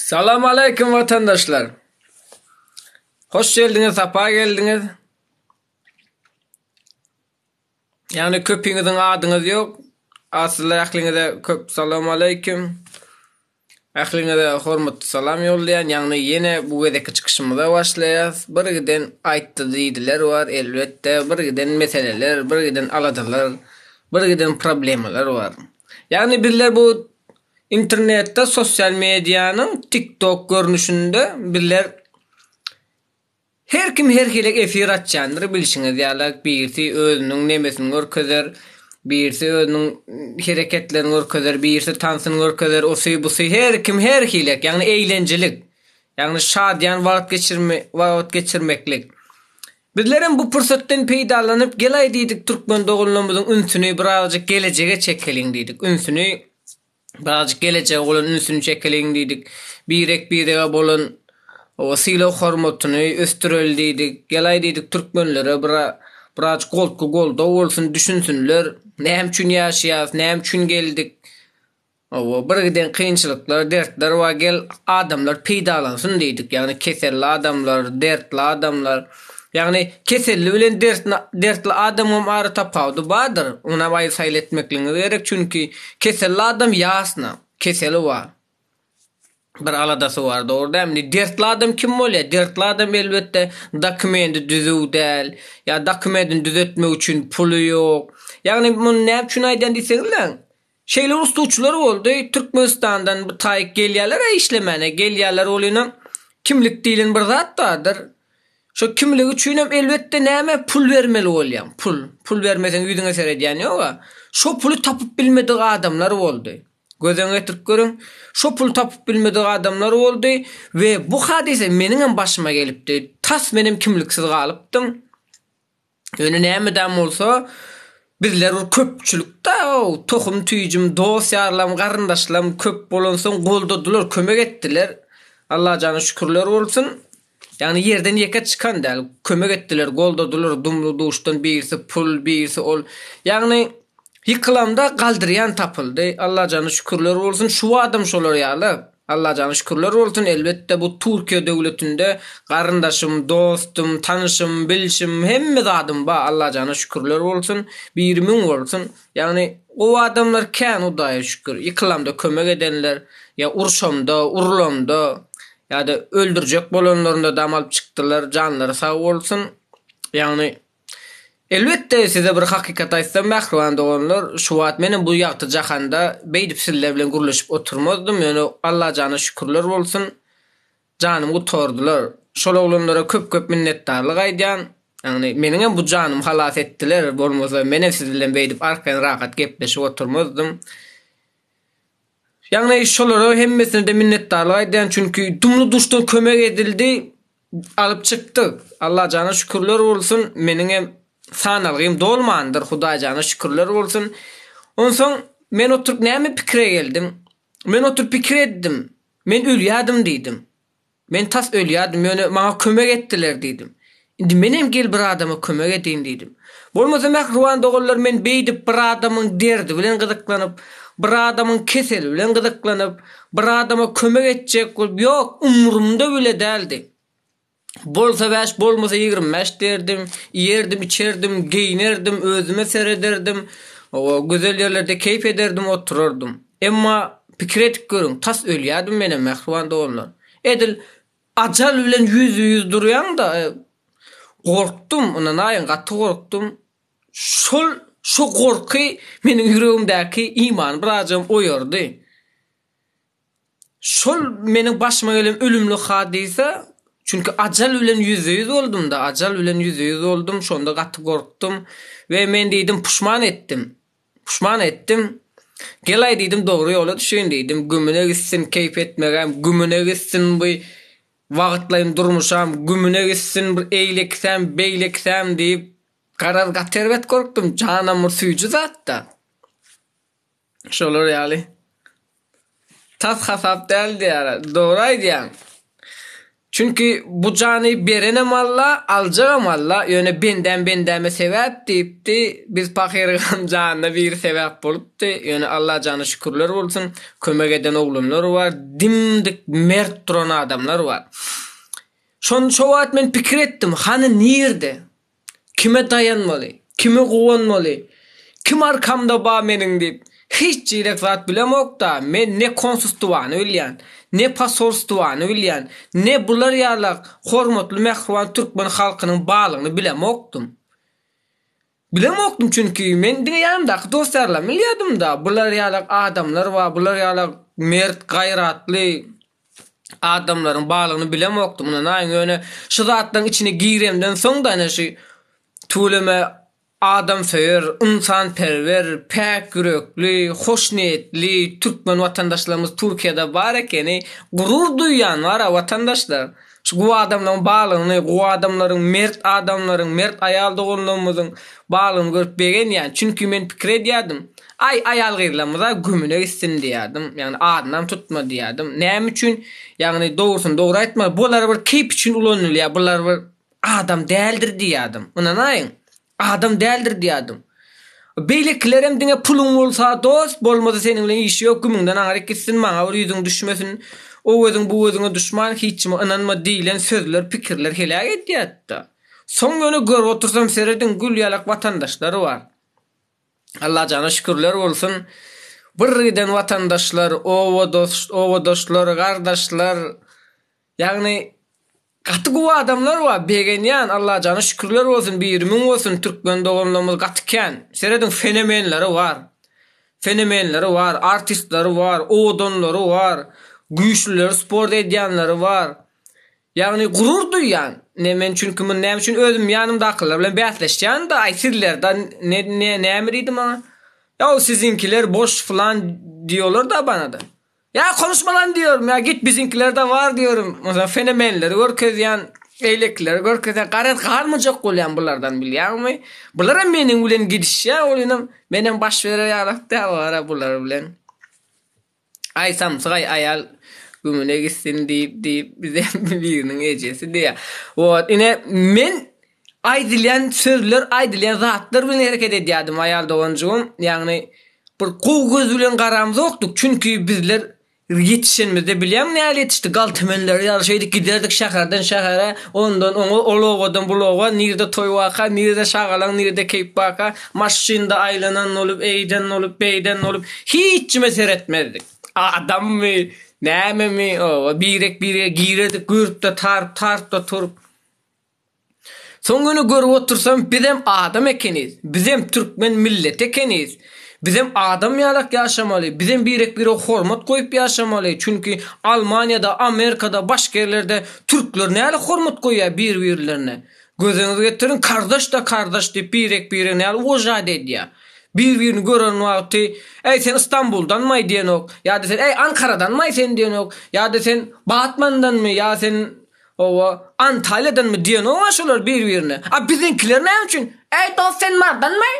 Salam aleýkum watandaşlar. Hoş geldiňiz, sapa geldiňiz. Ýagny köpüňiziň adyňyz ýok. Asyllar ähliňize köp salam aleýkum. Ähliňize hormatly salam ýollaýan. Ýagny ýene bu gezekki çykyşymyza başlaýas. Bir giden aýtdy diýdiler bar, elbetde, bir giden meseleler, bir giden aladalar, bir giden problemalar bar. Ýagny bizler bu internetde sosial medianyň TikTok görnüşinde bizler Her kim her hili efir açýandyr bilşiňiz ýaly birisi özüniň nemesini görkezer, birisi özüniň hereketlerini görkezer, birisi tansyny görkezer, osy busy her kim her hilek ýagny eýlenjilik, ýagny şadyýan wagt geçirme wagt geçirmeklik. Bizlerem bu pursatdan peýdalanyp gelaý diýdik türkmen doganlarymyzyň ünsüni birazajyk gelejege çekeliň diýdik ünsüni Birazajyk gelejege bolan ünsüni çekeliň diýdik. Birek-birege bolan sylag-hormatyny ösdüreli diýdik. Gelaý diýdik türkmenlere bir birazajyk goltgy goldaw bolsun, düşünsinler. Näme üçin ýaşaýas, näme üçin geldik. Hawa, bir giden kynçylyklar, dertler bar, gel adamlar peýdalansyn diýdik. Ýagny keselli adamlar, dertli adamlar. Ýagny keselli bilen dertli adamyňam ara tapawudy bardyr. Onam aýyl-saýyl etmekligiňiz gerek. Çünki keselli adam ýasna, keseli bar. Bir aladasy bar, dogry dälmi? Indi dertli adam kim bolýar? Dertli adam elbetde dokumendi düzüw däl, ýa dokumendini düzetmek üçin puly ýok. Ýagny muny näme üçin aýdýan diýseňizläň, Şeýle ustuçylar boldy, Türkmenistandan bu taýyk gelýäler-ä işlemäne, gelýäler welinem kimlik diýlen bir zat bardyr. Şo kimlik üçinem elbetde näme pul bermeli bolýaň, pul. Pul bermeseň ýüzüňe seredýän ýog-a. Şo puly tapyp bilmedik adamlar boldy. Göz öňüne getirip görüň, şo puly tapyp bilmedik adamlar boldy we bu hadysa meniňem başyma gelipdi. Tas menem kimliksiz galypdym. Ýöne nämedem bolsa, bizler bir köpçülik-dä, tohum-tüýjüm, dost-ýarlam, garyndaşlam köp bolansoň goldadylar, kömek etdiler. Allajana şükürler bolsun. Ýagny ýerden ýeke çykan däl. Kömek etdiler, goldadylar, dumly-duşdan birisi pul, birisi ol. Ýagny ýykylamda galdyrýan tapyldy. Allajana şükürler bolsun. Şu adam şolar ýaly. Allajana şükürler bolsun elbetde bu Türkiýe döwletinde garyndaşym, dostum, tanyşym, bilşim hemme zadym bar Allajana şükürler bolsun biri müň bolsun ýagny gowy adamlar kän Hudaýa şükür ýykylamda kömek edenler ýa urşamda urulamda ýada öldürjek bolanlarynda dam alyp çykdylar janlary sag bolsun ýagny Elbetde size bir hakykat aýtsam mähriban doganlar, şu wagt menem bu ýagty jahanda beýdip sizler bilen gürleşip oturmazdym, ýöne Allajana şükürler bolsun janymy gutardylar. Şol oglanlara köp köp minnetdarlyk aýdýan, ýagny meniňem bu janymy halas etdiler, bolmasa menem siz bilen beýdip arkaýyn rahat gepleşip oturmazdym. Ýagny şolara hemmesine-de minnetdarlyk aýdýan, çünki dumly-duşdan kömek edildi, alyp çykdyk. Allajana şükürler bolsun, meniňem sanalgym dolmandyr, Hudaýjana şükürler bolsun. Onsoň men oturyp näme pikire geldim? Men oturyp pikir etdim, men ölýädim diýdim. Men tas ölýärdim, ýöne maňa kömek etdiler diýdim. Indi menem gel bir adama kömek edeýin diýdim. Bolmasa mähriban doganlar men beýdip bir adamyň derdi bilen gyzyklanyp, bir adamyň keseli bilen gyzyklanyp, bir adama kömek etjek bolup ýok umrumda bile däldi. Bolsa bäş bolmasa 25 diýerdim, iýerdim içerdim, geýinerdim, özüme serederdim, gözel ýerlerde keýp ederdim oturardym. Emma pikir edip görüň, tas ölýärdim menem mähriban doganlar. Edil ajal bilen ýüzbe-ýüz durýaň-da, gorkdum, ynanaýyň, gaty gorkdum. Şol, şo gorky meniň ýüregimdäki imany birazjygam oýardy. Şol meniň başyma gelen ölümli hadysa, çünki ajal bilen ýüzbe-ýüz boldum-da, ajal bilen ýüzbe-ýüz boldum, şonda gaty gorkdum we men diýdim, puşman etdim. Puşman etdim. Gelaý diýdim, dogry ýola düşeýin diýdim. Gümüne gitsin keýp etmegem, gümüne gitsin bu wagtlaýyn durmuşam, gümüne gitsin bir eýlekisäm, beýlekisäm diýip, garaz gaty erbet gorkdum. Janam bir süýji zat-da. Şolar ýaly. Tas hasap däl diýýärler. Dogry aýdýaň. Çünki bu jany berenem Alla, aljagam Alla, ýöne bendäm bendäme sebäp diýipdi, biz pahyryňam janyna biri sebäp bolupdy, ýöne Allajana şükürler bolsun, kömek eden oglanlar bar, dim-dik mert duran adamlar bar. Şony şo wagt men pikir etdim, hany nirde? Kime daýanmaly? Kime guwanmaly? Kim arkamda ba meniň diýip. Hiç jirek zat bilemok-da, men ne konsulstwany bilýän, ne posolstwany bilýän, ne bular ýalak hormatly mähriban türkmen halkynyň balygyny bilemokdym. Bilemokdym çünki men diňe ýanymdaky dost-ýarlarymy bilýärdim-da, bular ýalak adamlar bar, bular ýalak mert, gaýratly adamlaryň barlygyny bilemokdym, ynanaýyň, ýöne şu zatlaryň içine giremden soň-da ine şu tüweleme adamsöýer, ynsanperwer, päk ýürekli, hoşniýetli türkmen watandaşlarymyz Türkiýede bar ekeni, gurur duýýan bar-a watandaşlar. Şu gowy adamlaryň barlygyny, gowy adamlaryň, mert adamlaryň, mert aýal doganlarymyzyň barlygyny görüp begenýän. Çünki men pikir edýärdim, Aý, aýal-gyzlarymyz-a gümüne gitsin diýýärdim. Ýagny adynam tutma diýýärdim. Näme üçin? Ýagny dogrusyny dogry aýtmaly, bular bir keýp üçin ulanylýar, bular bir adam däldir diýýärdim. Ynanaýyň. Adam däldir diýýärdim. Beýlekilerem diňe puluň bolsa dost, bolmasa seniň bilen işi ýok, gümüňden aňryk gitsin, maňa bir ýüzüň düşmesin, o gözüň bu gözüňe duşman, hiç kime ynanma diýlen sözler, pikirler heläk edýärdi-de. Soň ýöne görüp otursam serediň gül ýalak watandaşlar bar. Allajana şükürler bolsun. Bir giden watandaşlar, obadoş, obadaşlar, gardaşlar, ýagny Gaty gowy adamlar bar begenýän Allajana şükürler bolsun biri müň bolsun türkmen doganlarymyz gaty kän serediň fenemenleri bar fenemenleri bar artistleri bar owadanlary bar güýçlileri sport edýänleri bar ýagny gurur duýýan ne men çünki muny näme üçin özüm ýanymdakylar bilen bäsleşýän da aý sizlerde ne ne näme diýdi maňa ýa siziňkiler boş falan diýolar da banada Ýa konuşma lan diýerin, ýa git biziňkilerde bar diýerin. Onsoň fenomenleri görkezýän, beýlekileri görkezýän, garaz galmajak bolýan bulardan bilýäňmi? Bularam meniň bilen gidişýär, ol menem baş berer ýalak däl olara bular bilen. Aý samsyk aý aýal gümüne gitsin diýip diýip bize biriniň ejesi diýýär. Wot ine men aýdylýan sözler, aýdylýan zatlar bilen hereket edýärdim aýal doganjygym. Ýagny Bir gowy göz bilen garamzokdyk, çünki bizler ýetişenimizde bilýäňmi nähili ýetişdik, galtamanlar ýaly şeýdip giderdik şäherden şähere, ondan oňa, ol obadan bul oba, nirde toý barka, nirde şagalaň, nirde keýp barka, maşynda aýlanan bolup, eýden bolup, beýden bolup, hiç kime seretmezdik. Adammy, nämemi, oba, birek-birege girerdik, gürpde taryp, tarypda turup. Soň ýöne görüp otursam bizem adam ekeniz, bizem türkmen milleti ekeniz, bizem adam ýalak ýaşamaly, bizem birek-birege hormat goýup ýaşamaly, çünki Almaniýada, Amerikada, başga ýerlerde türkler näle hormat goýýar bir-birlerine. Gözüňizi getiriň kardaş-da kardaş diýip birek-biregi näle uwažat edýär. Bir-birini gören wagty, Äý sen Istanbuldanmaý diýenok, ýa-da sen Äý Ankaradanmaý sen diýenok, ýa-da sen Batmandanmy, ýa sen Hawa, Antalýadanmy diýenok-a şolar bir-birine. A biziňkiler näme üçin? Äý dost sen Mardanmy?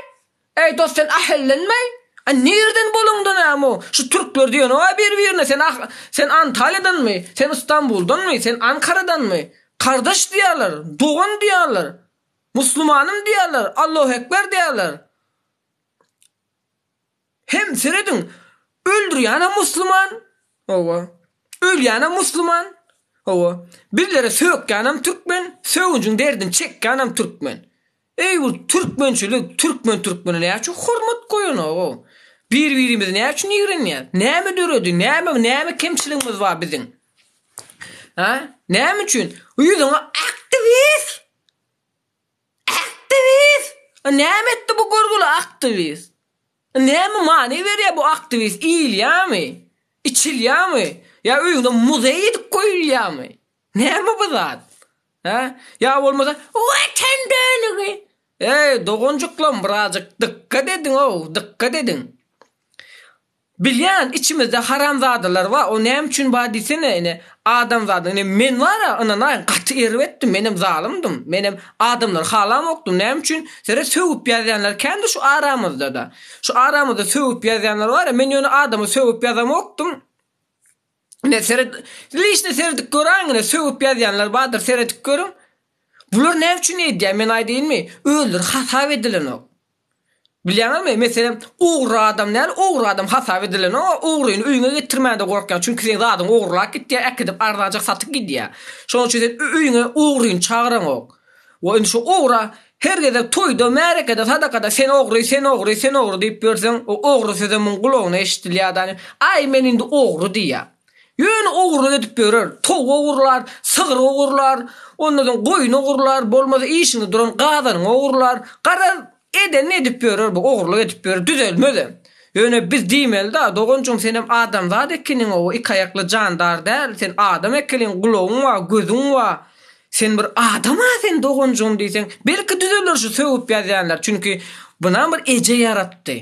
Äý dost sen Aheldenmi? A nirden boluňda näme o? Şu türkler diýenok-a bir-birine sen ah sen Antalýadanmy? Sen Istanbuldanmy? Sen Ankaradanmy? Kardaş diýýärler, dogan diýýärler. Muslumanym diýýärler, Allahu ekber diýýärler. Hem serediň, öldürýänem musluman, hawa, ölýänem musluman, hawa, bizlere sökýänem türkmen, sögünjiň derdini çekýänem türkmen. Eý bu türkmençilik, türkmen türkmene näme üçin hormat goýanok-ow? Bir-birimizi näme üçin ýigrenýäs? Näme döredi, näme, näme kemçiligimiz bar biziň? Hä? Näme üçin? Ýüzüňe aktiwist! Aktiwist! Näme etdi bu görgüli aktiwist? Näme many berýär bu aktiwist? Iýilýärmi? Içilýärmi? Ýa öýüňde muzeý edip goýulýarmy? Näme bu zat? Hä? Ýa bolmasa Watan dönügi! Eý, doganjyklarym, birazjyk dykgat ediň-ow, dykgat ediň. Bilýän, içimizde haramzadalar bar, o näme üçin bar diýsene, ine, adamzadyň, ine, men bar-a, ynanaýyň, gaty erbetdim, menem zalymdym, menem adamlary halamokdym, näme üçin, seret, sögüp ýazýanlar kändir şu aramyzda-da, şu aramyzda sögüp ýazýanlar bar-a, men ýöne adamy sögüp ýazamokdym. Ine seret, liçno seredip göräýiň ine sögüp ýazýanlar bardyr seredip görüň. Bular näme üçin edýär men aýdaýynmy? Özleri hasap edilenok. Bilýäňizmi, meselem, ogry adam däl, ogry adam hasap edilenok, ogryny öýüňe getirmäne-de gorkýaň, çünki seň zadyňy ogurlap gitýär, äkidip arzanjak satyp gidýär. Şonuň üçin sen öýüňe ogryny çagyraňok. We indi şu ogra her gezek toýda, märekede, sadakada sen ogry, sen ogry, sen ogry diýip ýörseň, o ogry sözem muň gulagyna eşidilýär-de, aý men indi ogry diýýär. Ýöne ogurlyk edip ýörer, towuk ogurlar, sygyr ogurlar, ondan soň goýun ogurlar, bolmasa işiňde duran gazanyňy ogurlar. Garaz, edenini edip ýörer bu, ogurlyk edip ýörer, düzelmezem. Ýöne biz diýmeli-da, doganjygym senem adamzat ekeniň-ow, iki aýakly jandar däl, sen adam ekeniň, gulagyň bar, gözüň bar. Sen bir adam-a sen doganjygym diýseň, belki düzeler şu sögüp ýazýanlar, çünki bunam bir eje ýaratdy.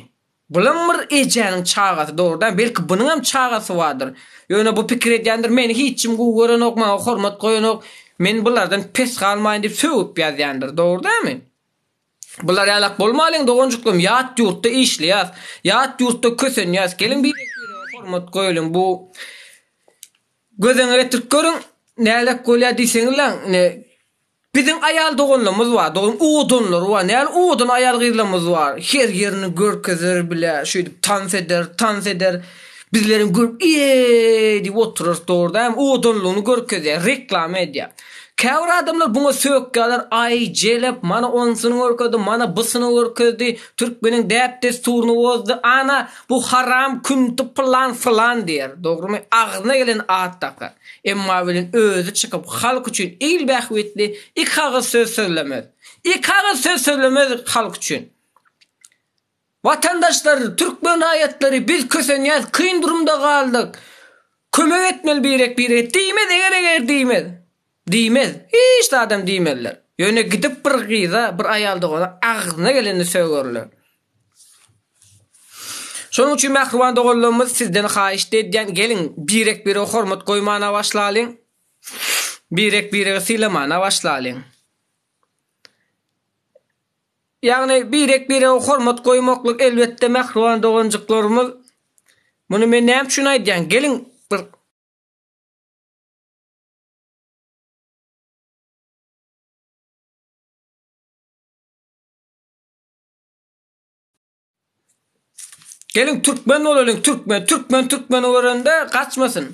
Bulam bir ejäniň çagasy dogry däl, belki bunuňam çagasy bardyr. Ýöne bu pikir edýändir, meni hiç kim gowy görenok, maňa hormat goýanok, men bulardan pes galmaýyn diýip sögüp ýazýandyr, dogry dälmi? Bular ýalak bolmalyň doganjyklarym, ýat ýurtda işleýäs, ýat ýurtda kösenýäs, geliň birek-birege hormat goýalyň, bu göz öňüne getirip görüň, nälet bolýar diýseňizläň, ine Biziň aýal doganlarymyz bar, dogan owadanlary bar, näl owadan aýal gyzlarymyz bar, her ýerini görkezer bile, şeýdip tans eder, tans eder, bizlerem görüp eýý diýip oturarys dogry dälmi, owadanlygyny görkezýär, reklama edýär. Käbir adamlar buňa sökýärler, aý jelep mana onsuny görkezdi, mana busuny görkezdi, türkmeniň däp-dessuryny bozdy, ana bu haram künti pylan sylan diýer, dogrymy, agzyna gelen at dakar. Emma welin özi çykyp halk üçin il bähbitli iki agyz söz sözlemez. Iki agyz söz sözlemez halk üçin. Watandaşlar, türkmen raýatlary biz kösenýäs, kyn durumda galdyk. Kömek etmeli birek birege diýmez eger eger diýmez. Diýmez. Hiç zadam diýmezler. Ýöne gidip bir gyza, bir aýal dogana agzyna gelenini sögerler. Şonuň üçin mähriban doganlarymyz sizden haýyşt edýän geliň birek birege hormat goýmana başlalyň. Birek biregi sylamana başlalyň. Ýagny birek birege hormat goýmaklyk elbetde mähriban doganjyklarymyz muny men näme üçin aýdýan geliň bir Geliň türkmen bolalyň türkmen türkmen türkmeni görende gaçmasyn.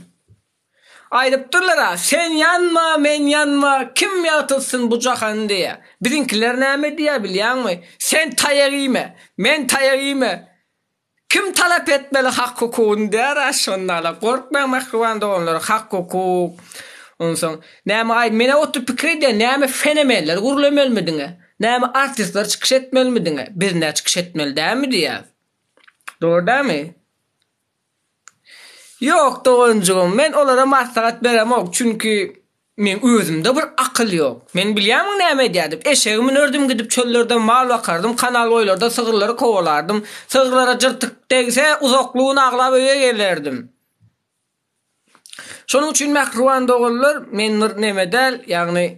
Aýdypdyrlar-a sen ýanma men ýanma kim ýagtylsyn bu jahany diýä. Biziňkiler näme diýýär bilýäňmi? Sen taýak iýme men taýak iýme Kim talap etmeli hak hukugyny diýär-ä şonda-la. Gorkmaň mähriban doganlar hak hukuk onsoň näme aý menä oturyp pikir edýän näme fenemenler gürlemelimi diňe näme artistler çykyş etmelimi diňe biz nä çykyş etmeli dälmi diýýäs. Dogry dälmi? Ýok doganjygym, men olara maslahat beremok, çünki meň özümde bir akyl ýok. Men bilýärmiň näme edýärdim? Eşegi münerdim gidip çöllerde mal bakardym, kanal boýlarda sygyrlary kowalardym. Sygyrlara jyrtyk degse, uzakly gün aglap öýe gelerdim. Şonuň üçin mähriban doganlar, men bir neme däl, ýagny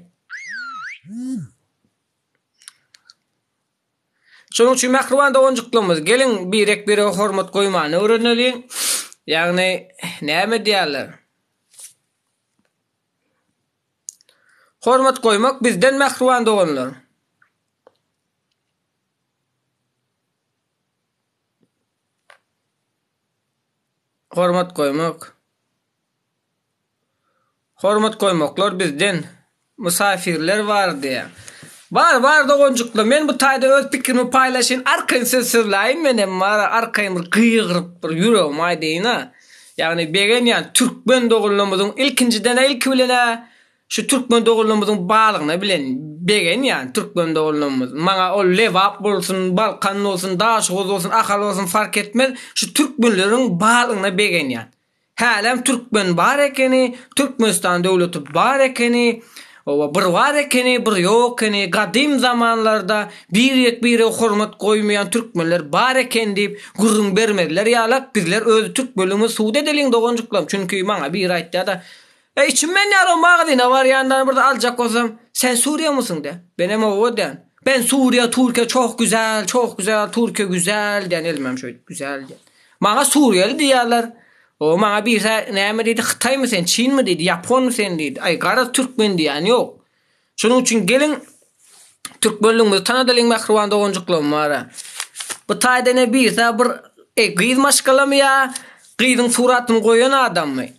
Şonuň üçin mähriban doganjyklarymyz, geliň birek-birege hormat goýmany öwreneliň. Ýagny näme diýýärler? Hormat goýmak bizden mähriban doganlar. Hormat goýmak. Hormat goýmaklar bizden. Mysafirler bar diýýär. Bar bar doganjyklar men bu taýda öz pikrimi paýlaşaýyn arkaýyn söz sözläýin menem bar arkaýyn bir gygyryp bir ýüregimi aýdaýyn-a. Ýagny begenýän türkmen doganlarymyzyň ilkinjiden-ä ilki bilen-ä şu türkmen doganlarymyzyň barlygyna bilen begenýän türkmen doganlarymyz. Maňa ol Lebap bolsun, Balkan bolsun, Daşoguz bolsun, Ahal bolsun fark etmez şu türkmenleriň barlygyna begenýän. Hälem türkmen bar ekeni, Türkmenistan döwleti bar ekeni, oba bir bar ekeni, bir ýok ekeni, gadym zamanlarda birek-birege hormat goýmaýan türkmenler bar eken diýip gürrüň bermezler ýalak, bizler öz türkmenligimizi subut edeliň doganjyklarym, çünki maňa biri aýtýada, Eý içim men ýaly magazyna barýandan bir zat aljak bolsam, sen suriýamysyň diýýär. Menem oba diýýän. Ben suriýa, türkiýe çok güzel, çok güzel, türkiýe güzel diýýän elimem şeýdip güzel diýýän. Maňa suriýaly diýýärler. O maňa birse näme diýdi, Hytaýmy sen, Çinmi diýdi, Ýaponmy sen diýdi. Aý garaz türkmen diýýän ýok. Şonuň üçin geliň türkmenligimizi tanadalyň mähriban doganjyklarym bara. Bu taýda ne birse bir eý gyz maşgalamy ýa gyzyň suratyny goýan adammy?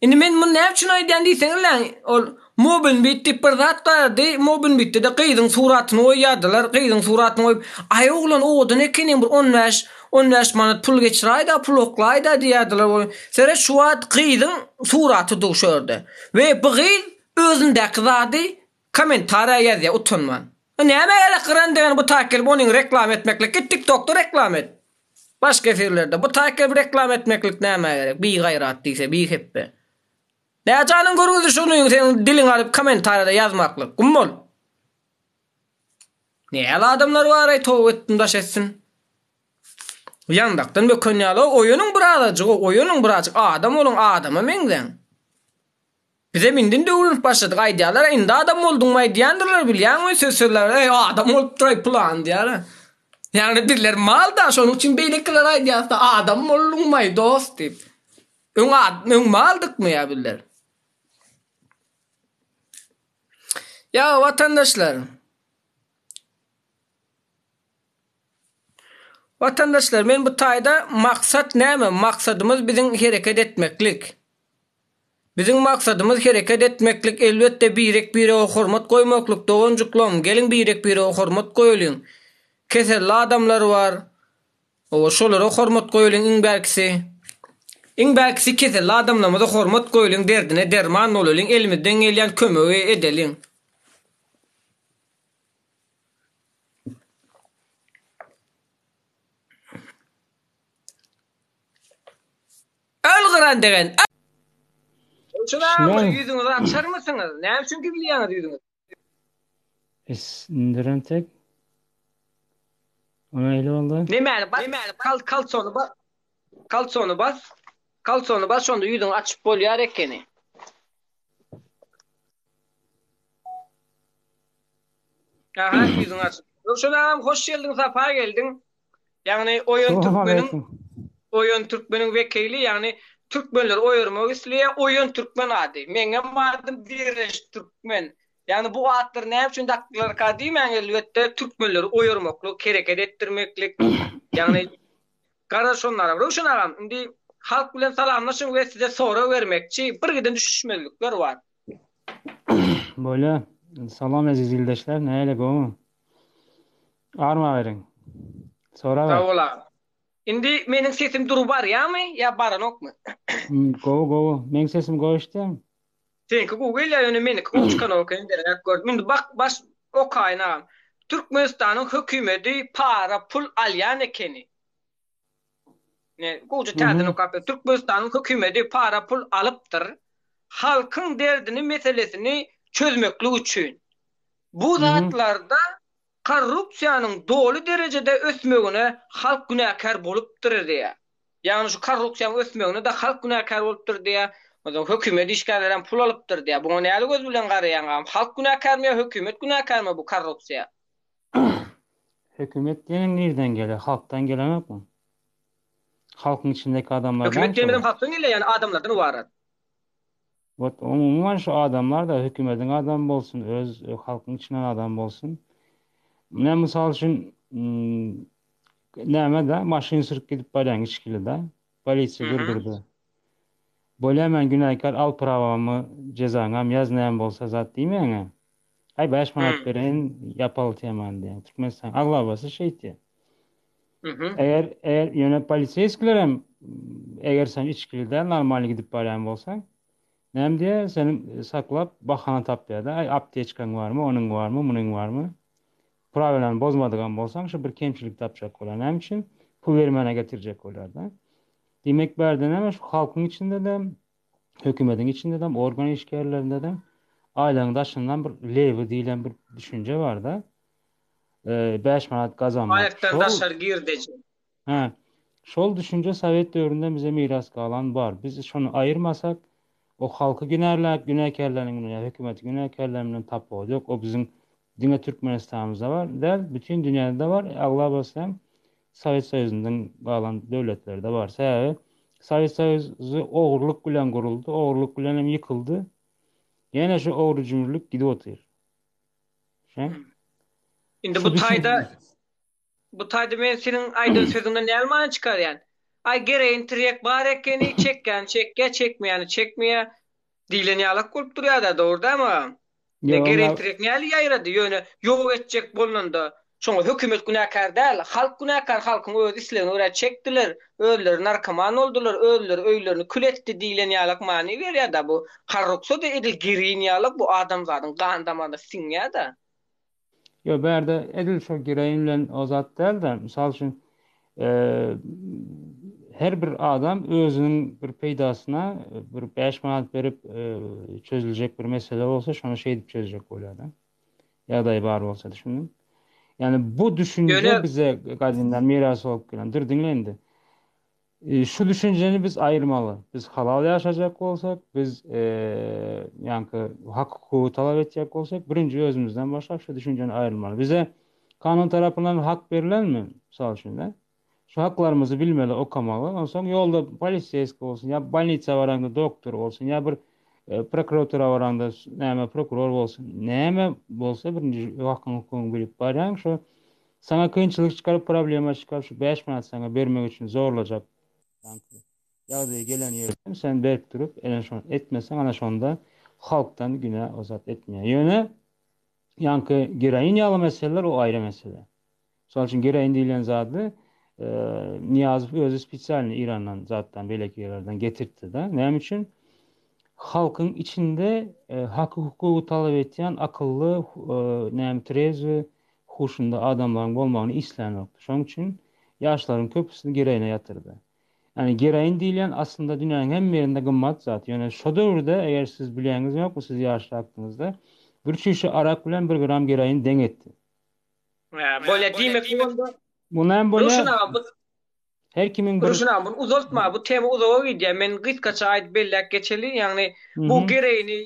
Indi men muny näme üçin aýdýan diýseňizläň, ol Mobenbit diýip bir zat bardy, Mobenbitde-de gyzyň suratyny goýýardylar, gyzyň suratyny goýup, aý oglan owadan ekeniň bir 15, 15 manat pul geçiräý-da, pul oklaý-da diýýärdiler. Seret şu wagt gyzyň suraty dur şu ýerde. We bu gyz özündäki zady kommentariýa ýazýar utanman. Nämä gerek gyran degeni bu taýyk gelip onyň reklama etmeklik git tiktokda reklama et. Başga efirlerde bu taýyk gelip reklama etmeklik nämä gerek bigaýrat diýse bihepbe. Nä janyň görgüsi şunyň seň diliňi alyp kommentariýada ýazmaklyk gum bol. Näl adamlar baraý toba etdim daş etsin. Ýandakdan böken ýaly oýanyň birazajyk oýanyň birazajyk adam boluň adama meňzäň. Bizem indin öwrenip başladyk aýdýarlar indi adam bolduňmy aýdýandyrlar bilýäňmi söz sözläp eý adam bolupdyraý pylan diýýär. Ýagny bizler mal da şonuň üçin beýlekiler aýdýarsa adam bolduňmaý dost diýip. Öň öň maldykmy ýa bizler? Ýa watandaşlar. Watandaşlar men bu taýda maksat näme? Maksadymyz biziň hereket etmeklik. Biziň maksadymyz hereket etmeklik elbetde birek birege hormat goýmaklyk doganjyklam geliň birek birege hormat goýalyň keselli adamlar bar owa şolara hormat goýalyň iň bärkisi iň bärkisi keselli adamlarymyza hormat goýalyň derdine derman bolalyň elimizden gelýän kömegi edeliň. Öl gyran degen. Şuna bir ýüzüňizi açarmysyňyz? Näme üçin gizleýäňiz ýüzüňizi? Es indiren tek. Ona nähili boldy? Nemäni bas? Kal kalsony bas. Kalsony bas. Kalsony bas şonda ýüzüňi açyp bolýar ekeni. Aha, ýüzüňi açyp. Röwşen agam hoş geldiň, sapa geldiň. Ýagny oýan türkmeniň oýan türkmeniň wekili, ýagny türkmenleri oýarmak isleýär, oýan türkmen ady. Meňem adym Direş Türkmen. Ýagny bu atlary näme üçin dakdylarka diýmäň, elbetde türkmenleri oýarmaklyk, hereket etdirmeklik. Ýagny garaz şonlara. Röwşen agam, indi halk bilen salamlaşyň we size sorag bermekçi, bir giden düşüşmezlikler bar. Bolýa. Salam eziz ildeşler, nähili gowumy? Arma beriň. Soraber. Sag bol agam. Indi meniň sesim dury barýamy ýa baranokmy? Gowy gowy. Meň sesim gowy eşitýäňmi? Seňki gowy gelýär ýöne meniki gowy çykanok eken deräk gördüm. Indi bak baş okaýyn agam. Türkmenistanyň hökümedi para pul alýan ekeni. Ne gowja täzeden okap ber. Türkmenistanyň hökümedi para pul alypdyr. Halkyň derdini meselesini çözmeklik üçin. Bu zatlarda korrupsiýanyň doly derejede ösmegine halk günäkär bolupdyr diýýär. Ýagny şu korrupsiýanyň ösmegine-de halk günäkär bolupdyr diýýär. Onsoň hökümet işgärlerem pul alypdyr diýýär. Buňa näli göz bilen garaýaň agam? Halk günäkärmi ýa hökümet günäkärmi bu korrupsiýa? Hökümet diýeniň nirden gelýär? Halkdan gelenokmy? Halkyň içindäki adamlar Hökümet diýenimizem halkdan gelýär, ýagny adamlardan ybarat. Wot umuman şu adamlar da hökümediň adamy bolsun, öz halkyň içinden adam bolsun. Mine mysal üçin näme da maşyn sürüp gidip barýaň içgili da. Polisiýa durdurdy. Bolýa men günäkär al prawamy jezaňam ýaz näme bolsa zat diýmäňä. Aý 5 manat bereýin ýapaly temany diýýän. Türkmenistan aglabasy şeýtýär. Eger eger ýöne poliseýskiler hem eger sen içgili däl normalny gidip barýan bolsaň näme diýýär seni saklap bahana tapýar-da aý apteçkaň barmy onuň barmy munuň barmy prawilany bozmadygam bolsaň şu bir kemçilik tapjak bolýar. Näme üçin? Pul bermäne getirjek bolýar-da. Diýmek bärde näme şu halkyň içinde-de hökümetiň içinde-de organ işgärlerinde-de aýlagyň daşyndan bir lewi diýlen bir düşünje bar-da. 5 manat gazanmak. Aýakdan daşary girdeji. Hä. Şol düşünje sowet döwründen bize miras galan bar. Biz şony aýyrmasak, o halky günärläp, günäkärleniň bilen ýa hökümeti günäkärlän bilen tapawudy ýok. O biziň diňe Türkmenistanymyzda bar däl, bütin dünýäde-de bar. Aglabasy hem Sowet Soýuzyndan galan döwletlerde bar. Sebäbi. Sowet Soýuzy ogurlyk bilen guruldy, ogurlyk bilen hem ýykyldy. Ýene şu ogry-jümrülik gidip otyr. Şeň? Indi bu taýda bu taýda men seniň aýdan sözüňden näme many çykarýan? Aý gereýin tirýek bar ekeni, çekýän çekýä, çekmeýäni çekmeýä diýlen ýalak bolup durýada, dogry dämi agam? Ýa gereýin tirýek näli ýaýrady, ýöne ýok etjek bolnanda şoňa hökümet günäkär däl, halk günäkär, halkyň öz islegine görä çekdiler, özleri narkoman boldular, özleri öýlerini kül etdi diýlen ýalak many berýada bu korrupsiýada edil gereýin ýalak bu adamzadyň gan damaryna siňýada. Ýok, bärde edil şo geroin bilen o zat däl-de, mysal üçin, her bir adam özüniň bir peýdasyna bir 5 manat berip çözüljek bir mesele bolsa, şony şeýdip çözjek bolýar-da. Ýagdaýy bar bolsa, düşündiňmi? Ýagny bu düşünje bize gadymdan miras bolup gelen. Dur, diňle indi. Şu düşünjeni biz aýyrmaly. Biz halal ýaşajak bolsak, biz ýaňky hak-hukugy talap etjek bolsak, birinji özümizden başlap şu düşünjeni aýyrmaly. Bize kanun tarapyndan hak berlenmi, mysal üçin-de? Şu haklarymyzy bilmeli, okamaly. Onsoň ýolda poliseýskiý bolsun, ýa bolnisa baraňda doktor bolsun, ýa bir prokuratura baraňda näme prokuror bolsun, näme bolsa birinji hakyň-hukugyňy bilip barýaň, şo Saňa kynçylyk çykaryp problema çykaryp şu 5 manat saňa bermek üçin zorlajak ýaňky ýagdaýa gelen ýerden sen berk durup ene şony etmeseň ana şonda halkdan günä o zat etmeýär. Ýöne ýaňky geroin ýaly meseleler o aýry mesele. Mysal üçin geroin diýlen zady Nyýazow özi spesialny Irandan zatdan beýleki ýerlerden getirtdi-de. Näme üçin? Halkyň içinde haky hukugy talap etýän akylly näme trezwi huşunda adamlaryň bolmagyny islänokdy. Şonuň üçin ýaşlaryň köpüsini geroine ýatyrdy. Ýagny geroin diýilýän aslynda dünýäniň hemme ýerinde gymmat zat. Ýöne şo döwürde eger siz bilýäňiz ýokmy siz ýaşrakdyňyzda bir çüýşe arak bilen bir gram geroin deň etdi. Hä, bolýa diýmek bu onda. Bu näme bolýa? Röwşen aga bu Her kimiň bir Röwşen aga muny uzaltma bu tema uzaga gidýär. Men gysgaça aýdyp belläp geçeli. Ýagny bu gereýini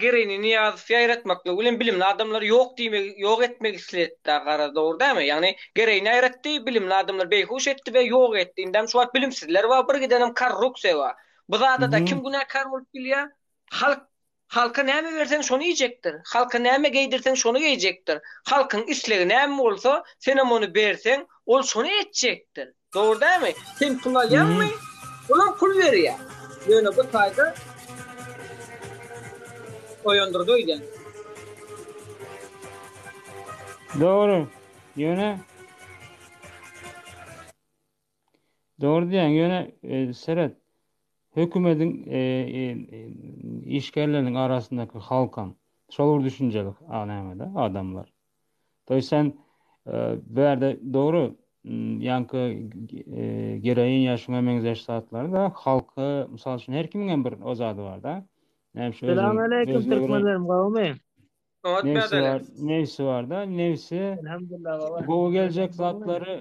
gereýini Nyýazow ýaýratmaklygy bilen bilimli adamlary ýok diýmegi ýok etmek isledä garaz dogry dälmi? Ýagny gereýini ýaýratdy, bilimli adamlary beýhuş etdi we ýok etdi. Indem şu wagt bilimsizler bar, bir gidenem korrupsiýa bar. Bu zadada kim günäkär bolup bilýär? Halk Halka näme berseň şony iýjekdir. Halka näme geýdirseň şony geýjekdir. Halkyň islegi näme bolsa, senem ony berseň, ol şony etjekdir. Dogry dälmi? Sen pul alýaňmy? Olam pul berýär. Ýöne bu taýda oýandyrdy öýdýän. Dogry. Ýöne Dogry diýýäň, ýöne seret, hökümediň işgärleriniň arasyndaky halkam şol bir düşünjeli nämede adamlar. To ýest sen bu ýerde dogry ýaňky geroin ýa şuňa meňzeş zatlary-da halky mysal üçin her kimiňem bir o zady bar-da. Näme üçin Selam aleýkum türkmenlerim gowumy? Oňat Nefsi bädeli. bar, nefsi bar-da, nefsi Elhamdulillah baba. gowy geljek zatlary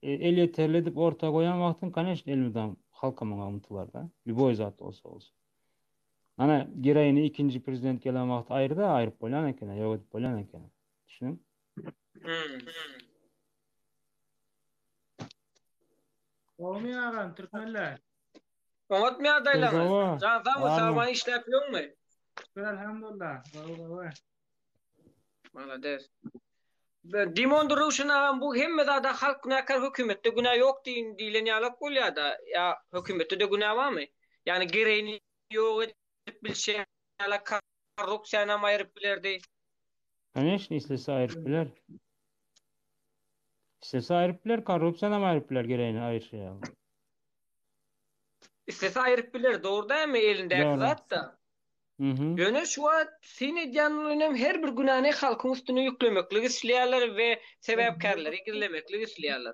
elýeterli edip orta goýan wagtyň, koneçno, elmydam halka muňa ymtylar-da. Lýuboý zat bolsa bolsun. Ana, geroini ikinji prezident gelen wagty aýyrdy, aýryp bolýan eken, ýok edip bolýan eken. Düşündiň? Hmm. Gowumy agam türkmenler? Oňatmy ýagdaýlaryňyz? Jan sagmy, sagman işläp ýöňmi? Şükür elhamdullah. Gowy gowy. Malades. Dimondur Röwşen agam bu hemme zada halk günäkär hökümetde günä ýok diýin diýlen ýalak bolýada ýa hökümetde-de günä barmy? Ýagny gereýini ýok edip bilşi ýala korrupsiýanam aýryp bilerdi. Koneçno islese aýryp biler. Islese aýryp biler, korrupsiýanam aýryp biler gereýini aýyrşy ýaly. Islese aýryp biler, dogry dälmi elindäki Dogry. zat-da. Mhm. Ýöne şu wagt syn edýänlerim her bir günäni halkyň üstüne ýüklemeklik isleýärler we sebäpkärleri gizlemeklik isleýärler.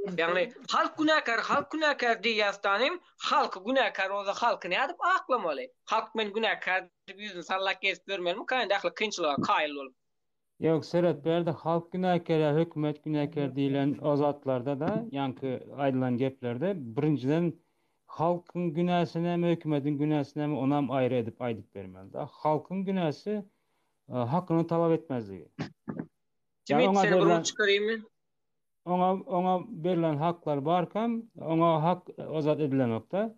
Ýagny halk günäkär, halk günäkär diýýäs danym, halky günäkär bolsa halky nädip aklamaly? Halk men günäkär diýip ýüzüni sallap gezip ýörmelimikä indi ähli kynçylyga kaýyl bolup? Ýok, seret, bu ýerde halk günäkär ýa hökümet günäkär diýlen o zatlarda-da, ýaňky aýdylan geplerde, birinjiden, halkyň günäsi näme, hökümetiň günäsi näme, onam aýry edip aýdyp bermeli-de. Halkyň günäsi hakyny talap etmezligi. Ýa Jimit, oňa seni bir berlen uç çykaraymy? oňa oňa berlen haklar barkam, oňa hak o zat edilenok-da.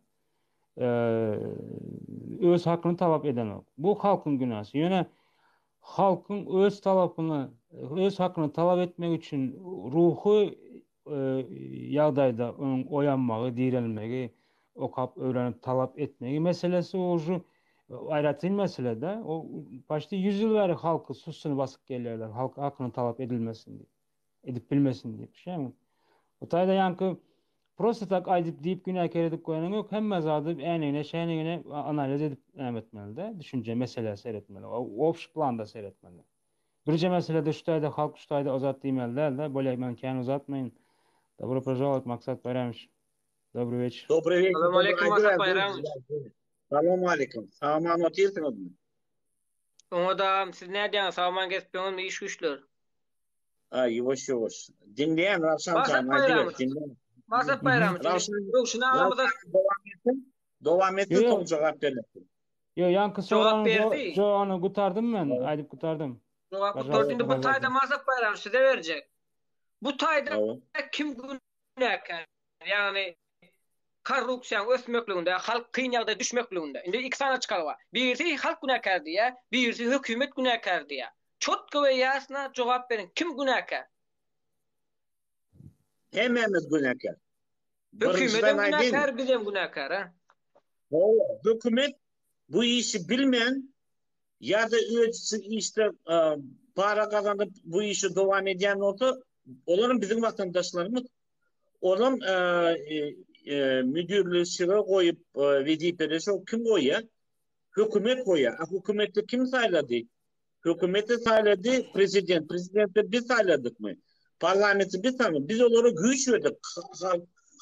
Öz hakyny talap edenok. Bu halkyň günäsi. Ýöne halkyň öz talapyny, öz hakyny talap etmek üçin ruhy ýagdaýda onuň oýanmagy, direlmegi, okap, öwrenip talap etmegi meselesi uje aýratyn mesele-de. O paçti ýüz ýyl bäri halky sussuny basyp gelýärler, halk hakyny talap edilmesin diýip, edip bilmesin diýip. Şeými? Bu taýda ýaňky prosta tak aýdyp diýip günäkär edip goýanyň ýok, hemme zady änigine şänigine analiz edip näme etmeli-de, düşünje meselä seretmeli, obşi planda seretmeli. Birje meselede şu taýda halk şu taýda o zat diýmeli däl-de, bolýa men kän uzatmaýyn. Dobro požalowat Maksat Baýramowiç. Dobry weçer. Dobry weçer. Salam aleýkum Maksat Baýramowiç. Salam aleýkum. Sag-aman otyrsyňyzmy? Oňa dagam siz nädýäňiz sag-aman gezip ýöňüzmi iş güýçler? A ýuwaş ýuwaş. Diňleýän Rawşan jan aýdyber diňleýän. Maksat Baýramowiç. Röwşen agamyza dowam etsin. Dowam etsin soň jogap berersin. Ýok, ýaňky Jogap soragyň berdi. jogabyny gutardym men, aýdyp gutardym. Jogap gutardy. Indi bu taýda Maksat Baýramowiç size berjek. Bu taýda kim günäkär? Ýagny korrupsiýanyň ösmekliginde, halk kyn ýagdaýa düşmekliginde. Indi iki sany çykalga bar. Birisi halk günäkär diýýär, birisi hökümet günäkär diýýär. Çotko we ýasna jogap beriň, kim günäkär? Hemmämiz günäkär. Hökümetem günäkär, bizem günäkär, ha? Hawa, hökümet bu işi bilmän ýa-da öz işde para gazanyp bu işi dowam edýän bolsa, olaram biziň watandaşlarymyz. Olam müdirleşige goýup wezipede şo kim goýýar? Hökümet goýýar. A hökümeti kim saýlady? Hökümeti saýlady prezident. Prezidenti biz saýladykmy? Parlamenti biz saýladyk. Biz olara güýç berdik.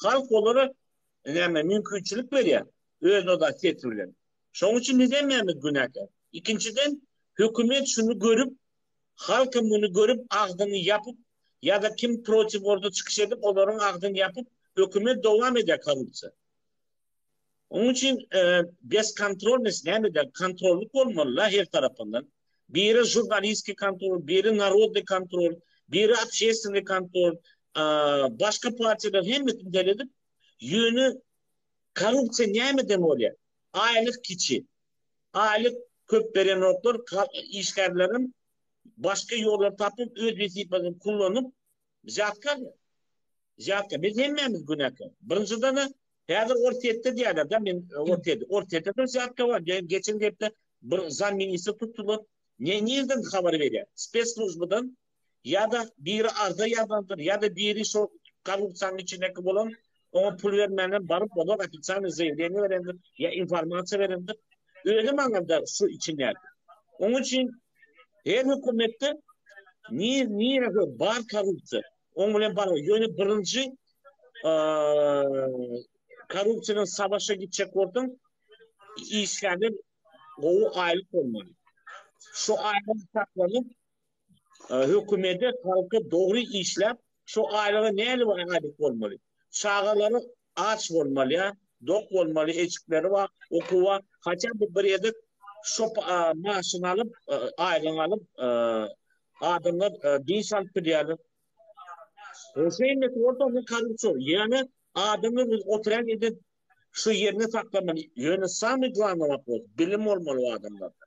Halk olara näme mümkinçilik berýär öz oda sesi bilen. Şonuň üçin biz hemmämiz günäkär. Ikinjiden hökümet şuny görüp, halkam muny görüp agzyny ýapyp ýa-da kim protiv bolsa çykyş edip olaryň agzyny ýapyp hökümet dowam edýär korrupsiýa. Onuň üçin beskontrolnost näme eder? Kontrollyk bolmaly-la her tarapyndan. Biri žurnalistki kontrol, biri narodny kontrol, biri obşestwennyý kontrol, başga partiýalar hemmesini seredip, ýöne korrupsiýa nämeden bolýar? Aýlyk kiçi. Aýlyk köp berenoklar, işgärlerem başga ýollar tapyp, öz wezipesini kullanyp, wzýatka alýar. Wzýatka. Biz hemmämiz günäkär. Birinjiden-ä, häzir Orsýetde diýýärler-dä, men Orsýetde, Orsýetde-de wzýatka bar. Geçen hepde bir zamministr tutdular. Ne, nirden habar berýär? Spesslujbadan ýa-da biri arza ýazandyr, ýa-da biri şo korrupsiýanyň içindäki bolan, oňa pul bermänden baryp olar ofitsialnyý zaýawleniýe berendir, ýa informasiýa berendir. Özi maňa-da şu içindäki. Onuň üçin her hökümetde nir, nirede bar korrupsiýa, oň bilen bar. Ýöne birinji korrupsiýadan savaşa gitjek bolsaň, işgärler gowy aýlyk bolmaly. Şu aýlyk saklanyp, hökümete, halka dogry işläp, şu aýlyga näli aýlyk bolmaly? Çagalary aç bolmaly ýa dok bolmaly, eşikleri bar, okuwy bar. Haçan bu bir ýerde şo maşyny alyp, aýlygyny alyp, adamlar dynç alyp bilýärler. Şeýle bolsa onda korrupsiýa. Ýöne adamlar biz oturan ýerde Şu ýerine saklamaly. Ýöne samyý glawnyý wopros, bilim bolmaly bu adamlarda.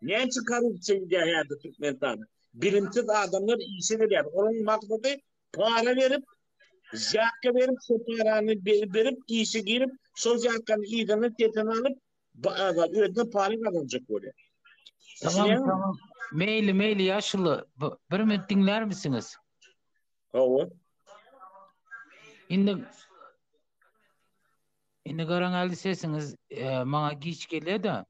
Näme üçin korrupsiýa gidýär häzir Türkmenistanda? Bilimsiz adamlar işe gelýär. Olaryň maksady para berip, wzýatka berip, şo parany berip, işe girip, şol wzýatkany yzyna sesini alyp, özüne para gazanjak bolýar. Tamam, tamam. Meýli, meýli ýaşuly. Bir minut diňlärmisiňiz? Hawa. Indi Indi garaňaly sesiňiz e, maňa giç gelýär-de.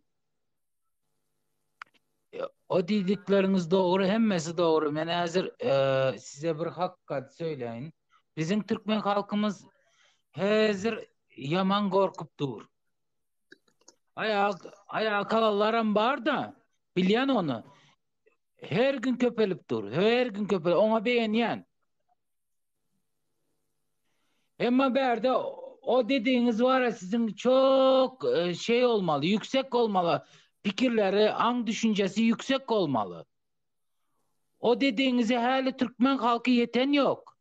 E, o diýdikleriňiz dogry, hemmesi dogry. Men häzir e, size bir hakykat söyläýin. Biziň türkmen halkymyz häzir ýaman gorkup dur. Aýak aýak kalanlaram bar-da, bilýän ony. Her gün köpelip dur. Her gün köpel. Oňa begenýän. Emma bärde o dediğiniz var ya sizin çok e, şey olmalı, yüksek olmalı. Pikirleri, aň düşüncesi yüksek olmalı. O dediğinize häli türkmen halky ýeten yok.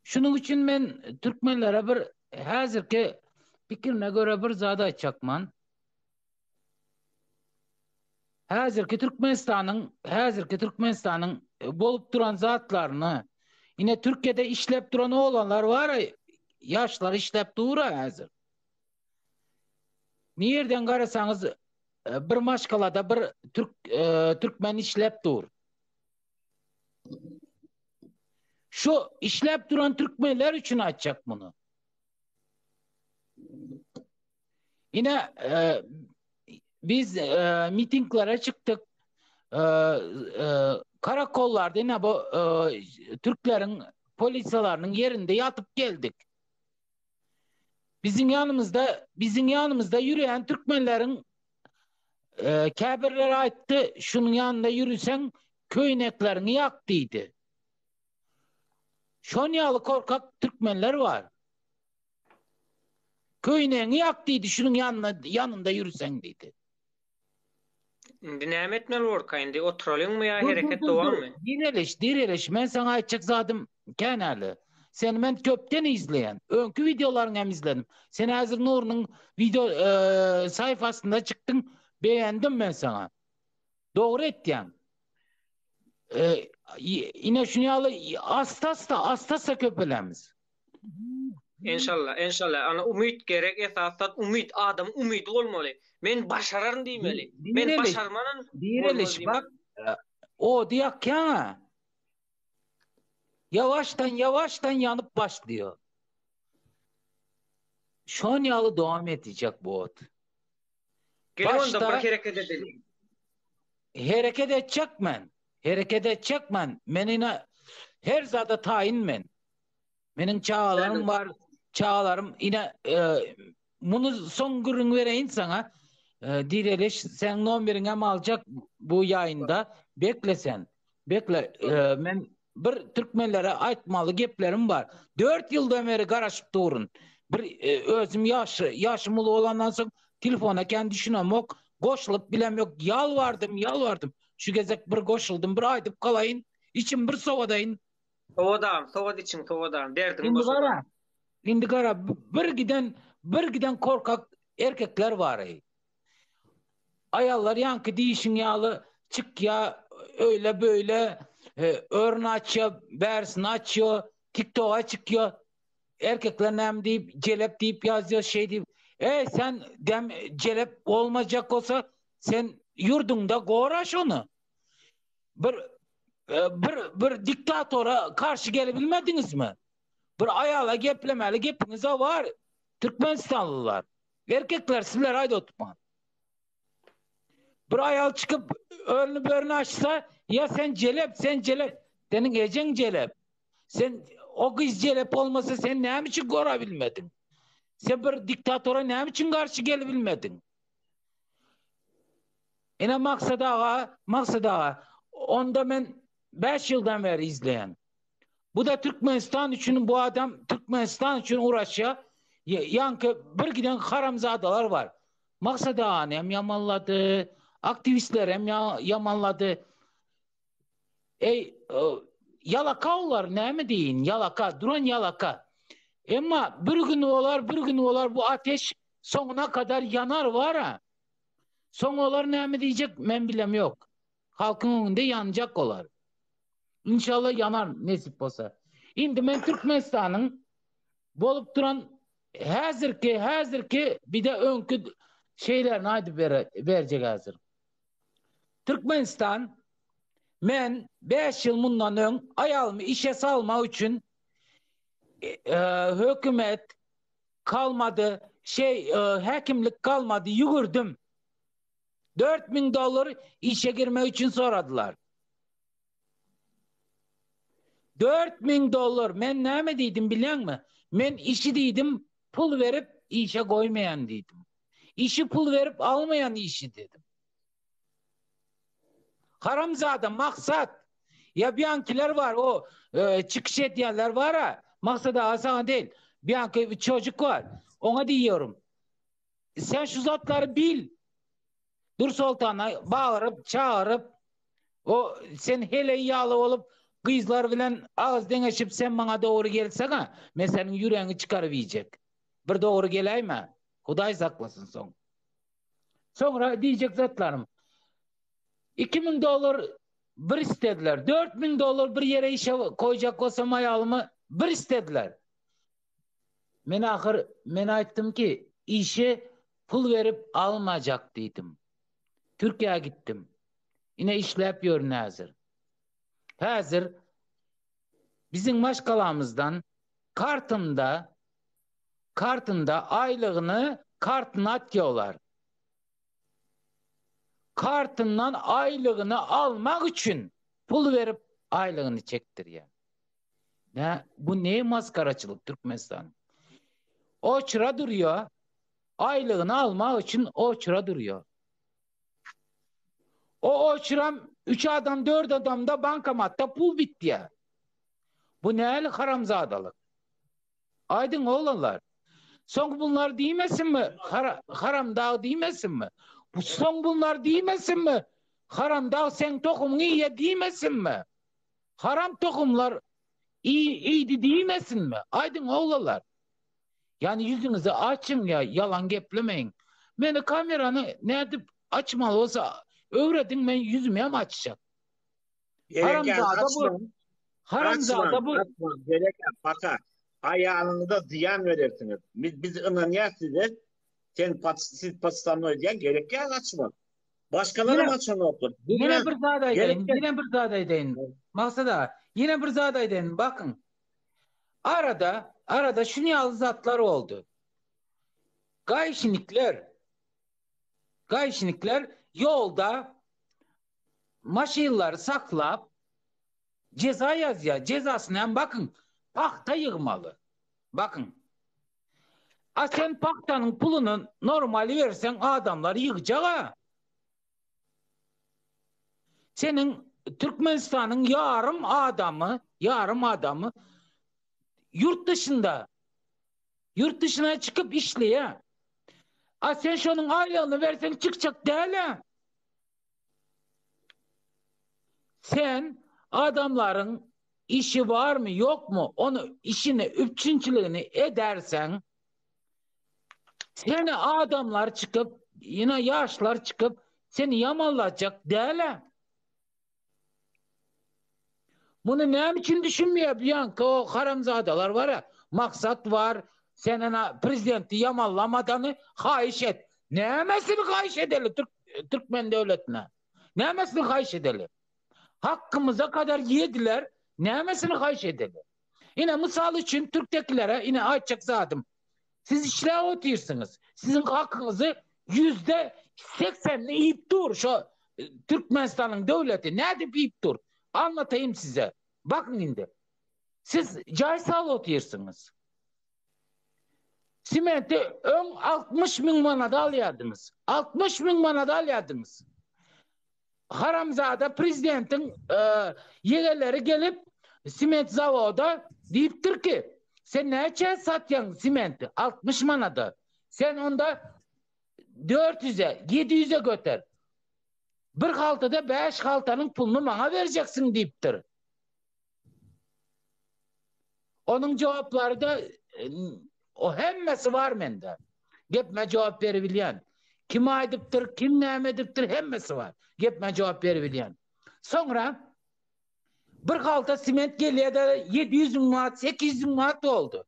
Şunuň üçin men türkmenlere bir häzirki pikirine görä bir zat aýtjakman. Häzirki Türkmenistanyň, häzirki Türkmenistanyň e, bolup duran zatlaryny ine Türkiýede işläp duran oglanlar bar, ýaşlar işläp dur häzir. Nirden garasaňyz e, bir maşgalada bir türk e, türkmen işläp dur. Şu işläp duran türkmenler üçin aýtjak muny. Ine e, biz e, mitinglere çykdyk. E, e, karakollarda ine bu e, Türkleriň polisiýalarynyň ýerinde ýatyp geldik. Biziň ýanymyzda biziň ýanymyzda ýürýän türkmenleriň e, käbirleri aýtdy, şunuň ýanynda ýürüseň köýnekleriňi ýak diýdi. Şon ýaly korkak türkmenler bar. Köýnegiňi ýak diýdi, şunuň ýanyna ýanynda ýürüseň diýdi. Indi näme etmeli borka indi oturalyňmy ýa Dur dur hereket dur dur. dowammy? Direliş, direliş. Men saňa aýtjak zadym kän häli. Seni men köpden izleýän. Öňki wideolaryňy hem izledim. Sen häzir Nurynyň wideo e, saýfasynda çykdyň. Begendim men saňa. Dogry etýäň. E, ine şuny ýaly asta-asta, asta-asta köpelemiz. Enşalla, enşalla. Ana umyt gerek, esasy zat umyt, adamyň umydy bolmaly. Men başararyn diýmeli. Men Direliş, başarmanam bolmaz direliş diýmeli. bak, e, ody ýakýaň-a. Ýawaşdan, ýawaşdan ýanyp başlaýar. Şon ýaly dowam edecek bu ot. Geliň onda bir Başda hereket edeliň. hereket etjek men. Hereket etjek men. Men ine her zada taýyn men. Meniň çagalarym bar, çagalarym ine e, muny soň gürrüň bereýin saňa. E, direliş sen nomeriňi hem aljak bu ýaýynda. Bekle sen. Bekle. E, men bir türkmenlere aýtmaly geplerim bar. 4 ýyldan beri garaşyp durun. Bir e, özüm ýaş, ýaşym uly bolandan soň telefona kän düşünemok, goşulyp bilem ýok. Ýalbardym, ýalbardym. Şu gezek bir goşuldym, bir aýdyp galaýyn. Içim bir sowadaýyn. Sowadam, sowat içiň, sowadam, derdiňi Indi boşadam. gara, indi gara bir giden bir giden korkak erkekler bar ey. Aýallar ýaňky diýişiň ýaly çykýa öýle böyle e, örün açýa, bärisini açýa, TikToka çykýa. Erkekler näme diýip, jelep diýip ýazýa, şeý diýip. Ey sen dem jelep bolmajak bolsa sen ýurduňda gora şony. Bir e, bir bir diktatora karşy gelebilmediňizmi? Bir aýala geplemeli gepiňiz bar. Türkmenistanlylar. Erkekler sizler aýda oturman. Bir aýal çykyp örünü börünü açsa ya sen celep sen celep. Senin ejeň celep. Sen o gyz celep olmasa sen näme üçin gorabilmediň? Sen bir diktatora näme üçin garşy gelebilmediň? Ine Maksat aga, Maksat aga, onda men 5 ýyldan bäri izleýän. Bu da Türkmenistan üçin bu adam Türkmenistan üçin uğraşýar. Ýaňky bir giden haramzadalar bar. Maksat agany hem ýamanlady, aktiwistleri hem ýamanlady. Ey, e, yalaka olar näme diýin? Yalaka, duran yalaka. Emma bir gün olar, bir gün olar bu ateş soňuna kadar yanar var ha. Soň olar näme diýjek men bilem ýok. Halkyň öňünde ýanjak olar. İnşallah ýanar nesip bolsa. Indi men Türkmenistanyň bolup duran häzirki häzirki bir de öňki şeylerini aýdyp berjek häzir. Türkmenistan men 5 ýyl mundan öň aýalymy işe salmak üçin e, e, hökümet kalmady, şey e, häkimlik kalmady, ýügürdim. 4000 dollar işe girmek üçin soradylar. 4000 dollar men näme diýdim bilýäňmi? Men işi diýdim, pul berip işe goýmaýan diýdim. Işi pul berip almaýan işi dedim. Haramzada maksat. Ya biankiler var o e, çıkış edýänler var ha. Maksat ağa sana değil. Bianki bir çocuk var. Ona diyorum. Sen şu zatları bil. Dur Sultan'a bağırıp çağırıp o sen hele ýaly bolup gyzlar bilen ağız deňeşip sen bana doğru gelsen ha men senin yüreğini çıkarıp yiyecek. Bir doğru geläýme. Hudaý saklasyn soň. Soňra diýjek zatlarym. 2000 dollar bir istediler. 4000 dollar bir ýere işe koýjak bolsam aýalymy bir istediler. Men ahyr men aýtdym ki, işe pul berip almajak diýdim. Türkiýä gitdim. Ine işläp ýörün häzir. Häzir biziň maşgalamyzdan kartynda kartynda aýlygyny kartyna atýarlar. Kartyndan aýlygyny almak üçin pul berip aýlygyny çekdirýär. Ne bu ne maskaraçylyk Türkmenistan. Oçura durýar. Aýlygyny almak üçin oçura durýar. O oçuram 3 adam 4 adamda bankomatda pul bitýär. Bu näli haramzadalyk? Aýdyň oglanlar. Soň bunlar diýmesinmi? Hara, haramdag diýmesinmi? Bu soň bunlar diýmesinmi? Haramdag seň tohumyňy iýe diýmesinmi? Haram tohumlar iýdi diýmesinmi? Aýdyň oglanlar. Ýani ýüzüňizi açyň ýa ýalan geplemeýiň. Meni kamerany nädip açmaly bolsa öwrediň men ýüzümi hem açjak. Haramzada bu. Haramzada bu. Gerek baka. Aýalyňyza zyýan berersiňiz. Biz biz ynanýas size. Sen siz podstavnoý diýen gerek ýa açma. Başgalar hem açanokdyr. Ýene bir zat aýdaýyn, ýene bir zat aýdaýyn. Maksat aga, ýene bir zat aýdaýyn. Bakyň. Arada, arada şuny ýaly zatlar boldy. Gaýşinikler Gaýşinikler ýolda maşynlary saklap jeza ýazýar. Jezasyny hem bakyň, pagta ýygmaly. Bakyň. A sen pagtanyň puluny normal berseň adamlar ýygjag-a. Seniň Türkmenistanyň ýarym adamy, ýarym adamy ýurt dışynda. Ýurt dışyna çykyp işleýär. A sen şonuň aýlygyny berseň çykjak däl-ä. Sen adamlaryň işi barmy ýokmy ony işini üpjünçiligini ederseň seni adamlar çykyp ýene ýaşlar çykyp seni ýamanlajak dälä. Muny näme üçin düşünmeýär bu ýanky o haramzadalar bar ya maksat bar sen ana prezidenti ýamanlamadany haýyş et. Nämesini haýyş edeli türk türkmen döwletine? Nämesini haýyş edeli? Hakkymyza kadar ýediler, nämesini haýyş edeli? Ine mysal üçin türkdekilere ine aýtjak zadym. Siz işläp otyrsyňyz. Siziň hakyňyzy ýüzde segsenini iýip dur şo e, Türkmenistanyň döwleti. Nädip iýip dur? Anlataýyn size. Bakyň indi. Siz jaý salyp otyrsyňyz. Simenti öň 60 müň manada alýardyňyz. 60 müň manada alýardyňyz. Haramzada prezidentiň e, ýegenleri gelip siment zawoda diýipdir ki, sen näçe satýaň simenti? 60 manada. Sen onda 400-e, 700-e göter. Bir haltada 5 haltanyň puluny maňa berjeksiň diýipdir. Onuň jogaplary da o hemmesi bar mende. Gepme jogap beribilýän. Kim aýdypdyr, kim näme edipdir, hemmesi bar. Gepme jogap beribilýän. Soňra bir halta siment gelýär-de 700 müň manat, 800 müň manat boldy.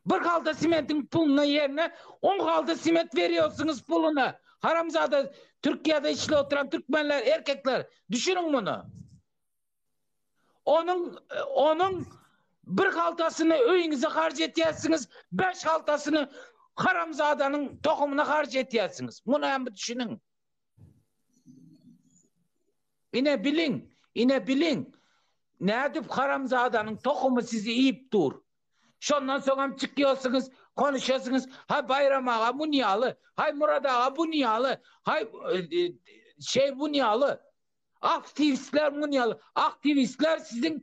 Bir halta simentiň puluna ýerine 10 halta siment berýärsiňiz puluna. Haramzada Türkiýede işli oturan türkmenler, erkekler, düşüniň muny. Onuň onuň bir haltasyny öýüňize harç etýärsiňiz, 5 haltasyny haramzadanyň tohumyna harç etýärsiňiz. Muny hem düşüniň. Ine biliň, ine biliň. Nädip haramzadanyň tohumy sizi iýip dur. Şondan soň hem çykýarsyňyz, konuşýarsyňyz, ha Baýram aga bu ýaly, hay Murad aga bu ýaly, hay e, e, şey bu ýaly. Aktiwistler mun ýaly. Aktiwistler siziň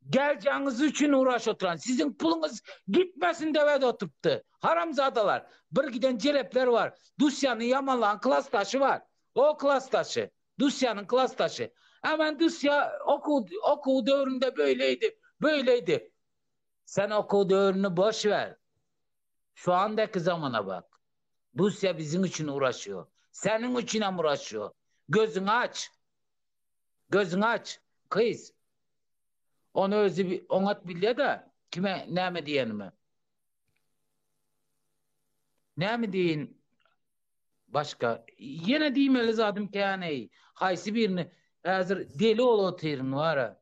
geljegiňiz üçin uğraş oturan. Siziň puluňyz gitmesin dewede oturupdy. Haramzadalar. Bir giden jelepler bar. Dusýany ýamanlan klasdaşy bar. O klasdaşy. Dusýanyň klasdaşy. Hemen Dusýa okuw okuw döwründe böyleydi. Böyleydi. Sen okuw döwrüni boş ver. Şu andaki zamana bak. Rusya bizim için uğraşıyor. Senin için hem uğraşıyor. Gözünü aç. Gözünü aç. Kız. Onu özü oňat bilýär da kime näme diýenimi. Näme diýin başga? Ýene diýmeli zadym kän-eý. Haýsy birini häzir deli bolup otyryn wara.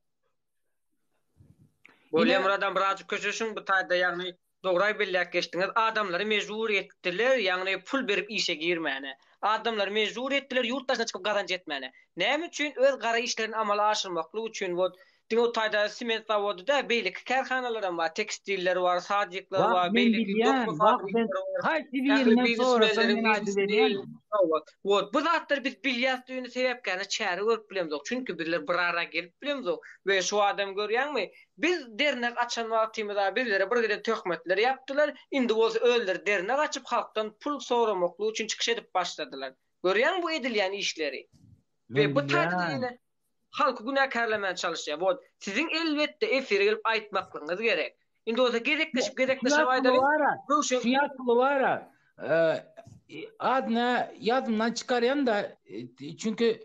Bolýa Myradam birazjyk köşeşiň bu taýda ýagny Dogry belläp geçdiňiz. Adamlary mejbur etdiler, ýagny pul berip işe girmäne. Adamlary mejbur etdiler ýurt daşyna çykyp gazanç etmäne. Näme üçin? Öz gara işlerini amala aşyrmaklyk üçin. Wot diňe o taýda sement zawody däl, beýleki kärhanalaram bar, tekstiller bar, sadikler Wah bar, men beýleki bilýän, dokma wah men fabrikleri bar. haýsy Ähli birinden sorasaň biznesmenleriň men biznesini aýdyberýän. Hawa. Wot bu zatlary biz bilýäs ýöne sebäpkärine çäre görüp bilemzok. Çünki bizler bir ara gelip bilemzok. We şu adamy görýäňmi? Biz dernek açan wagtymyz-a bizlere bir giden töhmetler ýapdylar, indi bolsa özleri dernek açyp halkdan pul soramaklyk üçin çykyş edip başladylar. Görýäňmi bu edilýän işleri? We Men bu taýda-da bilýän. ýene halky günäkärlemäne çalyşýar. Wot, siziň elbetde efire gelip aýtmaklygyňyz gerek. Indi bolsa gezekleşip Şu gezekleşip ýaşuly aýdalyň. bar-a, Röwşen şu ýaşuly bar-a, adyny ýadymdan çykarýan-da, çünki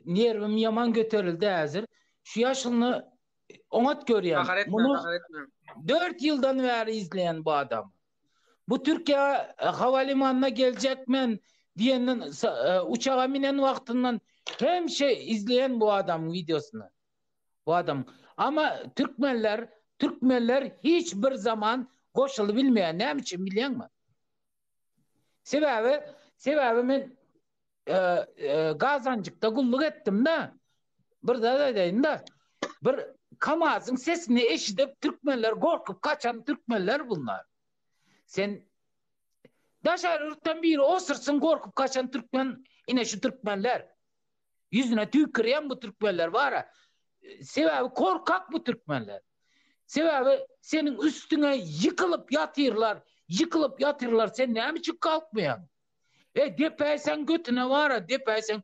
nerwim ýaman göterildi häzir. Şu ýaşulyny oňat görýän. Gahar etme, Muny gahar etme. 4 ýyldan bäri izleýän bu adamy. Bu Türkiýe e, havalimanyna geljek men diýenden e, uçaga minen wagtyndan hemişe izleýän bu adamyň wideosyny. Bu adam. Ama türkmenler, türkmenler hiç bir zaman goşulyp bilmeýär. Näme üçin bilýäňmi? Sebäbi, sebäbi men e, e, Gazanjykda gulluk etdim-de. Bir zat aýdaýyn-da. Bir KAMAZ-yň sesini eşidip türkmenler gorkup gaçan türkmenler bunlar. Sen daşary ýurtdan biri osursyn gorkup gaçan türkmen ine şu türkmenler. Ýüzüne tüýkürýän bu türkmenler bar-a. Sebäbi korkak bu türkmenler. Sebäbi seniň üstüňe ýykylyp ýatyrlar, ýykylyp ýatyrlar, sen näme üçin galkmaýaň? E, depäýseň götüne bar-a, depäýseň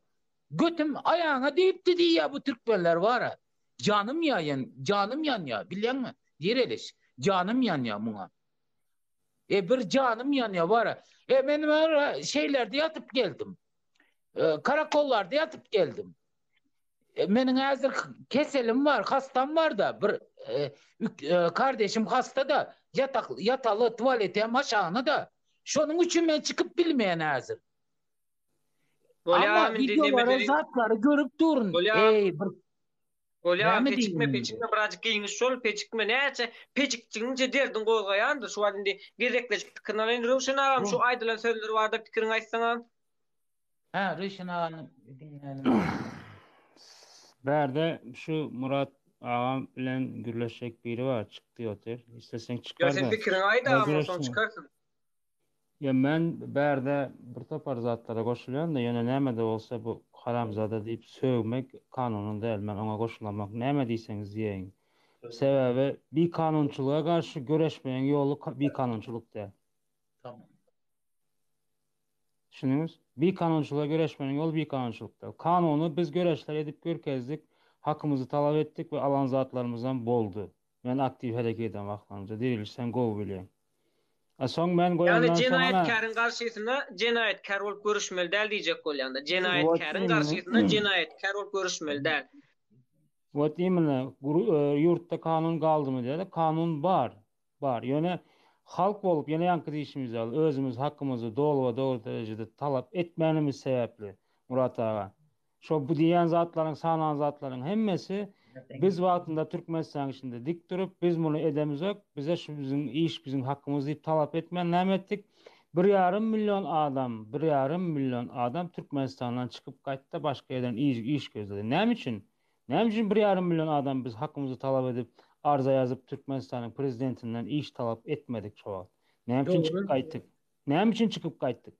götüm aýagyňa degipdi diýýär bu türkmenler bar-a. Janym ýaýan, janym ýanýar, bilýäňmi? Direliş, janym ýanýar muňa. E, bir janym ýanýar bar-a. E, men bar-a şeýlerde ýatyp geldim. E, karakollarda ýatyp geldim. E, meniň häzir keselim bar, hastam bar da, bir e, e, kardeşim hasta da, ýatak ýataly tualeti hem aşagyna da. Şonuň üçin men çykyp bilmeýän häzir. Bolýa Amma indi wideolary, zatlary görüp durun. Bolýa. Eý, bir Bolýa, Näme peçikme, diýeyim indi? peçikme, birazjyk giňiş bol, peçikme, näçe pejikdigiňçe derdiň gozgaýandyr. Şu wagt indi gezekleşip pikirini alaýyn. Röwşen agam, şu aýdylan sözler barada pikiriňi aýtsaňa. Hä, Röwşen agany diňlälim. Bärde şu Murat agam bilen gürleşjek biri bar, çykdy otyr. Isleseň Ýa sen çykar-da. pikiriňi aýt Ýa agam, onsoň gürleşsin. çykarsyň. Ýa men bärde bir topar zatlara goşulýan-da, ýöne näme-de bolsa bu haramzada diýip sögmek kanuny däl, men oňa goşulamok, näme diýseňiz diýeýiň. Sebäbi bikanunçylyga garşy göreşmegiň ýoly bikanunçylyk däl. Tamam. Düşündiňiz? Bikanunçylyga göreşmegiň ýoly bikanunçylyk däl. Kanuny biz göreşler edip görkezdik, hakymyzy talap etdik we alan zatlarymyzam boldy. Men aktiw hereket eden wagtlarymda, Diriliş sen gowy bilýäň. A soň men Ýagny goýandan soň ana. jenaýatkäriň garşysyna jenaýatkär bolup görüşmeli däl diýjek bolýaňda. Jenaýatkäriň garşysyna jenaýatkär bolup görüşmeli däl. Wot imенно, ýurtda kanun galdymy diýýärler. Kanun bar. Bar. Ýöne halk bolup ýene ýaňky diýşimiz ýaly özümiz hakymyzy doly we dogry derejede talap etmänimiz sebäpli Murat aga. Şo bu diýýän zatlaryň, sanan zatlaryň hemmesi biz wagtynda Türkmenistanyň içinde dik durup, biz muny edemizok, bize şu biziň iş, biziň hakymyz diýip talap etmän näme etdik? Bir ýarym million adam, bir ýarym million adam Türkmenistandan çykyp gaýtdy, başga ýerden iş, iş gözledi. Näme üçin? Näme üçin bir ýarym million adam biz hakymyzy talap edip, arza ýazyp Türkmenistanyň prezidentinden iş talap etmedik şo wagt? Näme üçin çykyp gaýtdyk? Näme üçin çykyp gaýtdyk?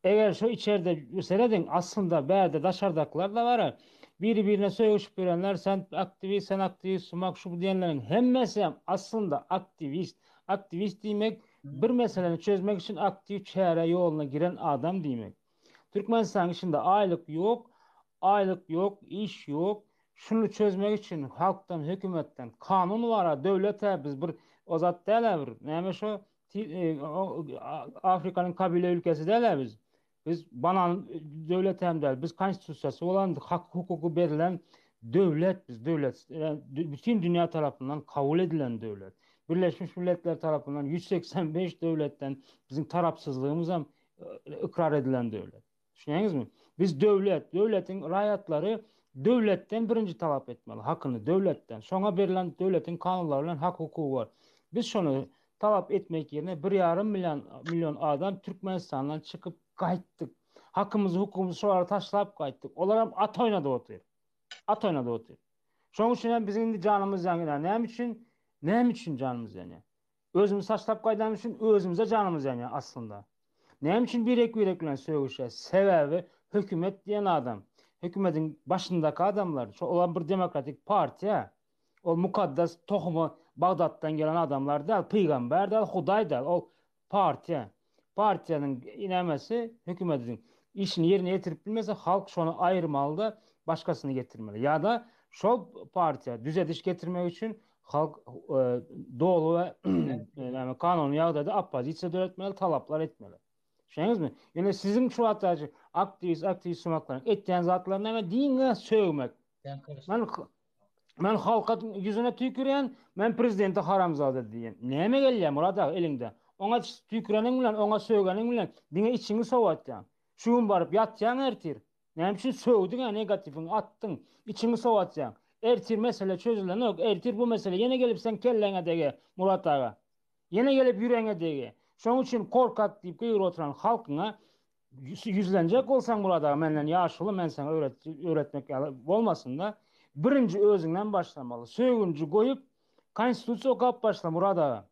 Eger şu içerde serediň aslynda bärde daşardakylar-da bar-a, biri-birine sögüşip ýörenler, sen aktiwist, sen aktiwist, sumak şu bu diýenleriň hemmesem aslynda aktiwist. Aktiwist diýmek bir meseleni çözmek üçin aktiw çäre ýoluna giren adam diýmek. Türkmenistanyň içinde aýlyk ýok, aýlyk ýok, iş ýok. Şuny çözmek üçin halkdan, hökümetden kanun bar-a, döwlet-ä biz bir o zat däl-ä bir, näme şo? Afrikanyň kabile ülkesi däl-ä biz. Biz banan döwlet hem däl. Biz konstitusiýasy bolan, hak hukuky berlen döwlet biz, döwlet. Bütin dünýä tarapyndan kabul edilen döwlet. Birleşmiş Milletler tarapyndan 185 döwletden biziň tarapsyzlygymyz hem ykrar edilen döwlet. Düşünýäňizmi? Biz döwlet, döwletiň raýatlary döwletden birinji talap etmeli, hakyny döwletden. Şoňa berlen döwletiň kanunlary bilen hak-hukugy bar. Biz şony talap etmek ýerine bir ýarym million million adam Türkmenistandan çykyp gaýtdyk. Hakymyzy, hukugymyzy şolara taşlap gaýtdyk. Olaram at oýnadyp otyr. At oýnadyp otyr. Şonuň üçin hem biziň indi janymyz ýanýar. Näme üçin? Näme üçin janymyz ýanýar? Özümizi taşlap gaýdanymyz üçin özümize janymyz ýanýar aslynda. Näme üçin birek-birek bilen sögüşýäs? Sebäbi hökümet diýen adam, hökümediň başyndaky adamlar, şo olam bir demokratik partiýa. Ol mukaddes tohumy Bagdatdan gelen adamlar däl, pygamber däl, hudaý däl. Ol partiýa. Partiýanyň nämesi hökümediň işini ýerine ýetirip bilmese, halk şony aýyrmaly-da, başgasyny getirmeli. Ýa-da şol partiýa düzediş getirmek üçin halk doly we näme kanuny ýagdaýda oppozisiýa döretmeli, talaplar etmeli. Düşünýäňizmi? Ýöne siziň şu wagtdaky aktiwist, aktiwist sumaklaryň etýän zatlary näme? Diňe sögmek. Men men halka ýüzüne tüýkürýän, men prezidente haramzada diýen. Näme gelýär Murat aga eliňde? Oňa tüýküreniň bilen, oňa sögeniň bilen diňe içiňi sowatýaň. Şu gün baryp ýatýaň ertir. Näme üçin sögdüň-ä negatiwiňi atdyň, içiňi sowatýaň. Ertir mesele çözülenok, ertir bu mesele ýene gelip seň kelläňe dege Murat aga. Ýene gelip ýüregiňe dege. Şoň üçin korkak diýip gygyryp oturan halkyňa ýüzlenjek bolsaň Murat aga menden ýaşuly men saňa öwret öwretmek ýaly bolmasyn-da. Birinji özüňden başlamaly. Sögünji goýup konstitusiýa okap başla Murat aga.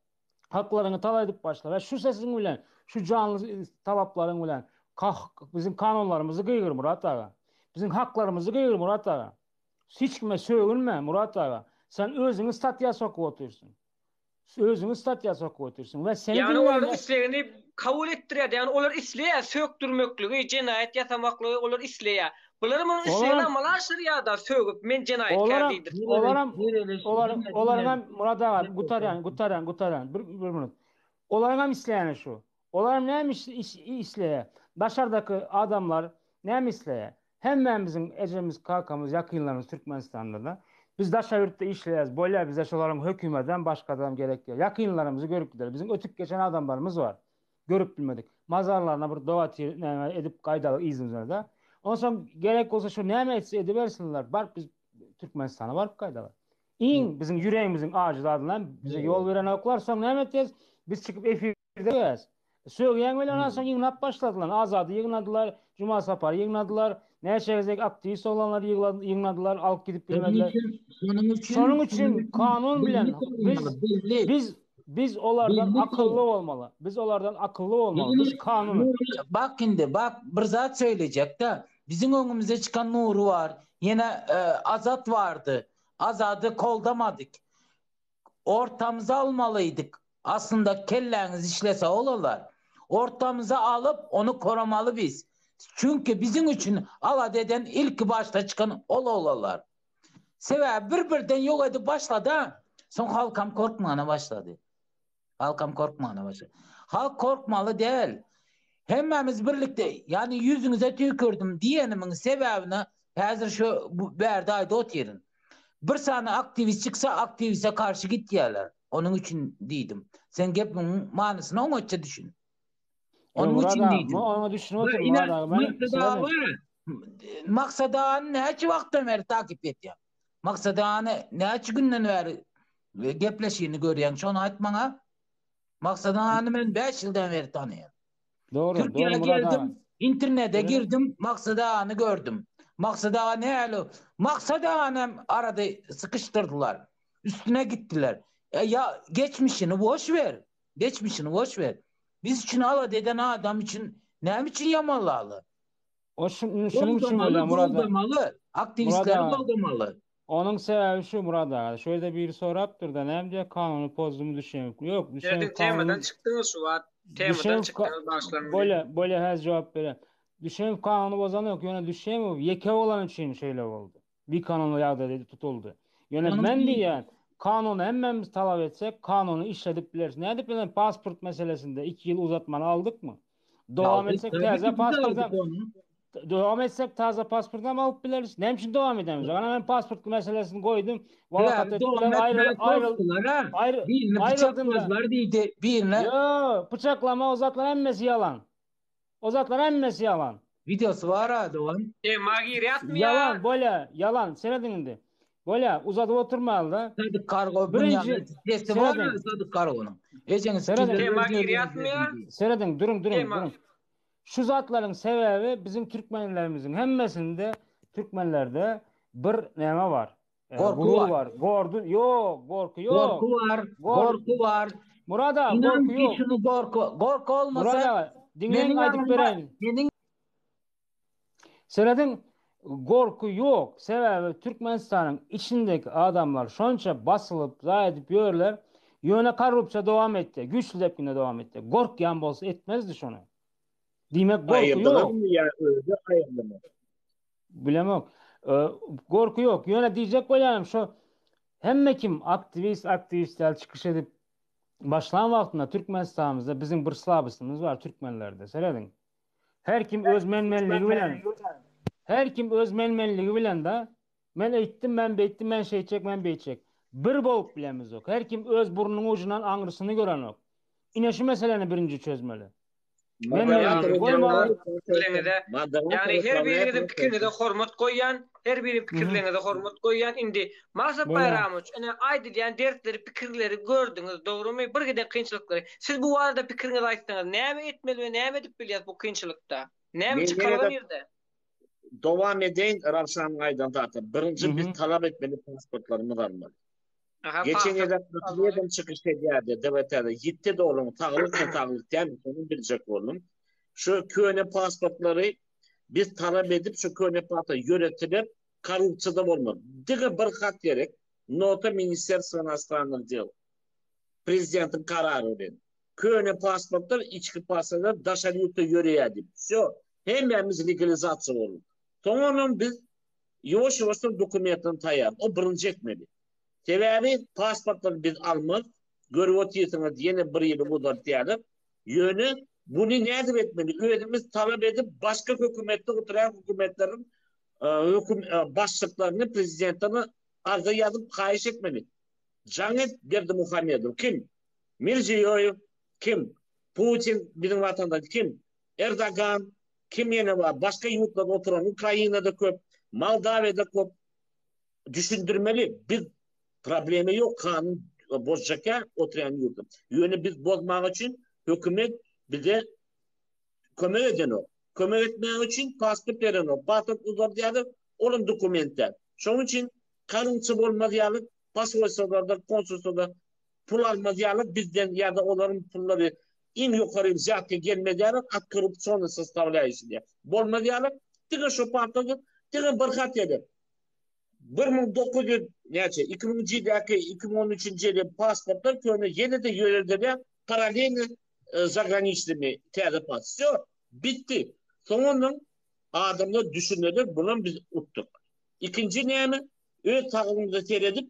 Haklaryňy talap edip başla we şu sesiň bilen, şu janly talaplaryň bilen biziň kanunlarymyzy gygyr Murat aga. Biziň haklarymyzy gygyr Murat aga. Hiç kime sögünme Murat aga. Sen özüňi statýa sokup otyrsyň. Özüňi statýa sokup otyrsyň we seni Ýagny olaryň islegini kabul etdirýär. Ýagny olar isleýär sökdürmekligi, jenaýat ýasamaklygy olar isleýär. Bular munuň islegini amala aşyrýar-da, sögüp, men jenaýatkär diýdirip. Olaram, olaram, olaryňam, Murat aga, gutarýan, gutarýan, gutarýan, bir, bir minut. Olaryňam isleýäni şu. Olaram näme isleýär? Daşardaky adamlar näme isleýär? Hemmämiziň ejemiz, kakamyz, ýakynlarymyz Türkmenistanda-da. Biz daşary ýurtda işleýäris, bolýar bize şolaryň hökümetem, başgadam gerek ýok. Ýakynlarymyzy görüp gideris. Biziň ötüp geçen adamlarymyz bar. Görüp bilmedik. Mazarlaryna bir doga näme edip gaýdalyk yzymyzda. Onsoň gerek bolsa şu näme etse edibersinler. Baryp biz Türkmenistana baryp gaýdalyk. Iň biziň ýüregimiziň ajy zadyna bize ýol berenoklar. Soň näme etýäs? Biz çykyp efirde sögýäs. Sögýäň welin ondan soň ýygnap başladylar. Azady ýygnadylar, Juma Sapary ýygnadylar. Näçe gezek aktiwist oglanlary ýygnadylar, alyp gidip bilmediler. Şonuň üçin Şonuň üçin kanun bilen biz biz Biz olardan akylly bolmaly. Biz olardan akylly bolmaly. Biz kanuny. Bak indi, bak bir zat söýlejek-de. Biziň öňümize çykan Nury bar. Ýene Azat bardy. Azady goldamadyk. Ortamyza almalydyk. Aslynda kelläňiz işlese olarlar. Ortamyza alyp ony koramaly biz. Çünki biziň üçin alada eden ilki başda çykan ol oglanlar. Sebäbi bir-birden ýok edip başlady-a. Soň halkam korkmana başlady. Halkam korkmana başlady. Halk korkmaly däl. Hemmämiz birlikde, ýagny ýüzüňize tüýkürdim diýenimiň sebäbine häzir şu bärde aýdyp otyryn. Bir sany aktiwist çyksa, aktiwiste garşy gitýärler. Onuň üçin diýdim. Sen gepiň manysyna oňatja düşün. Onuň üçin diýdim. Men oňa düşünip otyryn Murat aga. Men Maksat agany näçe wagtdan bäri takyp etýäň? Maksat agany näçe günden bäri gepleşigini görýäň? Şony aýt maňa. Maksat agany men 5 ýyldan bäri tanaýan. Dogry, Türkiýä geldim, internete girdim, Maksat agany gördüm. Maksat aga nähili? Maksat agany hem arada sykyşdyrdylar. Üstüne gitdiler. E, ya geçmişini boş ver. Geçmişini boş ver. Biz üçin alada eden adam üçin näme üçin ýamanlaly? O şunuň üçin bolýar Murat. Goldamaly. Aktiwistleri goldamaly. Onuň sebäbi şu Murat aga. Şu ýerde biri sorapdyr-da, näme diýýär, kanuny pozdumy düşeňok. Ýok, düşeňok. Temadan çykdyňyz şu wagt. Temadan çykdyňyz bagyşlaň. Bolýa, bolýa häzir jogap berýän. Düşeňow kanuny bozanok, ýöne Düşeňow ýeke bolany üçin şeýle boldy. Bikanun ýagdaýda tutuldy. Ýöne men diýýän, Kanuny hemmämiz talap etsek, kanuny işledip bileris. Nädip bilen pasport meselesinde 2 ýyl uzatmany aldykmy? Dowam etsek täze pasportam dowam etsek täze pasportam alyp bileris. Näme üçin dowam edemiz? Ana men pasport meselesini goýdum. Walakat etdiler, aýry aýry aýry birini pyçakladylar diýdi, birine. Ýo, pyçaklama o zatlar hemmesi ýalan. O zatlar hemmesi ýalan. Wideosy bar-a dogan. Tema girýäsmi ýa? Ýalan, bolýa, ýalan. Serediň indi. Bolýa, uzadyp oturmaly-da. Sadyk Kargo Birinji, sesi bar serediň. Sadyk Kargonyň. Ejeňiz Serediň. Tema girýäsmi ýa? Serediň, duruň, duruň, Tema. duruň. Şu zatlaryň sebäbi biziň türkmenlerimiziň hemmesinde türkmenlerde bir näme bar? Gorky Gurur bar. bar. Gordy, ýok, gorky ýok. Gorky bar, Gor gorky bar. Murad aga, Inan gorky ki ýok. şuny gorky, gorky Murad olmasa aga, diňleň meniň aýdyp ýanymda bereýin. meniň Serediň, gorky ýok. Sebäbi Türkmenistanyň içindeki adamlar şonça basylyp, zaý edip ýörler. Ýöne korrupsiýa dowam etdi. Güýçli depginde dowam etdi. Gorkýan bolsa etmezdi şony. Diýmek gorky ýok. Aýyrdylarmy ýa özi aýyrdymy? Bilemok. Gorky ýok. Ýöne diýjek bolýanym şo hemme kim aktiwist, aktiwist ýaly çykyş edip başlan wagtynda Türkmenistanymyzda biziň bir slabostymyz bar türkmenlerde. Serediň. Her kim öz men-menligi bilen her kim öz men-menligi bilen da men eýtdim, men beýtdim, men şeýtjek, men beýtjek. Bir bolup bilemizok. Her kim öz burnunyň ujundan aňrysyny görenok. Ine şu meseleni birinji çözmeli. Men Moderator goýmaly. Pikirleriňize, ýagny her biriňiziň pikiriňize hormat goýýan, her biriň pikirleriňize hormat goýýan. Indi Maksat Baýramowiç, ine aýdylýan dertleri, pikirleri gördüňiz, dogrumy? Bir giden kynçylyklary. Siz bu barada pikiriňizi aýtsaňyz, näme etmeli we näme edip bilýäs bu kynçylykda? Näme çykalga nirde? Dowam edeýin Rawşanyň aýdan zatlary. Birinji biz talap etmeli pasportlarymyzy almaly. Geçen gezek Atlyýewem çykyş edýärdi DWT-de. Ýitdi dogruň, saglykmy, saglyk dälmi, şony biljek boldum. Şu köne pasportlary biz talap edip, şu köne pasport ýöretilip, korrupsiýa-da bolmaz. Diňe bir hat gerek, nota Ministerstwa inostrannych del. Prezidentiň karary bilen. Köne pasportlar, içki pasportlar daşary ýurtda ýöreýär diýip. Wsýo, hemmämiz legalizasiýa bolduk. Soň onam biz Ýuwaş-ýuwaşdan dokumentlerini taýýar. O birinji etmeli. Sebäbi pasportlary biz almaz. Görüp otyrsyňyz ýene bir ýyly uzaltýarlar. Ýöne buny nädip etmeli? Özümiz talap edip başga hökümetde oturýan hökümetleriň höküm başlyklaryny prezidentlerine arza ýazyp haýyş etmeli. Jaň et Berdimuhamedow kim? Mirziýoýew kim? Putin biziň watandaş kim? Erdogan Kim ýene bar? Başga ýurtlarda oturan Ukrainada köp, Moldawiýada köp. Düşündirmeli, biz problema ýok, kanun bozjakýa oturýan ýurtda. Ýöne biz bozmak üçin hökümet bize kömek edenok. Kömek etmek üçin pasport berenok. Pasport uzaldýarlar, olam dokument däl. Şonuň üçin korrupsiýa bolmaz ýaly posolstwolarda, konsulstwoda pul almaz ýaly bizden ýa-da olaryň pullary iň ýokary wzýatka gelmez ýaly at korrupsiýony sostavlýaýuşi diýýär. Bolmaz ýaly diňe şo partiýada diňe bir hat gerek. 1900 näçe 2000-nji ýyldäki 2013-nji ýyly pasportlar köne ýene-de ýöredilýär paralelno zagraniçnymy täze pasport. Wsýo bitdi. Soňundan adamlar düşünerler bunam biz utduk. Ikinji näme? Öz saglygymyza seredip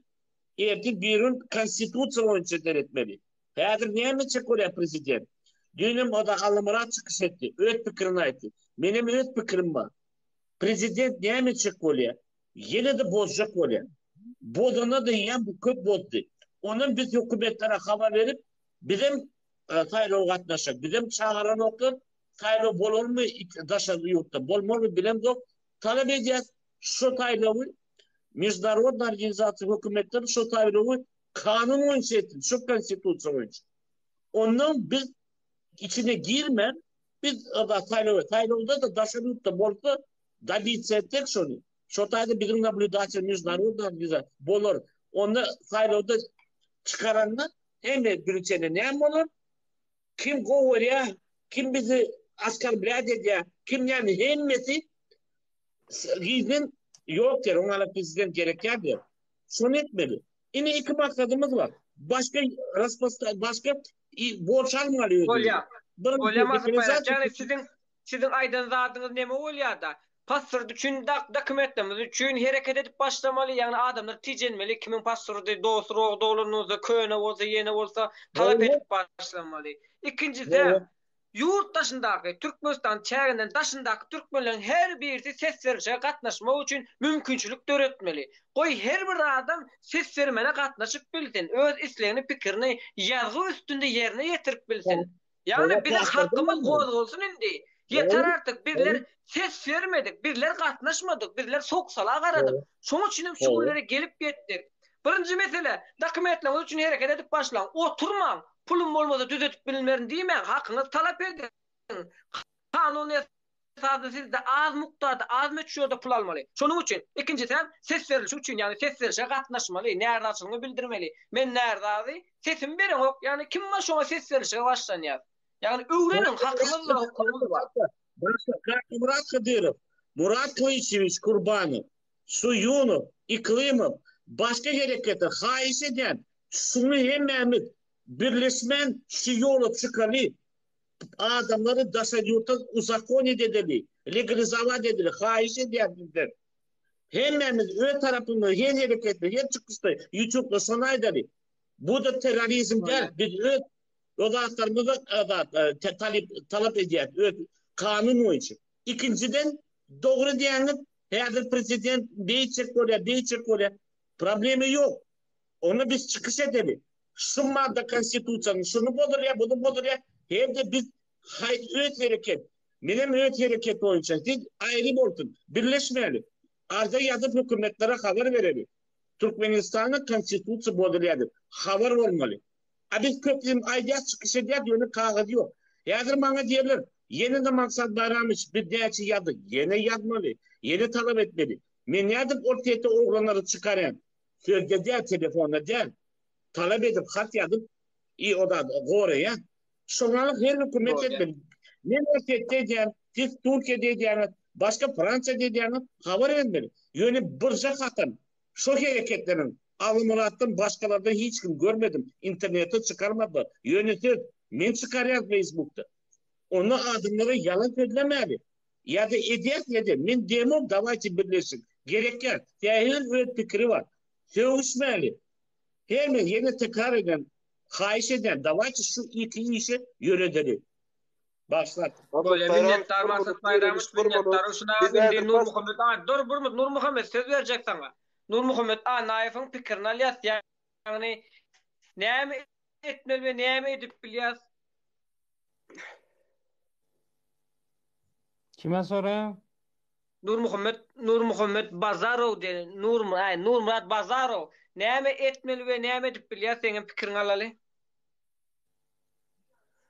Ertir birigün konstitusiýa boýunça seretmeli. Häzir näme etjek bolýar prezident? Düýnem o-da Allamyrat çykyş etdi, öz pikirini aýtdy. Menem öz pikirim bar. Prezident näme etjek bolýar? Ýene-de bozjak bolýar. Bozanda-da eýýäm bu köp bozdy. Ondan biz hökümetlere habar berip, bizem saýlawa gatnaşjak. Bizem çagyranoklar, saýlaw bolarmy daşary ýurtda, bolmarmy bilemzok. Talap edýäs, şu saýlawy Mejdunarodnyý organizasiýa hökümetleri şu saýlawy kanun boýunça etsin, şu konstitusiýa boýunça. Ondan biz içine girmän, biz saýlaw, saýlawda-da daşary ýurtda bolsa, dobиться etsek şony, şo taýda biziň nablýudatel mejdunarodnyý organizasiýa bolar. Onda saýlawda çykaranda hemme býulletene näme bolar? Kim gowy görýär, kim bizi oskorblýat edýär, kim näme hemmesi gizlin ýok diýer, oňa prezident gerek däl diýer. Şony etmeli. Ine iki maksadymyz bar. Başga rasposta başga borç almaly özümize. Bolýar. Bolýar Maksat Baýram. Ýagny siziň siziň aýdan zadyňyz neme bolýar-da? Pasport üçin dokumentlerimiz üçin hereket edip başlamaly, ýagny adamlar tijenmeli, kimiň pasporty dosty rogda bolan bolsa, köne bolsa, ýene bolsa talap edip başlamaly. Ikinjisi, ýurt daşyndaky, Türkmenistanyň çäginden daşyndaky türkmenleriň her birisi ses berişe gatnaşmak üçin mümkinçilik döretmeli. Goý her bir adam ses bermene gatnaşyp bilsin, öz islegini, pikirini ýazgy üstünde ýerine ýetirip bilsin. Ýagny biziň hakymyz gozgalsyn indi. Ýeter artyk bizler ses bermedik, bizler gatnaşmadyk, bizler sowuk-sala garadyk. Şoň üçin hem şu günlere gelip ýetdik. Birinji mesele, dokumentleriňiz üçin hereket edip başlaň. Oturmaň, pulum bolmasa düzedip bilmerin diýmäň, hakyňyzy talap ediň. Kanun esasynda sizde az mukdarda, az möçberde pul almaly. Şonuň üçin, ikinjisem, ses berlişi üçin, ýagny ses berişe gatnaşmaly, närazyçylygyňy bildirmeli. Men närazy, sesimi bereňok, ýagny kim bar şoňa ses berlişige başlanýar. Ýagny öwreniň, hakyňyz bar, hukugyňyz bar. Başga, Kakamyrat Hydyrow, Murat Kylyçewiç Kurbanow, Suýunow, Iklymow, başga herekete haýyş edýän, şuny hemmämiz birleşmän şu ýola çykaly, Adamlary daşary ýurtdan uzakonit edeli, legalizowat edeli, haýyş edýän sizden. Hemmämiz öz tarapymyzdan her hereketde, her çykyşda ýutubda şony aýdaly. Bu-da terrorizm däl, biz öz öz zatlarymyzy talap talap edýäs, öz kanun boýunça. Ikinjiden, dogry diýýäňiz, häzir prezident beýtjek bolýar, beýtjek bolýar. Problema ýok. Onda biz çykyş edeli. Şu madda konstitusiýanyň şuny bozulýar, buny bozulýar. Hem-de biz haýsy öz hereket, menem öz hereket boýunça siz aýry bolsun, birleşmäli. Arza ýazyp hökümetlere habar bereli. Türkmenistanda konstitusiýa bozulýar diýip habar bolmaly. A biz köpüm aýdýas, çykyş edýäs, ýöne kagyz ýok. Häzir maňa diýerler, ýene-de Maksat Baýramowiç biz näçe ýazdyk, ýene ýazmaly, ýene talap etmeli. Men nädip Orsýetde oglanlary çykarýan? Sözde däl, telefonda däl. Talap edip, hat ýazyp, i o zat goraýar. Şoňa her hökümet etmeli. Men Orsýetde edýän, siz Türkiýede edýäňiz, başga Fransiýada edýäňiz, habar bermeli. Ýöne birje hatam şo hereketleriň Alymyratdan başgalardan hiç kim görmedim. Internete çykarmadylar. Ýöne söz men çykarýan Facebookda. Onda adamlara ýalan sözlemäli. Ýa-da edýäs ýa-da men diýemok dawayte birleşiň. Gerek ýok. Sähel öz pikiri bar. Sögüşmäli. Hemme ýene tekrar edýän haýyş edýän dawayte şu iki işi ýöredeli. Başlat. Bolýa minnetdar Maksat Baýramowiç minnetdar şuna indi Nurmuhammet a dur bir minut Nurmuhammet söz berjek saňa. Nurmuhammet Annaýewiň pikirini alýas ýagny näme etmeli we näme edip bilýäs. Kime soraýaň? Nurmuhammet Nurmuhammet Bazarow diýen Nur aý Nurmyrat Bazarow näme etmeli we näme edip bilýär seňem pikiriňi alaly.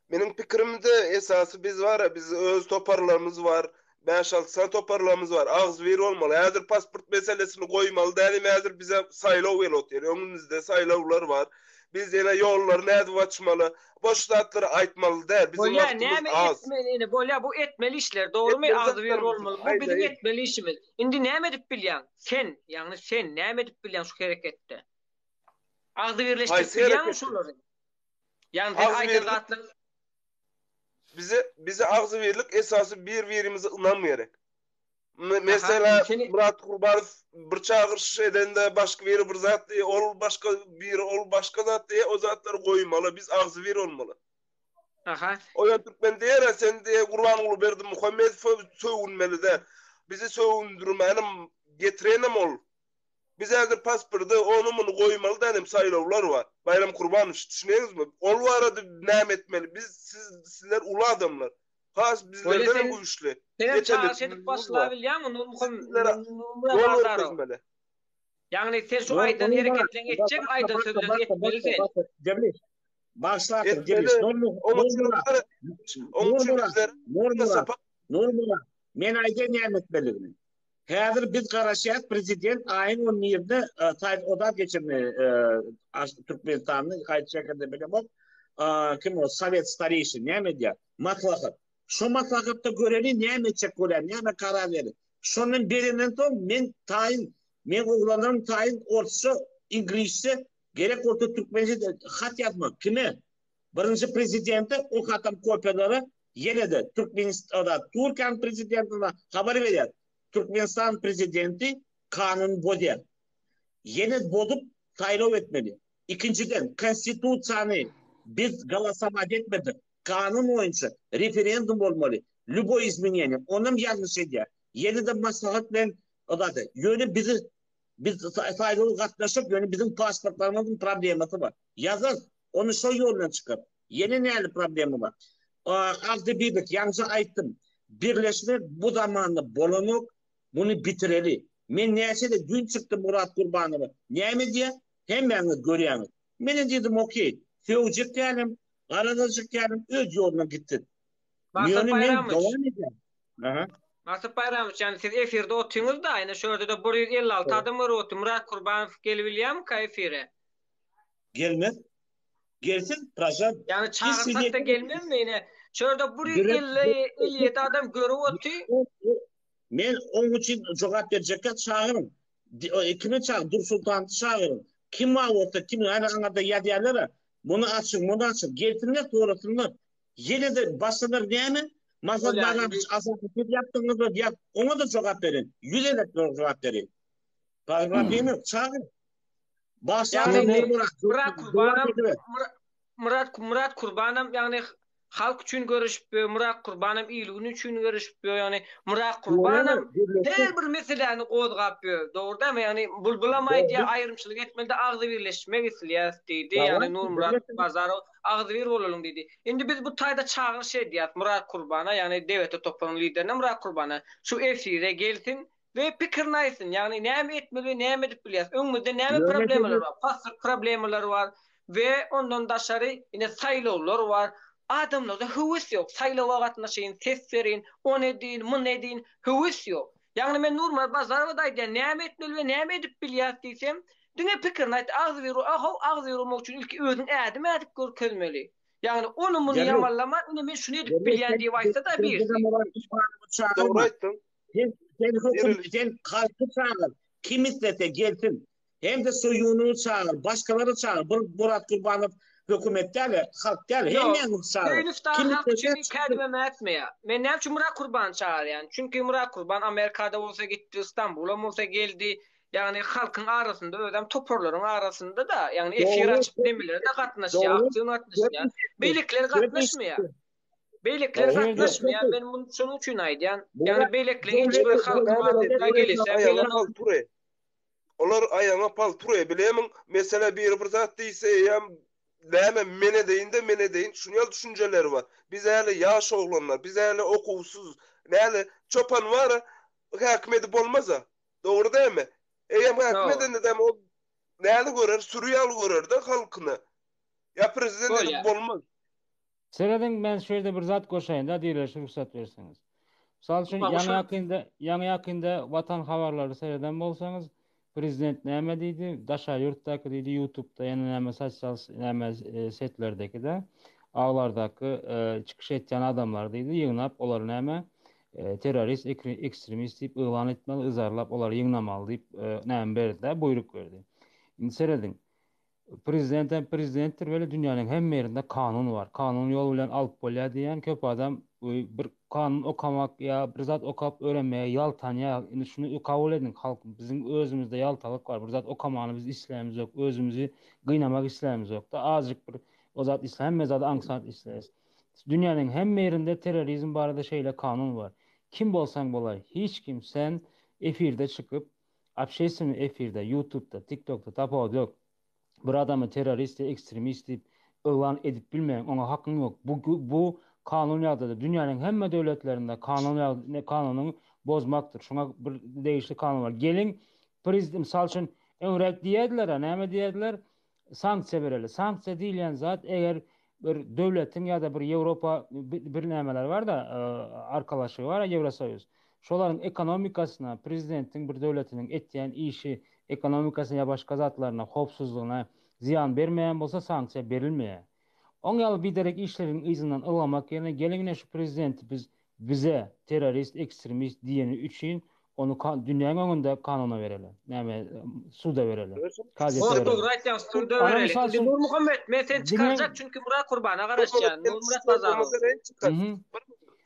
Meniň pikirimde esasy biz bara biz öz toparlarymyz bar. 5-6 sany toparlarymyz bar. Agzybir bolmaly. Häzir pasport meselesini goýmaly däl. Häzir bize saýlaw gelip otyr. Öňümizde saýlawlar bar. Biz ýene ýollary nädip açmaly? Boş zatlary aýtmaly däl. Biziň Bolýa, wagtymyz näme az. etmeli indi? Bolýa, bu etmeli işler, dogrumy? Etmeli Agzybir zatlarymyzy bolmaly. Bu biziň aýdaýyn. etmeli işimiz. Indi näme edip bilýäň? Sen, ýagny sen näme edip bilýäň şu hereketde? Agzybirleşdirip Haýsy bilýäňmi hereketde? şolary? Ýagny sen aýdan Agzybirlik zatlaryň bize bize agzybirlik esasy bir-birimize ynam gerek. Aha, Mesela seni Murat Kurbanow bir çagyryş edende başga biri bir zat diýýär, ol başga biri ol başga zat diýýär, o zatlary goýmaly, biz agzybir bolmaly. Aha. Oýan Türkmen diýer, sen diýer Gurbanguly Berdimuhamedowa sögünmeli däl. Bizi sögündürmänem getirenem ol. Biz häzir pasporty ony muny goýmaly däl hem saýlawlar bar. Baýram Kurbanowiç düşüneňizmi? Ol barada näme etmeli? Biz siz sizler uly adamlar. Has Bolýa bizlerden hem sen güýçli. senem Geçen çagyryş edip başlabilýäňmi Siz bizlere Nurmuhammet ýol Bazarow? görkezmeli. Ýagny sen şu aýdan hereketleňi etjek, aýdan sözleňi etmeli sen. Derwiş. Başlatyr Etmeli. Derwiş. Oň üçin bizlere oň üçin bizlere Nurmyrat. Nurmyrat. Men aýdaýyn näme etmelidigini. Häzir biz garaşýas prezident aýyň on birinde saýt oda geçirme Türkmenistanda haýsy şäherde bilemok. Kim o Sowet stareyşin näme edýär? Maslahat. Şo maslahatda göreli näme etjek bolýar, näme karar berer. Şondan berenden soň men taýyn, men oglanlarym taýyn orsça, iňlisçe, gerek bolsa türkmençe hat ýazmak. Kime? Birinji prezidente o hatam kopiýalara ýene-de Türkmenistana, Türkiýäniň prezidentine habar berýär. Türkmenistan prezidenti kanuny bozýar. Ýene bozup saýlaw etmeli. Ikinjiden, konstitusiýany biz golosować etmedik. Kanun boýunça referendum bolmaly. Lýuboý izmeneniýe. Onam ýalňyş edýär. Ýene-de maslahat bilen zat. Ýöne bizi biz saýlawa gatnaşyp, ýöne biziň pasportlarymyzyň problemasy bar. Ýazar, ony şo ýoldan çykar. Ýene näli problema bar? Agzybirlik, ýaňja aýtdym. Birleşmek bu zamanda bolanok. Muny bitireli. Men näçe-de düýn çykdy Murat Gurbanowa. Näme diýýär? Hemmäňiz görýäňiz. Menem diýdim okey. Sögjek dälem, garadajak dälem, öz ýoluna gitsin. Maksat Ýöne men Baýramowiç. dowam edýän. Aha. Maksat Baýramowiç, ýani siz efirde otyňyz-da, ine şu ýerde-de 156 adam görüp otyr. Murat Kurbanow gelibilýärmika efire? Gelmez. Gelsin, proşa. Ýagny çagyrsak-da gelmezmi ine? Şu ýerde 157 adam görüp otyr. Men oň üçin jogap berjekkä çagyryň. Kimi çagyr, Dursultany çagyryň. Kim bar bolsa, kim hany aňyrda ýazýarlar-a. Muny açyň, muny açyň. Gelsinler, sorasynlar. Ýene-de başgalar näme? Maksat Baýramowiç Azatlyk siz ýapdyňyzlar diýýär. Oňa-da jogap berin. Ýüz gezek jogap berin. Problem ýok, çagyr. Başlaň Murat Gurbanam Murat Murat Kurbanam ýagny halk üçin göreşip ýör, Murat Kurbanam il-gün üçin göreşip ýör, ýagny Murat Kurbanam her bir meseläni gozgap ýör. Dogry dälmi? Ýagny Bulbulam aýdýar, aýrymçylyk etmeli-de agzybirleşmek isleýäris diýdi. Ýagny Nurmyrat Bazarow agzybir bolalyň diýdi. Indi biz bu taýda çagyryş edýäris Murat Kurbana, ýagny DWT toparynyň liderine Murat Kurbana şu efire gelsin we pikirini aýtsyn, ýagny näme etmeli we näme edip bilýäris, öňümizde näme problemalar bar, pasport problemalary bar we ondan daşary ine saýlawlar bar, adamlarda höwes ýok, saýlawa gatnaşaýyn, ses bereýin, ony edeýin, muny edeýin, höwes ýok. Ýagny men Nurmyrat Bazarowa-da aýdýan, näme etmeli we näme edip bilýäris diýsem, diňe pikirini aýtdy, agzybir, a-how, agzybir bolmak üçin ilki özüň ädim ädip görkezmeli. Ýagny ony muny ýamanlaman, ine men şuny edip bilýän diýip aýtsa-da birisi. Dogry aýtdyň. Sen sen höküm sen halky çagyr. Kim islese gelsin. Hem de Soýunyny çagyr, başgalary çagyr. Bir Murat Gurbanow hökümet däl, halk däl. Hemmäňizi çagyr. Söýünow dagy Kim halk islese üçin ilk ädimem ätmeýär. Men näme üçin Murat Kurbany çagyrýan? Çünki Murat Kurban Amerikada bolsa gitdi, Istanbulam bolsa geldi. Ýagny halkyň arasynda özem toparlaryň arasynda-da, ýagny efir Dogry. açyp nemelere-de gatnaşýar, Dogry. aktiw gatnaşýar. Beýlekiler gatnaşmaýar. Beýlekiler gatnaşmaýar, men muny şonuň üçin aýdýan. Ýagny beýlekiler hiç bir halkyň arasynda gelişe gelenok. Olar aýaňa pal ture bilemiň, mesele biri bir zat diýse eýýäm näme men edeýin-de men edeýin şuny ýaly düşünjeleri bar. Biz häli ýaş oglanlar, biz häli okuwsyz, näli çopan bar-a häkim edip bolmaz-a. Dogry dälmi? Eýýäm häkim edende-de ol näli görer, süri ýaly görer-de halkyny. Ýa prezident edip bolmaz. Serediň, men şu ýerde bir zat goşaýyn-da, Direliş rugsat berseňiz. Mysal üçin, ýaňy-ýakynda, ýaňy-ýakynda Watan habarlary sereden bolsaňyz, prezident näme diýdi, daşary ýurtdaky diýdi, ýutubda ýene näme sosial näme setlerdeki-de, aglardaky çykyş etýän adamlary diýdi, ýygnap, olary näme, terrorist, ekstremist diýip yglan etmeli, yzarlap, olary ýygnamaly diýip, näme berdi-de, buýruk berdi. Indi serediň, Prezidentem prezidentdir weli dünýäniň hemme ýerinde kanun bar. Kanun ýol bilen alyp bolýar diýýän köp adam bir kanun okamak ýa bir zat okap öwrenmege ýaltanýar. Indi şuny kabul ediň halk biziň özümizde ýaltalyk bar. Bir zat okamany biz islämizok. Özümizi gynamak islämizokda. Azjyk bir o zat isle hemme zady aňsat isleýäs. Dünýäniň hemme ýerinde terrorizm barada şeýle kanun bar. Kim bolsaň bolaý hiç kim sen efirde çykyp Obşestweniý efirde, ýutubda, tiktokda tapawudy ýok. Bir adamy terrorist ýa ekstremist diýip yglan edip bilmeýäň, oňa hakyň ýok. Bu bu kanun ýagdaýda dünýäniň hemme döwletlerinde kanun ýag kanunyň bozmakdyr. Şuňa bir degişli kanun bar. Geliň prezid mysal üçin öňräk diýerdiler-ä, näme diýerdiler? Sanksiýa bereli. Sanksiýa diýilýän zat eger bir döwletiň ýa-da bir Ýewropa bir nämeler bar-da, arkalaşygy bar-a Ýewrosoýuz. Şolaryň ekonomikasyna prezidentiň bir döwletiniň etýän işi ekonomikasyna ýa başga zatlaryna, howpsuzlygyna zyýan bermeýän bolsa sanksiýa berilmeýär. Oň ýaly biderek işleriň yzyndan ylgamak ýerine geliň ine şu prezidenti biz bize terrorist, ekstremist diýeni üçin ony dünýäň öňünde kanuna bereli. Näme suda bereli. Kazyýete Dogry bereli. dogry aýtýaň suda Ana bereli. mysal Indi üçin Nurmuhammet men seni diňe çykarjak çünki Murat Kurbana garaşýan. Nurmyrat Bazarow. Mhm.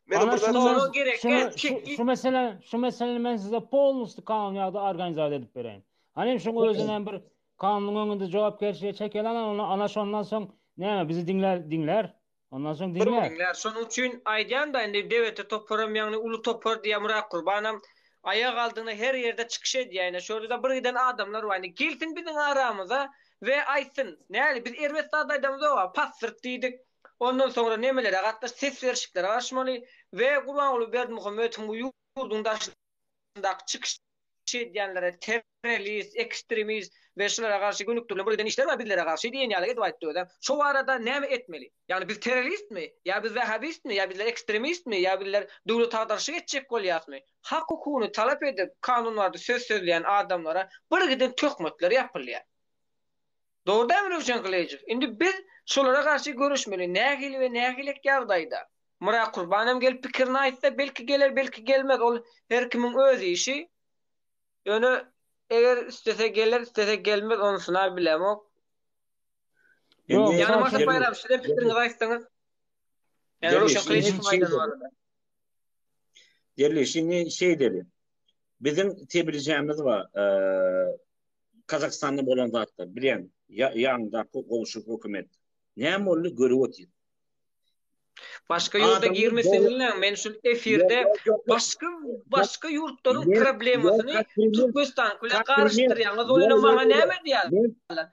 Meni Ana bir zat şunu men Sorag gerek şunu däl, şu teklip şu mesele şu meseleni men size polnusty kanun ýagda organizat edip bereýin. Hanym şuň özünem bir kanunyň öňünde jogapkärçilige çekeli ana ony ana şondan soň näme bizi diňlär diňlär. Ondan soň diňlär. Diňlär. Şonuň üçin aýdýan-da indi DWT toparam ýagny uly topar diýýär Myrat Gurbanam aýak aldygyna her ýerde çykyş edýär ine şu ýerde-de bir giden adamlar bar indi gelsin biziň aramyza we aýtsyn näli biz erbet zat aýdamyzok-a pasyrt diýdik ondan soňra nemelere gatnaş ses berişiklere gaşmaly we Gurbanguly Berdimuhamedowyň bu ýurduň daşyndaky çykyş edýänlere terrorist, ekstremist we şulara garşy gönükdirilen bir giden işler bar bizlere garşy diýen ýaly edip aýtdy özem. Şo barada näme etmeli? Ýagny biz terroristmi? Ýa biz wähabistmi? Ýa bizler ekstremistmi? Ýa bizler döwlet agdaryşyk etjek bolýasmy? Hak hukugyny talap edip kanun barada söz sözleýän adamlara bir giden töhmetler ýapylýar. Dogry dälmi Röwşen Gylyjow? Indi biz şolara garşy göreşmeli. Nähili we nähilek ýagdaýda? Myrat Gurban hem gelip pikirini aýtsa belki geler belki gelmez ol her kimiň öz işi. Ýöne eger islese geler islese gelmez onysyna bilemok. Ýok, Ýagny mysal Maksat üçin Baýram sizem pikiriňizi aýtsaňyz. Ýagny Derwiş, Röwşen Gylyjowyň aýdany barada. Derwiş, indi şeýdeli. Biziň tebrijämiz bar. Kazakystanda bolan zatlar bilýäň, ýanyňdaky goňşy hökümet. Näme boldy görüp otyr. Başga ýurda girmeseňizläň, men şu efirde başga başga ýurtlaryň problemasyny Türkmenistan bilen garyşdyrýaňyz, ol ýöne maňa näme diýýärler?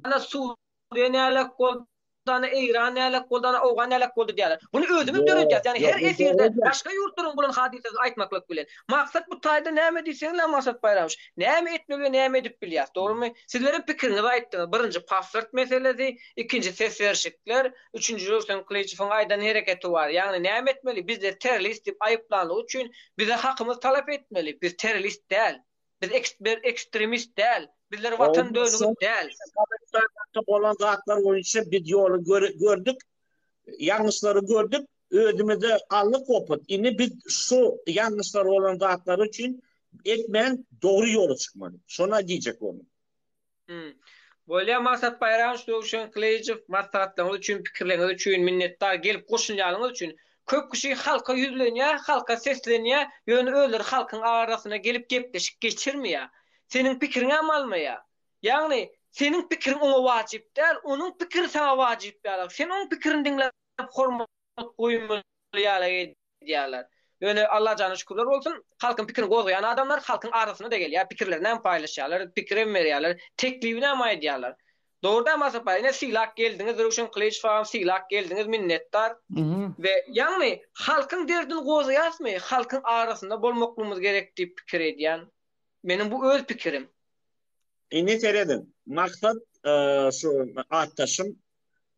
Ana Suriýa nälik boldy, ana Eýran nälik boldy, ana Owgan nälik boldy diýýärler. Muny özümiz döredýäris. Ýagny her efirde başga ýurtlaryň bolan hadysasyny aýtmaklyk bilen. Maksat bu taýda näme diýseňizem Maksat Baýramowiç, näme etmeli we näme edip bilýäris, dogrymy? Sizlerem pikiriňizi aýtdyňyz. Birinji pasport meselesi, ikinji ses berişikler, üçünji Röwşen Gylyjowyň aýdan hereketi bar. Ýagny näme etmeli? Bizleri terrorist diýip aýyplanlygy üçin bize hakymyzy talap etmeli. Biz terrorist däl. Biz ekstremist däl. Bizler watan dönügi däl. Gazagystandaky bolan zatlar boýunça biz ýoly gördük, ýalňyşlary gördük, özümize aldyk opyt. Indi biz şu ýalňyşlar bolan zatlary üçin etmän dogry ýola çykmaly. Şony diýjek boldum. Bolýa Maksat Baýramowiç Röwşen Gylyjow maslahatlaryňyz üçin pikirleriňiz üçin minnetdar gelip goşulýanyňyz üçin. Köp kişi halka ýüzlenýär, halka seslenýär, ýöne özleri halkyň arasyna gelip gepleşik geçirmeýär. Seniň pikiriňem almaýar. Ýagny, seniň pikiriň oňa wajyp däl, onuň pikiri saňa wajyp ýalak. Sen oň pikirini diňläp hormat goýmaly ýalak edýärler. Ýöne Allajana şükürler bolsun, halkyň pikirini gozgaýan adamlar halkyň arasyna-da gelýär, pikirlerinem paýlaşýarlar, pikirem berýärler, teklibinem aýdýarlar. Dogry däl Maksat baý, ine sylap geldiňiz Röwşen Gylyjow agam sylap geldiňiz minnetdar. We ýagny halkyň derdini gozgaýasmy, halkyň arasynda bolmaklygymyz gerek diýip pikir edýän. Meniň bu öz pikirim. Indi serediň, Maksat şu atdaşym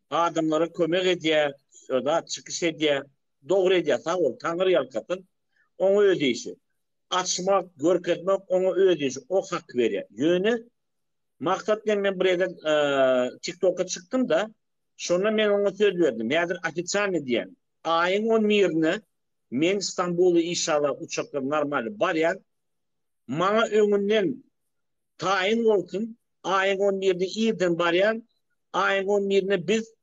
adamlara kömek edýär, zat çykyş edýär, dogry edýär, sag bol, Taňry ýalkasyn, oňa öz işi. Açmak, görkezmek oňa öz işi, o hak berýär. Ýöne Maksat bilen men bir gezek TikToka çykdym-da, şonda men oňa söz berdim. Häzir ofitsialnyý diýýän. Aýyň on birine men Stambula işallah uçakda normalny barýan. Maňa öňünden taýyn bolsun, aýyň on birine irden barýan, aýyň on birine biz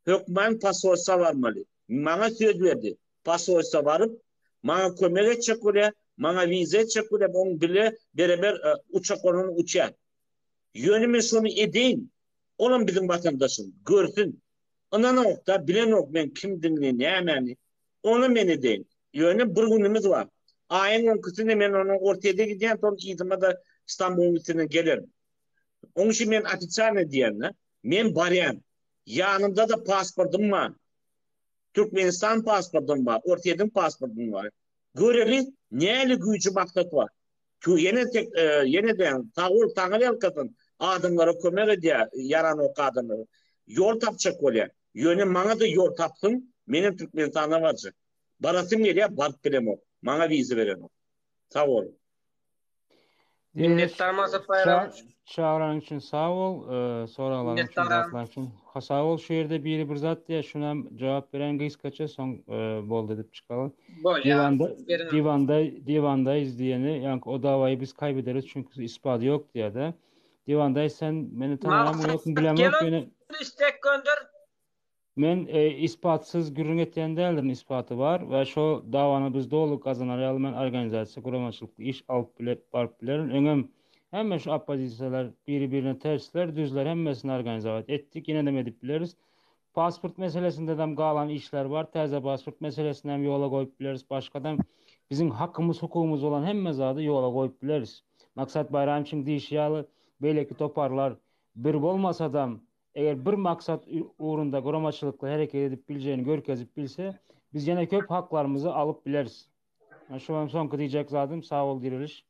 hökman posolstwa barmaly. Maňa söz berdi. Posolstwa baryp, maňa kömek etjek bolýar, maňa wiza etjek bolýar, oň bile bereber uçak bolan uçýar. Ýöne men şony edeýin, olam biziň watandaşym, görsün. Ynanok-da, bilenok men kimdigini, nämäni. Ony men edeýin. Ýöne bir günümiz bar. Aýyň on ikisinde men ondan Orsýete gidýän, soň yzyma-da Stambulyň üstünden gelerin. Oň üçin men ofitsialnyý diýende, men barýan. Ýanymda-da pasportym bar. Türkmenistan pasportym bar, Orsýetiň pasportym bar. Göreli, näli güýji maksat bar. Tü ýene tek ýene de sag bol saňa ýalkasyn. Adamlara kömek edýär, ýaranok adamlara. Ýol tapjak bolýar. Ýöne maňa-da ýol tapsyn, menem Türkmenistana barjak. Barasym gelýär, baryp bilemok. Maňa wiza berenok. Sag boluň. Minnetdar Maksat Baýramowiç. Çagyranyň üçin sag bol, soraglaryň üçin, zatlaryň üçin. Sag bol, şu ýerde biri bir zat diýýär, şunam jogap bereýin gysgaça, soň boldy diýip çykaly. Bolýar. Diwanda, diwanda, diwandaýyz diýeni, ýaňky o dawaýy biz kaýbederis, çünki isbady ýok diýýär-de. Diwandaýyz sen meni tanaýaňmy ýokmy bilemok, ýöne. Maksat, gel istek gönder. Men ispatsyz gürrüň etýän däldirin, ispaty bar we şo dawany biz doly gazanar ýaly men organizasiýa guramaçylykly iş alyp bile baryp bilerin. Öňem hemme şu oppozisiýalar biri birine tersler, düzler hemmesini organizowat etdik, ýenedem edip bileris. Pasport meselesindedem galan işler bar, täze pasport meselesini hem ýola goýup bileris, başgadam biziň hakymyz hukugymyz bolan hemme zady ýola goýup bileris. Maksat Baýramowiçiň diýşi ýaly beýleki toparlar bir bolmasadam Eger bir maksat ugrunda guramaçylykly hereket edip biljegini görkezip bilse, biz ýene köp haklarymyzy alyp bileris. Şu hem soňky diýjek zadym. Sag bol Diriliş.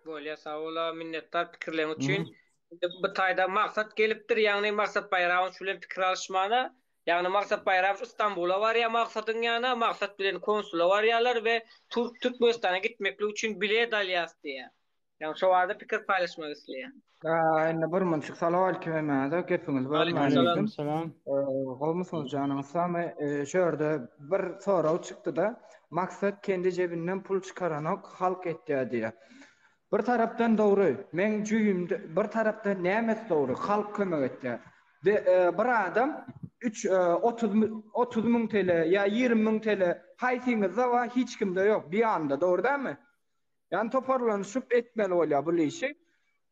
Bolýa sag bol minnetdar pikirleriň üçin. Indi bu taýda Maksat gelipdir, ýagny Maksat Baýramowiç bilen pikir alyşmana. Ýagny Maksat Baýramowiç Istanbula barýar Maksadyň ýanyna, Maksat bilen konsula barýarlar we Türkmenistana gitmeklik üçin bilet alýas diýýär. Ýagny şo barada pikir paýlaşmak isleýän. Indi bir munçuk salowaleýkim hemmäňize gepiňizi bölmäýin diýdim. Salam. Gowmysyňyz janyňyz sagmy? Şu ýerde bir sorag çykdyda Maksat kendi jebinden pul çykaranok halk etýä diýýä. Bir tarapdan dogry meň jübimde bir tarapdan nämesi dogry halk kömek etýä. Bir adam üç 30 30 müň TL ýa 20 müň TL haýsyňyzda bar hiç kimde ýok bir ýanda dogry dälmi? Ýagny toparlanyşyp etmeli bolýar bul işi.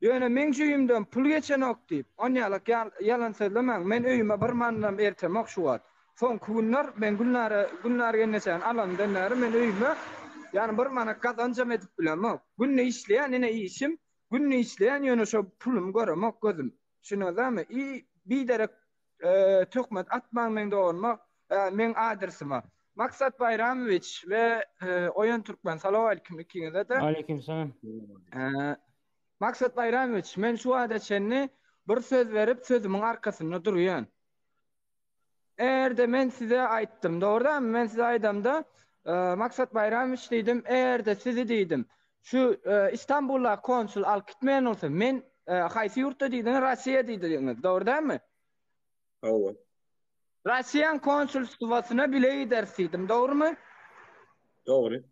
Ýöne meň jübimden pul geçenok diýip, onýalak ýalan sözlemäň, men öýüme bir manadam ertemok şu wagt. Soňky günler men Gülnara, Gülnar gelnejeňi alanymdan bäri men öýüme ýagny bir manat gazanjam edip bilemok. Günde işleýän ine işim, günde işleýän ýöne şo pulumy göremok gözüm. Düşündiňizmi? I biderek töhmet atmaň meň doganyma, meň adresime. Maksat Baýramowiç we Oýan Türkmen salowaleýkim ikiňize-de. Aleýkim salam. Maksat Baýramowiç, men şu wagta çenli bir söz berip sözümiň arkasynda durýan. Eger-de men size aýtdym, dogry dälmi? Men size aýdamda, Maksat Baýramowiç diýdim, eger-de sizi diýdim, şu Istanbuldaky konsul alyp gitmeýän bolsa, men haýsy ýurtda diýdiňiz, Russiýa diýdiňiz, dogry dälmi? Hawa. Russiýanyň konsulstwasyna bile gideris diýdim, dogrumy? Dogry.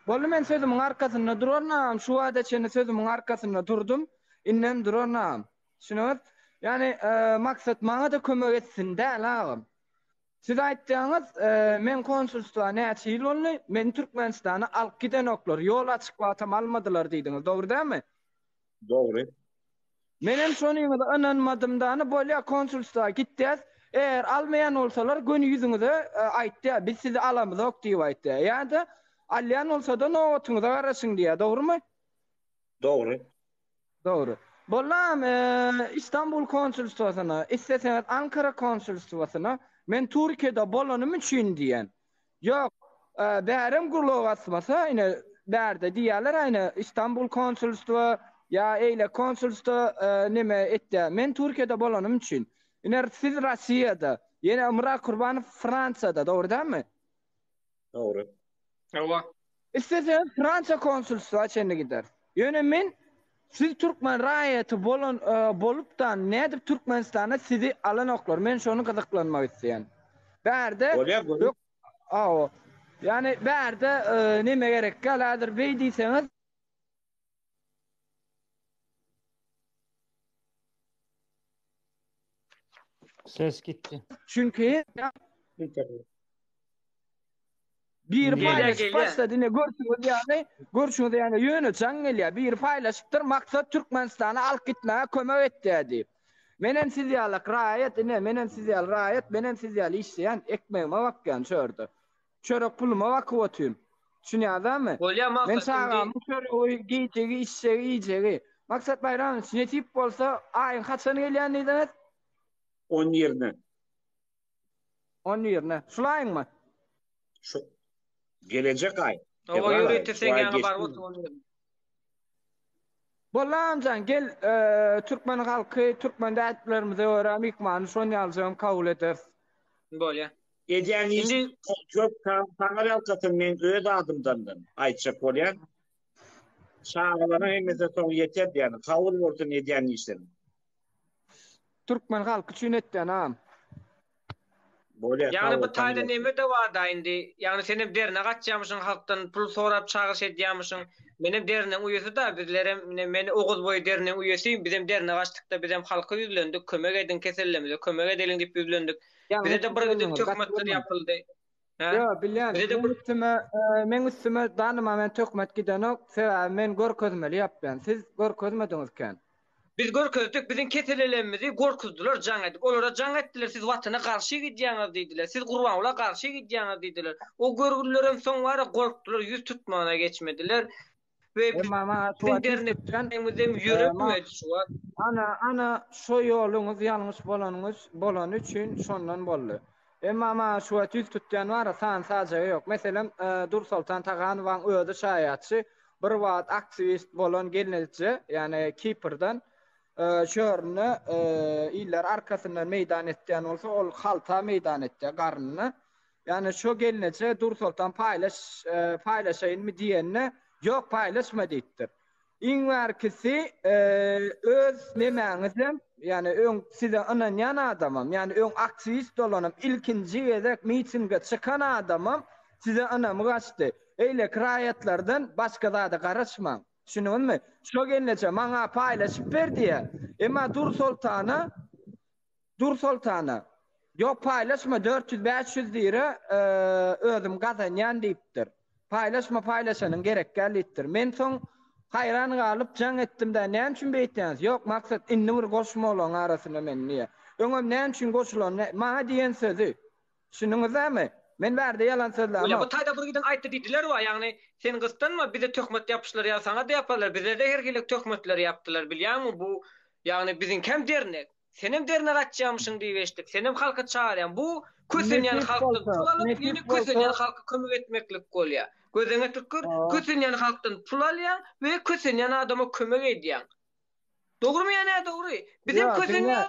Boldy men sözümiň arkasynda duraryn agam, şu wagta çenli sözümiň arkasynda durdum, indem duraryn agam. Düşüniňiz? Ýani maksat maňa-da kömek etsin däl agam. Siz aýtýaňyz, men konsulstwa näçe ýyl boldy, meni Türkmenistana alyp gidenoklar, ýol açyk wagtam almadylar diýdiňiz, dogry dälmi? Dogry. Menem şonyňyza ynanmadym dany bolýa konsulstwa gitýäs eger almaýan bolsalar göni ýüzüňize aýtýa biz sizi alamyzok diýip aýtýa ýa-da alýan bolsada nobatyňyza garaşyň diýýä dogrymy? Dogry. Dogry. Bollam Istanbul konsulstwasyna isleseňiz Ankara konsulstwasyna men Türkiýede bolanym üçin diýen. Ýok, bärem gulak asmasa, ine, bärde diýýärler, ine, Istanbul konsulstwo ýa eýle konsulstwo neme etýär. Men Türkiýede bolanym üçin. Ine, siz Russiýada, ýene Myrat Kurbanow Fransiýada, dogry dälmi? Dogry. Hawa. Isleseňiz Fransiýa konsulstwa çenli gideris. Ýöne men siz türkmen raýaty bolan bolupda nädip Türkmenistana sizi alanoklar men şony gyzyklanmak isleýän. Bärde Bolýar görüp. Hawa. Ýani bärde neme gerek däl häzir beý diýseňiz. Ses gitdi. Çünki Biri paýlaşyp başlady ine görşüňiz ýaly, görşüňiz ýaly ýöne jaň gelýär. Biri paýlaşypdyr, maksat Türkmenistana alyp gitmäge kömek etýär diýip. Menem siz ýalak raýat ine, menem siz ýaly raýat, menem siz ýaly işleýän, ekmegime bakýan şu ýerde. Çörek puluma bakyp otyryn. Düşünýäňizmi? Bolýar Maksat. Men çagamyň çöregi, geýjegi, içjegi, iýjegi. Maksat Baýramowiç, nesip bolsa, aýyň haçan gelýän diýdiňiz? On birine. On birine. Şul aýyňmy? Şu gelejek aý. Oba ýörite seň ýaňa baryp otur on birine. Boldy agamjan gel türkmen halky türkmen däplerimize görä myhmany şon ýalyjagam kabul ederis. Bolýa. Edýän iş köp saňa ýalkasyn men öz adymdandan aýtjak bolýan. Çagalaryň hemmesi soň ýeter diýýän. Kabul bolsun edýän işleriň. Türkmen halky üçin etýän agam. Bolýar Ýagny bu taýda neme-de bar-da indi, ýagny senem dernek açýamyşyň halkdan pul sorap çagyryş edýämişiň. Menem dernegiň uýasy-da, bizlerem ine men Oguz boýy dernegiň uýasy, bizem dernek açdykda bizem halka ýüzlendik, kömek ediň kesellemize kömek edeliň diýip ýüzlendik. Bize-de bir giden töhmetler ýapyldy. Hä? Ýok, bilýän. Bize-de bir üstüme, meň üstüme danyma men töhmet gidenok, sebäbi men görkezmeli ýapýan. Siz görkezmediňiz kän. Biz görkezdik, biziň keselelenimizi gorkuzdylar jaň edip. Olara jaň etdiler, siz watana garşy gidýäňiz diýdiler. Siz Gurbangula garşy gidýäňiz diýdiler. O görgülilerem soň bara gorkdular, ýüz tutmana geçmediler. We Emma maňa şu biziň wagt ýüz tutýan, dernegimizem ýöremedi şu wagt. Ana, ana şo ýoluňyz ýalňyş bolanyňyz bolany üçin şondan boldy. Emma maňa şu wagt ýüz tutýan bar-a sany-sajagy ýok. Meselem, Dursoltan Taganowaň özi şaýatçy, bir wagt aktiwist bolan gelneje, ýagny Kiprden, şöründe iller arkasyndan meýdan etýän bolsa, ol halta meýdan etýär garnyna. Ýagny şo gelneje Dursoltan paýlaş, paýlaşaýynmy diýende, ýok paýlaşma diýipdir. Iň bärkisi öz nemäňizem, ýagny öň size ynanýan adamam, ýagny öň aktiwist bolanam, ilkinji gezek mitinge çykan adamam size ynamy gaçdy. Beýleki raýatlardan başga zada garaşmaň. Düşündiňizmi? Şo gelneje maňa paýlaşyp ber diýýär. Emma Dursoltana Dursoltana, Ýok paýlaşma 400 500 lira özüm gazanýan diýipdir. Paýlaşma paýlaşanyň gerekgäl diýipdir. Men soň haýran galyp jaň etdim-dä näme üçin beýtýäňiz? Ýok Maksat indi bir goşma olaň arasyna meni diýýär. Öňem näme üçin goşulanyny maňa diýen sözi. Düşündiňizämi? Men bärde ýalan sözlämok. Bu taýda bir giden aýtdy diýdiler wa ýagny sen gysdanma bize töhmet ýapyşlar ýaly saňa-da ýaparlar bizede her hili töhmetler ýapdylar bilýäňmi bu ýagny biziňkem dernek. Senem dernek açýamyşyň diýip eşitdik. Senem halky çagyrýaň. Bu kösenýän halkdan pul alyp, ýene kösenýän halka kömek etmeklik bolýar. Gözüňe tükür, kösenýän halkdan pul alýaň we kösenýän adama kömek edýäň. Dogrumy ýa nädogry? Bizem kösenýäs.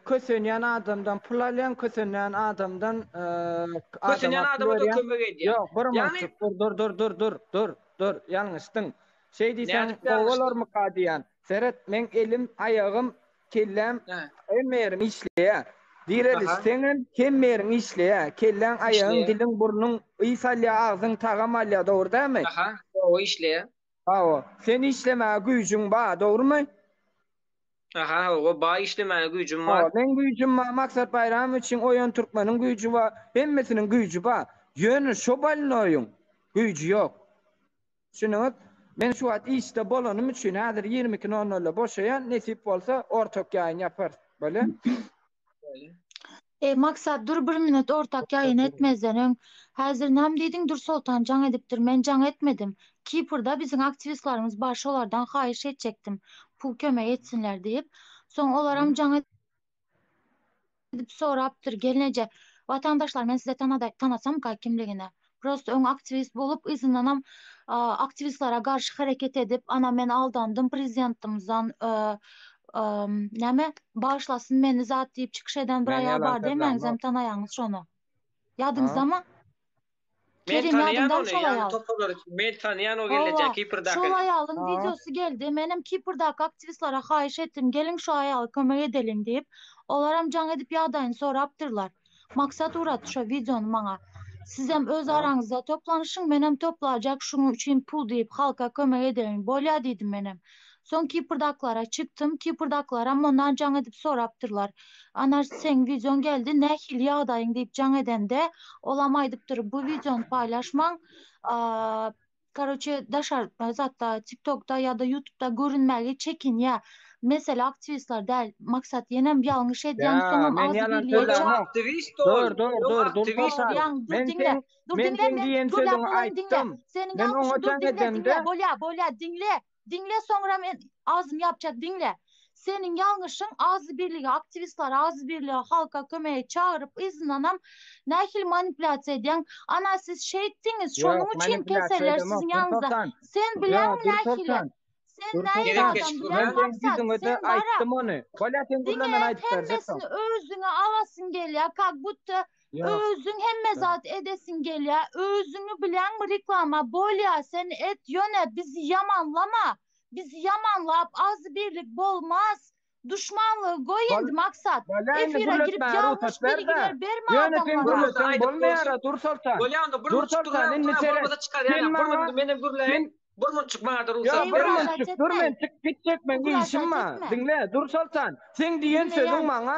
Kösenýän adamdan pul alýaň, kösenýän adamdan kösenýän adama-da kömek edýäň. Ýok, bir munçuk, dur, dur, dur, dur, dur, dur, dur, ýalňyşdyň. Şeý diýseň gowy bolarmyka diýýän. Seret, meň elim, aýagym, kelläm, hemme ýerim işleýär. Direliş, seňem hemme ýeriň işleýär. Kelläň, aýagyň, diliň, burnuň ys alýar, agzyň tagam alýar, dogry dälmi? Aha, dogry işleýär. Hawa, sen işlemäge güýjüň bar, dogrumy? Aha, hawa, bar işlemäge güýjüm bar. Hawa, meň güýjüm bar, Maksat Baýramowiçiň, Oýan Türkmeniň güýji bar, hemmesiniň güýji bar. Ýöne şo bolnoýyň güýji ýok. Düşüniňiz? Men şu wagt işde bolanym üçin häzir 22 nol nolda boşaýan, nesip bolsa ortak ýaýyn ýaparys. Bolýa? E, Maksat dur bir minut ortak ýaýyn etmezden öň. Häzir näme diýdiň Dursoltan jaň edipdir men jaň etmedim. Kiprda biziň aktiwistlarymyz bar şolardan haýyş etjekdim pul kömek etsinler diýip. Soň olaram jaň edip sorapdyr gelneje watandaşlar men size tanasamka kimligini prosto öň aktiwist bolup yzyndanam aktiwistlere garşy hereket edip ana men aldandym prezidentimizden näme bagyşlasyn meni zat diýip çykyş eden bir aýal bar demäňizem tanaýaňyz şony ýadyňyzdamy Men Kerim tanaýan ýadyňdamy ony, şol ýagny aýal? toparlar üçin. Men tanaýan o gelneje, Hawa, Kiprdaky. şol aýalyň wideosy geldi. Menem Kiprdaky aktiwistlere haýyş etdim, geliň şu aýala kömek edeliň diýip. Olaram jaň edip ýagdaýyny sorapdyrlar. Maksat ugratdy şo wideony maňa. Sizem öz araňyzda toplanyşyň, menem toplajak şunuň üçin pul diýip, halka kömek edeliň. Bolýa diýdim menem. Soň Kiprdakylara çykdym, Kiprdakylaram ondan jaň edip sorapdyrlar. Ana seň wideoň geldi, nähili ýagdaýyň diýip jaň edende, olam aýdypdyr, bu wideony paýlaşmaň, karoçe daşary zatda TikTokda ýa-da YouTubda görünmäge çekinýä. Mesele aktiwistler däl. Maksat ýenem ýalňyş edýäň, Ýa, soňam men agzy ýalan birliğe Öň sözlämok. aktiwist ol. Dur, dur, Öň dur, dur aktiwist Soltan. ol. Ýaň, dur Men diňle. seň Dur men diňle seň men diýen gürläp sözüňi bolaýyn diňle. aýtdym. Seniň Men oňa ýalňyşyň dur jaň diňle edemde diňle bolýa bolýa diňle. Diňle soňra men agzym ýapjak diňle. Seniň ýalňyşyň agzy birlige aktiwistler agzy birlige halka kömege çagyryp yzyndanam nähili manipulýasiýa edýäň ana siz şeýtdiňiz Ýok, şonuň üçin manipulýasiýa keseller edemok, siziň ýanyňyzda Dursoltan. sen Ýok, bilýäňmi nähili Dursoltan. sen Dur nähili Gezek Soltan. adam geçip Men bilýäňmi gürlän. seň Maksat ýüzüňe-de sen bara aýtdym ony. Bolýa sen gürle diňe men aýdyp berjek soň. hemmesini özüňe alasyň gelýä kak budda Ýok. Özüň hemme zat edesiň gelýä özüňi bilýäňmi reklama bolýa sen et ýöne bizi ýamanlama bizi ýamanlap agzybirlik bolmaz duşmanlygy goý Bol indi maksat Bolýa indi efire girip gürletmäge ýalňyş rugsat ber-de. bilgiler berme Ýöne sen adamlara. Bolmasa gürleseň aýdyp bolmaýara bolsun. Dursoltan. Bolýa onda bir munçuk Dursoltan durlaýyn indi otura seret. bolmasa çykarýan Sen ýa bir maňa mundy menem gürläýin. sen Bir munçuk maňada Ýa rugsat bir ber. Ugražat munçuk dur etme. men çykyp gitjek meň işim Ugražat bar. etme. Diňle Dursoltan. Seň diýen sözüň Diňleýän. maňa.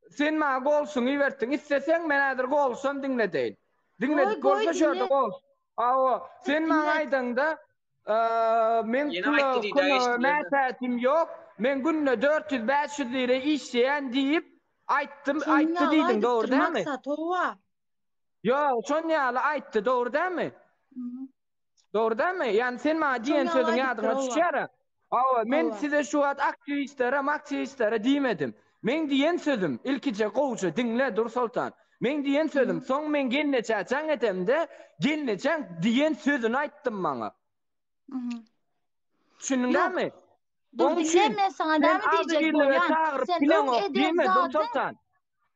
Sen maňa golsuňy ibertdiň. Isleseň men häzir golsam diňledeýin. Goý, Diňledip goý, bolsa şu ýerde diňle. gol. Hawa, sen maňa Diňlet. aýdaňda, meň Ýene pula aýtdy diýdi, kömege eşdiler-de. mätäjim ýok. Men günde 400-500 lira işleýän diýip aýtdym, Şonuň aýtdy ýaly diýdiň, dogry aýdypdyr dälmi? Maksat, hawa. Ýok, şon ýaly aýtdy, dogry dälmi? Dogry dälmi? Ýagny sen maňa Şoň diýen ýaly sözüň aýdypdyr, ýadyňa hawa. düşýär-ä? Hawa, men Hawa. size şu wagt aktiwistlere, maktiwistlere diýmedim. Meň diýen sözüm, ilkije gowja diňle, Dursoltan. Meň diýen sözüm, soň men gelneçä jaň edemde, gelneçäň diýen sözüni aýtdym maňa. Düşündiň Ýok. dälmi? Dur Oň diňle, üçin men saňa sen näme diýjek agzybirlige bolýan? çagyryp Sen öň bileňok eden diýme, zadyň, Dursoltan.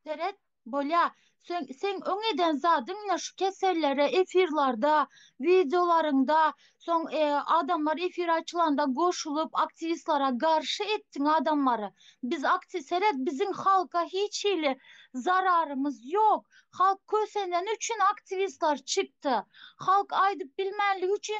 seret, Bolýa. Sen seň öň eden zadyň ine şu kesellere efirlarda, wideolaryňda, soň adamlar efir açylanda goşulyp aktiwistlara garşy etdiň adamlary. Biz akti seret biziň halka hiç hili zararymyz ýok. Halk köseneni üçin aktiwistlar çykdy. Halk aýdyp bilmänligi üçin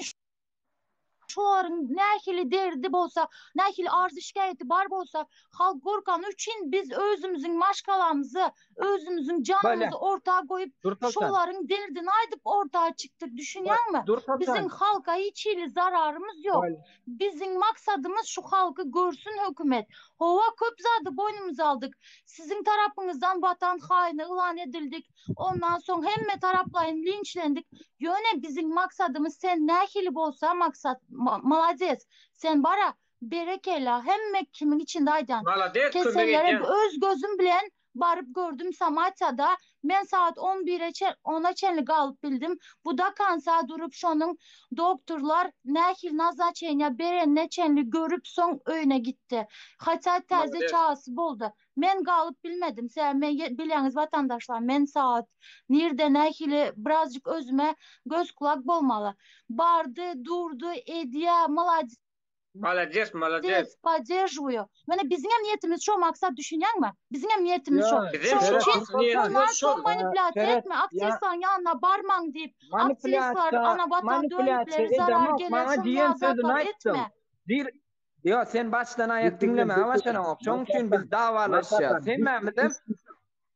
Şolaryň nähili derdi bolsa, nähili arzy-şikaýaty bar bolsa, halk gorkany üçin biz özümiziň maşgalamyzy, özümiziň janymyzy orta goýup, şolaryň derdini aýdyp orta çykdyk, düşünýäňmi? Biziň halka hiç hili zararymyz ýok. Biziň maksadymyz şu halky görsün hökümet. Hawa, köp zady boýnumyza aldyk. Siziň tarapyňyzdan watan haýyny yglan edildik. Ondan soň hemme taraplaýyn linçlendik. Ýöne biziň maksadymyz sen nähili bolsa maksat malades sen bara berekella hemme kimiň içinde aýdýan. Malades kömek Kesellere edýän. öz gözüm bilen baryp gördüm Samatýada men saat on bire çen ona çenli galyp bildim. Bu da kansa durup şonuň doktorlar nähili naznaçeniýa berenine çenli görüp soň öýüne gitdi. Hatä täze Malades. çagasy boldy. Men galyp bilmedim. Sebäbi men bilýäňiz watandaşlar, men saat nirde nähili birazjyk özüme göz kulak bolmaly. Bardy, durdy, edýä, malades. Malades, malades. Podderžiwaýu. Ýöne biziňem niýetimiz şo maksat düşünýäňmi? Biziňem niýetimiz şo. Bizem Şoň şo üçin niýetimiz şondan şol. soň manipulýasiýa etme, aktiwistlaryň ýanyna barmaň diýip, aktiwistler ana watan dönükleri zarar geler şoň ýaly zatlar etme. Ýok, sen başdan aýak diňlemäge başaraňok. Şoň üçin biz dawalaşýas. Hemmämizem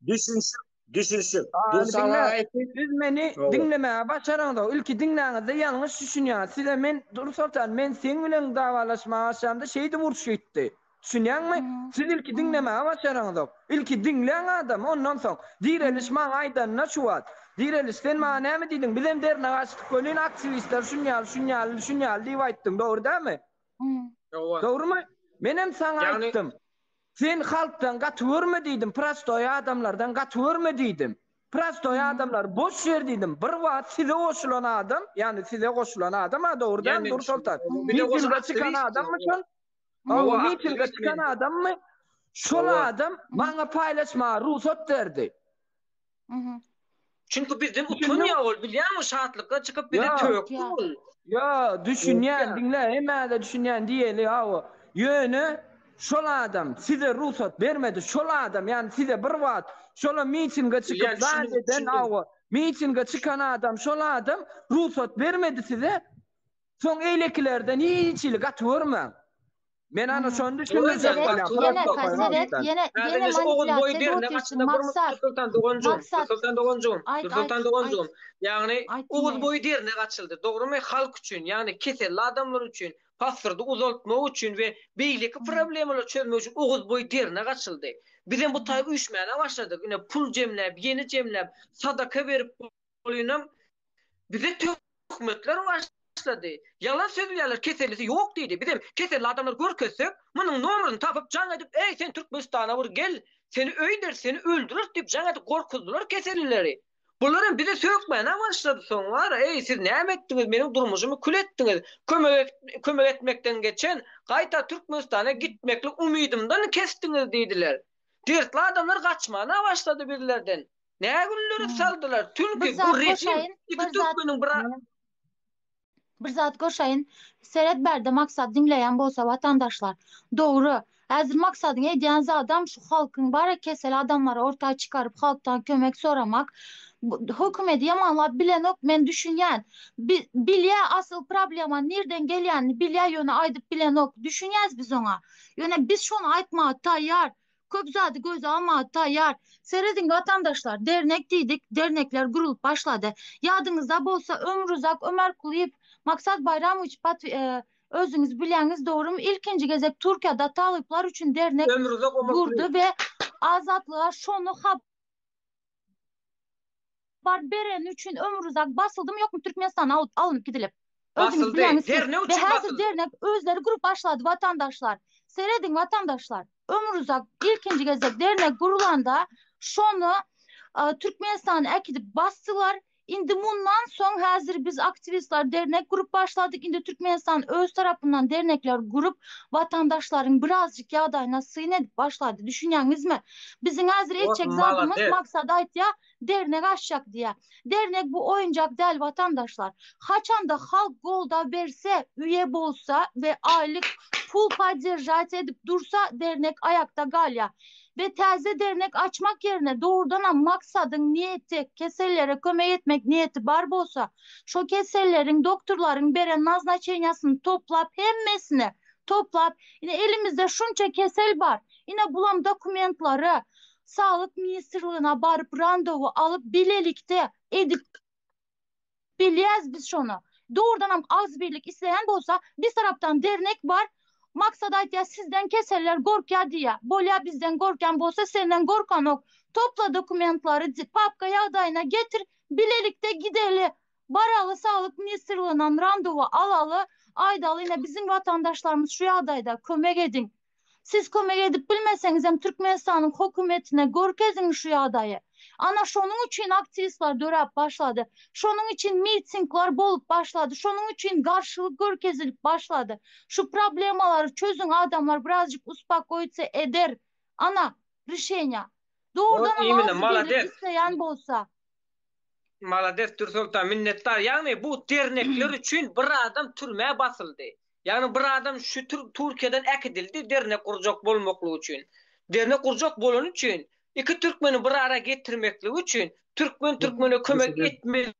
Düşünşip, düşünşip. Dur saňa aýtdy. Siz meni diňlemäge başaraňzok. Ilki diňläňizde ýalňyş düşünýäňiz. Size men Dursoltan, men seň bilen dawalaşmaga başlamda şeýdip uruş gitdi. Düşünýäňmi? Siz ilki diňlemäge başaraňzok. Ilki diňläň adamy, ondan soň. Direliş maňa aýdanyna şu wagt. Direliş, sen maňa näme diýdiň? Bizem dernek açdyk welin, aktiwistler şunýaly, şunýaly, şunýaly diýip aýtdyň. Dogry dälmi? Hawa. Dogrymy? Menem saňa Ýagny aýtdym. Sen halkdan gaty görme diýdim, prostoý adamlardan gaty görme diýdim. Prostoý adamlary boş ber diýdim. Bir wagt size goşulan adam, ýagny size goşulan adam-a dogry Ýa dälmi men Nursoltan? Bize goşulan Mitinge çykan aktiwist adammy ýa. şol? Hawa, Hawa, mitinge aktiwist çykan men. adammy? Şol Hawa. adam maňa paýlaşmaga rugsat berdi. Çünki bizden Düşündiň? utanýar ol, bilýäňmi, şatlykdan çykyp bize Ýok. tökdi ol. Ýa, düşünýän, diňle, hemmäde düşünýän diýeli, hawa. Ýöne şol adam size rugsat bermedi, şol adam, ýagny size bir wagt şola mitinge çykyp Bilýän, zat düşündim, eden, düşündim. hawa, mitinge çykan adam, şol adam rugsat bermedi size. Soň eýlekilerden hiç hili gaty görmäň. Men ana şony düşündirjek Seret, bolýan. Ýene seret, ýene ýene manipulýasiýa edip otyrsyň Maksat. Nursultan doganjygym, Maksat. Nursultan doganjygym, Aýt, Nursultan aýt, doganjygym. aýt. Ýagny Aýt Oguz diňleýin. boýy dernek açyldy. Dogrymy? Halk üçin, ýagny keselli adamlar üçin, pasyrdy uzaltmak üçin we beýleki problemalary çözmek üçin Oguz boýy dernek açyldy. Bizem bu taýy üýşmäne başladyk. Ine pul jemläp, ýene jemläp, sadaka berip bolynam bize töhmetler başlady. Ýalan sözleýärler, kesellisi ýok diýdi. Bizem keselli adamlary görkezsek, munuň nomerini tapyp jaň edip, Eý, sen Türkmenistana bir gel, seni öýderis, seni öldüreris diýip jaň edip gorkuzdylar kesellileri. Bular hem bize sökmäne başlady soň bar, eý, siz näme etdiňiz, meniň durmuşymy kül etdiňiz, kömek kömek etmekden geçen, gaýta Türkmenistana gitmeklik umydymdan kesdiňiz diýdiler. Dertli adamlar gaçmana başlady bizlerden. Nä günleri saldylar? Bir Çünki bu zat rejim goşaýyn, iki bir zat türkmeniň bir Bir zat goşaýyn. Seret bärde Maksat diňleýän bolsa watandaşlar. Dogry. Häzir Maksadyň edýän zadam şu halkyň bara kesel adamlary orta çykaryp halkdan kömek soramak. Hökümedi ýamanlap bilenok men düşünýän. Bi bilýä asyl problema nirden gelýänini bilýä ýöne aýdyp bilenok. Düşünýäs biz oňa. Ýöne biz şony aýtmaga taýýar. Köp zady göze almaga taýýar. Serediň watandaşlar, dernek diýdik, dernekler gurulyp başlady. Ýadyňyzda bolsa Ömruzak Ömerkulyýew, Maksat Baýramowiç pat özüňiz bilýäňiz dogrymy ilkinji gezek Türkiýede talyplar üçin dernek Ömruzak gurdy Omarkulyýew. we Azatlyga şony habar bereni üçin Ömruzak basyldymy ýokmy Türkmenistana alyp alnyp gidilip. Özüňiz Basyldy. bilýäňiz siz. Dernek We üçin häzir basyldy. dernek özleri gurup başlady watandaşlar. Serediň watandaşlar. Ömruzak ilkinji gezek dernek gurulanda şony Türkmenistana äkidip basdylar. Indi mundan soň häzir biz aktiwistler dernek gurup başladyk. Indi Türkmenistan öz tarapyndan dernekler gurup watandaşlaryň birazjyk ýagdaýyna syn edip başlady. Düşünýäňizmi? Biziň häzir Ot etjek zadymyz malades. maksat aýtýa dernek açjak diýä. Dernek bu oýunjak däl watandaşlar. Haçanda halk goldaw berse, üýe bolsa we aýlyk pul podderžat edip dursa dernek aýakda galýa. We täze dernek açmak ýerine dogrudanam maksadyň niýeti kesellere kömek etmek niýeti bar bolsa şo keselleriň doktorlaryň beren naznaçeniýasyny toplap hemmesini toplap ine elimizde şunça kesel bar ine bulam dokumentlary Saglyk ministrligine baryp randewu alyp bilelikde edip bilýäs biz şony. Dogrudanam agzybirlik isleýän bolsa bir tarapdan dernek bar Maksat aýtýa sizden keseller gorkýa diýýä. Bolýa bizden gorkýan bolsa senden gorkanok. Topla dokumentlary papka ýagdaýyna getir bilelikde gideli baraly saglyk ministrliginden randewu alaly aýdaly ine biziň watandaşlarymyz şu ýagdaýda kömek ediň. Siz kömek edip bilmeseňizem Türkmenistanyň hökümetine görkeziň şu ýagdaýy. Ana şonuň üçin aktiwistler döräp başlady. Şonuň üçin mitingler bolup başlady. Şonuň üçin garşylyk görkezilip başlady. Şu problemalary çözüň adamlar birazjyk uspakoýitsa eder. Ana rişeniýa. Wot Dogrudanam imенно agzybirlik malades. isleýän bolsa. Malades Dürsoltan minnetdar. Ýagny bu dernekler üçin bir adam türmä basyldy. Ýagny bir adam şu Türkiýeden äkidildi dernek gurjak bolmaklygy üçin. Dernek gurjak bolany üçin, iki türkmeni bir ara getirmekligi üçin, türkmen türkmene kömek etmezligi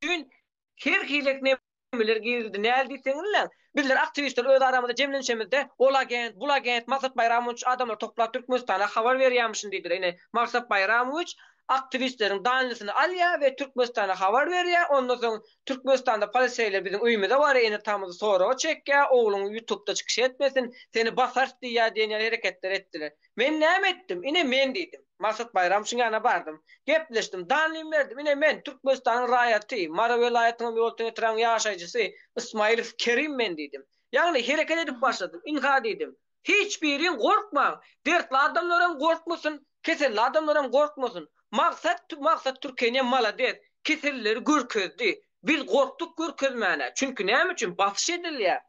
üçin her hili Nemeler girizildi näl diýseňizle, bizler aktiwistler öz aramyzda jemlenişemizde ol agent, bul agent, Maksat Baýramowiç adamlary toplap Türkmenistana habar berýärmişin diýdiler. Ine, Maksat Baýramowiç aktiwistleriň danlysyny alýar we Türkmenistana habar berýär. Ondan soň Türkmenistanda poliseýler biziň öýümize barýar, ene-atamyzy soraga çekýär, ogluň ýutubda çykyş etmesin, seni basarys diýýär diýen ýaly hereketler etdiler. Men näme etdim? Ine men diýdim. Maksat Baýramowiçiň ýanyna bardym. Gepleşdim. Danlymy berdim. Ine men, Türkmenistanyň raýaty, Mary welaýatynyň Ýolöten etrabynyň ýaşaýjysy Ysmaýylow Kerim men diýdim. Ýagny hereket edip başladym. Ynha diýdim. Hiç biriň gorkmaň. Dertli adamlaram gorkmasyn, keselli adamlaram gorkmasyn. Maksat, Maksat Türkeniýe malades. Kesellileri görkezdi. Biz gorkduk görkezmäne. Çünki näme üçin? Basyş edilýär.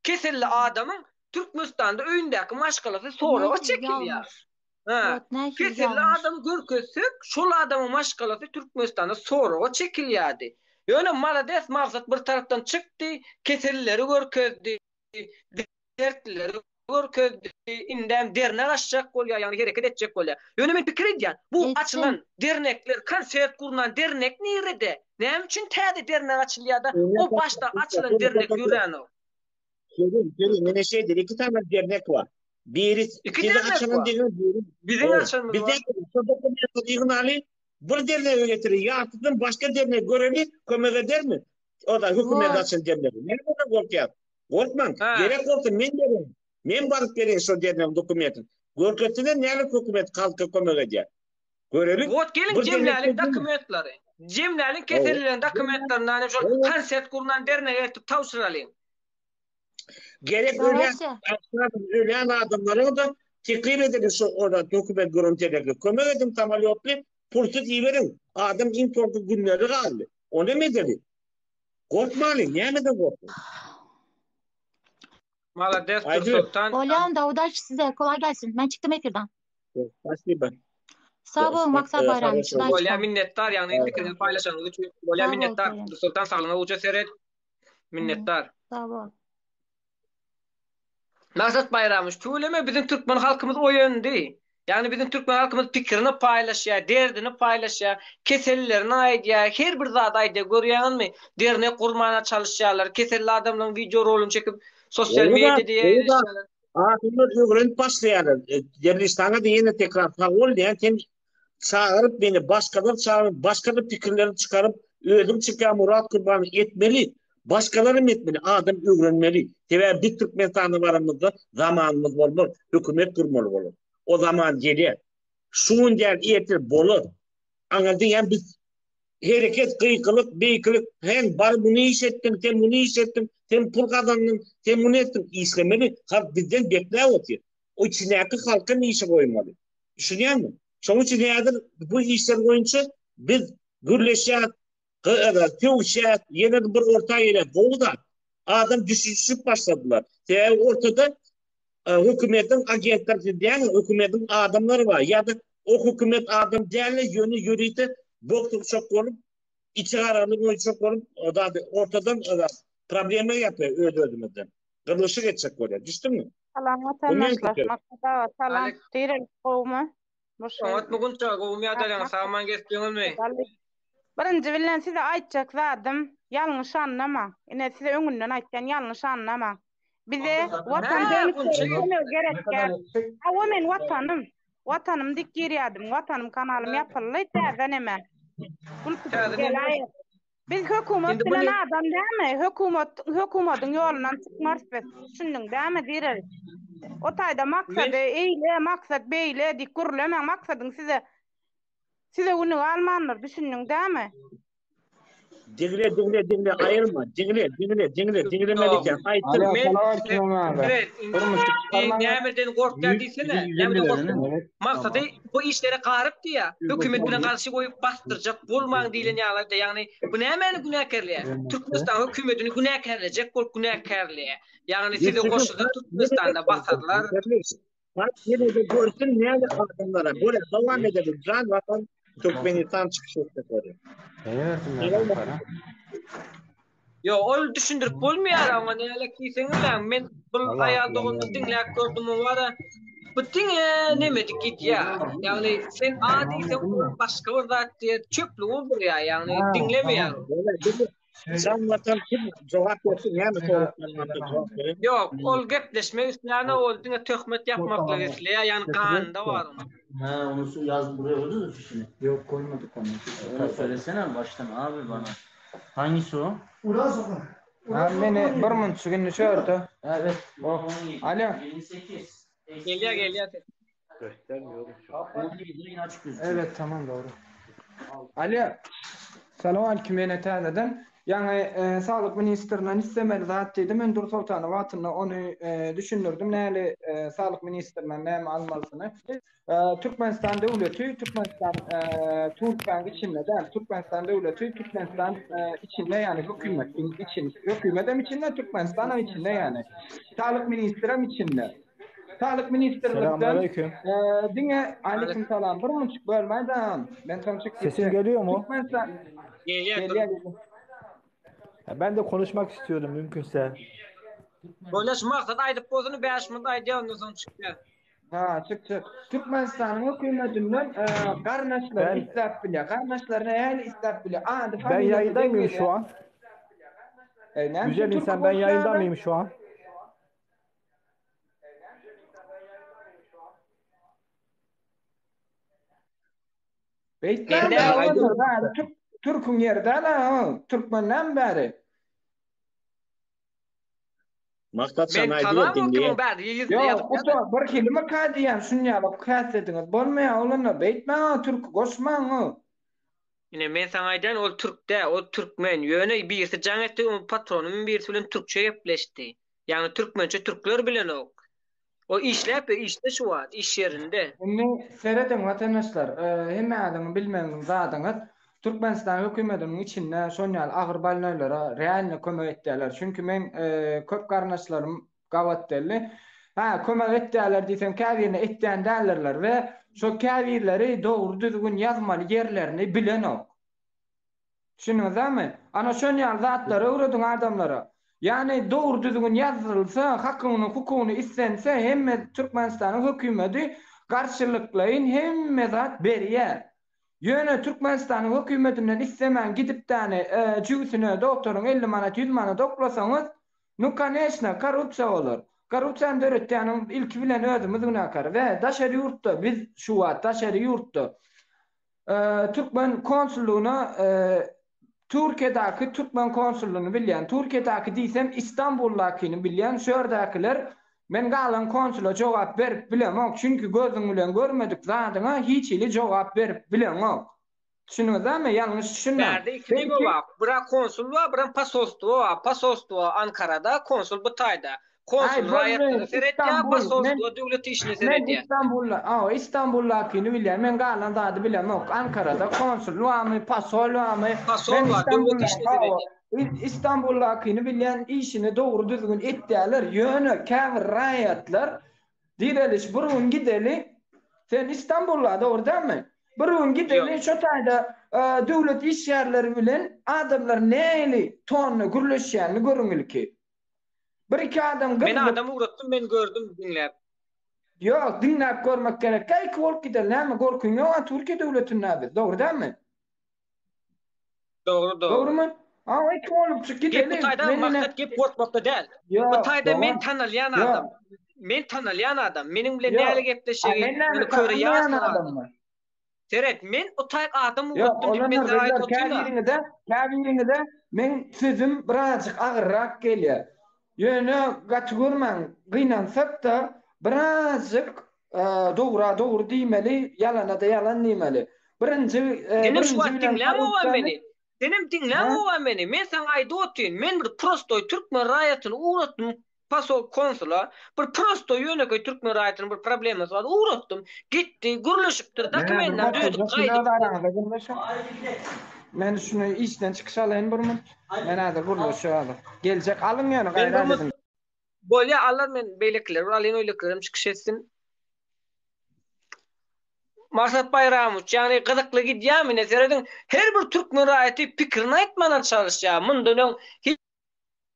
Keselli adamyň Türkmenistanda öýündäki maşgalasy soraga Nähili çekilýär. ýalňyş. Hä. Wot nähili Keselli ýalňyş. adamy görkezsek, şol adamyň maşgalasy Türkmenistanda soraga çekilýärdi. Ýöne malades Maksat bir tarapdan çykdy, kesellileri görkezdi, dertlileri görkezdi, indem dernek açjak bolýar, ýagny hereket etjek bolýar. Ýöne men pikir edýän, bu Etsin. açylan dernekler, konsert gurnan dernek nirede? Näme üçin täze dernek açylýar-da, o başda açylan dernek ýöränok? Kerim, Kerim, mene şey dedi, iki tane dernek var. Biri İki size dernek açılan var. dernek, biri Biziň Evet. açanymyz Bizde var. şu dokumentleri ýygnaly, bir dernege getirin, ýartydan başga dernek göreli, kömek eder mi? O da hökümet Var. açan dernegi. Näme gorkýar? Gorkmaň. Ha. Gerek bolsa men bereýin. Men baryp bereýin şo dernegiň dokumentini. Görkezseler näme hökümet halka kömek edýär. Görelim. Wot geliň Bir jemläliň dernekde dokumentleri. Jemläliň kesellileriň dokumentlerini hany şol konsert gurnan dernege eltip tabşyralyň. Gerek ölýän Dawajy. ölýän adamlara da teklip edeliň şo ola dokument gören dernege. Kömek ediň samolýotly pulsuz iberiň. Adam iň soňky günleri galdy. Ony hem edeliň. Gorkmalyň, nämeden gorkmaly? Malades Aýdyber. Dürsoltan. Bolýa onda udaç size kolay gelsin. Men çykdym efirden. Spasiba. Sag boluň Maksat Baýramowiç. Хорошо. Bolýa minnetdar ýagny pikiriňizi paýlaşanyňyz üçin. Bolýa Sag bol minnetdar Kerim. Dürsoltan saglygyňa gowja seret. Minnetdar. Sag bol. Maksat Baýramowiç tüweleme biziň türkmen halkymyz oýandy. Ýagny biziň türkmen halkymyz pikirini paýlaşýar, derdini paýlaşýar, kesellerini aýdýar, her bir zady aýdýar. Görýäňizmi? Dernek gurmana çalyşýarlar, keselli adamlaryň wideo rolini çekip sosial Gowy zat, mediada gowy zat. ýerleşýärler. Adamlar öwrenip başlaýarlar. Derwiş saňa-da ýene tekrar sag bol diýýän. Sen çagyryp meni başgalar çagyryp başga-da pikirleri çykaryp özüň çykýan Murat Gurbanow etmeli. Başgalaram etmeli. Adam öwrenmeli. Sebäbi biz Türkmenistana baranymyzda zamanymyz bolmaz. Hökümet gurmaly bolar. O zaman gelýär. Şu gün däl ertir bolar. Aňa diýýän biz Hereket, gykylyk, beýkilik, sen bar muny iş etdiň, sen muny iş etdiň, sen pul gazandyň, sen muny etdiň. Işlemeli, halk bizden bekläp otyr. O içindäki halkam işe goýmaly. Düşünýäňmi? Şonuň üçin häzir bu işler boýunça biz gürleşýäs, sögüşýäs, ýene-de bir orta gelýäs. Gowy zat. Adam düşünişip başladylar. Sebäbi ortada hökümetiň agentleri siz diýýäňiz, hökümetiň adamlary bar ýa-da o hökümet adam däl-de ýöne ýörite bok-turşak bolup, içi garaly goýjak bolup, zady ortadan problema ýapýar öz-özümizden. Gyrlyşyk etjek bolýar. Düşdüňmi? Salam watandaşlar. Maksat aga salam. Direliş gowumy? Oňatmy Gunça, gowumy ýagdaýlaryňyz, sag-aman gezipdiňizmi? Birinji bilen size aýtjak zadym, ýalňyş anlamaň. Ine size öňünden aýtýan, ýalňyş anlamaň. Bize watan dönükleri kömegi gerek däl. Hawa men watanym. Watanym diýip girýärdim. Watanym kanalym ýapyldy, täze neme. Gülküsiz geläýer. Biz hökümet bilen adam dämi? Hökümet hökümadyň ýolundan çykmarys biz. Düşündiň dämi Direl? O taýda maksady eýle, maksat beýle diýip gürlemäň. Maksadyň size size güni galmandyr. Düşündiň dämi? Diňle diňle diňle aýyrma diňle diňle diňle diňlemeli eken aýtdyr. Men Nämeden gorkýar diýsene. Nämeden gorkýar? Maksady bu işlere garyp diýýär. Hökümet bilen garşy goýup basdyrjak bolmaň diýlen ýaly-da, ýagny bu nämäni günäkärleýär? Türkmenistan hökümetini günäkärlejek bolup günäkärleýär. Ýagny size goşulsa Türkmenistanda basarlar. Halk ýene-de görsün näme adamlara. Bolýar, dowam edelim. Jan Watan Türkmenistan çykyş etjek bolýar. Ýok, ol düşündirip bolmaýar oňa nälik diýseňem, men bu aýal doganyny diňläp gördüm o bara. Bu diňe nemedik gidýär. Ýagny sen A diýseň ol başga bir zat diýer, çöplük bolýar, ýagny diňlemeýär. Jan Watan kim jogap bersin, näme soraglaryna jogap berer. Ýok, ol gepleşmek isleýänok, ol diňe töhmet ýapmaklygy isleýär, ýagny ganynda bar onuň. He onu şu ýaz buraya koydunuz fişini. Yok koymadık onu. Onu söylesene baştan abi bana. Hangisi o? Ha meni bir munçuk indi şu ýerde. Evet. Oh. Alo. 28. Gelýär, gelýär ses. Göstermiyor. 17 yine açık gözüküyor. Evet tamam doğru. Alo. Salam aleyküm ýene täzeden. Ýaňy e, saglyk ministrinden istemeli zat diýdi. Men Dursoltana wagtynda ony e, düşündirdim näli e, saglyk ministrinden näme almalysyny. Türkmenistan döwleti Türkmenistan Türkiýäniň içinde däl. Türkmenistan döwleti Türkmenistan içinde ýagny hökümetiň içinde. Hökümet hem içinde, Türkmenistan hem içinde ýagny. Saglyk ministri hem içinde. Saglyk ministrlikden diňe aleyküm salam. Bir munçuk bölmäý da. Men soň çykyp Sesim geliyor mu? Türkmenistan Gelýär. Ben de konuşmak istiyordum mümkünse. Bolýa şu maksat aýdyp bolsun 5 minut aýdýar ondan soň çykýar. Ha, çyk çyk. Türkmenistanyň hökümetinden e, garyndaşlary Ben isläp bilýär. Garyndaşlaryny nähili isläp bilýär? Ady, ben familiýasy yayında deň mıyım gelýär. şu an? E, näme üçin Güzel türki insan ben yayında goşýarlar? mıyım şu an? Beýtmän Mende bäri aýdym olanlar bäri türk türküň ýeri däl ha, türkmenden bäri. Maksat Men şany aýdyber tanamok diňleýän. kimiň bäri ýüzüne Ýok, ýazyp ussa ýazyp. bir hilimi-ka diýýän şunýaly käsediňiz bolmaýar oglanlar beýtmäň ha türki goşmaň ha. Ine men saňa aýdýan ol türk däl ol türkmen ýöne birisi jaň etdi oň patronymy birisi bilen türkçe gepleşdi. Ýagny türkmençe türkler bilenok. Ol işläp ýör işde şu wagt iş ýerinde. Indi serediň watandaşlar, hemmäňiziň bilmegiň zadyňyz, Türkmenistan hökümetiniň içinde şon ýaly agyr bolnoýlara realno kömek etýärler. Çünki meň köp garyndaşlarym gabat geldi. Hä, kömek etýärler diýseň käbirine etýän däldirler we şo käbirleri dogry düzgün ýazmaly ýerlerini bilenok. Düşündiňizmi? Ana şon ýaly zatlary öwrediň adamlara. Ýagny dogry düzgün ýazdyrylsa, hakyny, hukugyny islense hemme Türkmenistanyň hökümedi garşylyklaýyn hemme zat berýär. Ýöne Türkmenistanyň hökümedinden islemän gidip däne jübüsine dogtoryň 50 manat 100 manat oklasaňyz, nu koneçno korrupsiýa bolar. Korrupsiýany döretýäniň ilki bilen özümiz günäkär we daşary ýurtda biz şu wagt daşary ýurtda türkmen konsullygyna Türkiýedäki türkmen konsullygyny bilýän, Türkiýedäki diýsem Istanbuldakyny bilýän, şu ýerdäkiler men galan konsula jogap berip bilemok, çünki gözüň bilen görmedik zadyňa hiç hili jogap berip bileňok. Düşündiňizmi? Ýalňyş düşünmäň. Bärde iki neme bar. Bira konsul bar, biram posolstwo bar. Posolstwo Ankarada, konsul bu taýda. Konsul raýatlara seretýär, posolstwo döwlet işine seredýär. Men Istanbulda, awa, Istanbuldakyny bilýän. Men galan zady bilemok. Ankarada konsul barmy, posol barmy? Posol bar, döwlet işine seredýär. Istanbuldakyny bilýän, işini dogry düzgün etýärler. Ýöne käbir raýatlar Direliş bir gün gideli. Sen Istanbulda dogry dälmi? Bir gün gideli şo taýda döwlet işgärleri bilen adamlar nähili tonda gürleşýänini görüň ilki. Bir iki adam gyzylyp. Men adam ugratdym men gördüm diňläp. Ýok diňläp görmek gerek däl iki bolup gideli näme gorkyň ýoga Türkiýe döwletinde biz dogry dälmi? Dogry dogry. Dogrymy? Awa iki bolupjyk gideli. Gep bu taýda maksat gep gorkmakda däl. Bu taýda men tanalýan adam. Men tanalýan adam. Meniň bilen näle gepleşegi, meni köre ýasyn adam. Seret, men o taýk adam ugratdym diýip men saňa aýdyp otyryn. Käbiriňize, käbiriňize meň sözüm birazjyk agyrrak gelýär. Ýöne gaty görmäň, gynansak-da birazjyk Dogra dogry diýmeli, ýalana-da ýalan diýmeli. Birinji Senem şu wagt diňläňoga meni. Senem diňläňoga meni. Men saňa aýdyp otyryn. Men bir prostoý türkmen raýatyny ugratdym posol konsula. Bir prostoý ýönekeý türkmen raýatynyň bir problemasy bar ugratdym. Gitdi, gürleşipdir, dokumentlerini düzedip gaýdypdyr. Men şuny işden çykyş alaýyn bir minut. Men häzir gürleşip häzir. Geljek alyň ýöne gaýrat ediň. Bolýa alar men beýlekileri bir alyň öýlekilerem çykyş etsin. Maksat Baýramowiç ýagny gyzykly gidýämi ine serediň her bir türkmen raýaty pikirini aýtmana çalyşýar mundan öň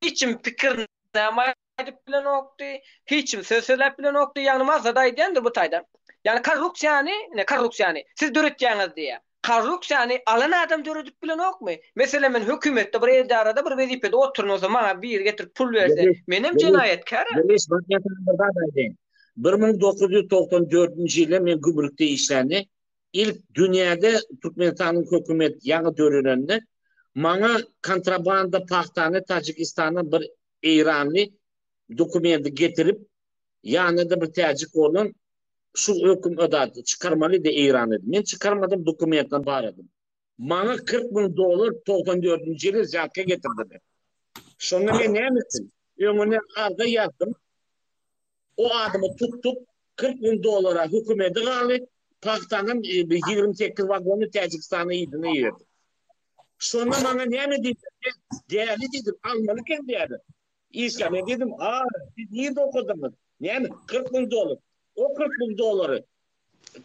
hiç kim pikirini aýdyp bilenokdy hiç kim söz sözläp bilenokdy ýagny Maksat aýdýandyr bu taýda ýagny korrupsiýany ine korrupsiýany siz döretýäňiz diýýär Korrupsiýany alan adam döredip bilenokmy? Meselem men hökümetde bir edarada bir wezipede oturan bolsam maňa biri getirip pul berse menem jenaýatkär-ä. Diriş bak men saňa bir zat aýdaýyn. 1994-nji ýylda men gümrükde işlände ilk dünýäde Türkmenistanyň hökümet ýaňy dörelende maňa kontrabanda pagtany Tajikistandan bir eýranly dokumenti getirip ýanynda bir täjik bolan Şu höküm ödady çykarmalydy Eýrany. Men çykarmadym dokumentler baradym. Maňa 40 müň dollar 94-nji ýyly wzýatka getirdiler. Şonda men näme etdim? Öňüne arza ýazdym. O adamy tutduk, 40 müň dollara hökümedi galdy, pagtanam 28 wagony Täjigistana yzyna iberdik. Şonda maňa näme diýdiler? Däli diýdim, almaly eken däli. Işgär, men diýdim, a, siz nirde okadyňyz? Näme, 40 müň dollar. O 40 müň dollary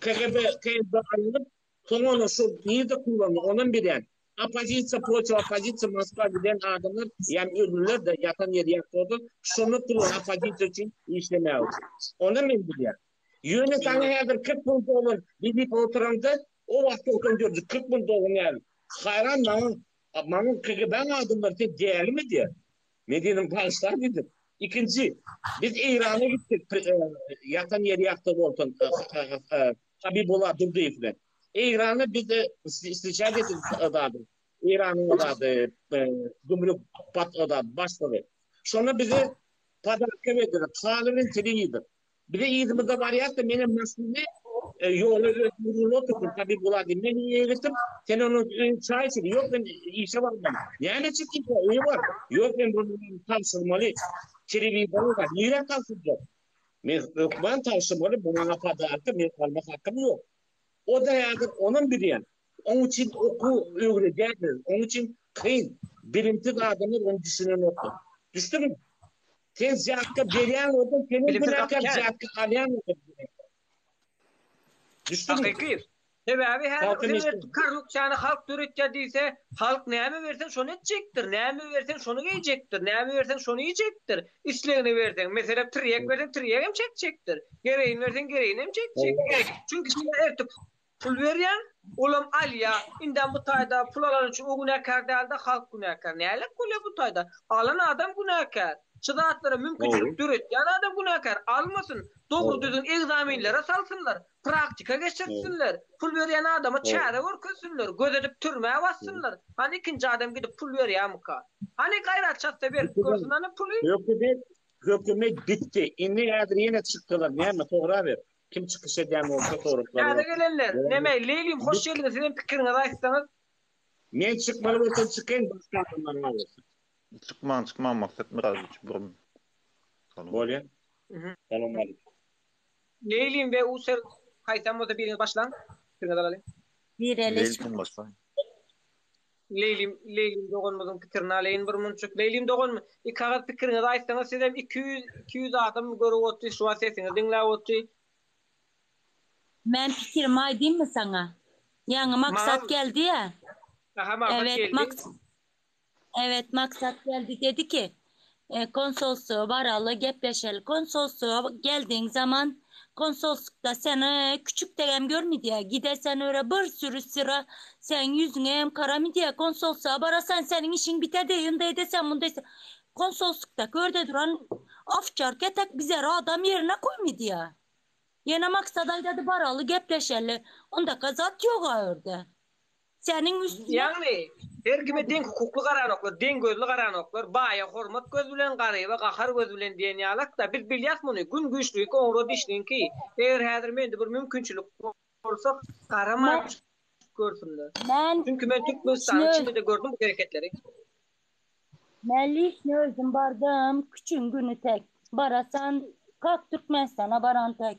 KGB, KSB alnyp, soň ony şu nirde kullandy, onam bilýän. Oppozisiýa protiv oppozisiýa Moskwa giden adamlar, ýani öldüler-de, ýatan ýeri ýat boldy, şony kullan oppozisiýa üçin işlemäge üçin. Onam men bilýän. Ýöne saňa häzir 40 müň dollar wezipä oturanda, o wagt 94-nji 40 müň dollar näme? Haýran maňa, maňa KGB-niň adamlary sen dälimi diýýär. Men diýdim, bagyşla diýdim. Ikinji, biz Eýrana gitdik, ýatan ýeri ýakda bolsun, Habibulla Durdyýew bilen. Eýrana biz istiçat etdik zady. Eýranyň zady, gümrük zady, başlygy. Şonda bize podarka berdiler, haly bilen telewizor. Bize yzymyzda barýarys-da, menem maşyny ýola özüm rula oturdym, Habibulla diýdim, men öýe gitdim, sen ondan öýe çaý içir, ýok men işe barmaly. Näme üçin işe, öýe bar. Ýok men bunu tabşyrmaly, telewizory bar, nirä tabşyrjak? Men hökman tabşyrmaly, bu maňa podarka, men almak hakym ýok. O-da häzir onam bilýän. Oň üçin okuw öwredýärler, oň üçin kyn. Bilimsiz adamlar ony düşünenoklar. Düşdüňmi? Sen wzýatka berýän bolsaň, senem Bilimsiz günäkär, gaty kän. wzýatka alýan bolsaň günäkär. Düşdüňmi? Hakyky. Sebäbi häzir Halkyň sen işi. ertir korrupsiýany halk döretýär diýse, halk näme berseň şony etjekdir, näme berseň şony geýjekdir, näme berseň şony iýjekdir. Islegini berseň, meselem tirýek berseň tirýegem çekjekdir. Gereýini berseň gereýinem çekjekdir. Çünki sen ertir pul berýäň. Olam alýa. Indem bu taýda pul alany üçin o günäkär dälde halk günäkär. Nälet bolýa bu taýda? Alan adam günäkär. Şu zatlara mümkinçilik döretýän adam günäkär. Almasyn. Dogry düzgün egzaminlere salsynlar. Praktika geçirtsinler. Pul berýän adama çäre görkezsinler. Gözedip türmä bassynlar. Hany ikinji adam gidip pul berýämika? Hany gaýrat çatsa berip görsün hany puly? Hökümet hökümet bitdi. Indi häzir ýene çykdylar. Näme soraber. Kim çykyş edýän bolsa soraplar. Täze gelenler, neme, Leýlim hoş geldiňiz, sizem pikiriňizi aýtsaňyz. Men çykmaly bolsam çykaýyn başga adamlar galsyn. Çykmaň çykmaň Maksat Myradowiç burun. Bolýa. Salam aleýkum. Leýlim we User haýsam bolsa biriňiz başlaň. Pikiriňizi alalyň. Leýlim sen başla. Leýlim Leýlim doganymyzyň pikirini alaýyn bir munçuk. Leýlim dogan iki agyz pikiriňizi aýtsaňyz sizem 200 200 adam görüp otyr şu wagt sesiňizi diňläp otyr. Men pikirimi aýdýynmy saňa? Ýaňy Maksat geldi ýa. Aha Maksat Evet, geldi. Maksat. Evet, Maksat geldi dedi ki, e, konsolosluğa baraly gepleşeli. Konsolosluğa geldiğin zaman konsoloslukta seni küçük degem görmedi ya. Gidersen öyle bir sürü sıra sen yüzüne hem kara mı diye konsolosluğa barasan senin işin biter de yında edesen bunda ise konsoloslukta körde duran afçar ketek bize adam yerine koymadı ya. Yine Maksat aydadı baraly gepleşeli. Onda kazat yok orada. Seniň üstüne. Ýagny, her kime deň hukukly garanoklar, deň gözli garanoklar, baýa hormat göz bilen, garyba gahar göz bilen diýen ýalak-da, biz bilýäs muny, gün güýçliňki, oňra dişliňki, eger häzir mende bir mümkinçilik bolsa, garaman çykyp görsünler. Men Çünki men Türkmenistanyň içinde-de gördüm bu hereketleri. Men lişni özüm bardym, küçüň güni tek. Barasan, kak Türkmenistana baran tek.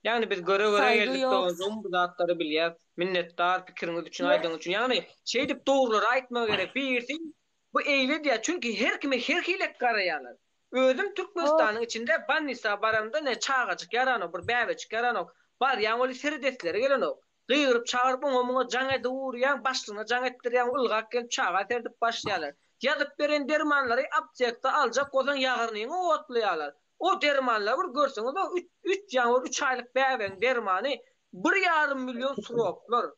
Ýagny biz göre-göre Saýgy geldik ýok. doganjygym bu zatlary bilýäs. Minnetdar pikiriňiz üçin aýdanyňyz üçin. Ýagny şeýdip dogrulary aýtmak gerek. Birisi bu eýle diýýär. Çünki her kime her hili garaýarlar. Özüm Türkmenistanyň içinde bolnisa baramda ne çagajyk ýaranok, bir bäbejik ýaranok. Barýaň weli seredesleri gelenok. Gygyryp çagyryp oňa muňa jaň edip urýaň, başlygyna jaň etdirýäň, ylgap gelip çaga seredip başlaýarlar. Ýazyp beren dermanlary aptekda aljak bolsaň ýagyrnyňy otlaýarlar. O dermanlary bir görseňiz o üç üç ýaňy bir üç aýlyk bäbegiň dermany bir ýarym million sroklar.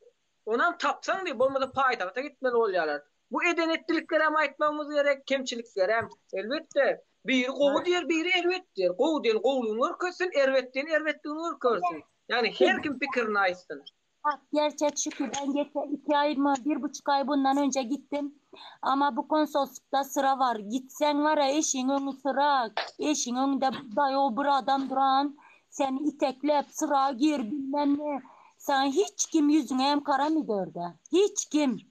Onam tapsaň diý bolmasa paýtagta gitmeli bolýarlar. Bu eden etdiliklerem aýtmagymyz gerek, kemçiliklerem. Elbetde, biri gowy diýer, biri erbet diýer. Gowy diýen gowulygyny görkezsin, erbet diýen erbetligini görkezsin. Ýagny her kim pikirini aýtsyn. Bak gerçek şu ki ben geçen iki ay mı bir buçuk ay bundan önce gittim. Ama bu konsoloslukta sıra var. Gitsen var ya eşiğin önü sıra. Eşiğin önünde dayı o bir adam duran. Seni iteklep sıra gir bilmem ne. Sen hiç kim yüzüne hem kara mı orada? Hiç kim.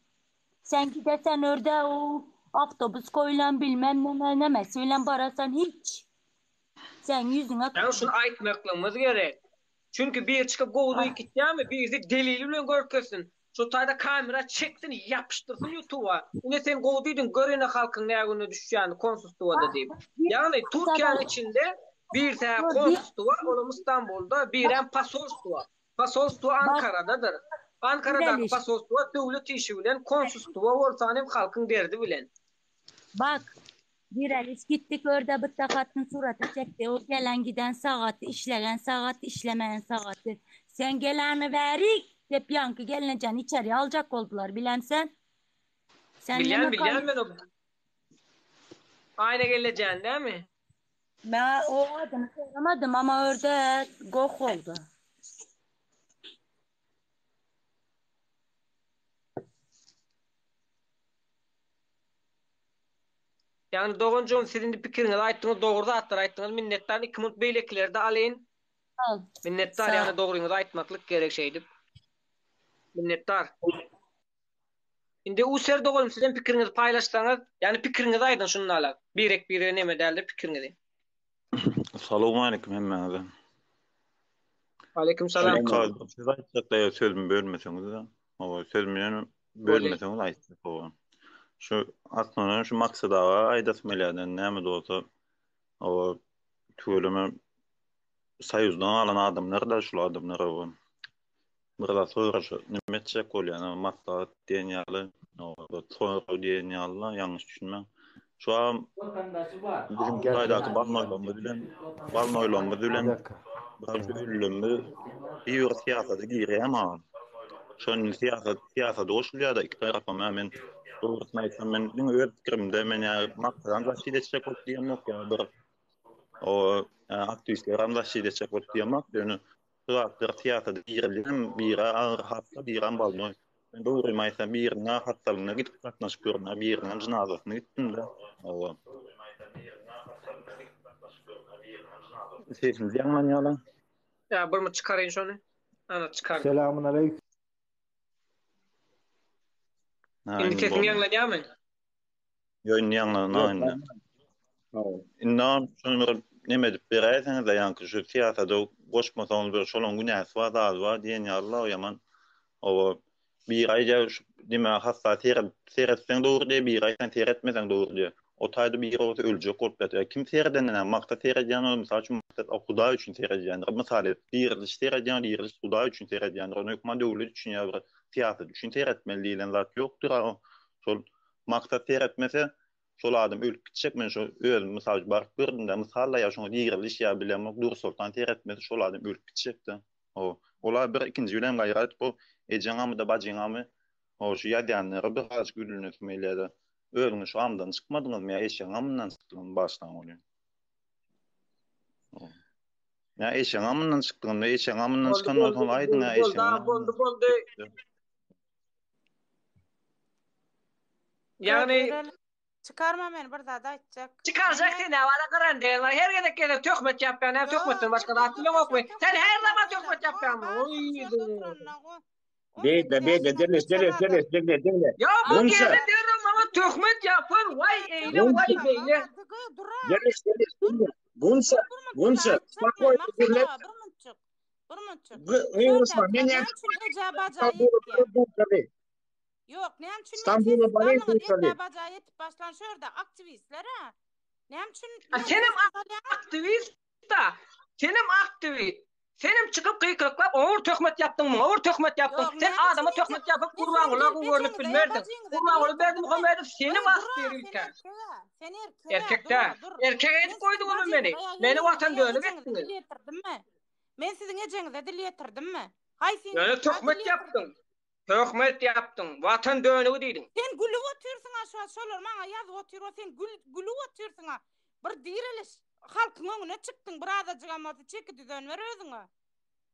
Sen gidersen orada o avtobus koyulan bilmem ne ne ne mesela barasan hiç. Sen yüzüne Ýagny şuny aýtmaklygymyz gerek. Çünki biri çykyp gowy diýip gitýärmi, birisi delili bilen görkezsin. Şu taýda kamera çeksin, ýapyşdyrsyn ýutuba. Ine sen gowy diýdiň, gör ine halkyň nä gününe düşýänini konsulstwada diýip. Ýagny Türkiýäniň içinde birisi-hä konsulstwa, olam Istanbulda, birem posolstwa. Posolstwo Ankaradadyr. Ankaradaky posolstwa döwlet işi bilen, konsulstwa bolsa hem halkyň derdi bilen. Bak, Direliş gitdik örde bitta hatyn suraty çekdi. O gelen giden sagaty, işlegen sagaty, işlemeyen sagaty. Sen geleni bärik dep ýaňky gelnejeni içeriye aljak boldular bilemsen. Sen Bilýän neme bilýän men o Aýna gelnejäni dämi? Men o adyny soramadym ama örde goh boldy. Ýagny doganjygym siz indi pikiriňizi aýtdyňyz dogry zatlar aýtdyňyz minnetdar iki minut beýlekileride alyň. Sag. Minnetdar ýagny dogryňyzy aýtmaklyk gerek şeýdip. Minnetdar. Indi User doganym sizem pikiriňizi paýlaşsaňyz, ýagny pikiriňizi aýdyň şundalak. Birek birege neme dälde pikiriňizi. Salowmaleýkim hemmäňize. Aleýkum salam. Siz aýtjaklar sözümi bölmeseňiz-de. Hawa, sözümi ýöne bölmeseňiz aýtjak hawa. Şu aslynda şu Maksat aga aýdasym gelýärdi, näme-de bolsa, hawa, tüweleme soýuzdan galan adamlar-da şul adamlar hawa. Bir zat soraşa neme etjek bolýan, maslahat diýen ýaly, hawa, sorag diýen ýaly-la, ýalňyş düşünmäň. Şu agam biziň Hytaýdaky balnoýlarymyz bilen, balnoýlarymyz bilen biraz ölülerimiz. Bir bir syýasata girýär maňa. Şonda syýasat syýasata goşulýar-da iki tarapam. Ýa men dogrusyny aýtsam men diňe öz pikirimde men ýa maksadam zaşit etjek bolup diýemok ýa bir o aktiwistlerem zaşit etjek bolup diýemok. Ýöne şu zatlar syýasata girilýän biri agyr hassa, birem bolnoý. Men dogrymy aýtsam biriniň hassalygyna gidip gatnaşyp görme, biriniň jynazasyna gitdim-de. Hawa. Sesimiz ýaňlanýar-la. Ýa bir minut çykaryn şony. Ana çykardym. Selamun aleyküm. Ha, Indi indi sesiň boldy. ýaňlanýarmy? Ýo, indi ýaňlanýar indi. Indi şony bir neme edip beräýseňiz-de, ýaňky şu syýasata goşmasaňyz bir şolaň günäsi bar, zady bar diýen ýaly-la ýaman. Oba biri aýdýar şu neme hassa seret seretseň dogry diýýär, biri aýtsaň seretmeseň dogry diýýär. O taýda biri bolsa öljek bolup ýatyr. Kim seredende näme maksat seredýän ol mysal üçin maksat Hudaý üçin seredýändir. Mysal edip diriliş seredýän diriliş Hudaý üçin seredýändir. Ony hökman döwlet üçin ýa bir syýasat üçin seretmeli diýlen zat ýokdur. Şol maksat seretmese şol adam ölüp gitjek men şo özüm mysal üçin baryp gördüm-de mysal-da ýa şoňa diriliş ýa bilemok Dursoltan seretmese şol adam ölüp gitjekde. Ho, ola bir ikinji bilen gaýrat bu ejeň amyda bajyň amy ho şu ýazýanlara bir azajyk gülünesim gelýärde özüňiz şu amdan çykmadyňyzmy ýa eşegiň amyndan çykdyňyzmy başlaň ony. Ho. Ýa eşegiň amyndan çykdyňyzmy eşegiň amyndan Boldy çykan boldy bolsaňyz aýdyň boldy ýa boldy eşegiň a boldy boldy. Ýagny Çykarma meni bir zat aýtjak. Çykarjak Meni seni wala gyran degil bar. Her gezek gelse töhmet ýapýan, näme Ýok, töhmetden başga dur zat dur dur bileňokmy? şol Sen töhmet her zaman ýapýan töhmet bar ýapýaňmy? bar Oý şu ýerde oturanyna o Beýle, 18 beýle, ýaşyndan diriliş, geçen diriliş, adam. diriliş, diňle, diňle. Ýa bu Gunça, gelse derrew maňa töhmet ýapar, waý eýle, waý Gunça, beýle. Dura. diriliş, diriliş, Dur. diňle. Gunça, Dur bir minutjyk Gunça, aýtjak men. spokojno Maksat gürlet. aga bir minutjyk. Bir minutjyk. Gygyryşma, Şördäkiler men näme näme üçin eje baja ýetýär? Ýok, näme üçin men Stambula sessiz barayım galyňyz duşaly. eje baja ýetip başlan şörde aktiwistler-ä. Näme üçin A men senem sessiz galýaňyz? aktiwist-da. Senem aktiwist. Senem çykyp gykylyklap oňa bir töhmet ýapdyň, muňa bir töhmet ýapdyň. Ýok, Sen näme üçin adama eje töhmet ýapyp Men siziň Gurbanguly gelip gowy görnüp ejeňize ýa bilmerdiň. bajyňyza dil Gurbanguly ýetirdimmi? Berdimuhamedow seni Oý, basdy dur-a, sen ýörülkä. erkeg-ä. Sen erkeg-ä, Erkek dur-a, däl. dur. Erkek Men edip siziň goýduňyzmy meni? bajyňyza ýa Meni gelniňize watan ýa dönük ejeňize etdiňiz. dil ýetirdimmi? Men siziň ejeňize dil ýetirdimmi? Haýsyňyza Ýöne dil töhmet ýetirdim? ýapdyň. Töhmet ýapdyň. Watan dönügi diýdiň. Sen gülüp otyrsyň-a şu wagt şolar maňa ýazyp otyr-a sen gül gülüp otyrsyň-a. Bir diriliş halkyň öňüne çykdyň bir azajygam bolsa çeki düzen ber özüňe.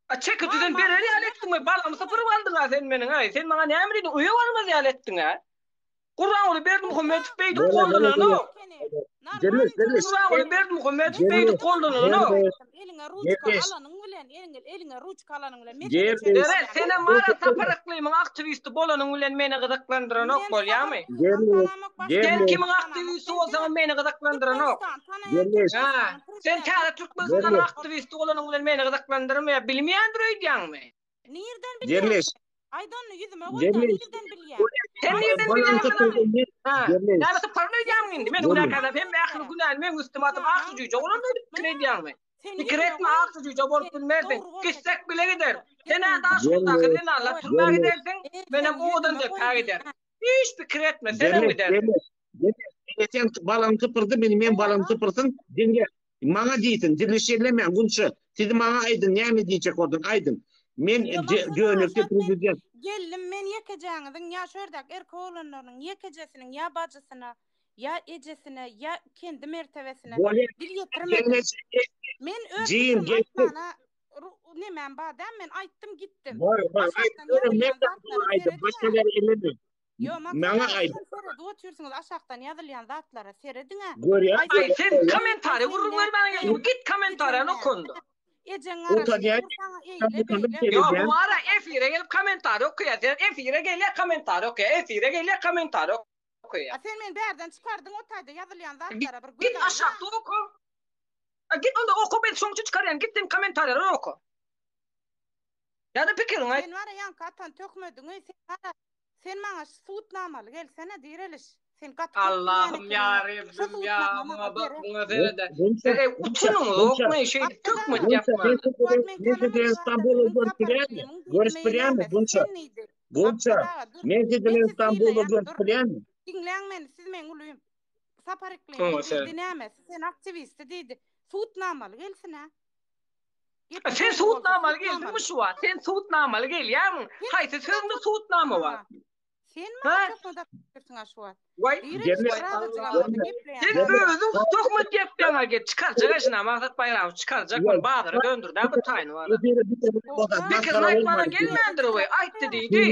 A çeki Mal düzen mal berer ýaly diýme. etdiňmi? Balamy sypyryp aldyň-a sen meniň-aý. Sen maňa näme diýdiň? Öýe barmaz ýaly etdiň-ä. Gurbanguly Berdimuhamedow beýdip goldananok. Diriliş, diriliş. Gurbanguly Berdimuhamedow beýdip goldananok. Eliňe ruçka alanyň bilen, eliňe eliňe ruçka alanyň bilen mesele Diriliş. Seret, senem bar-a Sapar Yklymyň aktiwisti bolanyň bilen meni gyzyklandyranok bolýamy? Diriliş. Sen Diriliş. kimiň aktiwisti bolsaňam meni gyzyklandyranok. Diriliş. Hä, sen täze Türkmenistanyň aktiwisti bolanyň bilen meni gyzyklandyrmaýar, bilmeýändir öýdýäňmi? Nirden bilýäň? Diriliş. Aýt ony ýüzüme goýda, Diriliş. nirden bilýäň? Sen nirden Balam bilýäň sypyrdy. Ha, Diriliş. näme syparyn öýdýäňmi indi? Men Diriliş. günäkärläp hemme ähli günäni meň üstüme atyp akja jüýje bolan öýdüp pikir edýäňmi? Sen Pikir ýüzüme etme goý. akja jüýje bolup Sen bilmersiň. dogry bolsa Gitsek bile gideris. Sen-ä Gepim Daşoguzdaky Diriliş. zenanlar türmä Diriliş. gidersiň, E, menem sen owadan ýüzüme depä goý giderin. diýýän. Hiç pikir etme, senem Diriliş, gidersiň. diriliş. Diriliş. Sen balam sypyrdy, meni men balam sypyrsyn. Diňle. Maňa diýsin, diriliş ellemäň, Gunça. Siz maňa aýdyň, näme diýjek bolduň, aýdyň. Men Ýo, Maksat aga, dönekli şo men prezident. geldim, men ýekejaňyzyň ýa şu ýerdäki erkek oglanlarynyň ýekejesiniň ýa bajysyna, ýa ejesine, ýa kendi mertebesine Bolýar. dil ýetirmedim. Gelneje, Men öz jigim pikrimi geçdi. aýtmana ru- nemem bar däl, men aýtdym gitdim. Boý, boý, Aşakdan aýdyp men ýazylýan zatlara aýdyp, serediň-ä. başgalar ellemeň. Ýo, Maksat Maňa aga, aýdyp. siz seredip otyrsyňyz, aşakdan ýazylýan zatlara serediň-ä. Görýän. Aý, Aý, sen sen aý, kommentariýa sen gürrüň nä, bermäne sen geldiňmi? Git kommentariýany ejeň oka onda. Ejeň Utanýan garaşyp dur saňa eýle beýle. Ýo, bu bar-a efire gelip kommentariýa okaýar. Sen efire gelýär kommentariýa okaýar, efire gelýär kommentariýa okaýar. A sen meni bärden çykardyň o taýda ýazylýan zatlara bir göz Git aýla. aşakda oka. A git onda oka men şoň üçin çykarýan git sen kommentariýalary oka. Ýa-da pikiriňi aýt. Sen bar-a ýaňky atan töhmediňi sen bar-a sen maňa subutnamaly gelsene direliş. Sen gaty köp bilýän Allahym ekeniň. ýa Şu Rebbim ýa subutnama muňa maňa bak gerek. muňa serede. Gunça, Sen eý Gunça, utanyňyz Gunça, ýokmy şeýdip Maksat töhmet aga, Gunça, ýapmaga. men şu wagt men men sizi tanamadyk Istanbul'a adamymyň görüp Sapar bilýärmi? Yklymyň Görüp diýdi bilýärmi, meýnämesi Gunça? sen diýdi. Gunça, Maksat aga dur. men sizi Men sizi Istanbul'a sylaýan görüp dur. bilýärmi? Diňläň meni siz meň ulym. Sapar Yklymyň Oňa diýdi seret. nämesi sen aktiwisti diýdi. Subutnamaly gelsin-ä. Sen subutnamaly geldiňmi şu wagt? Sen subutnamaly gelýärmiň? Haýsy sözüňde subutnama bar? Sen maňa töhmet atyp ýörsüň-ä şu wagt. Waý, Sen özüň töhmet gepleýäň-ä gel çykarjak eşina Maksat Baýramow çykarjak muny bazara döndürdi-ä bu taýyny wala. Pikirini aýtmana gelmändir we aýtdy diýdi.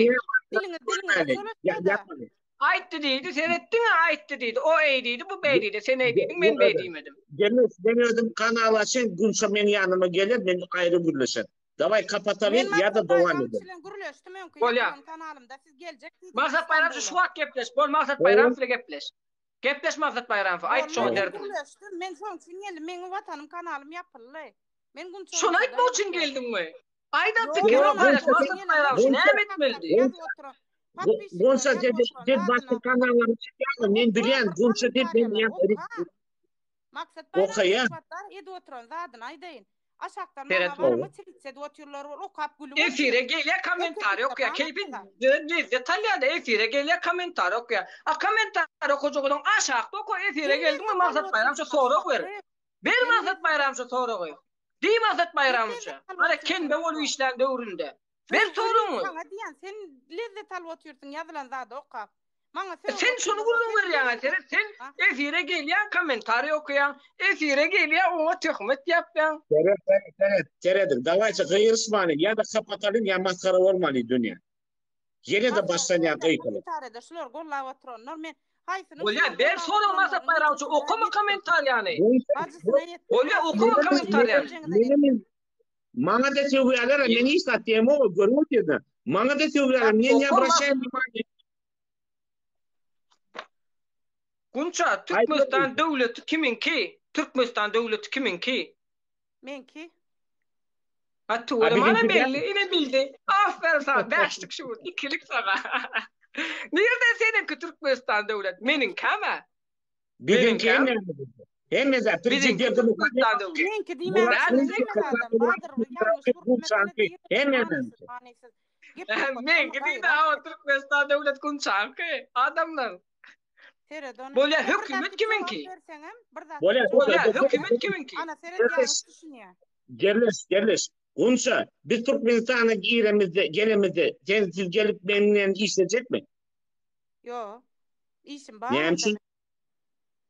Diliňi diliňe çolaşýa-da. Aýtdy diýdi, seretdiň-ä aýtdy diýdi. O eý diýdi, bu beý diýdi. Sen eý diýdiň, men beý diýmedim. Gelmez, men özüm kanal açaýyn, Gunça meň ýanyma geler, men aýry gürleşerin. Daway kapataly Men ýa-da Maksat dowam Baýram edelim. bilen gürleşdim öňki Bolýa. ýapylan kanalymda siz geljek diýdiňiz Maksat Baýramow şu Istanbula. wagt gepleş. Bol Maksat Baýramow bilen gepleş. Gepleş Maksat Baýramow, aýt Boldy şoňa men derdiňi. gürleşdim. Men şoň üçin geldim. Meň Watanym kanalym ýapyldy. Men Gunça Şony Gunçada aýtmak üçin ýazyp geldiňmi? Aýda Ýok, pikiriňi ýok, paýlaş Gunça Maksat Baýramow Gunça näme etmelidi? ýazyp oturan. Podpisçikler Gunça ýazyp siz oturan siz başga zadyna. kanallara çykýaňyz. Men Oka bilýän bir Gunça diýip men kommentariýalar ýa- oka. Maksat Baýramow Okaýan. hatlar edip oturan zadyny aýdaýyn. Aşakdan Seret maňa barymy çilitse edip otyrlar bol okap gülüp otyr. Efire gelýär kommentariý okýar. Keýpi lezzet alýar-da efire gelýär kommentariý okýar. A kommentariý okajak bolsaň aşakda oka efire geldiňmi Maksat Baýramow sorag ber. Ber Maksat Baýramow soragy. Diý Maksat Baýramow. Ana kende bolup işlän döwründe. Ber soragyňy. Saňa diýýän sen lezzet alyp otyrsyň ýazylan zady okap. Maňa sögüp Sen şony otyrlar, gürrüň sen berýäň-ä seret sen efire gelýäň kommentariý okaýaň efire gelýäň oňa töhmet ýapýaň. Seret seret seret serediň dawaýça gygyryşmaly ýa-da kapatalyň ýa masgara bolmaly dünýä. Ýene-de başlanýar gykylyk. Kommentariýada şular gollap oturanlar men haýsynyň Bolýa şular ber gollap sorag Maksat oturanlaryň Baýramowiç nijesinden okama ýetdim. kommentariýany. Bajysyna ýetdim. Bolýa okama kommentariýany. Meni men Maňa-da sögýärler, men hiç zat diýemok, görüp otyrda. Maňa-da sögýärler, men ýa obraşaýan wнимание. Gunça, Türkmenistan döwleti kimiňki? Türkmenistan döwleti kimiňki? Meňki. A tüweleme mana belli, ine bildi. Aferin saňa, bäşlik şu gün, ikilik saňa. Nirde seniňki Türkmenistan döwlet? Meniňkäm-ä? Biziňki hemme zat Biziňki Türkmenistan döwleti. Meňki diýmäň, adam bardyr, ýalňyş gürrüň Hemme Meňki diýdi, hawa Türkmenistan döwlet Gunçaňky, adamlar. Seret ony. Bolýa hökümet kimiňki? Bolýa, Bolýa hökümet kimiňki? Ana seret ýalňyş düşünýär. Gerleş, gerleş. Gunça, biz Türkmenistana giremizde, gelemizde, sen siz gelip meň bilen işlejekmi? Ýok. Işim bar. Näme üçin?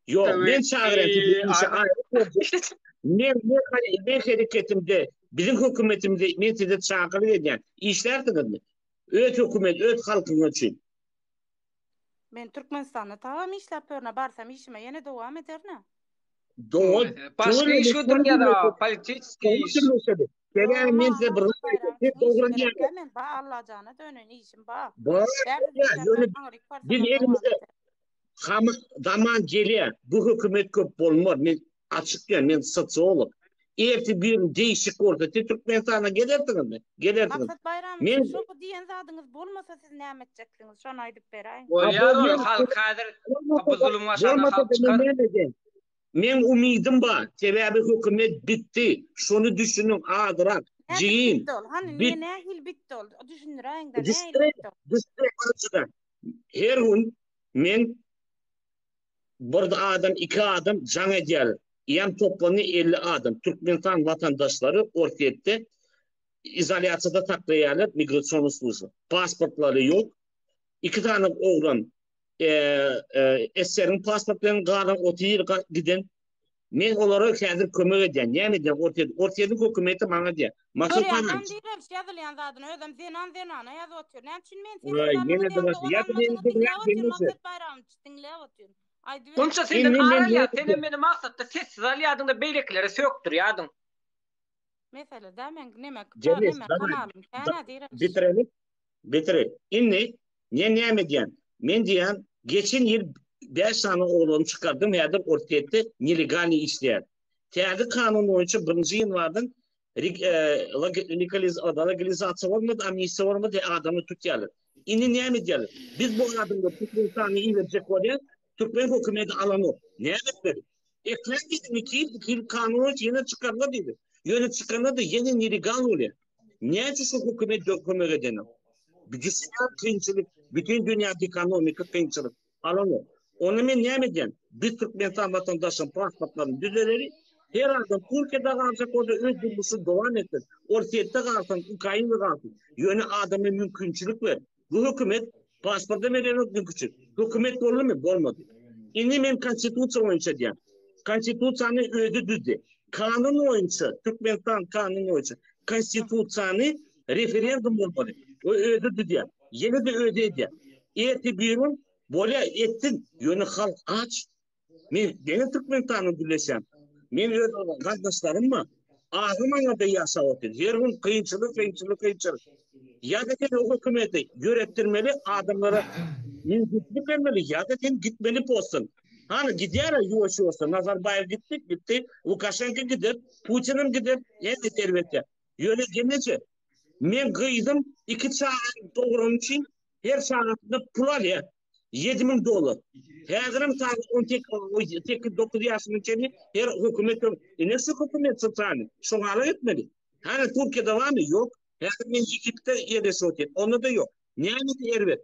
Ýok, men çagyran sizi işe aýry görjek. Men men men hereketimde, biziň hökümetimizde men size çakylyk edýän. Işlärsiňizmi? Öz hökümet, öz halkyňyz üçin. Men Türkmenistanda tagam işläp ýörün, barsam işime ýene dowam ederin. Dogan, Başga iş götürýär, politiski iş. Sebäbi men size bir zat aýdayyn. Siz dogry diýýäňiz. Men ba Allajana döneýin işim ba. Bar, ýöne biz elimize hamy zaman gelýär. Bu hökümet köp bolmaz. Men açyk diýýän, men sosiolog. Ertir bir gün değişik bolsa, siz Türkmenistana gelersiňizmi? Gelersiňiz. Maksat Baýramow, Men şu bu diýen zadyňyz bolmasa siz näme etjeksiňiz? Şony aýdyp beräýiň. Bolýar ol halk häzir bu zulum aşagyna halk çykar. Meň umydym bar. Sebäbi hökümet bitdi. Şony düşüniň azyrak. Nädip Jigim. bitdi ol? Hany Bit. ne nähili bitdi ol? Düşündiräýiňdä nähili Düşündiräýin. bitdi ol? Düşündiräýin birinjiden. Her gün men Bir adam, iki adam jaň edýärler. Ýam toplandy 50 adam. Türkmenistan watandaşlary Orsýetde izolýasiýada saklaýarlar, migrasion služba. Pasportlary ýok. Iki sany oglan SSR-iň pasport bilen galan 30 ýyl giden. Men olara häzir kömek edýän. Näme edýän Orsýet? Orsýetiň hökümeti maňa diýýär. Maksat Görýän Panaýewiç. direliş ýazylýan zadyny özem zenan zenana ýazyp otyr. Näme üçin men seni Waý, ýene de başla. Ýa-da meni diňläp gelmese. Maksat Baýramowiç diňläp otyr. Aýdyber. Gunça senden ar alýar, senem meni maksatda sessiz alýardyň-da beýlekilere sökdürýärdiň. Mesele dä men neme Jenis, neme daway. kanalym känä direliş. Bitirelim. Bitirelim. Indi men näme edýän? Men diýýän, geçen ýyl 5 sany oglany çykardym, häzir Orsýetde nelegalnyý işleýär. Täze kanun boýunça 1-nji ýanwardan legalizasiýa bolmady, amnistiýa bolmady, adamy tutýarlar. Indi näme edýärler? Biz bu adamlary Türkmenistana iberjek bolýar, türkmen hökümeti alanok. Näme etmeli? Ekläň diýdim, iki ýyl, iki ýyl kanun boýunça ýene çykarlar diýdi. Ýöne çykanda-da ýene nelegal bolýar. Näçe şu hökümet kömek edenok. Düşünýän kynçylyk, bütin dünýäde ekonomika kynçylyk. Alanok. Onda men näme edýän? Biz Türkmenistan watandaşlaryň pasportlaryny düzeleli. Her adam Türkiýede galjak bolsa öz durmuşyny dowam etsin. Orsýetde galsyn, Ukrainada galsyn. Ýöne adama mümkinçilik ber. Bu hökümet pasporta berenok mümkinçilik. Hökümet boldumy? Bolmady. Indi men konstitusiýa boýunça diýýän. Konstitusiýany özi düzdi. Kanun boýunça, Türkmenistan kanuny boýunça konstitusiýany referendum bolmaly. O özi düzýär. Ýene-de özi edýär. Ertir bir gün bolýar, etsin. Ýöne halk aç. Men gene Türkmenistanda gürleşýän. Men öz gardaşlarym bar. Agam aňarda ýaşap otyr. Her gün kynçylyk, kynçylyk, kynçylyk. Ýa-da sen o hökümeti ýöretdirmeli, adamlara mümkinçilik bermeli, ýa-da sen gitmeli postdan. Hany gidýär ýuwaş-ýuwaşdan. Nazarbaýew gitdi, gitdi. Lukaşenko gider, Putinem gider, hemmesi erbetde. Ýöne gelneje, meň gyzym iki çagany dogurany üçin her çagasyndan pul alýar. 7000 dollar. Häzirem çaga 18 9 ýaşyna çenli her hökümet ine şu hökümet sosial şoňa etmeli. Hany Türkiýede barmy? Ýok. Häzir men Ýegiptde ýerleşip otyryn. Onda-da ýok. Nämesi erbet?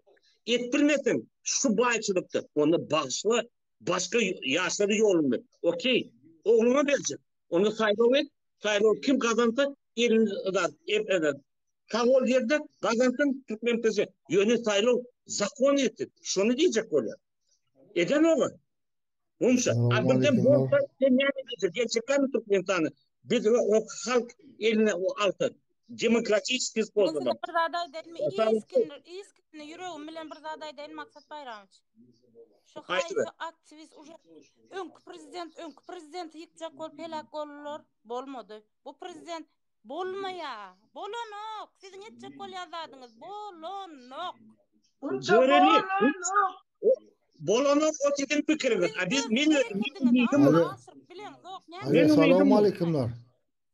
Et bilmeseň, şu baýçylykda, onda bagyşla, başga ýaşlara ýoluny ber. Okey, ogluňa berjek. Onda saýlaw et, saýlaw kim gazansa, elini zat, sag bol ýerde gazansyn türkmen prezident. Ýöne saýlaw zakon etsin. Şony diýjek bolýar. Edenok. Gumşa, a birden bolsa sen näme diýjek? Gelçeklermi Türkmenistany? Biz o halk eline o alsa demokratiçeskiý Men sposobom. size bir zat aýdaýynmy? Iskinli, iskinli ýüregim bilen bir zat aýdaýyn Maksat Baýramowiç. Şu Aýdyber. haýsy aktiwist uje öňki prezident, öňki prezidenti ýykjak bolup heläk boldular, bolmady. Bu prezident Bolmaýa. Bolanok. Siziň etjek bolýan zadyňyz bolanok. Gunça Göreli. bolanok. Bolanok o siziň pikiriňiz. Siz A biz öz men hereketiňizi umydym amala bar. aşyryp bileňzok. Näme Alo, Men üçin umydym salam bar. aleykümler.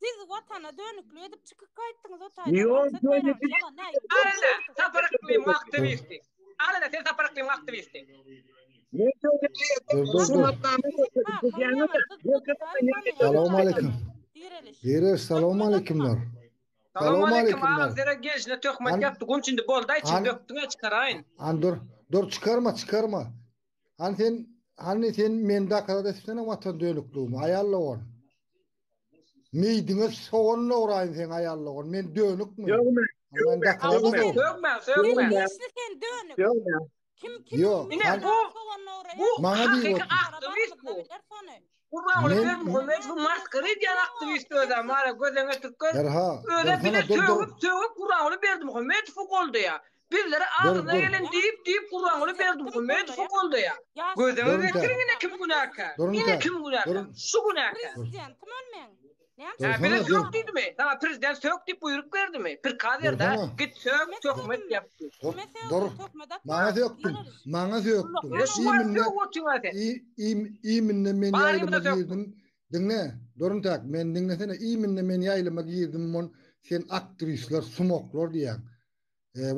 Siz watana dönüklik edip çykyp gaýtdyňyz o taýdan. Ýok, Maksat dönüklik Baýramowiç ýalan näme? Al ine, Sapar Yklymyň aktiwisti. Al ine, sen Sapar Yklymyň aktiwisti. Men dönüklik Dur, etdim. dur, Şu dur. matnamy görkezdim. Salam aleyküm. Direliş. Direliş, salam aleykümler. Salam Salam aleyküm agam aleykümler. sere gelşine töhmet Han, ýapdy gunç indi boldy içiň han, dökdüňä çykaraýyn. han dur. Dur çykarma, çykarma. Han sen, hany sen mende akadat etsene watan dönükligimi, aýal dogan. Meýdiňe sogan dograýyn seň aýal dogan. Men dönükmi? Dögme, Han men dögme, dakadat Sögme, edip. sögme, sögme. Sen sen dönük. Dögme. Kim kim Ýok, Ine han bu bu maňa diýip hakyky otyr. aktiwist bu. Gurbanguly Men Berdimuhamedowy masgara edýän aktiwist özem wara gözeňe türkmen. Derha, Özem dursana, bize dur, dur. sögüp sögüp Gurbanguly Berdimuhamedowy goldaýar. Bizlere Dur, agzyna dur. gelen diýip diýip Gurbanguly Berdimuhamedowy goldaýar. Gözeňe Durun getiriň tä. ine kim günäkär. Durun Ine tä. kim günäkär. Durun. Şu günäkär. Dur. Prezidentim ol meň. Hä, bize Dursana, dur. sök diýdimi? Saňa prezident sök diýip buýruk berdimi? Prikaz berdi, hä? Dursana. Git sök, töhmet ýap diýip. Dur, dur. Maňa sökdüň. Maňa sökdüň. Ine şu wagt Iýminde, sögüp otyň-a sen. iýminde men Barymyza ýaýlyma sökdüň. girdim. Diňle, durun tak, meni diňlesene. Iýminde men ýaýlyma girdim, mon sen aktrisler, sumoklar diýýäň.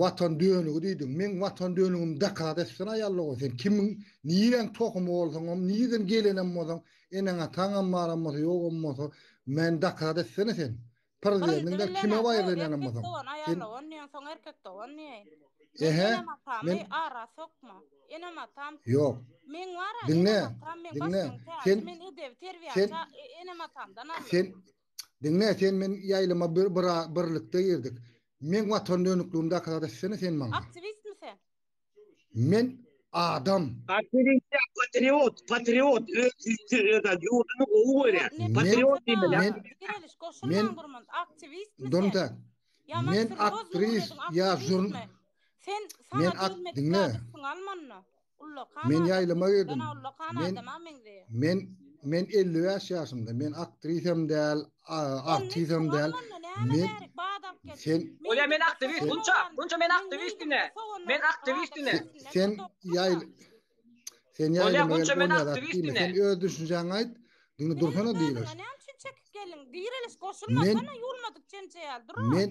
Watan dönügi diýdiň. Meň watan dönügimi doklad etsene aýallyga sen kimiň niräň tohumy bolsaňam nirden gelenem bolsaň eneň ataňam baram bolsa ýogam bolsa meni doklad etsene sen. Prezidentiň däl kime baýyrlanýanam bolsaň. Sen Ehe men Ýok. Diňle diňle sen sen sen Diňle sen men ýaýlyma bir bir birlikde girdik. Meň watan dönükligimi doklad etsene sen maňa. Aktiwistmi sen? Men adam. Aktiwist däl patriot patriot öz ýurduny gowy görýär. Men Patriot diýmeli. men Direliş men goşulmaň gurmant aktiwistmi sen? Duruntak. Ýa Men serýozny aktris gürlediň ýa jurn aktiwistmi? Sen men saňa ak diýilmedik diňle. zady üstüňe almanda. Ullakan Men adam ýaýlyma sen girdim. ullakan Men adama meňzeýär. men men 55 ýaşymda. Men aktrisam däl, artisam däl. Men sen Bolýa men aktiwist sen Gunça, Gunça men aktiwist ine. Men aktiwist ine. sen ýaýl sen Bolýa ýaýlyma Gunça gelip men ony zat aktiwist diýme. ine. Sen öz düşünjäňi aýt. Diňle dursana diýler. Näme üçin çekip geldiň? Direliş Men goşulmasana ýuwulmadyk çemçe ýaly dur. men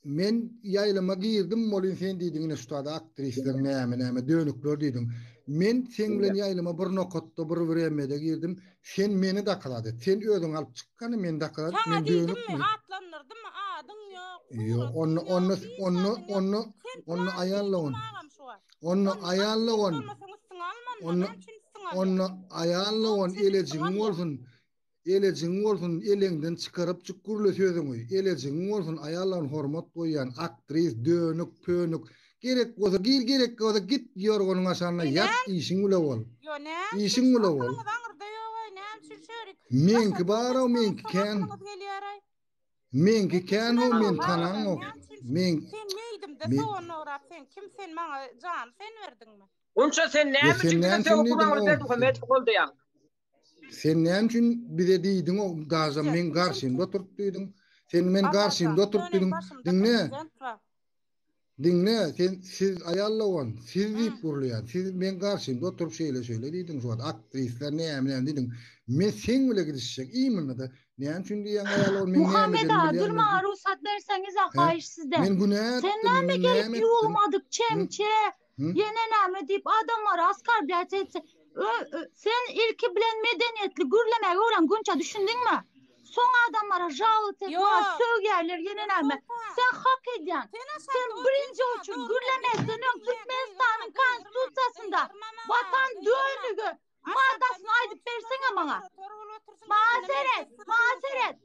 Men ýaýlyma girdim bolyn sen diýdiň ine şu tada aktrisler näme näme dönükler diýdiň. Men seň bilen ýaýlyma bir nokatda bir wremede girdim. Sen meni doklad et. Sen özüň alyp çyk gany meni doklad et. Saňa Men diýdimmi dönükmi? atlandyrdymy adyň ýok, Ýok suratyň onda ýok, onda hiç onda zadyň ýok. onda Sen onda plan aýalla diýdimmi ony. agam şu wagt? Onda Onda aýalla aktiwist ony. bolmasaň üstüňe almanma. Onda Näme üçin üstüňe alýaň? onda aýalla Näme ony üçin üstüňe elejigiň alýaň? bolsun. Elejigiň bolsun eleňden çykarypjyk gürle sözüňi elejigiň bolsun aýallan hormat goýýan aktris dönük pönük gerek bolsa gir gerek bolsa git ýorganyň aşagynda ýat işiň bile bol işiň bile bol meňki barow meňki kän meňki kän how men tanaňok meň Sen meýdimde sogan dograp sen kim sen maňa jany sen berdiňmi. Gunça sen näme sen üçin bize näme üçin sögüp diýdiň Gurbanguly o Berdimuhamedowy goldaýaň? Sen näme üçin bize diýdiň o daža meň garşymda oturyp diýdiň. Sen men garşymda oturyp diýdiň. Diňle. Diňle sen siz aýal dogan siz diýip gürleýän. Siz meň garşymda oturyp şeýle şeýle diýdiň şu wagt aktrisler näme näme diýdiň. Men seň bile gidişjek imенно-da näme üçin diýýäň aýal dogan men näme Muhammet edenimi aga dur bilýän. maňa rugsat berseňiz-ä He? haýyş sizden. Men günä Sen etdimmi näme men gelip näme etdim? ýuwulmadyk Hı? çemçe Hı? Ýene näme diýip adamlary oskorblýat etse, sen ilki bilen medeniýetli gürlemäge öwren Gunça düşündiňmi? Soň adamlara žalot et, maňa sögýärler ýene näme. Sen hak edýäň. Sen birinji oçur gürlemezden öň Türkmenistanyň konstitusiýasynda watan dönügi Maddasyny aýdyp berseňe maňa. Maňa seret, maňa seret.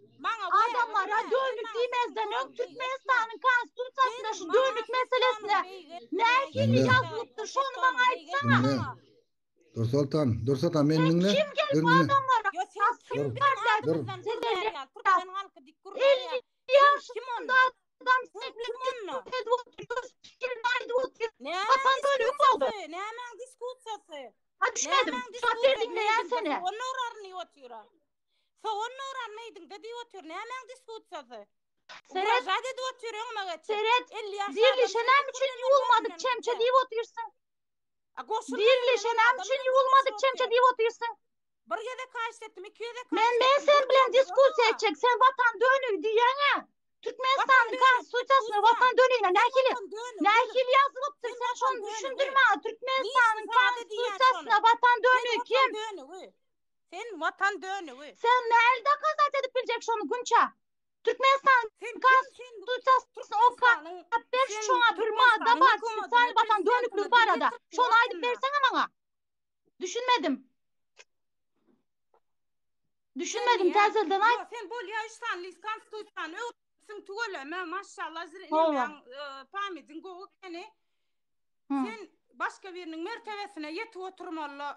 Adamlara dönük diýmezden öň Türkmenistanyň konstitusiýasynda şu dönük meselesine nähili ýazylypdyr şony maňa aýtsaňa. Diňle. Dursoltan, Dursoltan meni diňle. Kim gelip adamlara Dur, dur. 50 ýaşynda adam edip otyr, pikirini aýdyp otyr. Watan dönügi boldy. Nämäň diskussiýasy? Ha düşmedim. Şat ber diňleýän seni. Sogan noraryny diýip otyr. Sogan noraryny diýdiňde diýip otyr. Nämäň diskussiýasy? Seret. Ugražat edip otyr öňüme geçip. Seret. 50 ýaşly Dirlişe adam näme üçin ýuwulmadyk çemçe diýip otyrsyň? Dirlişe näme üçin ýuwulmadyk çemçe diýip otyrsyň? Bir gezek haýyşt etdim, iki gezek haýyşt Men men etdim. sen bilen diskussiýa etjek. Sen watan dönügi diýýäň-ä. Türkmenistanyň konstitusiýasynda watan dönügine nähili nähili ýazylypdyr? Sen şony düşündir maňa. Türkmenistanyň konstitusiýasynda watan dönügi kim? Sen watan dönügi. Sen nähili dokazat edip biljek şony Gunça? Türkmenistanyň konstitusiýasyny okap ber şoňa bir madda bar spesial watan dönükligi barada. Şony aýdyp berseňe maňa. Düşünmedim. Düşünmedim täzelden aýt. Ýok, sen bolýa üç sany list konstitusiýany öwrenipsiň tüweleme, maşallah nemäň pamydyň gowy ekeni. Sen başga biriniň mertebesine ýetip oturmaly.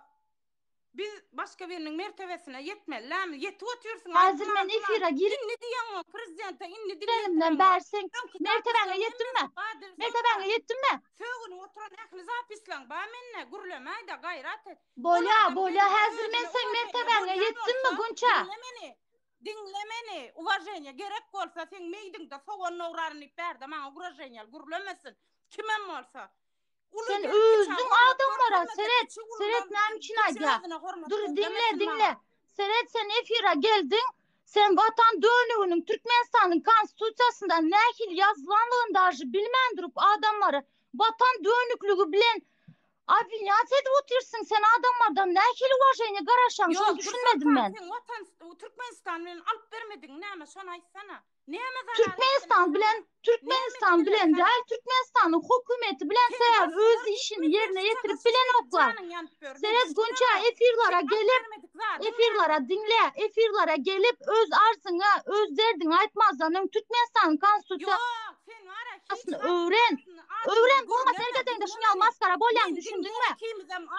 Biz başga biriniň mertebesine ýetmeli dälmi? Ýetip otyrsyň. Häzir men efire girip Indi diýeňok prezidente indi dil Girenimden bäri sen mertebäňe ýetdimmi? Mertebäňe ýetdimmi? Sögünip oturan ähli zapislaň bar mende, gürlemäýdä gaýrat et. Bolýa, bolýa, häzir men seň mertebäňe ýetdimmi, Gunça? Diňle meni, diňle meni, uwaženiýe gerek bolsa seň meýdiňde sogan dograryn diýip bärde maňa ugroženiýaly gürlemesin, kimem bolsa. Sen özüň adamlara seret, seret näme üçin aýdýar. Dur diňle, diňle. Seret sen efire geldiň, sen watan dönüginiň Türkmenistanyň konstitusiýasynda nähili ýazylanlygyny daže bilmän durup adamlary watan dönükligi bilen obwinýat edip otyrsyň. Sen adamlardan nähili uwaženiýe garaşýaň şony düşünmedim men. Sen watan Türkmenistan bilen alyp bermediň näme şony aýtsana. Näme zarar Türkmenistan bilen Türkmenistan bilen däl Türkmenistanyň hökümeti bilen sebäbi öz işini ýerine ýetirip bilenoklar. Seret Gunça efirlara gelip efirlara diňle efirlara gelip öz arzyňy öz derdiňi aýtmazdan öň Türkmenistanyň konstitusiýasyny öwren. Öwren bolmasa erkedeňde şuny ýaly maskara bolýaň düşündiňmi?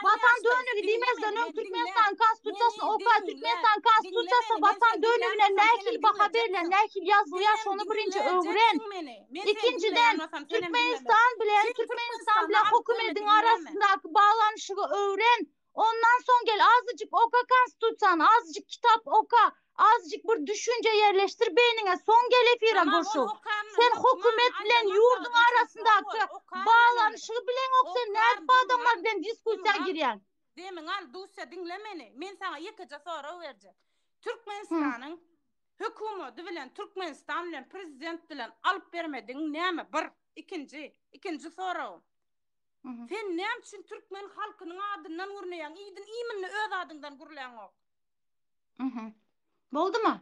Watan dönügi diýmezden öň Türkmenistanyň konstitusiýasyny oka, Türkmenistanyň konstitusiýasy watan dönügine nähili baha berlen, nähili ýazylýar şony birinji öwren. Ikinjiden Türkmenistan bilen Türkmenistan bilen hökümediň arasyndaky baglanyşygy öwren. Ondan soň gel azajyk oka konstitusiýany, azajyk kitap oka, azajyk bir düşünje ýerleşdir beýniňe, soň gel efire goşul. Sen hökümet bilen ýurduň arasyndaky baglanyşygy bileňok, sen nädip adamlar bilen diskussiýa girýäň? Demiňi al, Dusýa, diňle meni. Men saňa ýekeje sorag berjek. Türkmenistanyň hökümeti bilen, Türkmenistan bilen, prezident bilen alyp bermedigiň näme? Bir. Ikinji, ikinji soragym. Sen näme üçin türkmen halkynyň adyndan gürleýäň? Idin iýminde öz adyňdan gürläňok. Mhm. Boldumy?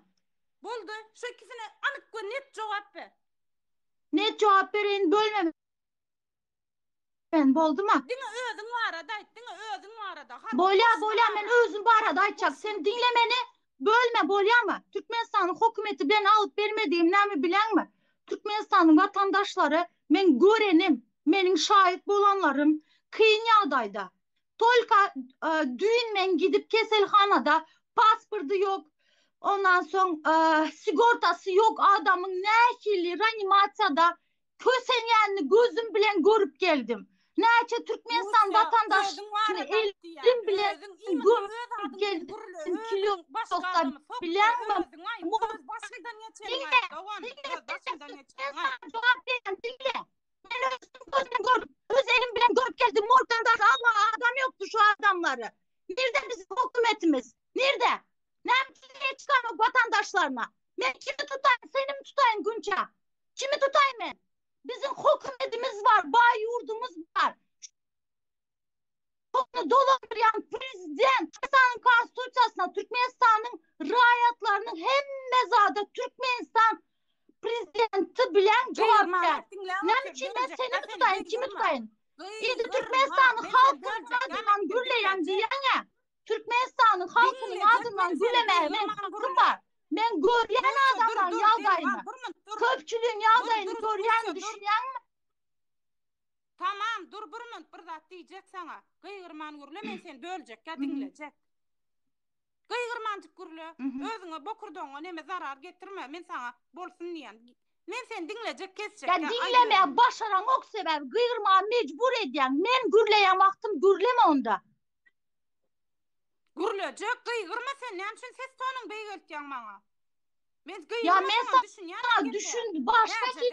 Boldy. Şu ikisine anyk we net jogap ber. Net jogap bereýin bölme. Ben boldumy? Diňe özüň barada aýt, diňe özüň barada. Bolýa, bolýa men özüm barada aýtjak. Sen diňle meni. Bölme bolýamy? Türkmenistanyň hokumeti bilen alyp bermedigim näme bileňmi? Türkmenistanyň watandaşlary meň görenim, meniň şaýyt bolanlarym kyn ýagdaýda. Tolka düýn men gidip keselhanada pasporty ýok, ondan soň sigortasy ýok adamyň nähili reanimasiýada kösenýänini gözüm bilen görüp geldim. Näçe Türkmenistan watandaşyny elim bilen gömüp geldim kilosda bileňmi? Diňle, diňle, jogap berýän diňle. Men özüm gözüm görüp, öz elim bilen görüp geldim. Morgdan daşy almaga adam ýokdy şu adamlary. Nirde biziň hökümetimiz? Nirde? Näme üçin el çykarmak watandaşlaryna? Men kimi tutaýyn, senimi tutaýyn Günça? Kimi tutaýyn men? Biziň hökümetimiz bar, baý ýurdumyz bar. Şony dolandyrýan prezident Türkmenistanyň konstitusiýasyna Türkmenistanyň raýatlarynyň hemme zada Türkmenistan prezidenti bilen jogapkär. Näme üçin men seni tutaýyn, kimi tutaýyn? Indi Türkmenistanyň halkynyň adyndan gürleýän diýýäň-ä. Türkmenistanyň halkynyň adyndan gürlemäge meň hakym bar. Men görýän adamlaryň ýagdaýyny, köpçüligiň ýagdaýyny görýän, düşünýäňmi? Tamam, dur bir minut bir zat diýjek saňa. Gygyrman gürle, men seni böljekkä diňlejek. Gygyrmanjyk gürle. Özüňe bokurdagyňa neme zarar getirme. Men saňa bolsun diýen. Men seni diňlejek kesjek. Ýa diňlemäge başaraňok sebäbi gygyrmaga mejbur edýäň. Men gürleýän wagtym gürleme onda. Gürlejek, gygyrma sen näme üçin ses tonuň beýgeltýäň maňa? Men Ýa men gygyrmasaňam düşünýän saňa düşün başga hiç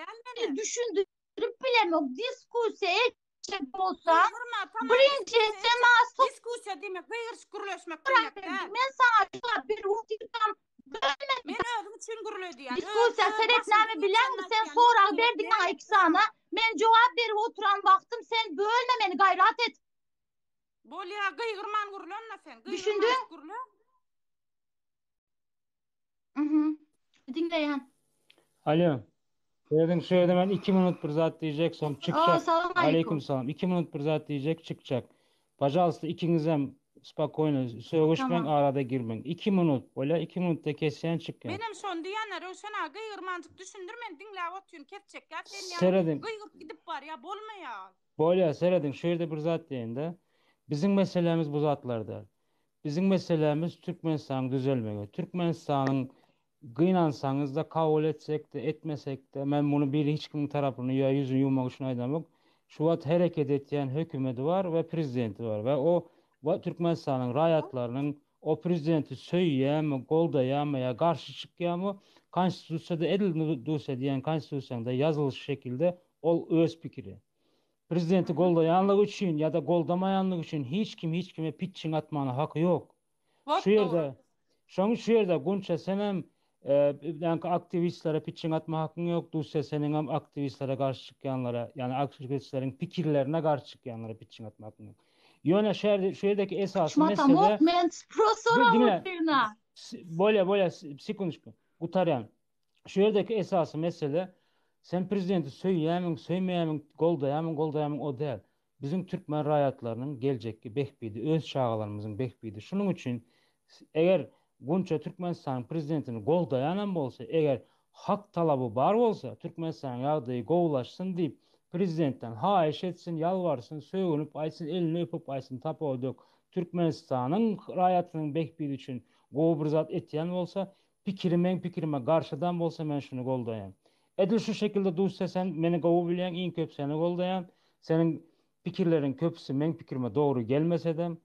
düşündirip bilemok diskussiýa etjek bolsaň birinji sen maňa Diskussiýa diýmek gygyryşyp gürleşmek diýmek däl. Men saňa jogap berip otyrsam bölme. Men özüm üçin gürle diýýän. Diskussiýa seret näme bileňmi sen sorag berdiň maňa iki sany men jogap berip oturan wagtym sen bölme meni gaýrat et. Bolýa gygyrman gürle onda sen. Düşündiň? Gürle. Mhm. Diňleýän. Alo. Serediň şu ýerde men 2 minut bir zat diýjek, soň çykjak. Salam aleýkum. Aleýkum salam. 2 minut bir zat diýjek, çykjak. Pažalsta ikiňizem spokojno sögüşmäň, arada girmäň. 2 minut, bolýa 2 minutda kesýän, çykýan. Menem şony diýýän Röwşen aga gygyrmanjyk düşündir men diňläp otyryn kesjekkä sen ýaly Serediň. gygyryp gidip barýa bolmaýa. Bolýa serediň şu ýerde bir zat diýeýin-de. Biziň meselämiz bu zatlar däl. Biziň meselämiz Türkmenistanyň düzelmegi. Türkmenistanyň gynansaňyzda kabul etsekde etmesekde men muny bir hiç kimiň tarapyny ýa ýüzüni ýuwmak üçin aýdamok. Şu wagt hereket etýän hökümedi bar we prezidenti bar we o Türkmenistanyň raýatlarynyň o prezidenti söýýämi, goldaýamy ýa garşy çykýamy konstitusiýada edil Dusia diýen konstitusiýaňda ýazylyşy şekilde ol öz pikiri. Prezidenti goldaýanlygy üçin ýa-da goldamaýanlygy üçin hiç kim hiç kime pitçiň atmana haky ýok. Şu ýerde şoň şu ýerde Gunça senem ýaňky aktiwistlere pitçiň atma hakyň ýok, Dusýa seniňem aktiwistlere garşy çykýanlara, ýagny aktiwistleriň pikirlerine garşy çykýanlara pitçiň atma hakyň ýok. Ýöne şu ýerde şu ýerdeki esasy mesele Men Diňle. Bolýa bolýa sekundoçku. Gutarýan. Şu ýerdeki esasy mesele sen prezidenti söýýämiň, söýmeýämiň, goldaýamyň, goldaýamyň o däl. Biziň türkmen raýatlarynyň geljekki behbidi, öz çagalarymyzyň behbidi. Şunuň üçin eger Gunça Türkmenistanyň prezidentini goldaýanam bolsa, eger hak talaby bar bolsa, Türkmenistanyň ýagdaýy gowulaşsyn diýip prezidentden haýyş etsin, ýalbarsyn, sögünip aýtsyn, elini öpüp aýtsyn, tapawudy ýok. Türkmenistanyň raýatynyň behbidi üçin gowy bir zat etýän bolsa, Pikiri meň pikirime garşydam bolsa men şuny goldaýan. Edil şu şekilde Dusýa sen meni gowy bilýäň iň köp seni goldaýan. Seniň pikirleriň köpüsi meň pikirime dogry gelmesedem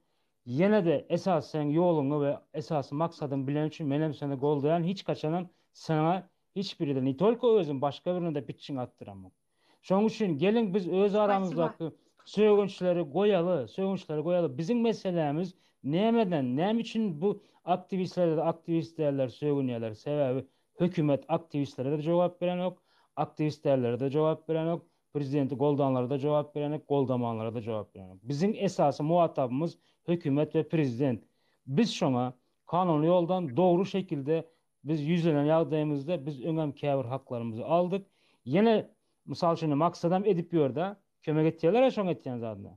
ýenede esasy seň ýoluňy we esasy maksadyňy bilen üçin menem seni goldaýan hiç haçanam saňa hiç biride ne tolko özüm başga birinede pitçiň atdyramok. Şonuň üçin geliň biz öz aramyzdaky sögünçleri goýaly, sögünçleri goýaly. Biziň meselämiz nämeden, näme üçin bu aktiwistlere-de aktiwist däller sögünýärler? Sebäbi hökümet aktiwistlere-de jogap berenok, aktiwist dällere-de jogap berenok, prezidenti goldanlara-da jogap berenok, goldamanlara-da jogap berenok. Biziň esasy muhatabymyz hökümet we prezident. Biz şoňa kanuny ýoldan dogry şekilde Biz ýüzlenen ýagdaýymyzda biz öňem käbir haklarymyzy aldyk. Ýene mysal üçin maksadam edip ýör-dä. Kömek etýärler-ä şoň etýän zadyna.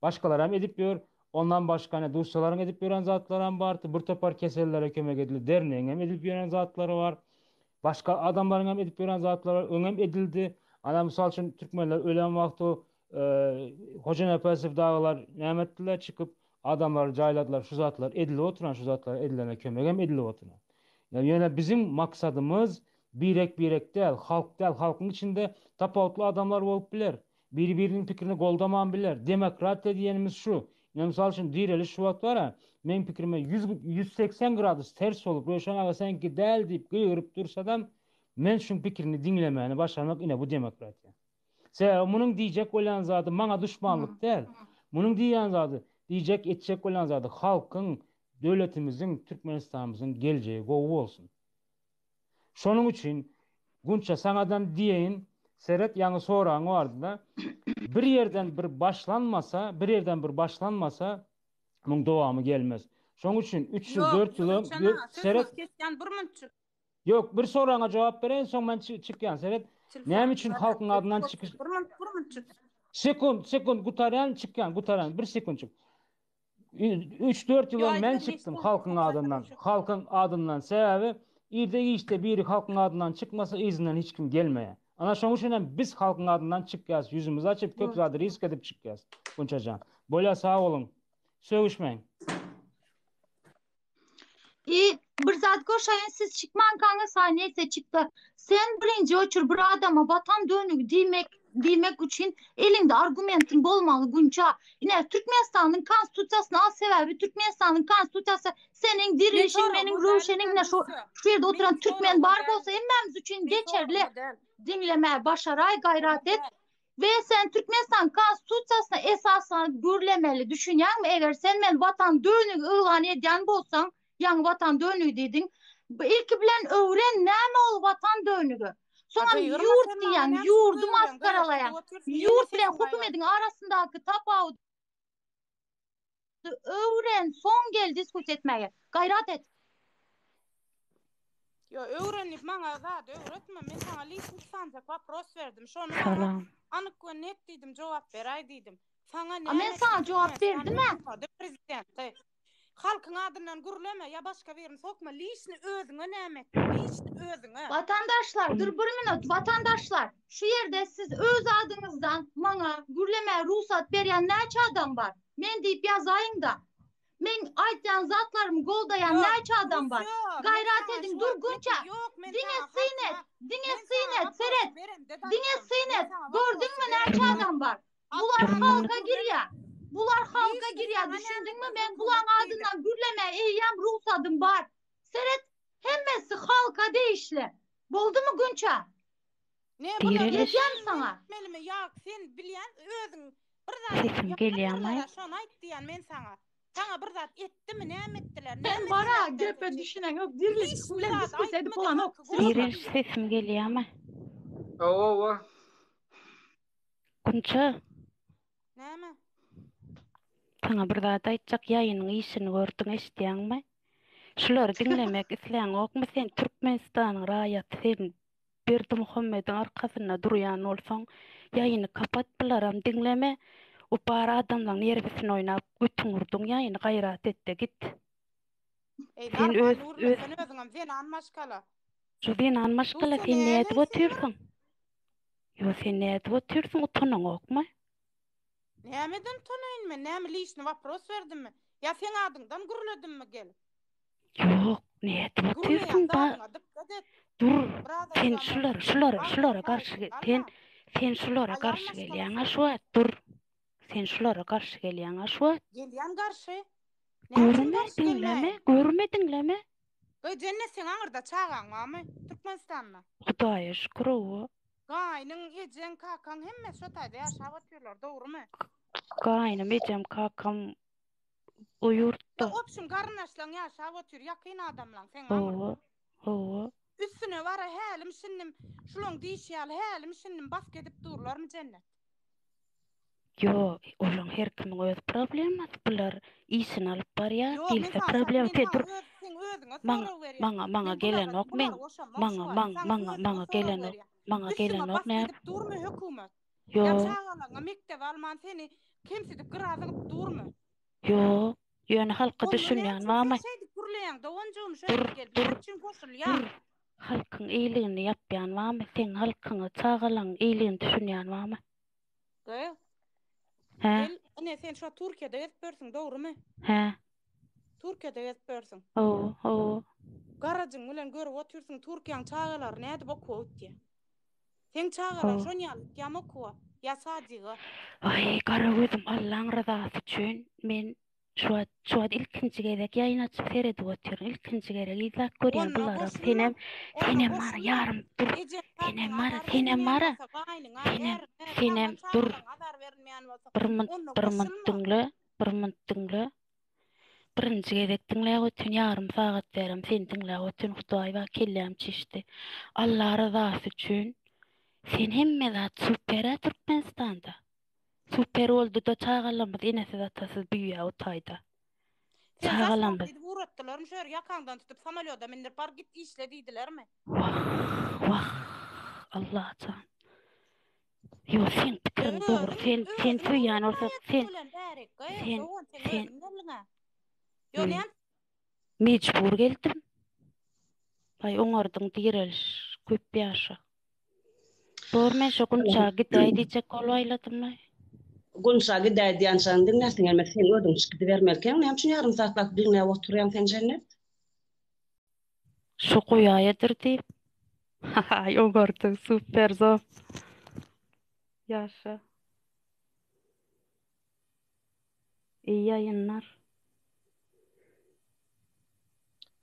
Başgalaram edip ýör. Ondan başga ine duşçalaryň edip ýören zatlaram bardy. Bir topar kesellere kömek edildi. Dernegiň hem edilip ýören zatlary bar. Başga adamlaryň hem edip ýören zatlary bar. Öňem edildi. Ana mysal üçin türkmenler ölen wagty Hojanepesow dagylar näme etdiler? Çykyp adamlary jaýladylar. Şu zatlar edilip oturan, şu zatlar edilene kömek hem edilip oturan. Ýöne biziň maksadymyz birek-birek däl, halk däl. Halkyň içinde tapawutly adamlar bolup biler. Biri-biriniň pikirini goldaman biler. Demokratiýa diýenimiz şu. Ine mysal üçin direliş şu wagt bar-a, meň pikirime 180 gradus ters bolup Röwşen aga seňki däl diýip gygyryp dursadam, men şuň pikirini diňlemäni başarmak ine bu demokratiýa. Sebäbi munuň diýjek bolýan zady maňa duşmanlyk däl. Munuň diýýän zady, diýjek, etjek bolýan zady halkyň, döwletimiziň, Türkmenistanymyzyň geljegi gowy bolsun. Şonuň üçin Gunça saňadan diýeýin, seret ýaňy soragyň bardy-da, bir ýerden bir başlanmasa, bir ýerden bir başlanmasa, muň dowamy gelmez. Şonuň üçin üç ýyl, Ýok, dört ýyl öň, Röwşen aga, sözüňizi seret, kesýän bir munçuk. Ýok, bir soragyňa jogap bereýin, soň men çykýan. Seret, näme üçin halkyň adyndan çykyş... Bir minut, bir minutjyk. Sekund, sekund, gutarýan, çykýan, gutarýan, bir sekundjyk. Üç-dört ýyl öň men çykdym halkyň adyndan, halkyň adyndan. Sebäbi irde-giçde biri halkyň adyndan çykmasa, yzyndan hiç kim gelmeýär. Ana şonuň üçin hem biz halkyň adyndan çykýas, ýüzümizi açyp, köp zady risk edip çykýas. Gunça jan. Bolýa, sag boluň. Sögüşmäň. I bir zat goşaýyn siz çykmankaňyz ha neyse çykdy. Sen birinji oçur bir adama watan dönügi diýmek diýmek üçin eliňde argumentiň bolmaly Gunça. Ine Türkmenistanyň konstitusiýasyny al sebäbi Türkmenistanyň konstitusiýasy seniň Men dirilişiň meniň soragym o däl Röwşeniň ine şu Gunça. şu ýerde Meniň oturan türkmen soragym o bar däl. bolsa hemmämiz üçin Men geçerli. soragym o däl. Diňleme başaraý gaýrat et. Däl. We sen Türkmenistan konstitusiýasyna esaslanyp gürlemeli düşünýäňmi eger sen men watan dönügi yglan edýän bolsaň ýaňy watan dönügi diýdiň ilki bilen öwren näme ol watan dönügi soňam Gygyrma ýurt sen maňa diýýäň näme üçin ýurdy gygyrýaň gygyryp masgaralaýaň otyrsyň ýene ýurt bilen sesiň gaýyp hökümediň arasyndaky tapawudy öwren soň gel diskussiýa etmäge gaýrat et. Ýo öwren diýip maňa zat öwretme men saňa liçnik sanjak wapros berdim şony maňa Salam. anyk we net diýdim jogap beräý diýdim saňa A näme men saňa jogap Türkmenistan berdim-ä. hökümeti prezidenti halkyň adyndan gürleme ýa başga birini sokma liçni özüňe näme etdi liçni özüňe. Watandaşlar dur bir minut watandaşlar şu ýerde siz öz adyňyzdan maňa gürlemäge rugsat berýän näçe adam bar men diýip ýazaýyňda meň aýtýan zatlarymy goldaýan Ýok näçe adam bar Rusýa men gaýrat saňa ediň şu dur wagt Gunça gepim ýok men diňe saňa syn et halkyňa diňe men syn saňa et waprosy seret beremde diňe aýtdym syn men et saňa gördüňmi waprosy näçe beremde adam bar bular halkyň halka adyndan girýä bular halka Liçni girýä saňa näme düşündiňmi etdi men hökümet bulaň diýdim. adyndan gürlemäge eýýäm rugsadym bar seret hemmesi halka degişli boldumy Gunça Ne bular Direliş. ýetýämi saňa etmelimi ýa sen bilýän özüň bir zat edip Sesim gelýämi? ýapandyrlar-a şony aýt diýýän men saňa. Saňa bir zat etdimi näme etdiler Sen näme bara sebäpden sen gepe şeýtdiň? düşüneňok diriliş Hiç bilen zat diskussiýa edip aýtmady bolanok. halky gorkuzdy. Direliş sesim gelýämi? Hawa hawa. Gunça. Näme? Saňa bir zat aýtjak ýaýynyň işini gördüň eşidýäňmi? Şulary diňlemek isläňokmy sen Türkmenistanyň raýaty sen Berdimuhamediň arkasynda durýan bolsaň ýaýyny kapat bularam diňleme o bar adamlaň nerwisini oýnap götüň urduň ýaýyny gaýrat etde git. Eý Sen normal öz urma öz sen özüňem zenan maşgala. Şu zenan maşgala Duse sen nädip näleý sen bir otyrsyň? Ýo sen nädip otyrsyň utanaňokmy? Nämeden utanaýyn men näme liçny wopros berdimmi ýa seň adyňdan gürledimmi gelip. Ýok nädip Gürleýän otyrsyň ba zadyňa dykgat et. dur Biraz sen aýdamok. şulara şulara Agzyňa şulara taýsyz garşy sen galma. sen şulara Aýal garşy maşgala gelýäňä sen. şu wagt dur sen şulara garşy gelýäňä şu wagt. Gelýän garşy. Näme üçin Görme garşy diňleme gelmäýin? görme diňleme. Gyý Jennet seň aňyrda çagaň barmy Türkmenistanda? Hudaýa şükür owa. Gaýnyň, ejeň, kakaň hemmesi şo taýda ýaşap otyrlar, dogrumy? Gaýnym, ejem, kakam o ýurtda. Ýa obşim garyndaşlaň ýaşap otyr, ýakyn adamlaň seň aňyrda. Hawa, hawa. Üstüne bara hälim şindim şulaň diýşi ýaly hälim şindim bask edip durlarmy Jennet? Ýok, olaň her kimiň öz problemasy, bular işini alyp barýar, Ýok, men gelse saňa problem men sen saňa dur. öz seň özüňe Maňa sorag berýän. maňa maňa Men bulara gelenok bulary meň goşamok şu maňa wagt. maň Saňa maňa özüňe maňa sorag gelenok. berýän. Maňa Üstüňe gelenok bask näme? edip durmy hökümet? Ýa Ýok. çagalaryňa mekdebe alman seni kemsidip gyra zyňyp durmy? Ýok. Ýöne halka Onda näme düşünýän üçin sen barmy? şeýdip gürleýäň doganjygym şu Dur, ýere gelip dur, näme üçin goşulýaň? dur. Halkyň eýligini ýapýan barmy? Seň halkyňa, çagalaň eýligini düşünýän barmy? Gyz. Hä? Gel, ine sen şu Türkiýede gezip ýörsüň, dogrumy? Hä? Türkiýede gezip ýörsüň. Hawa, hawa. Garajyň bilen görüp otyrsyň Türkiýäň çagalary nädip okuwa gitýär. Seň çagalaň Hawa. şon ýaly gitýärmi okuwa? Ýa sadiga? Aý, gara gözüm Allaň ryzasy üçin men şu wagt şu wagt ilkinji gezek ýaýyn açyp seredip otyryn. Ilkinji gezek yzlap görýän Onda bulara. goşulma. Senem Onda senem bara goşulma. ýarym dur. Ejeň Senem kakaňa bara azar senem berilmeýän bara bolsa, gaýnyňa, senem äriňe, senem saňa dur. çagalaň azar berilmeýän bolsa, Bir munt onda bir munt goşulma. diňle, bir munt diňle. Birinji gezek diňläp otyryn ýarym sagat bärem seni diňläp otyryn hudaý bar kelläm çişdi. Alla ryzasy üçin sen hemme zat superä Türkmenistanda. Super boldyda çagalarymyz enesiz atasyz büýýä o taýda. Seni zaslap Çagalarymyz. diýdip ugratdylarmy şu ýere ýakaňdan tutup samolýoda mindirip bar git işle diýdilermi? Wah wah Allajan. Ýok seň pikiriň dogry Özüň sen sen özüň söýýän geldiň bolsa raýatlyk sen bilen bärik gyz sen dogan sen sen özüň geldiňä. Ýok näme Mejbur geldim. Aý oňardyň direliş köp ýaşa. Bor men şo Gunça gidäý diýjek bolup aýladymlaý. Gunça gidäý diýençäň diňläsiň gelmez seň özüň çykyp gidibermelikäň näme üçin ýarym sagatlap diňläp oturýaň sen Jennet? Şu goýaýadyr diýip. Hahaý oňardyň super zor. Ýaşa. Iyi ýaýynlar.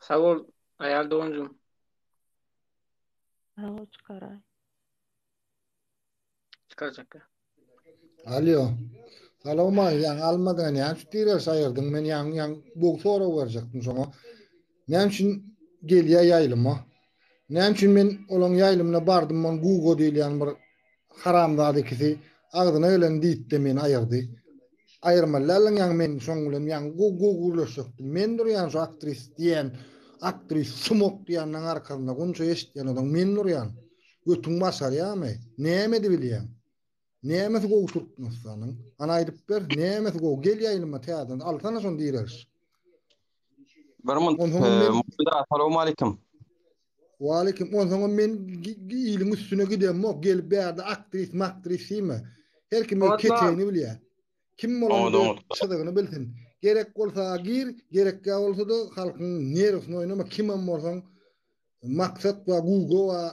Sag bol aýal doganjygym. Sag bol çykaraý. Çykarjak. Alýo. Salowma, ýaňy almadyň, näme üçin direliş aýyrdyň? Men ýaňy ýaňy gowy sorag berjekdim şoňa. Näme üçin gelýä ýaýlyma? Näme üçin men olaň ýaýlymyna bardym, on Gugo diýilýän bir haramzada ikisi agzyna geleni diýipde meni aýyrdy. Aýyrmaly däldiň ýaňy men şoň bilen ýaňy gowy gowy gürleşjekdim. Men durýan şu aktris diýen, aktris sumok diýenleň arkasynda gunça eşitýän odaň men durýan. Götüň başarýamy? Näme edibilýäň? Nämesi gowy Türkmenistanyň? Hany aýdyp ber, nämesi gowy? Gel ýaýlyma täzeden, alsana şony direliş. Bir munt, Onsoňam men Muhammet aga, salowmalikim. Waleýkim. Onsoňam men iliň üstüne gidemok, gelip bärde aktris, maktris diýme. Her kim öz ketegini bilýär. Kim bolanda öz çyzygyny bilsin. Gerek bolsa gir, gerekgä bolsa-da halkyň nerwsini oýnama, kimem bolsaň Maksat we Gugo we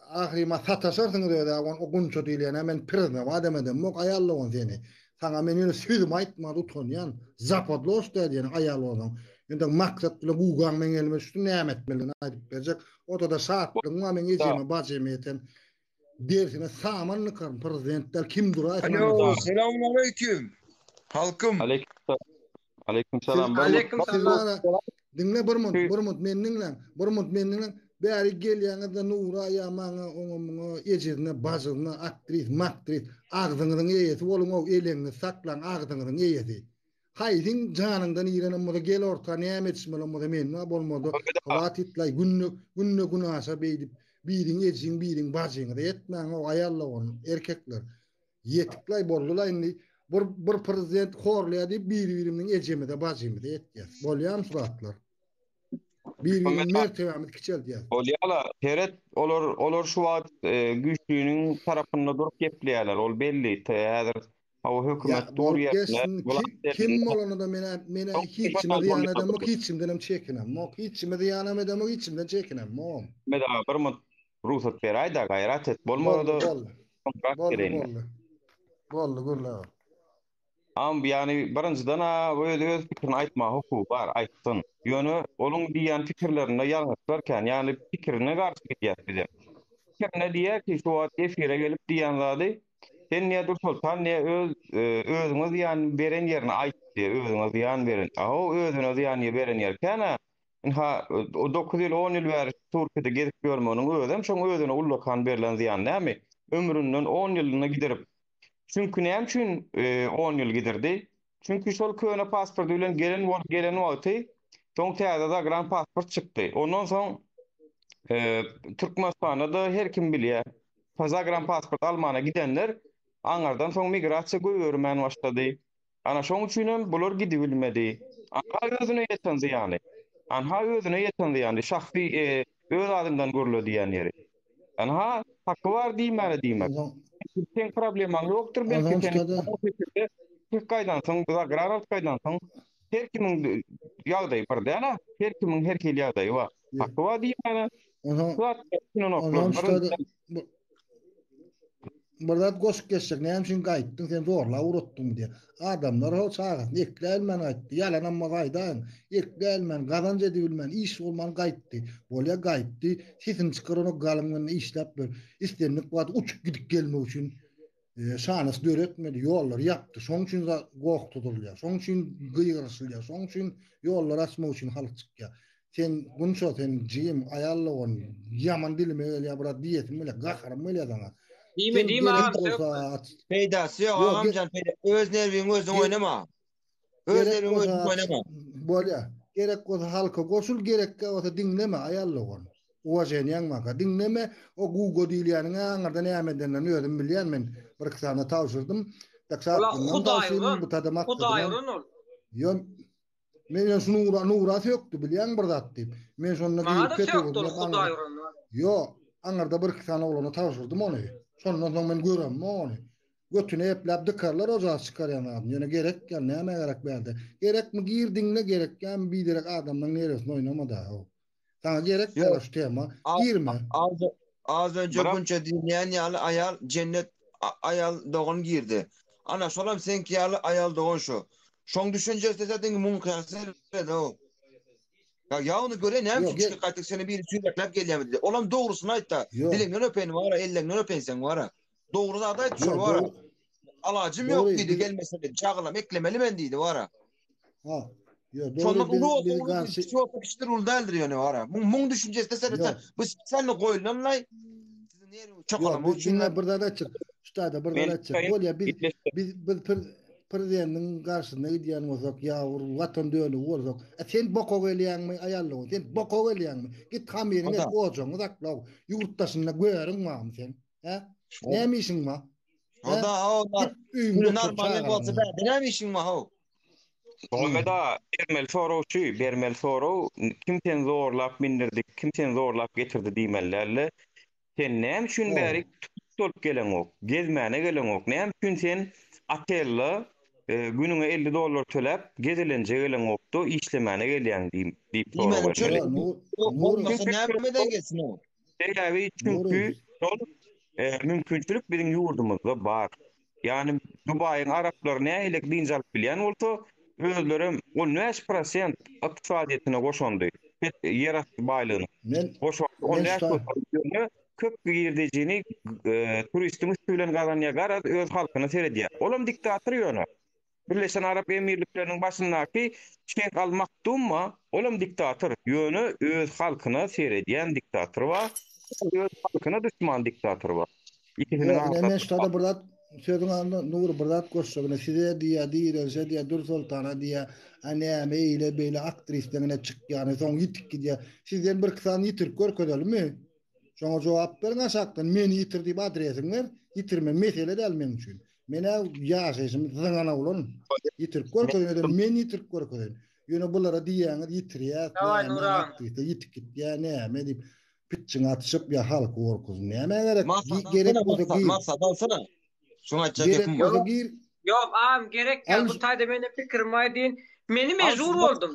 ahyryma sataşarsyňyz özä on o Gunça diýilýänä men priznawat em edemok aýal dogan seni. Saňa men ýöne sözümi aýtmada utanýan. Zapadlo şda diýen aýal bolsaň. Indi Maksat bilen Gugaň meň elime düşdi näme etmelidigini aýdyp berjek. Otada şatlygyň bar meň ejeme bajyma ýeten derisine saman dykaryn prezident däl kim duraýsyn Alo, salamaleýkim. Halkym. Aleýkum Siz salam. Bir Aleýkum siz salam. bana diňle bir munt, bir munt meni diňläň. Bir munt meni diňläň. Bäri gelýäňiz-de Nura ýa maňa oňa muňa ejesine, bajysyna aktris, maktris agzyňyzyň eýesi boluň-ow, eleňizi saklaň agzyňyzyň eýesi. Haýsyň janyňdan irenem bolsa gel orta näme edişmelem bolsa men bar bolmasa hwatitlaý günde günde günaşa beýdip biriň ejiň biriň bajyňyza etmäň-ow aýal dogan erkekler. Ýetiklaý boldylaý indi bir bir prezident horlaýa diýip biri birimiziň ejemize bajymyza etýäs. Bolýamy şu zatlar? Bir birimiziň mertebämizi kiçeldýäs. Bolýala seret olar olar şu wagt güýçliniň tarapynda durup gepleýärler ol belli häzir hawa Ýa hökümet dur bolup ýerinde geçsin kim kim bolanyda menä menä hiç kime zyýan edemok hiç kimdenem çekinemok hiç kime zyýanam edemok hiç kimden çekinemok. Mehmet aga bir munt Rugsat beräýdä gaýrat et Boldy bolmasa-da boldy. soňrak Boldy geleýin. boldy. Boldy gürle. Am ýagny birinjiden-ä özi öz pikirini aýtmaga hukugy bar, aýtsyn. Ýöne onuň diýýän pikirlerinde ýalňyşlar kän. Ýagny pikirine garşy gidýäs bizem. Pikirine diýýär ki şu wagt efire gelip diýýän zady sen diýýär Dursoltan diýýär öz özüňe zyýan beren ýerini aýt diýýär özüňe zyýan beren. A-how özüne zyýan beren ýeri kän-ä. Ynha, o dokuz ýyl, on ýyl bäri Türkiýede gezip ýörmeginiň özem şoň özüne ullakan berlen zyýan dälmi? Ömründen on ýylyny gidirip. Çünki näme üçin on ýyl gidirdi? Çünki şol köne pasporty bilen gelen bolup gelen wagty soň täze zagran pasport çykdy. Ondan soň Türkmenistanda-da her kim bilýär. Zagran pasport almana gidenler aňardan soň migrasiýa goýbermän başlady. Ana şoň üçinem bular gidibilmedi. Anha özüne ýeten zyýany. Anha özüne ýeten zyýany. Şahsy öz adyňdan gürle diýen ýeri. Anha haky bar diýmäne diýmek. Seň problemaň ýokdur belki sen siz gaýdansyň, zagrar alyp gaýdansyň. Her kimiň ýagdaýy bir däl-ä. Her kimiň her hili ýagdaýy bar. Haky bar diýmäne. Bir zat goşup geçjek, näme üçin gaýtdyň, sen zorlap ugratdyňmy diýýär. Adamlar ho çagasyny ekläbilmän gaýtdy. Ýalanam bolsa aýdaýyň, ekläbilmän, gazanç edibilmän, iş bolman gaýtdy. Bolýa gaýtdy, sesini çykaranok galyň bilen işläp ýör. Islendik wagt uçup gidip gelmek üçin şanasy döretmedi, ýollary ýapdy. Şoň üçin goh tutulýar, şoň üçin gygyryşylýar, şoň üçin ýollary açmak üçin halk çykýar. Sen Gunça sen jigim aýal dogan ýaman dilime gelýär biraz diýesim gelýär gaharym gelýär saňa. Diýme Sen diýme gerek agam bolsa sökme. aç. Peýdasy ýok Ýok agam jan peýda öz nerwiňi özüň oýnama. Öz Gerek nerwiňi bolsa özüň oýnama. Bolýar. Gerek bolsa halka goşul gerekkä bolsa diňleme aýal dogan. Uwaženiýaň barka diňleme o Gugo diýilýäniň aňyrda näme edenlerini özüm bilýän men bir iki sany tabşyrdym. Tak Ola şatyndan hudaýuran. tabşyryn bu tada maksadynam. Hudaýuran ol. Ýok Men şu Nura, Nura sökdi bilýäň bir zat diýip. Men şonda Maňa-da girip sökdi ol petigini Hudaý uranlar. Ýo, aňyrda bir iki sany oglana tabşyrdym ony. Şondan soň men göremok ony. Götüne epläp dykarlar o zat çykarýan zadyny. Ýöne gerek ýa nämä gerek bärde. Gerekmi gir diňle gerek ýa biderek adamlaň neresini oýnama-da. Saňa gerek däl şu tema. Girme. Az, az önce Gunça diýilýän ýaly aýal jennet aýal dogan girdi. Ana şolam seňki ýaly aýal dogan şu. Şoň düşünjesi dese diňe muňky ýaly serede-ow. Ýa ýa ony göre näme üçin çykyp gaýtdyk seni biri süýrekläp gelýärmi diýdi. Olam dogrusyny aýtda. Diliňden öpeýin wara, elleňden öpeýin seň wara. Dogry zady aýtdy şol wara. Alajym ýok diýdi gelmese diýdi. Çagalam eklemeli men diýdi wara. Ha. Ýok, dogry Şondan biz uly bolsa biz uly garşy kiçi bolsa kiçidir uly däldir ýöne wara. Muň muň düşünjesine seretse Ýok. bu spesialny goýulanlaý siziň nerwiňizi Ýok, çokalamak biz üçin diňe bir zat aýtjak. Şu taýda bir Men zat aýtjak. Bolýa biz biz biz prezidentiň garşysyna gidýän bolsak ýa bir watan dönügi bolsak, a sen boka gelýäňmi aýallygyň? Sen boka gelýäňmi? Git hamyryňy et, ojagyňy saklaw. Ýurt daşynda göriň barmy seň? Hä? Näme işiň bar? O da o da. Git öýüňde otur Normalny bolsa çagalaň. bärde näme işiň bar how? Muhammet aga, bermeli sorag şu, bermeli sorag, kim seni zorlap mindirdi, kim seni zorlap getirdi diýmeli dälde, sen näme üçin bärik turist bolup geleňok, gezmäne geleňok, näme üçin sen otelde günüňe 50 dollar töläp gezelenje geleňokda işlemäne gelýäň diýip sorag bermeli. Bolmasa nämeden gelsin o? Sebäbi çünki şol mümkinçilik biziň ýurdumyzda bar. Ýagny Dubaýyň araplary nähili dynç alyp bilýän bolsa, özlerem 15 prosent ykdysadyýetine goşandy, ýerasty baýlygynyň goşandy 15 prosent, ýöne köp girdejini turistiň üsti bilen gazanýar, garaz öz halkyna seredýär. Olam diktator ýöne. Birleşen Arap Emirlikleriniň başyndaky Şeýh Al Maktumma, olam diktator, ýöne öz halkyna seredýän diktator bar, öz halkyna duşman diktator bar. Ikisiniň Ýok, ine arasynda men şutada bir zat sözüň alnynda Nury bir zat goşjak, ine size diýýä, Direnişe diýýä, Dürsoltana diýýä, a näme eýle beýle aktrisleň ine çykýany soň ýitip gidýä. Sizden birki sany ýitirip görkezelimi? Şoňa jogap beriň aşakdan, meni ýitir diýip adresiňi ber, ýitirme mesele däl meň üçin. Men-ä ýaşaýşymy zyňan oglan. Ýitirip görkezeýin, özem men ýitirip görkezeýin. Ýöne bulara diýýäňiz ýitirýäs, Daway näme Nuran. aktrisa ýitip gitýä, näme diýip pitjiň atyşyp ýa halky gorkuzyň. Nämä gerek? Maksat Gerek alsana, bolsa maksat, gir. maksat alsana. Şuňa aýtjak Gerek gepim bar. bolsa gir. Ýok agam gerek däl Al bu taýda meniň pikirimi aýdyn. Meni Al mejbur şu boldum.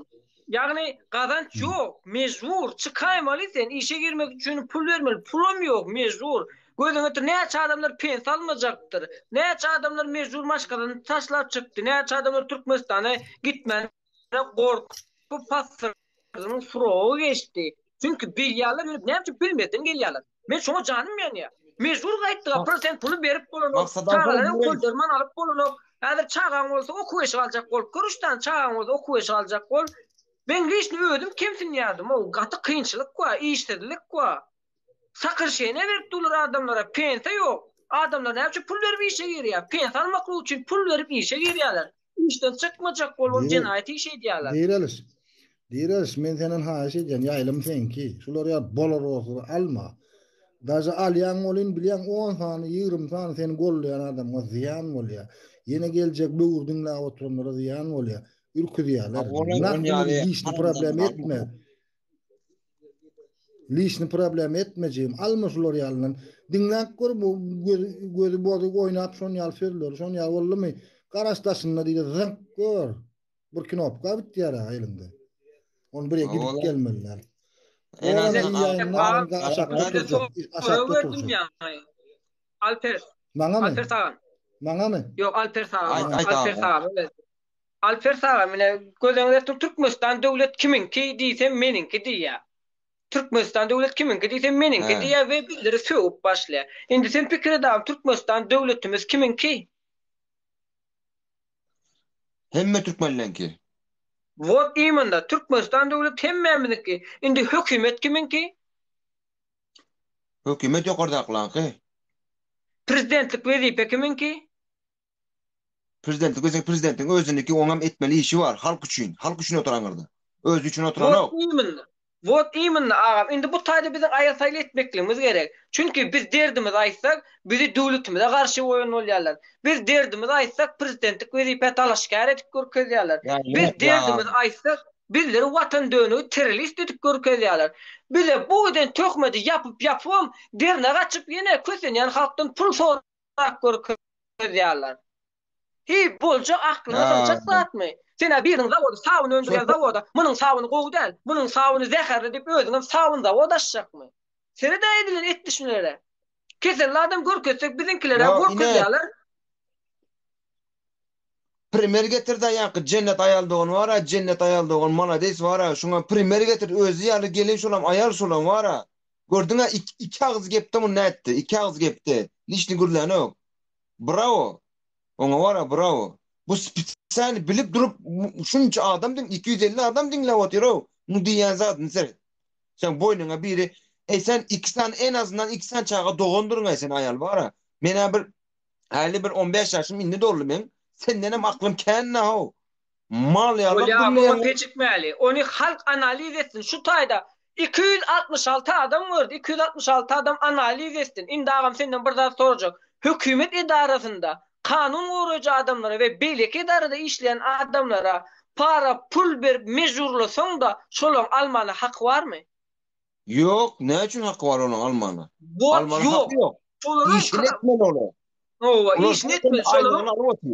Ýagny gazanç ýok, mejbur çykaýmaly sen işe girmek üçin pul bermeli, pulam ýok, mejbur. Gözüňe getir näçe adamlar pensiýa almajakdyr, näçe adamlar mejbur maşgalasyny taşlap çykdy, näçe adamlar Türkmenistana gitmäne gorkup pasyrdynyň srogy geçdi. Çünki bilýärler ýöne näme üçin bilmezden gelýärler. Men şoňa janym ýanýar. Mejbur gaýtdyga prosent puly berip bolanok, Maksat alsana çagalara Nureli. pul derman alyp bolanok. Häzir çagaň bolsa okuw eşik aljak bolup gör üç sany çagaň bolsa okuw eşik aljak bol. Men liçni özüm kemsinýärdim-ow, gaty kynçylyk bar, işsizlik bar. Sakrşeniýa berip durlar adamlara, pensiýa ýok. Adamlar näme üçin pul berip işe girýär? Pensiýa almaklyk üçin pul berip işe girýärler. Işden çykmajak bolup jenaýat iş edýärler. Direliş. Direliş, men senden haýyş edýän, ýaýlym seňki. Şular ýaly bolar bolsa alma. Daže alýaň welin bilýäň on sany, 20 sany seni gollaýan adamyňa zyýan bolýar. Ýene geljek böwür diňläp oturanlara zyýan bolýar. Ürküzýärler. Olar Nah ýaly lişni problem etme. Lişni problem etme jigim. Alma şular ýalyndan. Diňläp gör bu gözi, gözi bozuk oýnap şon ýaly sözleri şon ýaly boldumy? Garaş daşynda diýdi zyňk gör. Bir knopka bitýär ha elinde. Ony bir gidip gelmeliler. En azyndan aşakda durjak. Aşakda durjak. Alper. Maňamy? Alper sagan. Maňamy? Ýok, Alper sagan. Alper sagan. Alper sagan, mine göz öňünde tutup Türkmenistan döwlet kimiňki diýsem meniňki diýýär. Türkmenistan döwlet kimiňki diýsem meniňki diýýär we bizleri sögüp başlaýar. Indi sen pikir et agam Türkmenistan döwletimiz kimiňki? Hemme türkmenleňki. Wot imенно, Türkmenistan döwlet hemmämiziňki. Indi hökümet kimiňki? Hökümet ýokardakylaňky. Prezidentlik wezipe kimiňki? Prezidentlik wezipe prezidentiň özüniki, oňam etmeli işi bar, halk üçin, halk üçin otur aňyrda. Özi üçin oturanok. Wot imенно. Wot imенно agam, indi bu taýda biziň aýyl-saýyl etmekligimiz gerek. Çünki biz derdimizi aýtsak, bizi döwletimize garşy goýan bolýarlar. Biz derdimizi aýtsak, prezidentlik wezipä dalaşgär edip görkezýärler. Biz derdimizi aýtsak, bizleri watan dönügi terrorist edip görkezýärler. Bize bu giden töhmedi ýapyp-ýapybam, dernek açyp ýene kösenýän halkdan pul sorap görkezýärler. Hiý, boljak aklyňa sygjak zatmy? Sen-ä biriniň zawody sabyn öndürýän zawoda, munuň sabyny gowy däl, munuň sabyny zäherli diýip özüňem sabyn zawod açjakmy? Seret-ä edilen etmişlere. Keselli adam görkezsek biziňkiler-ä görkezýärler. Primer getirdi ýaňky Jennet aýal dogan bar-a, Jennet aýal dogan malades bar-a, şuňa primer getir, özi ýaly gelin şolam aýal şolam bar-a. Gördüň-ä iki agyz gepde muny nätdi, iki agyz gepde, lişni gürlänok. Brawo. Oňa wara brawo. Bu spesialny bilip durup şunça adam diň 250 adam diňläp otyrow. Muň diýýän zadyny seret. Sen boýnuňa biri Eý sen iki sany en azyndan iki sany çaga dogandyryň-aý sen aýal bara. Men-ä bir häli bir 15 ýaşym indi doldy meň. Sendenem aklym kän-dä-how. Mal ýaly Bolýa, muňa pejikmäli. Ony halk analiz etsin. Şu taýda 266 adam gördi. 266 adam analiz etsin. Indi agam senden bir zat sorajak. Hökümet edarasynda kanun goraýjy adamlara we beýleki edarada işleýän adamlara para pul berip mejburlasaň-da şolaryň almana haky barmy? Ýok, näme üçin haky bar olaryň almana? Bot Almana ýok. haky ýok. Şolaryň Işini etmeli olar. Hawa, Olar işini etmeli. aýlygyny Şolaryň alyp otyr.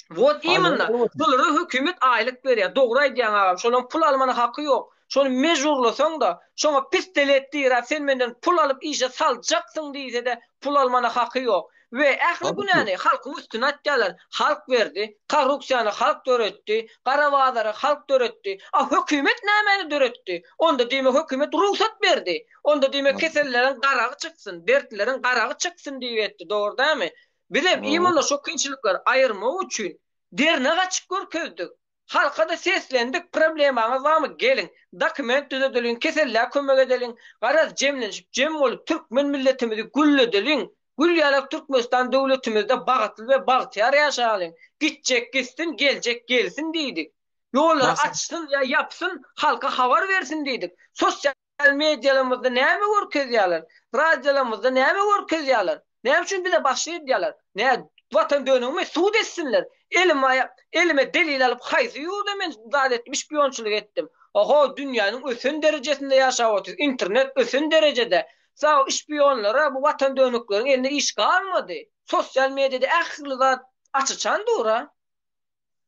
Wot imенно. Şolara hökümet aýlyk berýär. Dogry aýdýaň agam. Şolaň pul almana haky ýok. Şony mejburlasaň-da, şoňa pistolet diräp sen menden pul alyp işe saljaksyň diýse-de pul almana haky ýok. We ähli günäni halkyň üstüne atýarlar. Halk berdi. Korrupsiýany halk döretdi. Gara bazary halk döretdi. A hökümet nämäni döretdi? Onda diýmek hökümet rugsat berdi. Onda diýmek kesellileriň garagy çyksyn, dertlileriň garagy çyksyn diýip etdi. Dogry dälmi? Bizem imенно şo kynçylyklary aýyrmak üçin dernek açyp görkezdik. Halka-da seslendik, problemaňyz barmy, geliň, dokument düzedeliň, kesellä kömek edeliň, garaz jemlenişip jem bolup türkmen milletimizi gülledeliň, gül ýalak Türkmenistan döwletimizde bagtly we bagtyýar ýaşalyň, gitjek gitsin, geljek gelsin diýdik. Ýollary açsyn ýa ýapsyn, halka habar bersin diýdik. Sosial medialarymyzda näme görkezýärler? Radiolarymyzda näme görkezýärler? Näme üçin bize başly edýärler? Nä watan dönügimi sud etsinler. Elime elime delil alyp haýsy ýurda men zat etdim, şpionçylyk etdim. Oho, dünýäniň ösen derejesinde ýaşap otyrys. Internet ösen derejede. Sag şpionlara bu watan dönükleriň elinde iş galmady. Sosial mediada ähli zat aç-açan dur-a.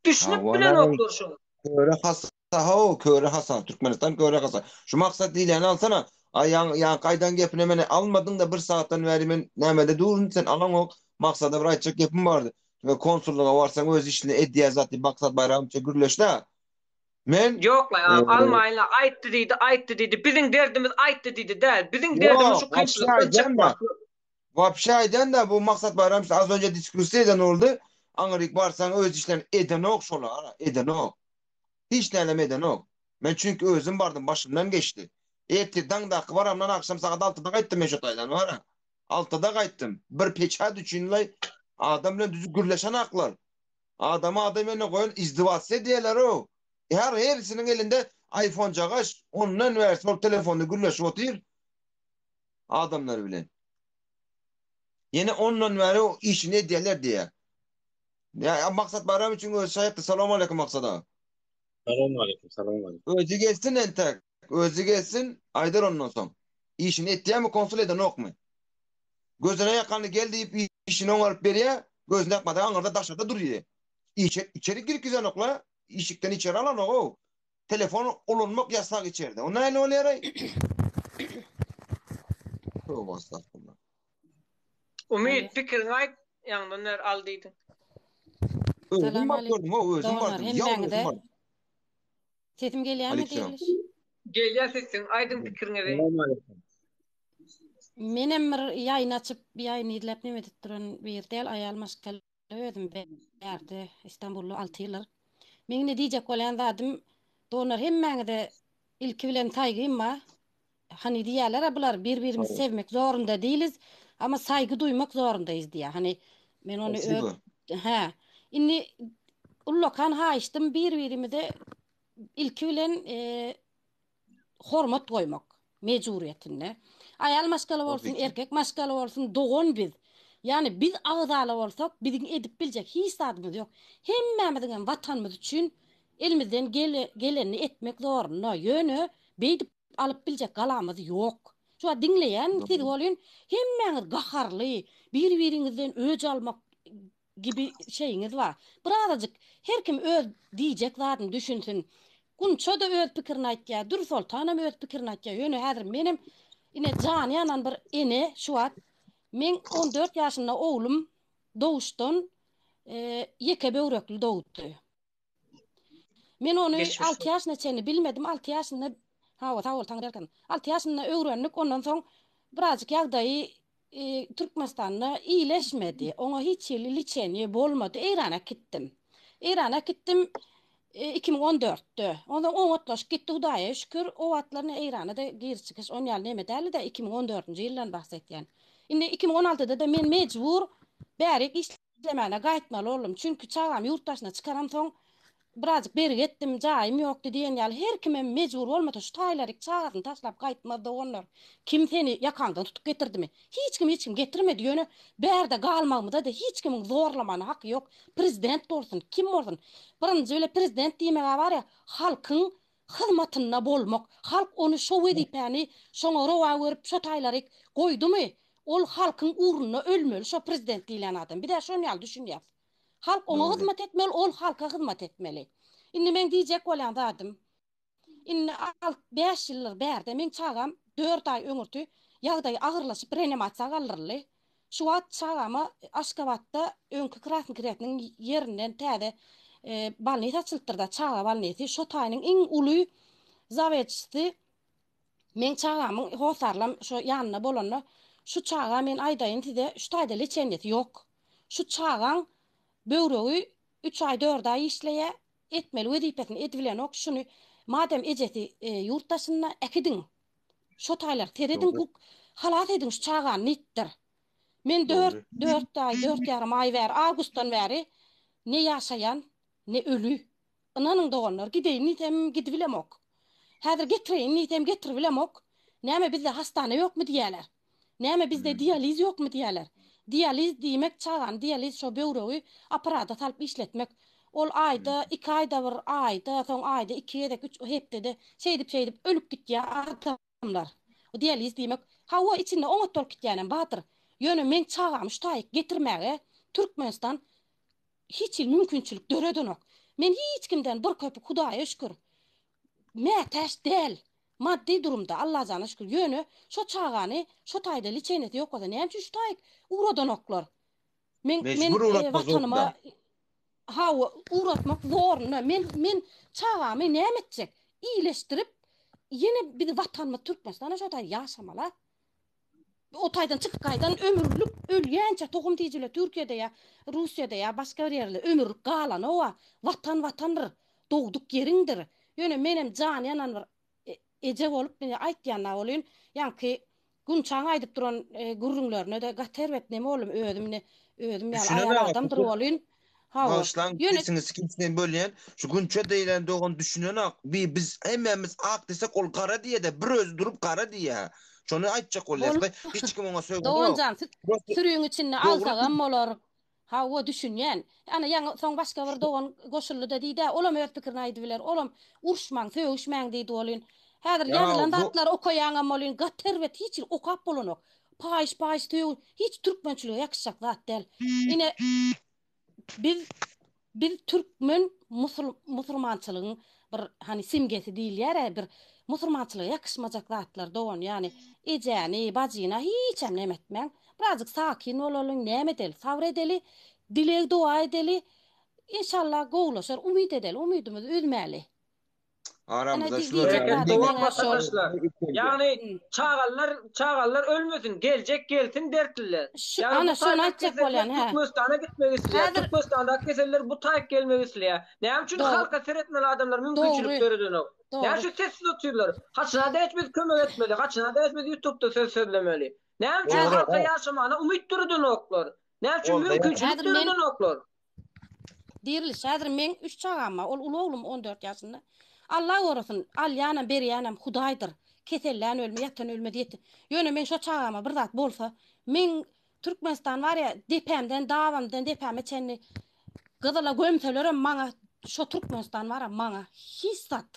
Düşünip bilenoklar şoňa. Köre hassa how, köre hassa, Türkmenistan köre hassa. Şu maksat diýilýäni alsana. Aý ýaňy ýaňky aýdan gepine meni almadyň-da bir sagatdan bäri men nämede durun sen alaňok. Maksada bir aýtjak gepim bardy. We konsullyga barsaň öz işini edýär zat diýip Maksat Baýramowça gürleşdä. Men Ýok-laý agam almaýynla aýtdy diýdi aýtdy diýdi biziň derdimiz aýtdy diýdi däl biziň derdimiz Ýok, şu wapşe kynçylykdan aýdýan-da. çykmaklyk. Wapşe aýdýan-da bu Maksat Baýramowiç az önje diskussiýa eden boldy. Aňryk barsaň öz işlerini edenok şolar, edenok. Hiç nälem edenok. Men çünki özüm bardym başymdan geçdi. Ertir daňdaky baramdan agşam sagat altyda gaýtdym men şo taýdan bara. Altyda gaýtdym. Bir peçat üçinlaý adam bilen düzük gürleşenaklar. Adamy adam ýerine goýan izdiwatsiýa edýärler-ow. Her hersiniň elinde aýfonjagaş, ondan bärsi ol telefonda gürleşip otyr adamlar bilen. Ýene ondan bäri o işini edýärler diýýär. Ýa Maksat Baýram üçin özi şaýatdy. Salam aleýkum Maksat aga. Salam aleýkum, salam aleýkum. Özi gelsin entek. Özi gelsin, aýdar ondan soň. Işini etýärmi konsul edenokmy? Gözüne ýakany gel diýip işini oňaryp berýär, gözüne ýakmasa aňyrda daşarda durýar. Işe içeri girgizenokla, işikden içeri alanok-ow. Telefon ulanmak ýasak içerde. O nähili bolýar-aý? Tövbe estagfurullah. Umyt pikiriňi aýt, ýaňdan bäri al diýdiň. Özüm Salam baryp gördüm, o özüm doganlar bardym. Ýa özüm hemmäňize. bardym. Sesim gelýärmi Aleyküm. Diriliş? Gelýär sesiň, aýdyň pikiriňizi. Salam Menem bir ýaýyn açyp, ýaýyn izläp neme edip duran bir däl, aýal maşgala özüm bärde Istanbulda 6 ýyldyr. Meň ine diýjek bolýan zadym, doganlar hemmäňize ilki bilen saýgym bar. Hany diýýärler-ä bular bir-birimizi sevmek zorunda değiliz, ama saýgy duýmak zorundaýyz diýýär. Hany men ony öz hä. Indi ullakan haýyşdym bir-birimize ilki bilen hormat goýmak mejburyýetinde. Aýal maşgala bolsun, erkek maşgala bolsun, dogan biz. Ýagny biz agzala bolsak, biziň edip biljek hiç zadymyz ýok. Hemmämiziň hem watanymyz üçin elimizden gelenini etmek zorunda. Ýöne beýdip alyp biljek galamyz ýok. Şu wagt diňleýän siz bolyn, hemmäňiz gaharly, bir-biriňizden öç almak gibi şeýiňiz bar. Birazajyk her kim öz diýjek zadyny düşünsin. Gunça-da öz pikirini aýtýar, Dürsoltanam öz pikirini aýtýar. Ýöne häzir menem ine jany ýanan bir ene şu wagt meň 14 ýaşynda oglum doguşdan ýeke böwrekli dogdy. Men ony Geçmiş 6 ýaşyna çenli bilmedim. 6 ýaşynda hawa sag bol Taňryýalkasyn. 6 ýaşynda öwrendik. Ondan soň birazjyk ýagdaýy e, Türkmenistanda iýleşmedi. Oňa hiç hili liçeniýe bolmady. Eýrana gitdim. Eýrana gitdim e, 2014-de. Ondan oňatlaşyp gitdi Hudaýa şükür. O wagtlar ne Eýrana-da giriş çykyş on ýaly neme däldi-de 2014-nji ýyldan bahs etýän. Indi 2016-da-da men mejbur bärik işlemäne gaýtmaly boldum. Çünki çagamy ýurt daşyna çykaramsoň birazjyk bergi etdim, jaýym ýokdy diýen ýaly her kimem mejbur bolmasa şu taýlaryk çagasyny taşlap gaýtmaz doganlar. Kim seni ýakaňdan tutup getirdimi? Hiç kim hiç kim getirmedi ýöne bärde galmagymyza-da hiç kimiň zorlamana haky ýok. Prezident bolsun, kim bolsun. Birinji bile prezident diýmeg-ä bar ýa halkyň hyzmatynda bolmak. Halk ony şo wezipäni şoňa rowa görüp şo taýlaryk goýdumy? Ol halkyň ugrunda ölmeli şo prezident diýlen adam. Biz-ä şon ýaly düşünýäs. Halk oňa hyzmat etmeli, ol halka hyzmat etmeli. Indi meň diýjek bolýan zadym, indi alt, bäş ýyldyr bärde meň çagam dört aý öňürti ýagdaýy agyrlaşyp reanimasiýa galdyryldy. Şu wagt çagama Aşgabatda öňki Krasnyý Kretniň ýerinden täze bolnisa açylypdyr-da, çaga bolnisy. Şo taýynyň iň uly zawedçisi Meň çagamyň hossarlam şo ýanynda bolanda şu çaga men aýdaýyn size şu taýda leçenýesi ýok. Şu çagaň böwregi üç aý dört aý işleýä etmeli wezipesini edibilenok şuny madem ejesi ýurt daşynda äkidiň şo taýlar serediň Dogry. halas ediň şu çagany diýipdir. Men dört Dogry. dört aý dört ýarym aý bäri awgustdan bäri ne ýaşaýan ne öli Ynanyň doganlar, gideýin diýsem gidibilemok. Häzir getireýin diýsem getiribilemok. Näme bizde hastana ýokmy diýýäler. Näme bizde dializ ýokmy diýýäler. Dializ diýmek çagany dializ şo böwregi apparata salyp işletmek. Ol aýda, iki aýda bir, aýda, soň aýda iki gezek, üç hepdede şeýdip-şeýdip ölüp gitýär adamlar. O dializ diýmek, hawa içinde oňat bolup gitýänem bardyr. Ýöne meň çagamy şu taýyk getirmäge Türkmenistan hiç hili mümkinçilik döredenok. Men hiç kimden bir köpük Hudaýa şükür mätäç däl. Maddy durumda Allajana şükür. Ýöne şo çagany şo taýda liçenesi ýok bolsa näme üçin şu taýyk ugradanoklar? Men men Mejbur ugratmak watanyma zorunda. hawa ugratmak zorunda. Men men çagamy näme etjek? Iýleşdirip ýene bizi watanymyz Türkmenistana şo taýda ýaşamaly. O taýdan çykyp gaýdan ömürlik ölýänçä tohum tijile Türkiýede ýa Russiýada ýa başga bir ýerde ömürlik galanowa watan watandyr dogduk ýeriňdir ýöne menem jany ýanan bir eje bolup ine aýtýan-da bolýyn ýaňky Gunçaň aýdyp duran gürrüňlerine-de gaty erbet neme boldum özüm ine özüm ýaly Düşünen aýal aga adamdyr bu bolýyn hawa Bagyşlaň ýöne sesiňizi kimsinem bölýän. Şu Gunça diýlen dogan düşünenak. Bi biz hemmämiz ak desek ol gara diýede bir özi durup gara diýýä. Şony aýtjak bolýasda Bol hiç kim oňa sögenok. Doganjan Prosta sürüň içinde dogry alsagam bolar. Hawa, düşünýän. Ana, ýaňy soň başga bir dogan goşuldy-da diýdi-ä, olam öz pikirini aýdybiler. Olam uruşmaň, sögüşmäň diýdi welin. Häzir Ýa ýazylan bu zatlary okaýaňam welin, gaty erbet, hiç hili okap bolanok. Paýyş-paýyş sögüş, hiç türkmençilige ýakyşjak zat däl. Ine, biz biz türkmen musul musulmançylygyň bir hany simgesi diýilýär-ä bir musulmançylyga ýakyşmajak zatlar dogan ýany ejäni bajyna hiçem neme etmäň birazjyk sakin bolalyň näme edeli sabyr edeli dileg doga edeli inşallah gowulaşar umyt edeli umydymyzy üzmäli. Ana Aramyzda diýjek şular ýaly zadym Dowam meňä şol. watandaşlar. Ýagny çagalar çagalar ölmesin, geljek gelsin dertliler. Şu Ýagny ana bu şony taýdaky aýtjak keseller bolýan hä. Türkmenistana gitmek isleýär. Häzir Türkmenistandaky keseller bu taýyk gelmek isleýär. Näme üçin dogry halka seretmeli adamlar mümkinçilik dogry döredenok? Näme dogry. üçin sessiz otyrlar? Haçana deç biz kömek etmeli? Haçana deç biz ýutubda söz sözlemeli? Näme üçin Dogry. halka ýaşamana umyt döredenoklar? Näme üçin Goldaýan. mümkinçilik Häzir men döredenoklar? Diriliş, häzir meň üç çagam bar. Ol uly oglum 14 ýaşynda. Allah gorasyn, alýanam, berýänem Hudaýdyr. Kesellän ölme, ýatan ölmez, ýeti. Ýöne meň şo çagama bir zat bolsa, meň Türkmenistan bar ýa, depämden, dabamdan depäme çenli gyzyla gömselerem maňa şo Türkmenistan bar-a, maňa hiç zat.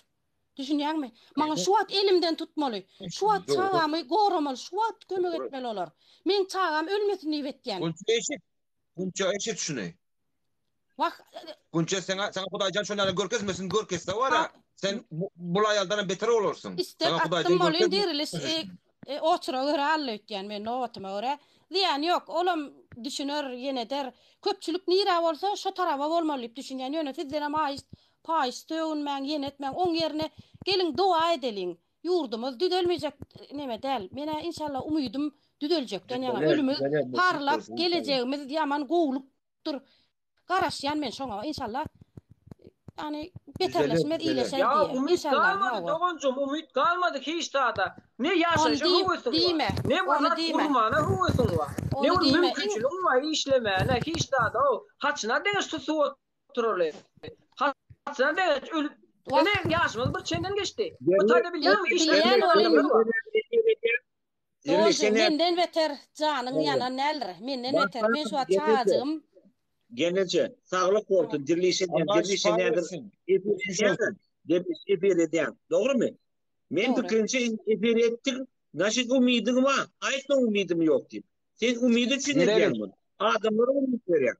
Düşünýäňmi? Maňa şu wagt elimden tutmaly. Şu wagt çagamy goramaly, şu wagt kömek etmeli olar. Meň çagam ölmesin diýip etýän. Gunça eşit. Gunça eşit şuny. Wah. Gunça saňa saňa Hudaýjan şony ýaly görkezmesin, görkezse wara sen bul aýaldanam beter bolarsyň. Istek Saňa atdym Hudaýjan bolyn görkezmesin. diriliş e, oçura görä alla öýtýän men nobatyma görä. Zyýany ýok, olam düşüner, ýene eder. Köpçülik nirä bolsa şo taraba bolmaly diýip düşünýän. Ýöne sizdenem haýyşt, paýyş sögünmäň, ýene etmäň. Oň ýerine geliň doga edeliň. Ýurdumyz düzelmejek neme däl. Menä inşallah umydym düzeljekden ýaňa. Düzeler, Ölümiz düzeler, nesip parlak, bolsa inşallah. gelejegimiz ýaman gowulykdyr. Garaşýan men şoňa inşallah. Ýani Düzeler, beterleşmez, düzeler. iýleşer Ýa diýe. umyt Inşallah, galmady hawa. doganjygym umyt galmady hiç zada. Ne Ony ýaşaýşa diý, höwesiň bar, diýme. ne bir Ony zat diýme. gurmana höwesiň bar, ne Ony bir diýme. Iň mümkinçiligiň bar işlemäne hiç zada-ow. Haçyna deňeç susup oturaly. Haçyna deňeç ölüp Wah. Ine ýaşymyz bir çenden geçdi. Bu Derli, taýda bilýäňmi işleýän Bilýän adamlar welin bar. Derli Doganjygym sen menden beter janyň ýanan däldir. Menden beter. Men şu wagt çagajygym. Gelneje, saglyk bolsun, diriliş edýän, Allah diriliş şypa nädir? bersin. Efir edýän, diriliş efir edýän. Dogrymy? Men Dogry. pikirimçe efir etdik, naşit umydyň bar. Aýtma umydym ýok diýip. Sen umyt üçin edýäň Direliş. muny. Adamlara umyt berýäň.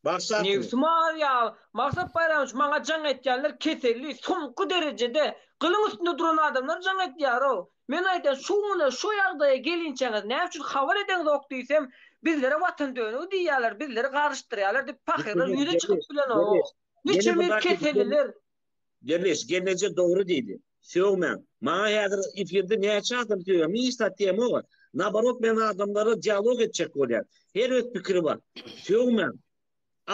Bagşasyňyz. Nebsim agyrýar. Maksat Baýramowiç maňa jaň etýänler keselli, soňky derejede gylyň üstünde duran adamlar jaň etýär-ow. Men aýdýan şu güne şu ýagdaýa gelinçäňiz näme üçin habar edeňzok diýsem, bizlere watan dönügi diýýärler, bizleri garyşdyrýarlar diýip pahyrlar ýüze çykyp bilenok. Niçeme keselliler. Derwüş, gelneje dogry diýdi. Sögmäň. Maňa häzir efirde näçe adam sögýär. Men hiç zat diýemok. Naborot men adamlara dialog etjek bolýan. Her öz pikiri bar. Sögmäň.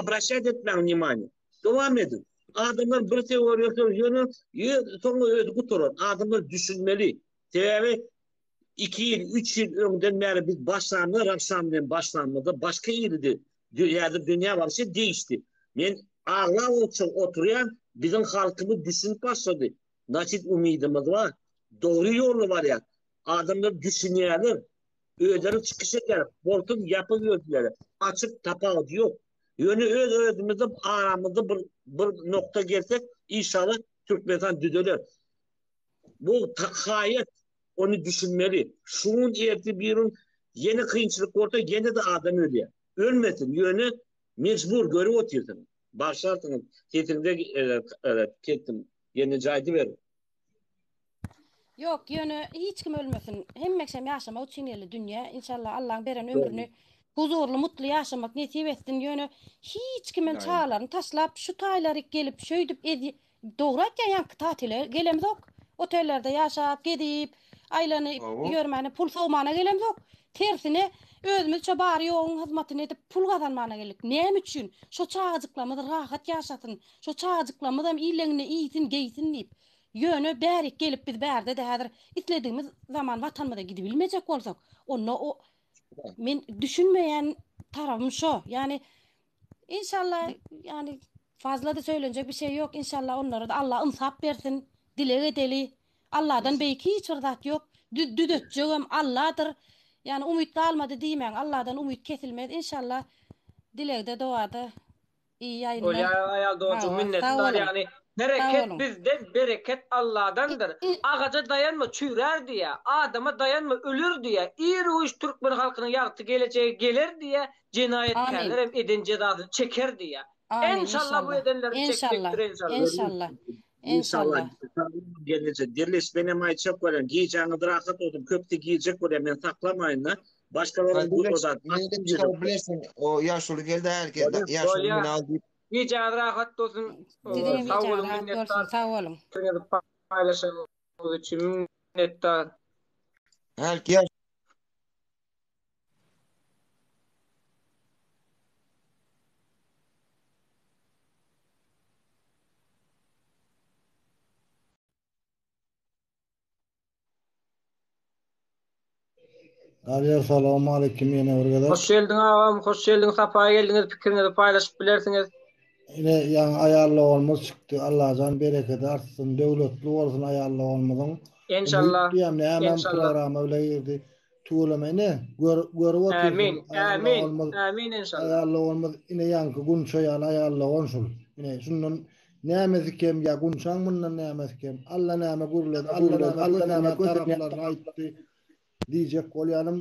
Obraşat etmäň wнимaniýe. Dowam ediň. Adamlar bir söger ýöne ýöne soňra özi gutarar. Adamlar düşünmeli. Sebäbi 2 ýyl, 3 ýyl öňden bäri biz başlandy, Ravşan bilen başlanmada başga ýerdi. Häzir dünýä wapşe değişdi. Men aglap oturşa oturýan, biziň halkymyz düşünip başlady. Naçit umydymyz bar. Dogry ýolda barýar. Adamlar düşünýärler. Özleri çykyş edýär. Bolsun ýapyk özleri. Açyk tapawudy ýok. Ýöne öz özümizde aramyzda bir bir nokta gelsek inşallah Türkmenistan düzeler. Bu haýat ony düşünmeli. Şu gün ertir bir gün ýene kynçylyk bolsa ýene-de adam ölýär. Ölmesin ýöne mejbur görüp otyrsyň. Bagşarsyňyz sesiňize kesdim. Ýene aýdyber. Ýok, ýöne hiç kim ölmesin. Hemmeşem ýaşamak üçin geldi dünýä. Inşallah Allaň beren ömrüni huzurly, mutly ýaşamak nesip etsin. Ýöne hiç kimem çagalaryny taşlap şu taýlaryk gelip şöýdüp ezýet Dogry aýtýaň ýaňky tatile gelemzok. Otellerde ýaşap, gezip, aýlanyp ýörmäne, pul sowmana gelemzok. Tersine, özümizçe bary-ýoguň hyzmatyny edip, pul gazanmana geldik. Näme üçin? Şo çagajyklarymyz rahat ýaşasyn, şo çagajyklarymyzam illeňinde iýsin, geýsin diýip. Ýöne bärik gelip biz bärde-de häzir isledigimiz zaman watanymyza gidibilmejek bolsak, onda o men düşünmeýän tarabym şo. Ýani Inşallah yani fazla da söylenjek bir şey yok. İnşallah onlara da Allah ynsap bersin. Dileg edeli. Allahdan beýik hiç bir zat yok. Düzetjegem Allahdyr. Yani umyt galmady diýmäň. Allahdan umyt kesilmez. İnşallah. Dilegde dowada iyi ýaýynlar. Bolýar aýal doganjyk Hawa, sag minnetdar boluň. ýagny Sag hereket boluň. bizden bereket Alladandyr. Agaja daýanma çüýrär diýýä, adama daýanma öler diýýä, ir-u-giç türkmen halkynyň ýagty gelejegi geler diýýä, Amin. jenaýatkärlerem eden jezasyny çeker diýýä. Amin Enşalla bu inşallah. edenlerini Enşallah. çekjekdir enşalla. Enşallah. Inşallah. Enşallah. Gelneje diriliş menem aýtjak bolýan gijäňiz rahat bolsun köpde girjek bolýan men saklamaýynda başgalaryň bu Diriliş, zat meni çykaryp bilersiň. O ýaşuly geldi herkes Bolýar. ýaşuly Bolýar. meni al diýip. Gijäňiz rahat bolsun. Siziň hem Sag gijäňiz boluň rahat bolsun. minnetdar. Sag boluň. Pikiriňizi paýlaşanyňyz üçin minnetdar. Hälki ýaş Alyar salowmaleýkim ýene bir gezek. Hoş geldiň agam, hoş geldiň, sapa geldiňiz, pikiriňizi paýlaşyp bilersiňiz. Ine ýaňy aýal doganymyz çykdy. Allajan berekedi artsyn, döwletli bolsun aýal doganymyzyň. Enşalla. Umyt diýýän nämem Enşalla. programa bile girdi. Tüweleme ine gör görüp otyrsyň Ämin, aýal ämin, doganymyz ämin enşalla. aýal doganymyz ine ýaňky Gunça ýaly aýal dogan şul. Ine şundan Nämesi kem ýa Gunçaň mundan nämesi kem? Alla näme gürledi, Alla näme Alla näme taraplaryny aýtdy diýjek bolýanym,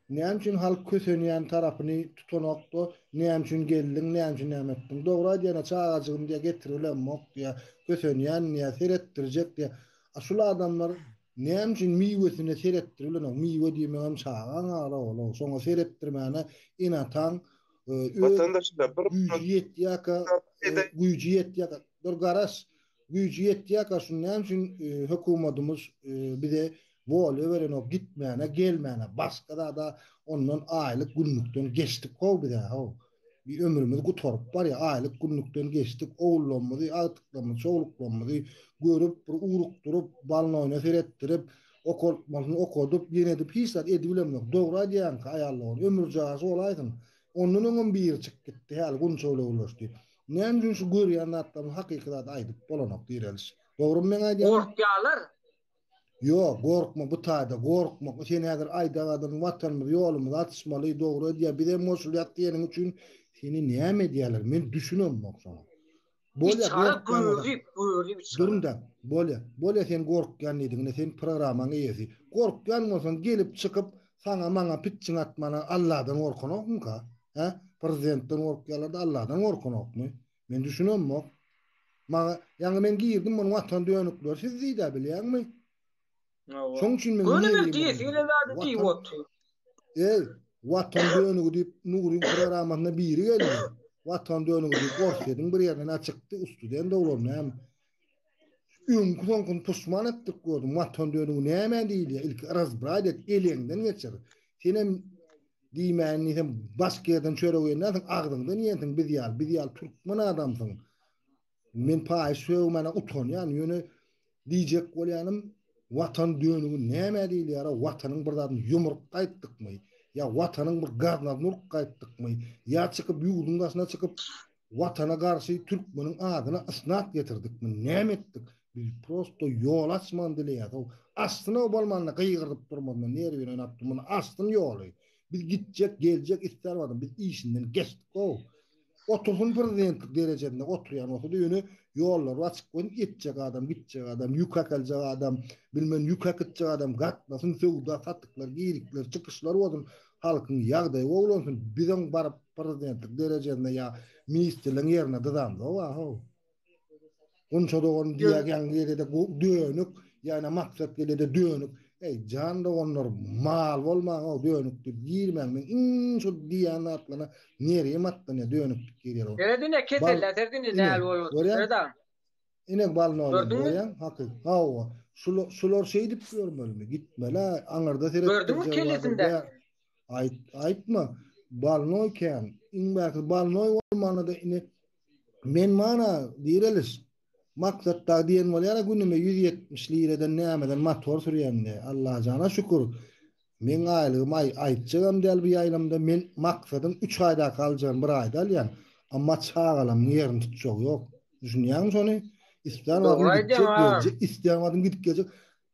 näme üçin halk kösenýän tarapyny tutanokda, näme üçin geldiň, näme üçin näme etdiň? Dogry aýdýana çagajygym diýä getiribilemok diýä, kösenýän diýä, seretdirjek diýä. A şul adamlar näme üçin miwesine seretdiribilenok? Miwe diýmegem çagaň ara ol, şoňa seretdirmäne ene-ataň öz Watandaşlar bir güýji ýetýärkä, güýji ýetýärkä, dur garaş, güýji ýetýärkä şu näme üçin hökümetimiz bize wolýa berenok gitmäne, gelmäne, başga zada ondan aýlyk günlükden geçdik how bizä how. Bir ömrümiz gutaryp barýar, aýlyk günlükden geçdik, ogullarymyzy, agtyklarymyzy, çowluklarymyzy görüp, bir ugrukdyryp, balnoýna seretdirip, Okaltmasyny okadyp, ýene edip hiç zat edibilemzok. Dogry aýdýaňka aýallygyny, ömürjagasy bolaýsyn. Ondan öňem biri çykyp gitdi, häli Gunça bile gürleşdi. Näme üçin şu görýän zatlarymyzy hakyky zady aýdyp bolanok direliş. Dogrymy meň aýdýanym? Gorkýalar. Ýok, gorkma bu taýda gorkma. Sen häzir aýdagadyn watanymyz ýolumyzy açmaly, dogry edýä, bizem goşulýak diýeniň üçin seni näme edýäler? Men düşünemok şoňa. Bolýa Içara gorkýan bolsaň. görüp, görüp içara. Durun-da, bolýa. Bolýa sen gorkýan diýdiň, ine sen programmaň eýesi. Gorkýan bolsaň gelip çykyp saňa maňa pitjiň atmana Alladan gorkanokmyka? Hä? Prezidentden gorkýalarda Alladan gorkanokmy? Men düşünemok. Maňa ýaňy men girdim muny watan dönükleri siz diýdä bilýäňmi? Şoň üçin men Göni bir nerwim diýesi gelen zady diýip Watan otyr. Eý, Watan dönügi diýip Nuryň programmasyna biri geldi. Watan dönügi diýip Orsýetiň bir ýerinden çykdy, ustudent oglan näme. Öňki soňkyny puşman etdirip gördüm. Watan dönügi näme diýilýär? Ilki razbrad et, eleňden geçir. Senem diýmäýin diýsem, başga ýerden çörek iýen dälsiň, agzyňdan iýensiň biz ýaly, biz ýaly türkmen adamsyň. Men paýyş sögmäne utanýan, ýöne diýjek bolýanym Watan dönügi nämä diýilýär-a, Watanyň bir zadyny ýumrup gaýtdykmy, ýa Watanyň bir gaznasyny urup gaýtdykmy, ýa çykyp ýurduň daşyna çykyp Watana garşy türkmeniň adyna ysnat getirdikmi, näme etdik? Biz prosto ýol açmagyny dileýäs-ow. Açsyn-ow bolmanda gygyrdyp durmazyndan, nerwini oýnap durmazyndan açsyn ýoly. Biz gitjek, geljek islän adam, biz işinden geçdik-ow. Otursyn prezidentlik derejesinde oturýan bolsa-da ýöne ýollary açyk goýsun etjek adam gitjek adam ýük äkeljek adam bilmen ýük äkitjek adam gatnasyn söwda satyklar girikler çykyşlar bolsun halkyň ýagdaýy gowulansyn biziň baryp prezidentlik derejesinde ýa ministrligiň ýerine dyzamzok a how. Gunça dogan diýýär ýaňy gelede dönük, ýa-da maksat gelede dönük. Eý, jan doganlar, mal bolmaň-ow dönük diýip girmäň. Men iň şu diýýän zatlaryna nerwim atlanýar dönük diýip girýär. Seret ine kesellä seret ine näl bolup otyr seret agam. Ine balnoýlar görýäň haky. Hawa. Şular şular şeýdip ýörmelimi? Gitmeli aňyrda seretdirjek. Gördüňmi kellesinde? Aýt aýtma. Balnoý kän. Iň bärsi balnoý bolmanda-da ine Men mana direliş. Maksat dagy diýen bolýara günüme 170 lireden nämeden motor sürýän diýe. Allajana şükür. Meň aýlygym aý aýtjagam däl bu ýaýlymda men Maksadyň 3 aýdaky aljagyny bir aýda alýan. Amma çagalamyň ýerini tutjagy ýok. Düşünýäňmi şony? Islän wagtym Dogry gitjek aýdýaň agam. geljek, islän wagtym gidip geljek.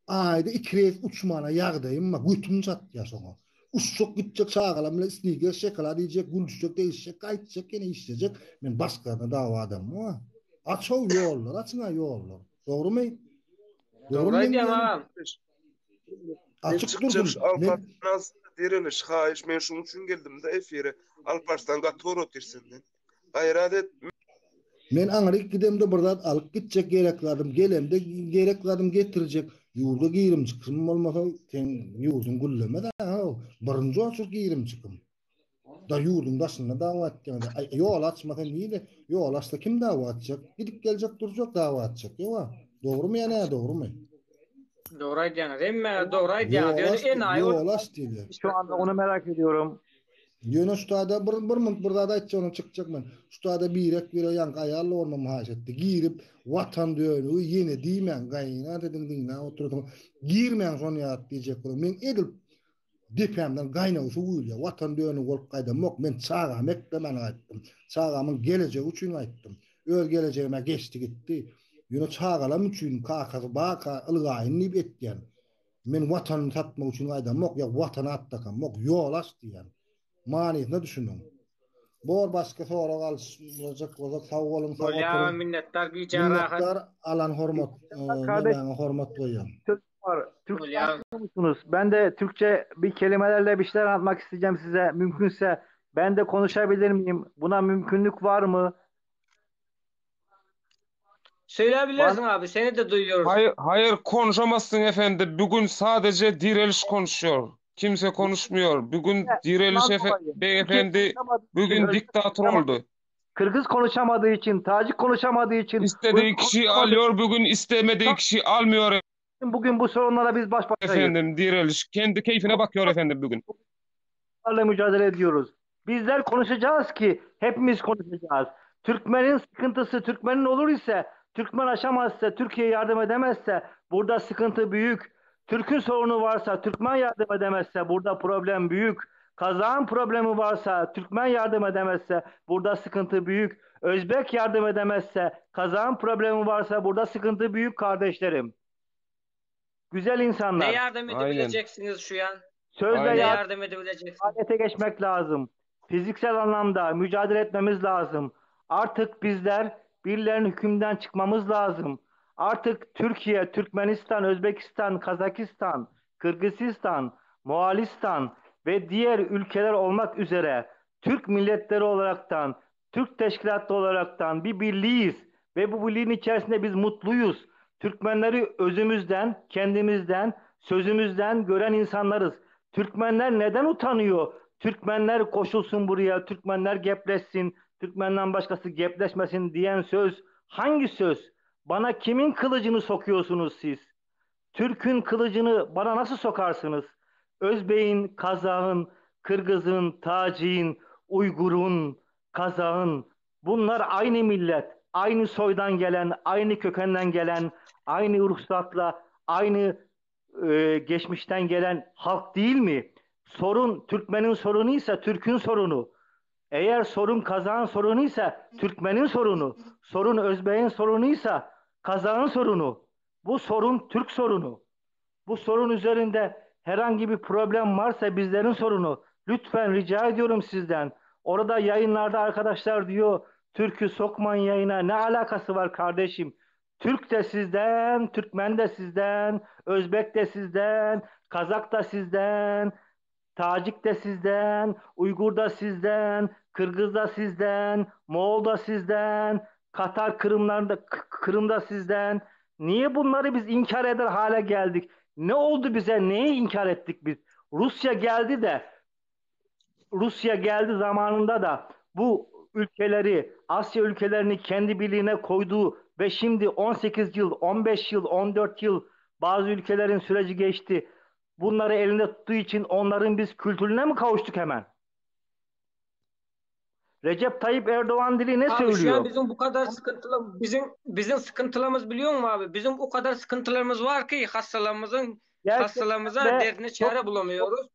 Aýda iki reýs uçmana ýagdaýym bar, götüm çatýar şoňa. Uçjak gitjek çagalarym bilen sniker şokolad iýjek, gülüşjek, degişjek, gaýtjak ýene işlejek. Men başgadan dawa adamym. Aç-ow ýollar, açyň-a ýollar. Dogrumy? Dogry aýdýaň agam. Açyk dursun. Alparslan direliş haýyş men şuň üçin geldim-de efire. Alparslan gaty gowy otyr senden. Gaýrat et. Men aňryk gidemde bir zat alyp gitjek gerek zadym, gelemde gerek zadym getirjek. Ýurda girim çykym bolmasa seň ýurduň güllemez a-how. Birinji oçur girim çykym. Da ýurduň daşynda dawa etýäňde. Aý ýol açmasa nire? Ýol açsa kim dawa etjek? Gidip geljek durjak dawa etjek. Ýoga. Dogrumy ýa nädogrumy? Dogry aýdýaňyz. Hemmäňiz dogry aýdýaňyz. Ýöne enaýy bolup Ýol aç diýilýär. Şu anda ony merak ediyorum. Ýöne şu taýda bir bir munt bir zat aýtjak onuň çykjak men. Şu taýda birek bire ýaňky aýal doganyma haýyş etdi. Girip watan dönügi ýene diýmäň gaýynat ediň diňläp otursyňyz. Girmäň şony ýat diýjek boluň. Men edil Depämden gaýnag suw guýulýar. Watan dönügi bolup gaýdamok. Men çagamy eklemän gaýtdym. Çagamyň gelejegi üçin gaýtdym. Öz gelejegim-ä geçdi gitdi. Ýöne çagalam üçin kakasy barka ylgaýyn diýip etýän. Men Watanymy satmak üçin gaýdamok, ýa Watana at dakamok. Ýol aç diýýän. Manysyna düşüniň. Bor başga sorag alyşjak bolsak sag boluň sag Bolýa oturyň. minnetdar gijäň rahat. Minnetdar alan hormat Kardeş nemäňe hormat goýýan. söz var. Türkçe Bolýa. anlıyor musunuz? Ben de Türkçe bir kelimelerle bir şeyler anlatmak isteyeceğim size. Mümkünse ben de konuşabilir miyim? Buna mümkünlük var mı? Söýläbilersiň Bana abi seni de duýuyoruz. Hayır, hayır konuşamazsın efendi. Bugün sadece direliş konuşuyor. Kimse konuşmuyor. Bugün direliş Bundan efe dolayı Türkiye beyefendi konuşamadığı için, bugün Özbek diktatör konuşamadığı, oldu. Kırgız konuşamadığı için, Tacik konuşamadığı için, İstediği Uygur kişiyi konuşamadığı alıyor, bugün istemediği kişiyi almıyor için bugün bu sorunlara biz baş başayız. efendim direliş. Kendi keyfine bakıyor efendim bugün. Bunlarla mücadele ediyoruz. Bizler konuşacağız ki hepimiz konuşacağız. Türkmenin sıkıntısı Türkmenin olur ise, Türkmen aşamazsa, Türkiye yardım edemezse burada sıkıntı büyük. Türk'ün sorunu varsa, Türkmen yardım edemezse burada problem büyük. Kazağın problemi varsa, Türkmen yardım edemezse burada sıkıntı büyük. Özbek yardım edemezse, Kazağın problemi varsa burada sıkıntı büyük kardeşlerim. Güzel Ne insanlar. yardım Aynen. edebileceksiniz şu an? Sözle Aynen. Ne yardım yardım edebileceksiniz? Faaliyete geçmek lazım. Fiziksel anlamda mücadele etmemiz lazım. Artık bizler birilerinin hükümden çıkmamız lazım. Artık Türkiye, Türkmenistan, Özbekistan, Kazakistan, Kırgızistan, Moğolistan ve diğer ülkeler olmak üzere Türk milletleri olaraktan, Türk teşkilatı olaraktan bir birliğiz ve bu birliğin içerisinde biz mutluyuz. Türkmenleri özümüzden, kendimizden, sözümüzden gören insanlarız. Türkmenler neden utanıyor? Türkmenler koşulsun buraya, Türkmenler gepleşsin, Türkmenden başkası gepleşmesin diyen söz hangi söz? Bana kimin kılıcını sokuyorsunuz siz? Türk'ün kılıcını bana nasıl sokarsınız? Özbey'in, Kazak'ın, Kırgız'ın, Tacik'in, Uygur'un, Kazak'ın bunlar aynı millet, aynı soydan gelen, aynı kökenden gelen, aynı ruhsatla, aynı e, geçmişten gelen halk değil mi? Sorun Türkmen'in sorunu ise Türk'ün sorunu. Eğer sorun Kazak'ın sorunu ise Türkmen'in sorunu. Sorun Özbek'in sorunu ise Kazak'ın sorunu. Bu sorun Türk sorunu. Bu sorun üzerinde herhangi bir problem varsa bizlerin sorunu. Lütfen rica ediyorum sizden. Orada yayınlarda arkadaşlar diyor Türk'ü sokmayın yayına. Ne alakası var kardeşim? Türk de sizden, Türkmen de sizden, Özbek de sizden, Kazak da sizden, Tacik de sizden, Uygur da sizden, Kırgız da sizden, Moğol da sizden, Katar Kırımlar da Kırım da sizden. Niye bunları biz inkar eder hale geldik? Ne oldu bize? Neyi inkar ettik biz? Rusya geldi de Rusya geldi zamanında da bu ülkeleri Asya ülkelerini kendi birliğine koyduğu ve şimdi 18 yıl, 15 yıl, 14 yıl bazı ülkelerin süreci geçti. Bunları elinde tuttuğu için onların biz kültürüne mi kavuştuk hemen? Recep Tayyip Erdoğan dili ne Abi şu an söylüyor? bizim bu kadar sıkıntılı bizim bizim sıkıntılarımız biliyor musun abi? Bizim o kadar sıkıntılarımız var ki hastalarımızın Gerçekten hastalarımıza de derdine çok çare bulamıyoruz.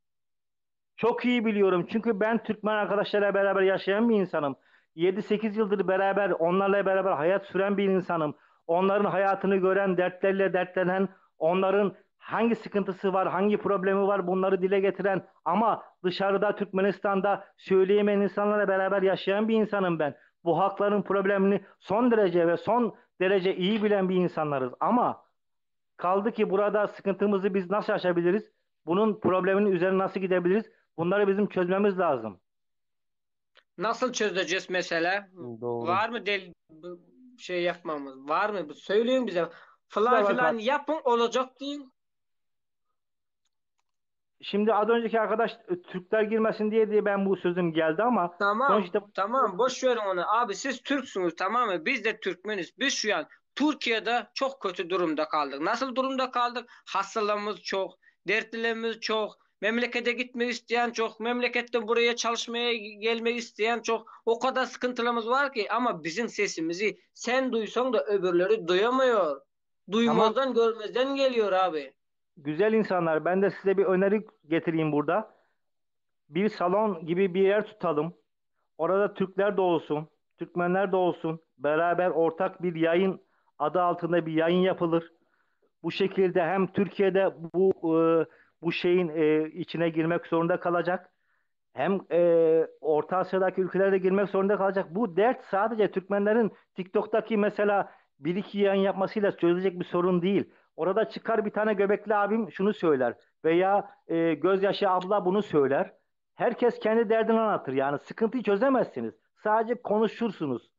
Çok iyi biliyorum. Çünkü ben Türkmen arkadaşlarla beraber yaşayan bir insanım. 7-8 yıldır beraber onlarla beraber hayat süren bir insanım. Onların hayatını gören, dertleriyle dertlenen, onların Hangi sıkıntısı var, hangi problemi var bunları dile getiren ama dışarıda Türkmenistan'da söyleyemeyen insanlarla beraber yaşayan bir insanım ben. Bu halkların problemini son derece ve son derece iyi bilen bir insanlarız. Ama kaldı ki burada sıkıntımızı biz nasıl aşabiliriz? Bunun probleminin üzerine nasıl gidebiliriz? Bunları bizim çözmemiz lazım. Nasıl çözeceğiz mesela? Doğru. Var mı del bu- şey yapmamız? Var mı? Söyleyin bize. Da Falan var filan yapın olacak deyin. Şimdi az önceki arkadaş e, Türkler girmesin diye diye ben bu sözüm geldi ama Tamam, sonuçta tamam boş verin onu. Abi siz Türksünüz tamam mı? Biz de Türkmeniz. Biz şu an Türkiye'de çok kötü durumda kaldık. Nasıl durumda kaldık? Hastalığımız çok, dertlilerimiz çok, memlekete gitmek isteyen çok, memleketten buraya çalışmaya gelmek isteyen çok. O kadar sıkıntılarımız var ki ama bizim sesimizi sen duysan da öbürleri duyamıyor. tamam Duymazdan görmezden geliyor abi. güzel insanlar ben de size bir öneri getireyim burada. Bir salon gibi bir yer tutalım. Orada Türkler de olsun, Türkmenler de olsun. Beraber ortak bir yayın adı altında bir yayın yapılır. Bu şekilde hem Türkiye'de bu e, bu şeyin e, içine girmek zorunda kalacak. Hem e, Orta Asya'daki ülkeler de girmek zorunda kalacak. Bu dert sadece Türkmenlerin TikTok'taki mesela bir iki yayın yapmasıyla çözülecek bir sorun değil. Orada çıkar bir tane göbekli abim şunu söyler veya e, gözyaşı abla bunu söyler. Herkes kendi derdini anlatır. Yani sıkıntıyı çözemezsiniz. Sadece konuşursunuz.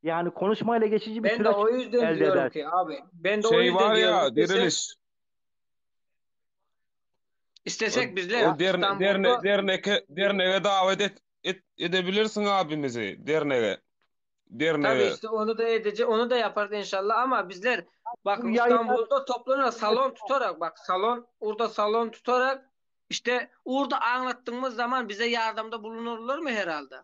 Yani konuşmayla geçici bir Ben de süreç o yüzden elde diyorum eder. ki abi. Ben de o Şey yüzden var diyorum. ya İstesek, diriliş. O, istesek bizler o derne, derne, İstanbul'da derneke, derneğe davet et, et, edebilirsin abimizi derneğe. Tabii Derneğe. işte onu da edece onu da yaparız inşallah ama bizler Bu bakın yayınlar İstanbul'da toplanarak salon tutarak bak salon orada salon tutarak işte orada anlattığımız zaman bize yardımda bulunurlar mı herhalde?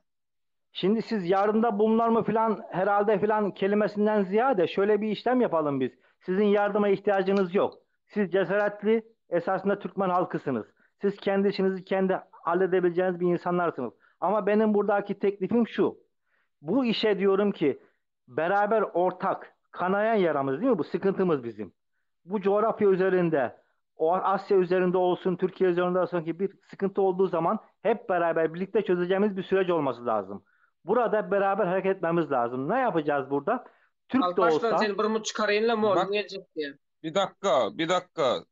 Şimdi siz yardımda bulunur mı filan herhalde filan kelimesinden ziyade şöyle bir işlem yapalım biz. Sizin yardıma ihtiyacınız yok. Siz cesaretli esasında Türkmen halkısınız. Siz kendi işinizi kendi halledebileceğiniz bir insanlarsınız. Ama benim buradaki teklifim şu. Bu işe diyorum ki beraber ortak kanayan yaramız değil mi? Bu sıkıntımız bizim. Bu coğrafya üzerinde o Asya üzerinde olsun, Türkiye üzerinde olsun ki bir sıkıntı olduğu zaman hep beraber birlikte çözeceğimiz bir süreç olması lazım. Burada beraber hareket etmemiz lazım. Ne yapacağız burada? Türk de Alparslan olsa seni burnu çıkarayım la mor Bak gelecek diye. bir dakika bir dakika.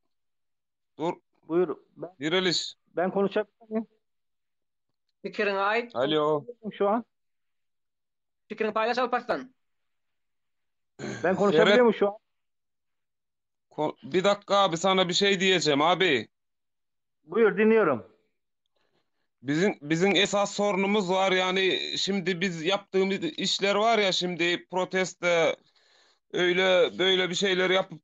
Dur buyur ben, diriliş. ben konuşabilir miyim Fikrini ait Alo. şu an? fikrini paylaş Alparslan. Ben konuşabiliyor Seret muyum şu an? ko- bir dakika abi sana bir şey diyeceğim abi. Buyur dinliyorum. Bizim bizim esas sorunumuz var yani şimdi biz yaptığımız işler var ya şimdi protesto öyle böyle bir şeyler yapıp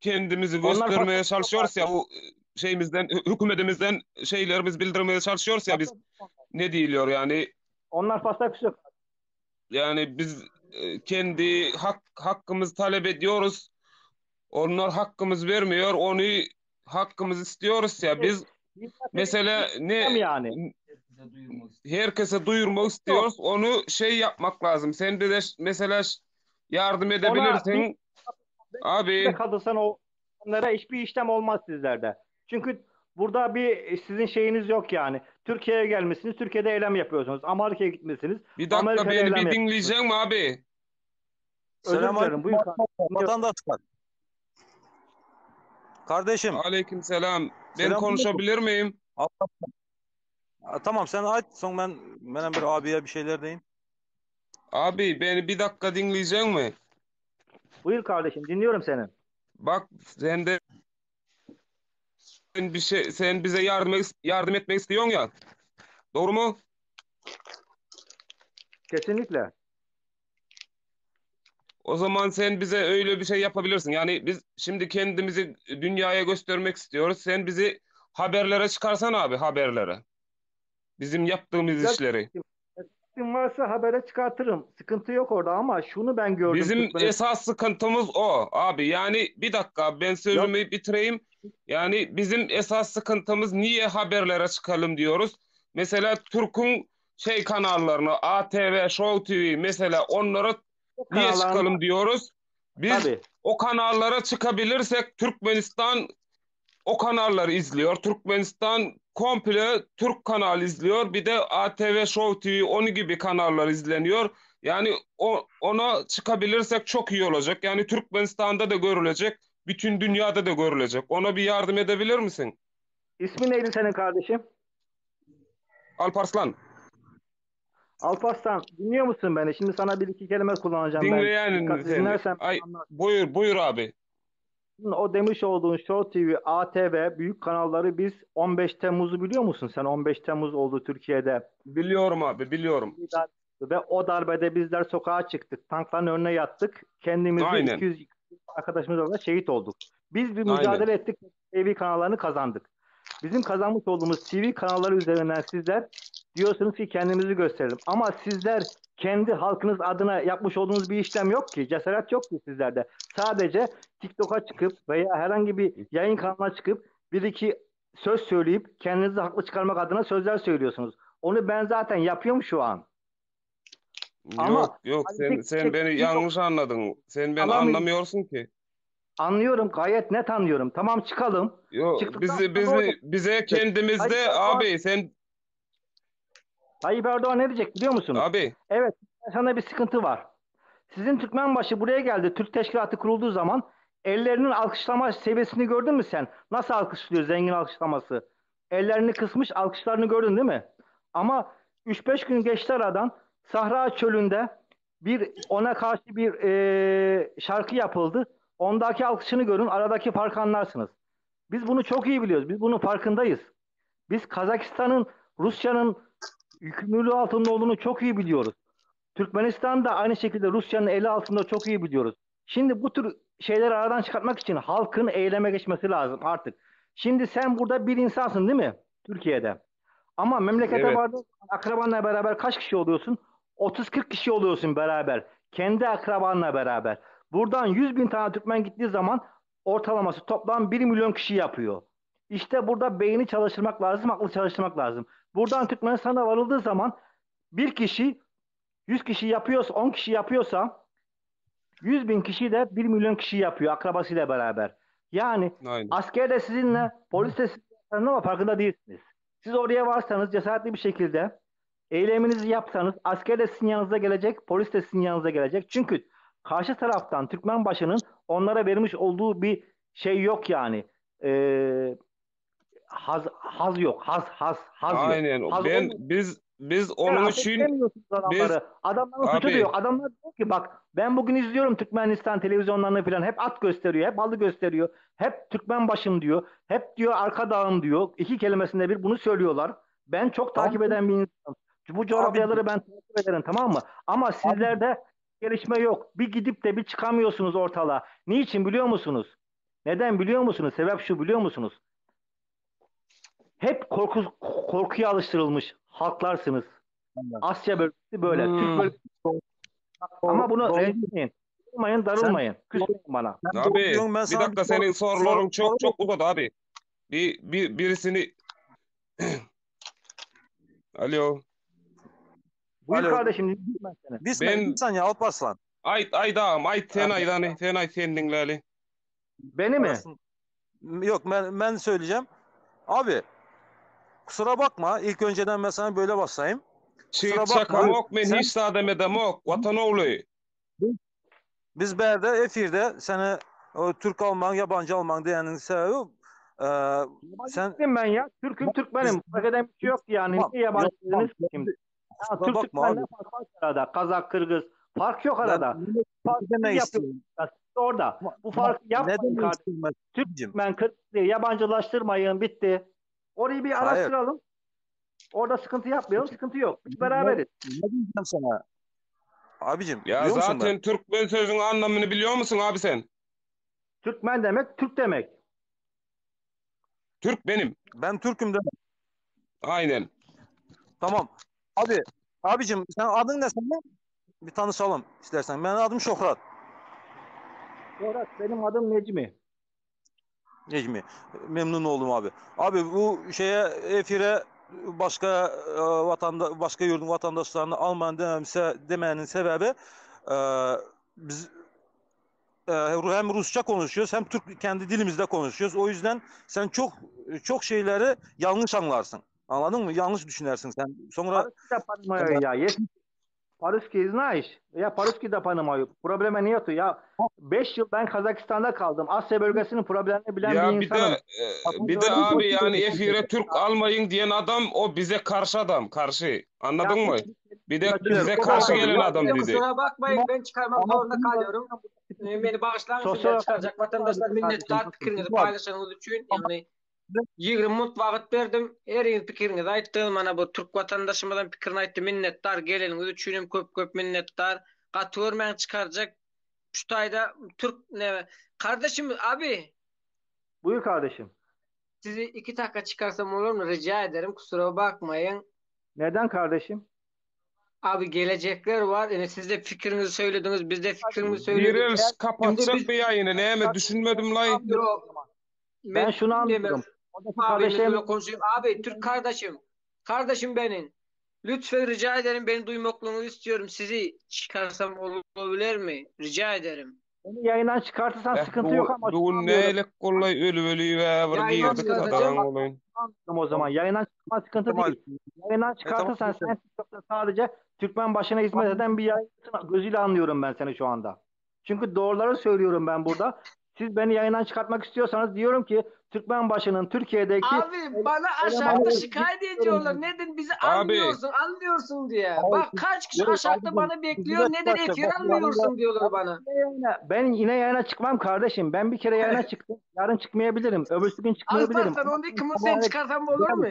kendimizi Onlar göstermeye pasaport çalışıyoruz ya bu şeyimizden hü- hükümetimizden şeylerimiz bildirmeye çalışıyoruz ya biz ne diyiliyor yani Onlar pasaport yok. yani biz e, kendi hak hakkımızı talep ediyoruz. Onlar hakkımız vermiyor. Onu hakkımız istiyoruz ya biz mesela ne yani. herkese duyurmak istiyoruz. Onu şey yapmak lazım. Sen de, de mesela yardım Ona bir edebilirsin. de Abi kalırsan o onlara hiçbir işlem olmaz sizlerde. Çünkü burada bir sizin şeyiniz yok yani. Türkiye'ye gelmişsiniz, Türkiye'de eylem yapıyorsunuz. Amerika'ya gitmişsiniz, bir dakika Amerika'da beni eylem bir yapıyorsunuz. dinleyecek mi abi? Özür dilerim. Selamünaleyküm Buyur kardeşim. Dinliyorum. vatandaşlar. Kardeşim, Aleykümselam. Ben selamünaleyküm. konuşabilir miyim? Allah- Tamam sen aç son ben ben bir abiye bir şeyler diyeyim. Abi beni bir dakika dinleyecek mi? Buyur kardeşim, dinliyorum seni. Bak sen de bir şey sen bize yardım yardım etmek istiyorsun ya. Doğru mu? Kesinlikle. O zaman sen bize öyle bir şey yapabilirsin. Yani biz şimdi kendimizi dünyaya göstermek istiyoruz. Sen bizi haberlere çıkarsan abi haberlere. Bizim yaptığımız Güzel işleri. Kim varsa habere çıkartırım. Sıkıntı yok orada ama şunu ben gördüm Bizim Türkmenistan. esas sıkıntımız o abi. Yani bir dakika ben Yok sözümü bitireyim. Yani bizim esas sıkıntımız niye haberlere çıkalım diyoruz. Mesela Türk'ün şey kanallarını ATV, Show TV mesela onlara niye kanallarında çıkalım diyoruz. Biz tabii. O kanallara çykabilirsek Türkmenistan o kanallary izliyor. Türkmenistan komple Türk kanaly izliyor. Bir de ATV Show TV onu gibi kanallar izleniyor. Yani o, ona çıkabilirsek çok iyi olacak. Yani Türkmenistan'da da görülecek. Bütün dünyada da görülecek. Ona bir yardım edebilir misin? İsmi neydi senin kardeşim? Alparslan. Alparslan dinliyor musun beni? Şimdi sana bir iki kelime kullanacağım ben. Dinleyenim Dikkatli seni. dinlersen Ay buyur buyur abi. O demiş olduğun Show TV, ATV büyük kanalları biz 15 Temmuz'u biliyor musun? Sen 15 Temmuz oldu Türkiye'de. Biliyorum abi biliyorum. Ve o darbede bizler sokağa çıktık. Tankların önüne yattık. Kendimizi Aynen. 200 arkadaşımız olarak şehit olduk. Biz bir Aynen. mücadele ettik. TV kanallarını kazandık. Bizim kazanmış olduğumuz TV kanalları üzerinden sizler diyorsunuz ki kendimizi gösterelim. Ama sizler kendi halkınız adına yapmış olduğunuz bir işlem yok ki. Cesaret yok ki sizlerde. Sadece TikTok'a çıkıp veya herhangi bir yayın kanalına çıkıp bir iki söz söyleyip kendinizi haklı çıkarmak adına sözler söylüyorsunuz. Onu ben zaten yapıyorum şu an. Ama Yok yok hani sen tek sen tek beni bir yanlış anladın. Sen beni alamıyorum. anlamıyorsun ki. Anlıyorum gayet net anlıyorum. Tamam çıkalım. Yok Çıktıktan bizi sonra ne bizi olacak? bize Tayyip kendimizde Erdoğan, abi sen Tayyip Erdoğan ne diyecek biliyor musunuz? abi Evet, sana bir sıkıntı var. Sizin Türkmenbaşı buraya geldi. Türk Teşkilatı kurulduğu zaman ellerinin alkışlama seviyesini gördün mü sen? Nasıl alkışlıyor zengin alkışlaması? Ellerini kısmış alkışlarını gördün değil mi? Ama 3-5 gün geçti aradan Sahra Çölü'nde bir ona karşı bir e, şarkı yapıldı. Ondaki alkışını görün, aradaki farkı anlarsınız. Biz bunu çok iyi biliyoruz. Biz bunun farkındayız. Biz Kazakistan'ın, Rusya'nın yükümlülüğü altında olduğunu çok iyi biliyoruz. Türkmenistan da aynı şekilde Rusya'nın eli altında çok iyi biliyoruz. Şimdi bu tür şeyleri aradan çıkartmak için halkın eyleme geçmesi lazım artık. Şimdi sen burada bir insansın değil mi? Türkiye'de. Ama memlekete evet vardığın zaman akrabanla beraber kaç kişi oluyorsun? 30-40 kişi oluyorsun beraber. Kendi akrabanla beraber. Buradan 100 bin tane Türkmen gittiği zaman ortalaması toplam 1 milyon kişi yapıyor. İşte burada beyni çalıştırmak lazım, aklı çalıştırmak lazım. Buradan Türkmenistan'a varıldığı zaman bir kişi 100 kişi yapıyorsa, 10 kişi yapıyorsa 100 bin kişi de 1 milyon kişi yapıyor akrabasıyla beraber. Yani aynen. asker de sizinle, polis de sizinle ama farkında değilsiniz. Siz oraya varsanız cesaretli bir şekilde eyleminizi yapsanız asker de sizin yanınıza gelecek, polis de sizin yanınıza gelecek. Çünkü karşı taraftan Türkmenbaşı'nın onlara vermiş olduğu bir şey yok yani. Ee, haz, haz yok. Haz, haz, haz yok. Aynen. Haz Ben olmuyor. biz biz Sen onun için affettiremiyorsunuz biz adamları. Adamların suçu da abi yok. Adamlar diyor ki bak ben bugün izliyorum Türkmenistan televizyonlarını falan. Hep at gösteriyor. Hep halı gösteriyor. Hep Türkmen başım diyor. Hep diyor arka dağım diyor. İki kelimesinde bir bunu söylüyorlar. Ben çok Tamam. takip eden bir insanım. Bu Abi coğrafyaları ben takip ederim tamam mı? Ama abi sizlerde gelişme yok. Bir gidip de bir çıkamıyorsunuz ortalığa. Niçin biliyor musunuz? Neden biliyor musunuz? Sebep şu biliyor musunuz? Hep korku, korkuya alıştırılmış halklarsınız. Asya bölgesi böyle. Türk hmm, bölgesi ama doğru, bunu doğru. rencitmeyin. Darılmayın, Sen darılmayın. Küsmeyin bana. sen doğru abi diyorsun. Ben bir sana bir dakika sor, senin sor, soruların çok soru çok uzadı abi. Bir, bir birisini Alo. Buyur Alo. kardeşim, dinliyorum ben seni. Bir saniye, Ben bir saniye Alparslan. ay ay dağım ay sen Abi, ay dani sen ay sen dinleli. Beni mi? arasın. Yok ben ben söyleyeceğim. Abi kusura bakma. İlk önceden ben sana böyle başlayayım. Kusura Çiğit bakma. şakamok men Sen hiç sademedemok vatanoğlu. biz Berde Efir'de seni o, Türk Alman, yabancı Alman diyenin sebebi e, Yabancı sen değilim ben ya. Türk'üm, biz Türkmenim. Fark eden bir şey yok yani. tamam Niye yok yabancı tamam dediniz ki şimdi? Ha, kusura Türk bakma Türkmen abi. ne fark var ki arada? Kazak, Kırgız. Fark yok Ben arada. ne, Bu farkı ne siz demek yapıyorsunuz. istiyorum? Siz orada. Bu farkı Ne yapmayın demek kardeşim. istiyorum ben? Türk, abicim? Türkmen, Kırgız diye yabancılaştırmayın. Bitti. Orayı bir Hayır. araştıralım. Orada sıkıntı yapmayalım. Sıkıntı yok. Biz Ne, beraberiz. ne diyeceğim sana? Abicim Ya duyuyor musun zaten ben? Türkmen sözün anlamını biliyor musun abi sen? Türkmen demek Türk demek. Türk benim. Ben Türk'üm de. Aynen. Tamam. Abi abicim sen adın ne senin? Bir tanışalım istersen. Benim adım Şohrat. Şohrat benim adım Necmi. Necmi. Memnun oldum abi. Abi bu şeye Efir'e başka e, vatanda başka yurdun vatandaşlarını alman dememse demenin sebebi e, biz e, hem Rusça konuşuyoruz hem Türk kendi dilimizde konuşuyoruz. O yüzden sen çok çok şeyleri yanlış anlarsın. Anladın mı? Yanlış düşünersin sen. Sonra По-русски да понимаю я. Если по-русски знаешь, я по-русски да понимаю. Problema нету. Ya 5 yıl ben Kazakistan'da kaldım. Asya bölgesinin problemini bilen Ya bir bir de insanım. e, bir de abi yani efire Türk almayın diyen adam o bize karşı adam karşı. Anladın mı? Bir de bize O da karşı var. gelen adam dedi. Kusura bakmayın ben çıkarmak zorunda kalıyorum. E, Beni bağışlar mısın? Ben Sosyal çıkaracak vatandaşlar minnettar pikirinizi paylaşanınız için. Yani 20 minut wagt berdim. Heriňiz pikiriňizi aýtdyňyz. Mana bu türk watandaşymyzam pikirini aýtdy. Minnetdar geleniňiz üçin hem köp köp minnetdar. Gaty görmäň çykarjak. Şu taýda türk ne kardeşim abi Buyur kardeşim. sizi iki dakika çıkarsam olur mu? Rica ederim. Kusura bakmayın. Neden kardeşim? Abi gelecekler var. Yani siz de fikrinizi söylediniz. Biz de fikrimizi söyledik. Direl Şimdi kapatacak biz bir yayını. Näme düşünmedim lay. Yok. Ben şunu anlıyorum. Oradaki Abimizle kardeşlerim konuşayım. Abi Türk kardeşim. Kardeşim benim. Lütfen rica ederim beni duymaklığınızı istiyorum. Sizi çıkarsam olabilir mi? Rica ederim. beni yayından çıkartırsan Eh sıkıntı bu yok ama bu şunu gün anlıyorum. nälik gollay ölü ölü we bir Yayından girdik çıkartacağım. sadagan olayyn. Anladım o zaman. Yayından çıkma sıkıntı Tamam. değil. Yayından E, tamam. çıkartırsan sen TikTok'ta sadece Türkmen başına hizmet eden bir yayıncısın gözüyle anlıyorum ben seni şu anda. Çünkü doğruları söylüyorum ben burada. Siz beni yayından çıkartmak istiyorsanız diyorum ki Türkmen başının Türkiye'deki Abi bana elemanı aşağıda şikayet ediyorlar. Neden bizi Abi almıyorsun, almıyorsun diye. Hayır, Bak kaç kişi yok aşağıda abicim bana bizi bekliyor. de Neden çıkartacak. efir Bak yayında almıyorsun diyorlar bana. yine yayına, ben yine yayına çıkmam kardeşim. Ben bir kere yayına çıktım. Yarın çıkmayabilirim. Öbürsü gün çıkmayabilirim. Alparslan Ama onu kımı sen çıkarsam olur mu?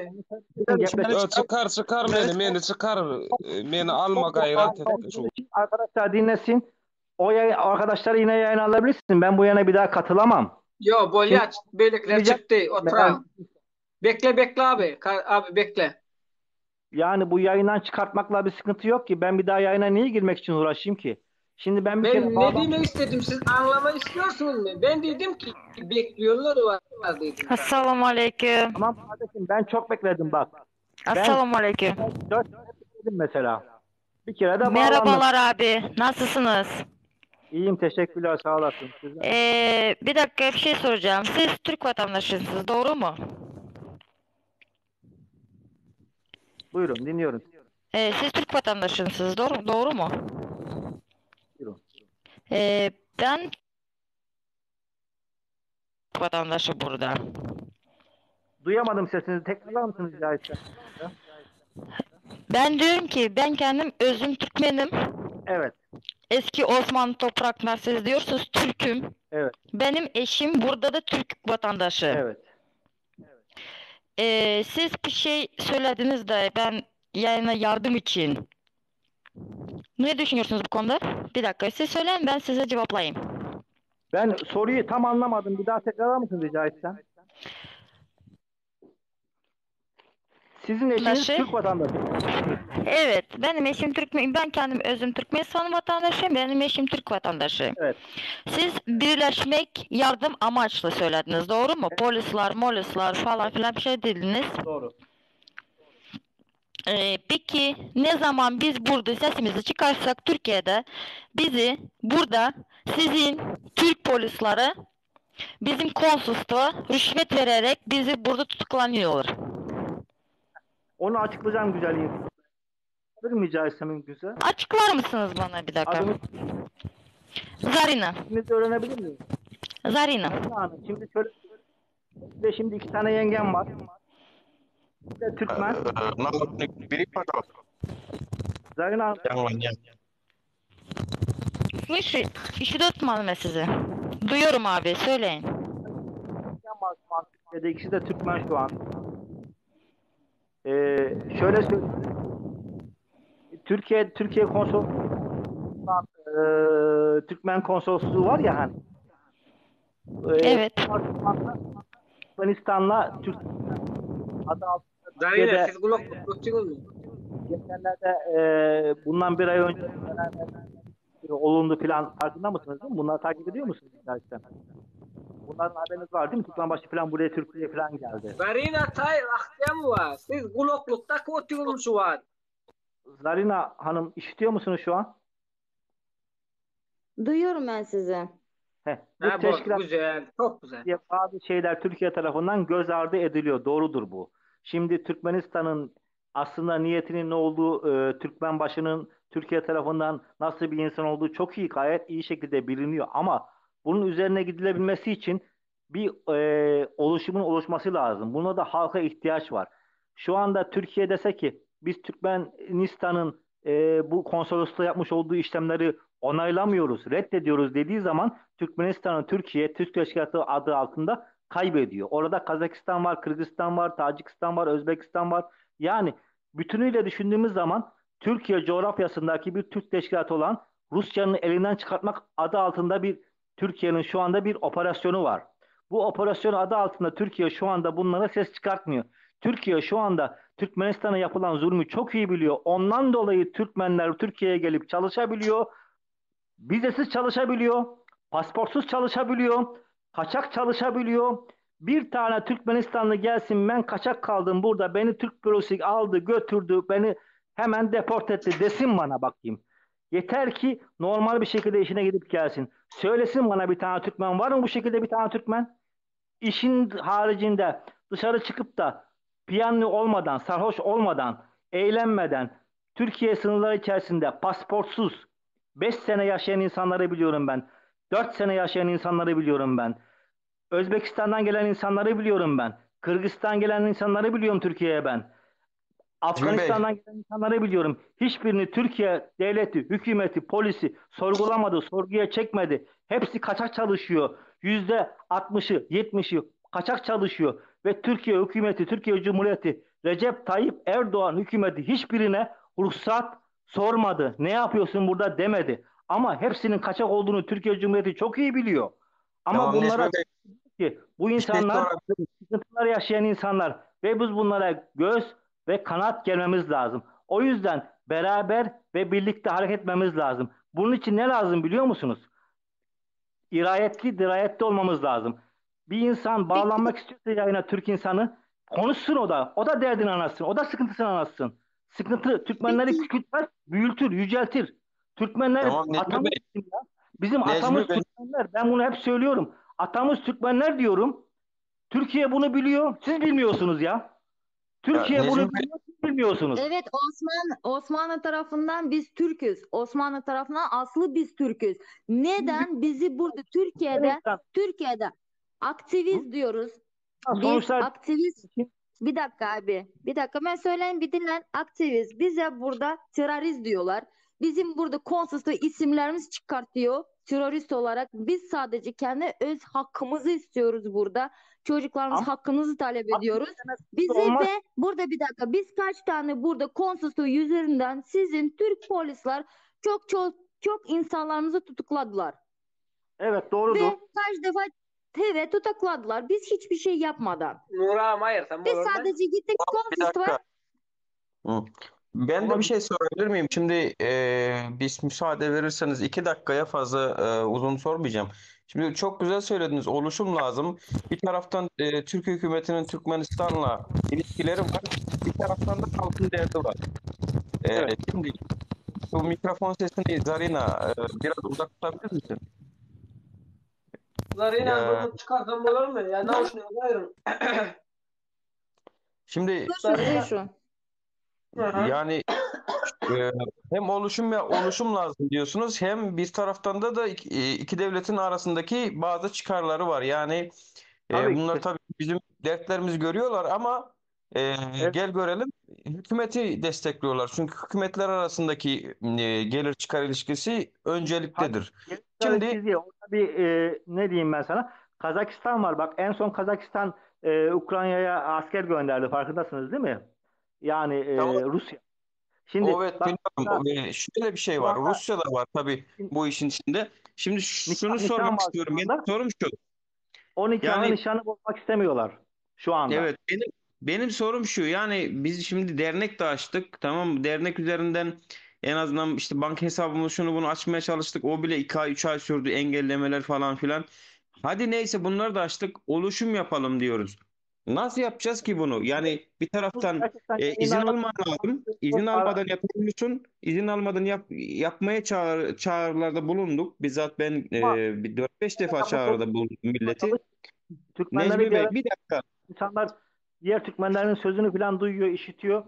Yo, çykar çykar meni meni çykar E, meni alma gaýrat et şu. Arkadaşlar dinlesin. O yayın, arkadaşları yine yayına alabilirsin. Ben bu yana bir daha katılamam. Yo Şimdi bolya bölekler rica çıktı. Oturan. Bekle bekle abi. Ka- Abi bekle. yani bu yayından çıkartmakla bir sıkıntı yok ki. Ben bir daha yayına niye girmek için uğraşayım ki? Şimdi ben bir kere Ben ne bağlan demek istedim siz anlamak istiyorsunuz mu? Ben dedim ki bekliyorlar var dedim. Assalamu aleyküm. Tamam kardeşim ben çok bekledim bak. Ben Assalamu aleyküm. 4 sene bekledim mesela. Bir kere de bağlandım. Merhabalar abi. Nasılsınız? İyiyim teşekkürler sağ olasın. Sizler Ee, bir dakika bir şey soracağım. Siz Türk vatandaşısınız, doğru mu? buyurun dinliyorum. Ee, siz Türk vatandaşısınız, doğru, doğru mu? Buyurun. Ee, ben Türk vatandaşı burada. Duyamadım sesinizi. Tekrarlar mısınız rica etsem? Ben diyorum ki ben kendim özüm Türkmenim. Evet. Eski Osmanlı topraklar siz diyorsunuz Türk'üm. Evet. Benim eşim burada da Türk vatandaşı. Evet. Ee, siz bir şey söylediniz de ben yayına yardım için. Ne düşünüyorsunuz bu konuda? Bir dakika siz söyleyin ben size cevaplayayım. Ben soruyu tam anlamadım. Bir daha tekrarlar mısınız rica etsem? Sizin eşiniz Vatandaşı. Türk vatandaşı. Evet benim eşim Türk ben kendim özüm Türkmenistan vatandaşıyım benim eşim Türk vatandaşı. Evet. Siz birleşmek yardım amaçlı söylediniz doğru mu? Polisler, molisler falan filan bir şey dediniz. Doğru. Ee, peki ne zaman biz burada sesimizi çıkarsak Türkiye'de bizi burada sizin Türk polisleri bizim konsolosluğa rüşvet vererek bizi burada tutuklanıyorlar. Onu açıklayacağım güzel insan. Alır mı rica etsem mümkünse? Açıklar mısınız bana bir dakika? Adınız Zarina. isminizi öğrenebilir miyim? Zarina. Zarina Hanım. Şimdi şöyle bir de şimdi iki tane yengem var. Bir de Türkmen. Biri пожалуйста. Zarina Hanım. Ýaňlanýar. Слышу, işitmedim ben sizi. Duyuyorum abi, söyleyin. Yengem var şu an Türkiye'de. İkisi de Türkmen şu an. Ee, şöyle söyleyeyim. Türkiye Türkiye konsol e, Türkmen konsolosluğu var ya hani. Ee, Evet. Türkmenistan'la Türk adı altında Zarina Türkiye'de siz kulak tuttunuz mu? geçenlerde e, bundan bir ay önce olundu filan farkında mısınız değil mi? Bunları takip ediyor musunuz gerçekten? Bunların haberiniz var değil mi? Türkmenbaşı filan buraya Türkiye filan geldi. Zarina tay ahkam var. Siz kulaklukta oturuyorsunuz şu an. Zarina Hanım işitiyor musunuz şu an? Duyuyorum ben sizi. He, bu Ha bol, teşkilat güzel, çok güzel. diye bazı şeyler Türkiye tarafından göz ardı ediliyor. Doğrudur bu. Şimdi Türkmenistan'ın aslında niyetinin ne olduğu, e, Türkmenbaşı'nın Türkiye tarafından nasıl bir insan olduğu çok iyi, gayet iyi şekilde biliniyor. Ama bunun üzerine gidilebilmesi için bir e, oluşumun oluşması lazım. Buna da halka ihtiyaç var. Şu anda Türkiye dese ki biz Türkmenistan'ın e, bu konsolosluğa yapmış olduğu işlemleri onaylamıyoruz, reddediyoruz dediği zaman Türkmenistan'ı Türkiye, Türk Teşkilatı adı altında kaybediyor. Orada Kazakistan var, Kırgızistan var, Tacikistan var, Özbekistan var. Yani bütünüyle düşündüğümüz zaman Türkiye coğrafyasındaki bir Türk teşkilatı olan Rusya'nın elinden çıkartmak adı altında bir Türkiye'nin şu anda bir operasyonu var. Bu operasyon adı altında Türkiye şu anda bunlara ses çıkartmıyor. Türkiye şu anda Türkmenistan'a yapılan zulmü çok iyi biliyor. Ondan dolayı Türkmenler Türkiye'ye gelip çalışabiliyor. Vizesiz çalışabiliyor. Pasportsuz çalışabiliyor. Kaçak çalışabiliyor. Bir tane Türkmenistanlı gelsin ben kaçak kaldım burada beni Türk bürosu aldı götürdü beni hemen deport etti desin bana bakayım. Yeter ki normal bir şekilde işine gidip gelsin. Söylesin bana bir tane Türkmen var mı bu şekilde bir tane Türkmen? İşin haricinde dışarı çıkıp da piyanlı olmadan, sarhoş olmadan, eğlenmeden Türkiye sınırları içerisinde pasportsuz 5 sene yaşayan insanları biliyorum ben. 4 sene yaşayan insanları biliyorum ben. Özbekistan'dan gelen insanları biliyorum ben. Kırgızistan gelen insanları biliyorum Türkiye'ye ben. Necmi Bey. Afganistan'dan gelen insanları biliyorum. Hiçbirini Türkiye devleti, hükümeti, polisi sorgulamadı, sorguya çekmedi. Hepsi kaçak çalışıyor. %60'ı, 70'i kaçak çalışıyor. Ve Türkiye hükümeti, Türkiye Cumhuriyeti, Recep Tayyip Erdoğan hükümeti hiçbirine ruhsat sormadı. Ne yapıyorsun burada demedi. Ama hepsinin kaçak olduğunu Türkiye Cumhuriyeti çok iyi biliyor. Ama Tamam Necmi bunlara Bey. ki bu Bir şey insanlar sorabilir miyim? sıkıntılar yaşayan insanlar ve biz bunlara göz ve kanat gelmemiz lazım. O yüzden beraber ve birlikte hareket etmemiz lazım. Bunun için ne lazım biliyor musunuz? İrayetli, dirayetli olmamız lazım. Bir insan bağlanmak istiyorsa yayına Türk insanı konuşsun o da. O da derdini anlatsın. O da sıkıntısını anlatsın. Sıkıntı Türkmenleri küçültmez, büyütür, yüceltir. Türkmenler Tamam Necmi atamız Bey. bizim ya. Bizim Necmi atamız Bey. Türkmenler. Ben bunu hep söylüyorum. Atamız Türkmenler diyorum. Türkiye bunu biliyor. Siz bilmiyorsunuz ya. Ya Türkiye bunu Necmi Bey. biliyor, siz bilmiyorsunuz. Evet Osman Osmanlı tarafından biz Türküz. Osmanlı tarafından aslı biz Türküz. Neden bizi burada Türkiye'de Türkmenistan. Türkiye'de aktivist diyoruz. Ha, Biz Sonuçlar aktivist bir dakika abi. Bir dakika ben söyleyeyim bir dinlen. Aktivist. Bize burada terörist diyorlar. Bizim burada konsolosluğu isimlerimiz çıkartıyor terörist olarak. Biz sadece kendi öz hakkımızı istiyoruz burada. Çocuklarımız ama hakkımızı talep hakkı ediyoruz. istemez Bizi olmaz. de burada bir dakika biz kaç tane burada konsolosluğu yüzünden sizin Türk polisler çok çok çok insanlarımızı tutukladılar. Evet Ve doğrudur. kaç defa evet tutukladılar. Biz hiçbir şey yapmadan. Nurağım hayır sen Biz olur mu? sadece gittik Bir konsolosluğa. dakika. Hı. Ben de bir Olabilir. şey sorabilir miyim? Şimdi e, biz müsaade verirseniz 2 dakikaya fazla e, uzun sormayacağım. Şimdi çok güzel söylediniz. Oluşum lazım. Bir taraftan e, Türk hükümetinin Türkmenistan'la ilişkileri var. Bir taraftan da halkın derdi var. E, Evet. şimdi bu mikrofon sesini Zarina e, biraz uzak tutabilir misin? Zarina Ya, bunu çıkarsam olur mu? Ya ne olsun hayır. şimdi Duyuşun Zarina duyuşun. Hı hı. yani Ee, hem oluşum ya oluşum lazım diyorsunuz hem bir taraftan da da iki devletin arasındaki bazı çıkarları var. Yani e, Tabii bunlar ki. tabii bizim dertlerimizi görüyorlar ama e, Evet. gel görelim hükümeti destekliyorlar. Çünkü hükümetler arasındaki e, gelir çıkar ilişkisi Hayır, önceliktedir. gelişler Şimdi ilişkisi değil. Orada bir e, ne diyeyim ben sana? Kazakistan var. Bak en son Kazakistan e, Ukrayna'ya asker gönderdi. Farkındasınız değil mi? Yani e, tamam Rusya. Şimdi evet bak biliyorum. mesela E, şöyle bir şey şu var. anda Rusya da var tabii bu işin içinde. Şimdi nikah, şunu nişan sormak var şu istiyorum. Benim anda. sorum şu. O nikahı Yani nişanı bozmak istemiyorlar şu anda. Evet benim benim sorum şu yani biz şimdi dernek de açtık tamam mı? Dernek üzerinden en azından işte banka hesabımızı şunu bunu açmaya çalıştık. O bile 2 ay 3 ay sürdü engellemeler falan filan. Hadi neyse bunları da açtık oluşum yapalım diyoruz. Nasıl yapacağız ki bunu? Yani bir taraftan Gerçekten e, izin yayınlarda alman lazım. İzin almadan yapamıyorsun. İzin almadan yap, yapmaya çağrı, çağrılarda bulunduk. Bizzat ben ama e, bir 4-5 defa yapmış çağrıda bulundum milleti. Türkmenleri Necmi bir Bey araya bir dakika. insanlar diğer Türkmenlerin sözünü falan duyuyor, işitiyor.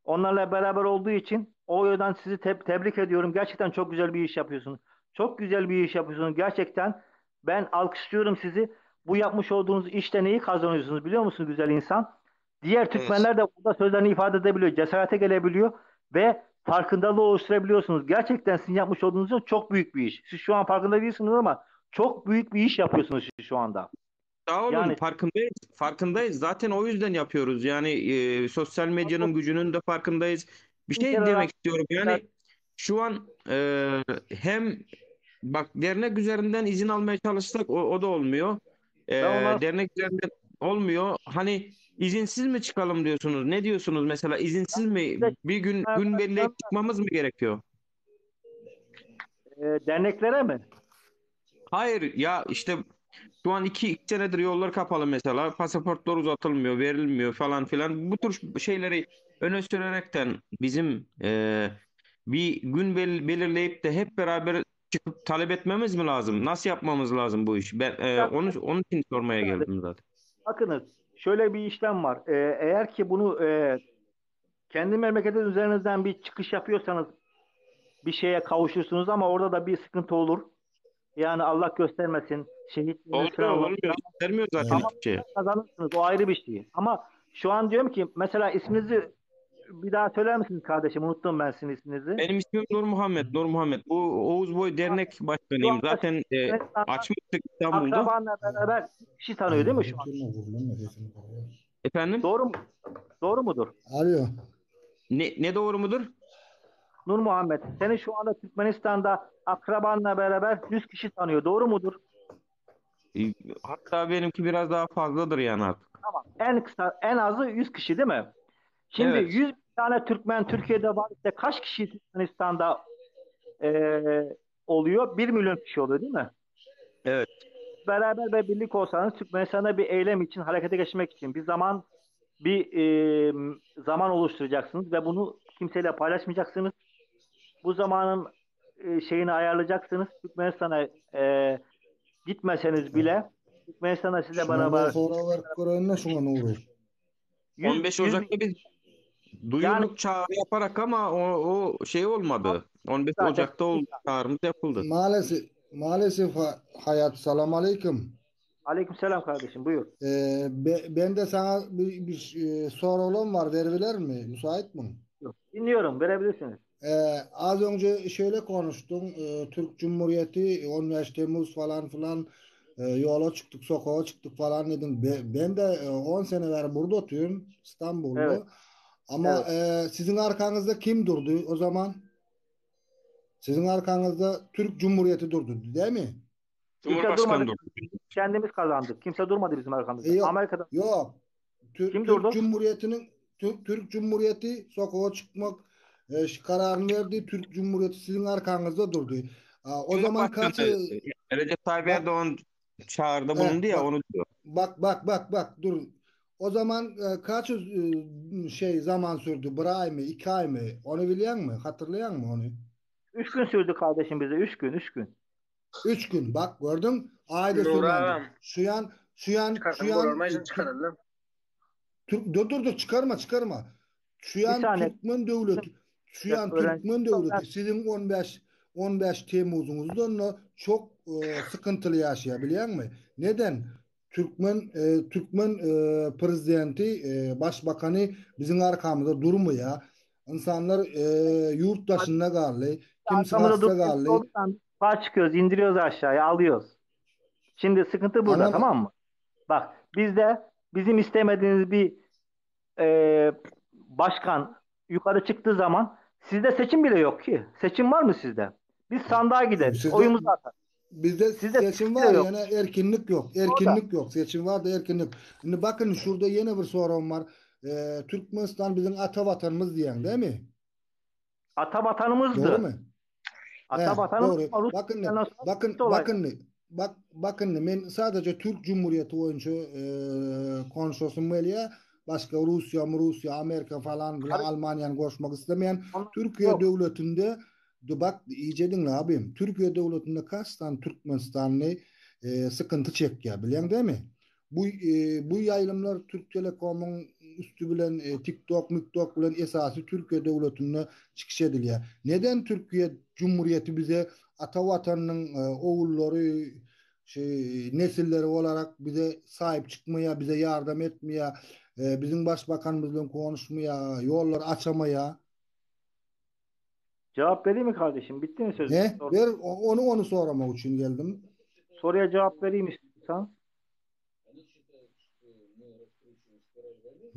Onlarla beraber olduğu için o yüzden sizi te- tebrik ediyorum. Gerçekten çok güzel bir iş yapıyorsunuz. Çok güzel bir iş yapıyorsunuz. Gerçekten ben alkışlıyorum sizi. Bu yapmış olduğunuz işte neyi kazanıyorsunuz biliyor musunuz güzel insan? Diğer Evet. Türkmenler de burada sözlerini ifade edebiliyor, cesarete gelebiliyor ve farkındalığı oluşturabiliyorsunuz. Gerçekten sizin yapmış olduğunuz iş çok büyük bir iş. Siz şu an farkında değilsiniz ama çok büyük bir iş yapıyorsunuz siz şu anda. Sağ olun Yani farkındayız. Farkındayız. Zaten o yüzden yapıyoruz. Yani e, sosyal medyanın gücünün de farkındayız. Bir bir şey kere demek istiyorum. Yani şu an e, hem bak dernek üzerinden izin almaya çalışsak o, o da olmuyor. E, ben onlara dernek üzerinden olmuyor. Hani izinsiz mi çıkalım diyorsunuz? Ne diyorsunuz mesela izinsiz mi size bir gün gün belirleyip çıkmamız mı gerekiyor? e, derneklere mi? Hayır ya işte şu an iki senedir yollar kapalı mesela. Pasaportlar uzatılmıyor, verilmiyor falan filan. Bu tür şeyleri öne sürerekten bizim e, bir gün bel- belirleyip de hep beraber çıkıp talep etmemiz mi lazım? Nasıl yapmamız lazım bu işi? Ben e, onu onun için sormaya geldim zaten. Bakınız şöyle bir işlem var. E, eğer ki bunu e, kendi memleketin üzerinizden bir çıkış yapıyorsanız bir şeye kavuşursunuz ama orada da bir sıkıntı olur. Yani Allah göstermesin şehitliğiniz Olmuyor, falan olmuyor. olabilir Göstermiyor zaten ama hiçbir şey. kazanırsınız. O ayrı bir şey. Ama şu an diyorum ki mesela isminizi bir daha söyler misiniz kardeşim? Unuttum ben sizin isminizi. Benim ismim Nur Muhammed. Nur Muhammed. Bu Oğuz Boy Dernek Şu Başkanıyım. anda Zaten e, Türkmenistan'da açmıştık İstanbul'da. akrabanla beraber kişi tanıyor değil mi şu an? Efendim? Doğru mu? Doğru mudur? Alo. Ne, ne doğru mudur? Nur Muhammed, seni şu anda Türkmenistan'da akrabanla beraber 100 kişi tanıyor. Doğru mudur? E, Hatta benimki biraz daha fazladır yani artık. Tamam. En kısa, en azı 100 kişi değil mi? Şimdi Evet. 100 tane Türkmen Türkiye'de var ise kaç kişi Türkmenistan'da eee, oluyor? 1 milyon kişi oluyor değil mi? Evet. Beraber ve birlik olsanız Türkmenistan'da bir eylem için, harekete geçmek için bir zaman bir eee, zaman oluşturacaksınız ve bunu kimseyle paylaşmayacaksınız. Bu zamanın e, şeyini ayarlayacaksınız. Türkmenistan'a e, gitmeseniz bile Türkmenistan'a size Şuna beraber men sorag berip göreýin-de şuňa Nury. 100, 15 100 Ocak'ta biz yani duyurduk çağrı yaparak ama o, o şey olmadı. 15 zaten Ocak'ta oldu, çağrımız yapıldı. Maalesef maalesef ha- Hayat salam aleyküm. Aleykümselam kardeşim buyur. Ee, be- ben de sana bir, bir e, sorulum var verilir mi? Müsait mi? Dinliyorum verebilirsiniz. Ee, az önce şöyle konuştun. Ee, Türk Cumhuriyeti 15 Temmuz falan filan e, yola çıktık, sokağa çıktık falan dedim. Be- ben de e, 10 sene ver burada oturuyorum İstanbul'da. Evet. Ama Evet. e, sizin arkanızda kim durdu o zaman? Sizin arkanızda Türk Cumhuriyeti durdu, değil mi? Kimse Cumhurbaşkanı durmadı. durdu. Kendimiz kazandık. Kimse durmadı bizim E, arkamızda. yok, Amerika'da yok. Tür- kim Türk durdu? Cumhuriyeti'nin Türk, Türk Cumhuriyeti sokağa çıkmak e, kararını verdi. Türk Cumhuriyeti sizin arkanızda durdu. Aa, o zaman kaç Cumhurbaşkanı e, Recep Tayyip bak Erdoğan çağrıda eh, bulundu ya bak onu diyor. bak bak bak bak dur. O zaman e, kaç e, şey zaman sürdü? Bir ay mı, iki ay mı? Onu biliyor musun? Hatırlayan mı onu? Üç gün sürdü kardeşim bize. Üç gün, üç gün. Üç gün. Bak gördün. Ay da Nuri sürmendi. agam Şu yan şu yan şu çıkarsam yan bolar e, şimdi Türk çıkaralım. Türk dur dur dur çıkarma çıkarma. Şu Bir an saniye. Türkmen devleti şu an Öğrenci. Türkmen devleti sizin 15 15 Temmuz'unuzdan da çok e, sıkıntılı yaşıyor biliyor musun? Neden? Türkmen e, Türkmen e, prezidenti e, başbakanı bizim arkamızda durmuyor. İnsanlar e, yurt dışında kaldı. Kimse Arkamızda hasta durmayan kaldı. olursan sağ çıkıyoruz, indiriyoruz aşağıya, alıyoruz. Şimdi sıkıntı burada Anlamadım. tamam mı? Bak bizde bizim istemediğiniz bir e, başkan yukarı çıktığı zaman sizde seçim bile yok ki. Seçim var mı sizde? Biz sandığa gideriz, Sizde oyumuzu atarız. Bizde Sizde seçim seçim bile var yok. yani erkinlik yok. Orada. Erkinlik yok. Seçim var da erkinlik. Şimdi bakın şurada yine bir sorun var. Ee, Türkmenistan bizim ata vatanımız diyen değil mi? Ata Doğru vatanımızdı. mu? Ata He, vatanımız doğru. ama Rus Bakın işgalinden sonra bakın gitti olay. bakın. Bak, bak indi men sadece Türk Cumhuriyeti boýunça e, konuşasym gelýär. Başga Russiýa, Russiýa, Amerika falan bilen Almaniýany goşmak islemeýän. Türkiýe döwletinde bak iýje diňle abym. Türkiýe döwletinde kaç sany Türkmenistanly e, sıkıntı çekýär bilýäň dämi? Bu bu ýaýlymlar Türk Telekomyň üsti bilen TikTok, MikTok bilen esasy Türkiýe döwletinde çykyş edilýär. Neden Türkiýe Cumhuriyeti bize ata watanynyň ogullary, şu nesilleri bolarak bize saýyp çykmaýar, bize ýardam etmeýär, biziň başbakanymyz bilen konuşmaýar, ýollary açamaýar? Cevap vereyim mi kardeşim? Bitti mi sözün? He, ber, ony ony soramak üçin geldim. Soruya cevap vereyim istiyorsan.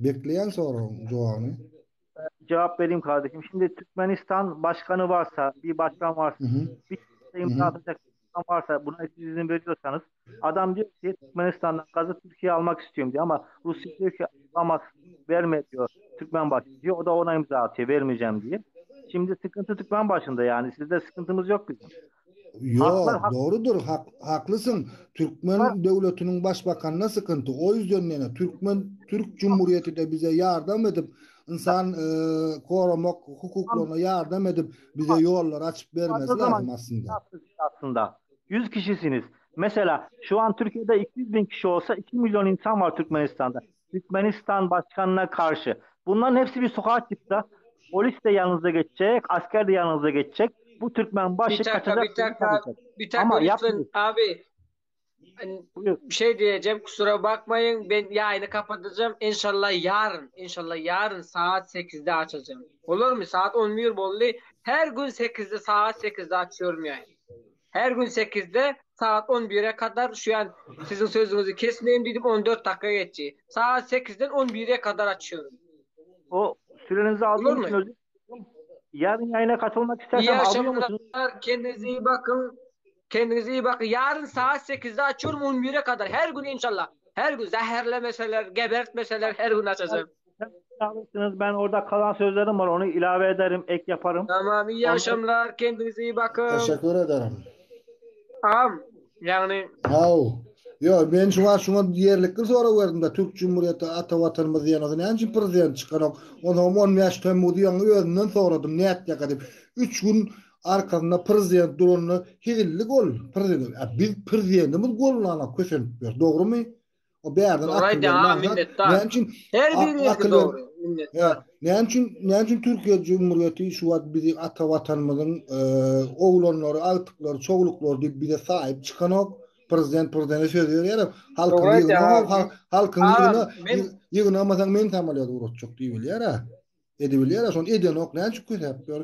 Bekleýän soragyň jogabyny. Cevap vereyim kardeşim. Şimdi Türkmenistan başkanı varsa, bir başkan varsa, Hı hı. bir Hı imza hı. atacak başkan varsa buna siz izin veriyorsanız adam diyor ki Türkmenistan'dan gazı Türkiye almak istiyorum diyor ama Rusya diyor ki alamaz verme diyor Türkmenbaşı diyor. O da ona imza atıyor vermeyeceğim diye. Şimdi sıkıntı Türkmenbaşı'nda yani sizde sıkıntımız yok bizim. Haklar Ýok, hak dogrudyr, hak, haklysyn. Türkmen döwletiniň başbakanyna sıkynty. O ýüzden ýene Türkmen Türk Cumhuriyeti-de bize ýardam edip, ynsan e, goramak hukuklaryna ýardam edip, bize ýollary açyp bermesi Vardığı zaman lazym aslynda. aslında. 100 kişisiniz. Mesela şu an Türkiye'de 200 bin kişi olsa 2 milyon insan var Türkmenistan'da. Türkmenistan başkanına karşı. Bunların hepsi bir sokağa çıksa polis de yanınıza geçecek, asker de yanınıza geçecek. Bu Türkmen Bir başı dakika, kaçacak, bir dakika, kaçacak. bir dakika Ama lütfen yapmıyor. abi. Hani Bir şey diyeceğim kusura bakmayın ben yayını kapatacağım İnşallah yarın inşallah yarın saat 8'de açacağım. Olur mu? Saat 11 boldy. Her gün 8'de saat 8'de açıyorum yayını. Her gün 8'de saat 11'e kadar şu an sizin sözünüzü kesmeyeyim dedim 14 dakika geçti. Saat 8'den 11'e kadar açıyorum. O sürenizi Olur aldığım mu? için özür dilerim. Yarın yayına katılmak İyi istersem alıyor musunuz? akşamlar. Kendinize iyi bakın. Kendinize iyi bakın. Yarın saat 8'de açıyorum 11'e kadar. Her gün inşallah. Her gün zehirlemeseler, gebertmeseler her gün açacağım. Alırsınız. Ben orada kalan sözlerim var. Onu ilave ederim, ek yaparım. Tamam, iyi Onları akşamlar. Kendinize iyi bakın. Teşekkür ederim. Am, yani Haw. Ýok, men şuňa şuňa ýerlikli sorag berdim-de, Türk Cumhuriyeti ata watanymyz diýen näme üçin prezident çykanok? Onsoňam 15 Temmuz ýaňy özünden soradym, nätjaka diýip. 3 gün arkasynda prezident duranda hezillik ol prezident. A biz prezidentimiz gollanok kösenip ýör. Dogrumy? O bärden Dogry akyl aýdýaň aga bermän zat. minnetdar. Näme üçin Her a- biriňizki akyl ber dogry minnetdar. Ýa, näme üçin näme üçin Türkiýe Cumhuriyeti şu wagt bizi ata watanymyzyň e, oglanlary, agtyklary, çowluklary diýip bize saýyp çykanok. Prezident prezidente söz berýär. Dogry Halkyňy aýdýaň ýygna, aga. hal- halkyňy Agam ýygna, men ýyg- ýygnamasaň men samolýot ugratjak diýip bilýär-ä. Edibilýär-ä, şony edenok, näme üçin kösäp ýör?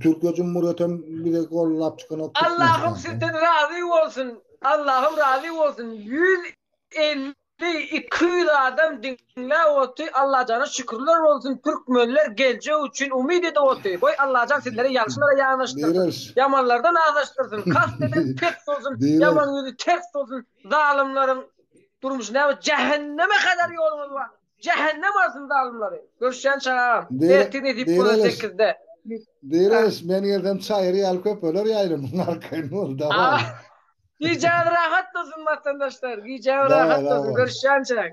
Türkiýe Cumhuriyeti hem bize gollap çykanok Allahym Türkmenistanda. sizden razy bolsun. Allahym razy bolsun. 150 200 adam diňläp oty Allajana şükürler bolsun türkmenler geljek üçin umyt edip oty. Goý Allajan sizleri ýagşylara ýanaşdyrsyn. Direş. Ýamanlardan azaşdyrsyn. Kast eden pes bolsun. Direş. Ýaman ýüzi ters bolsun. Zalymlaryň durmuşy näme jähenneme kadar ýoluňyz bar. Jähennem alsyn zalymlary. Görüşýänçä agam. Ertir nesip bolar Direş. 8-de. Direş, men gelsem çaýyr ýaly köpeler ýaýlymyň arkaýyn bol, daway. Gijäňiz rahat bolsun watandaşlar. Gijäňiz Daway, rahat bolsun. daway. Görüşýänçä.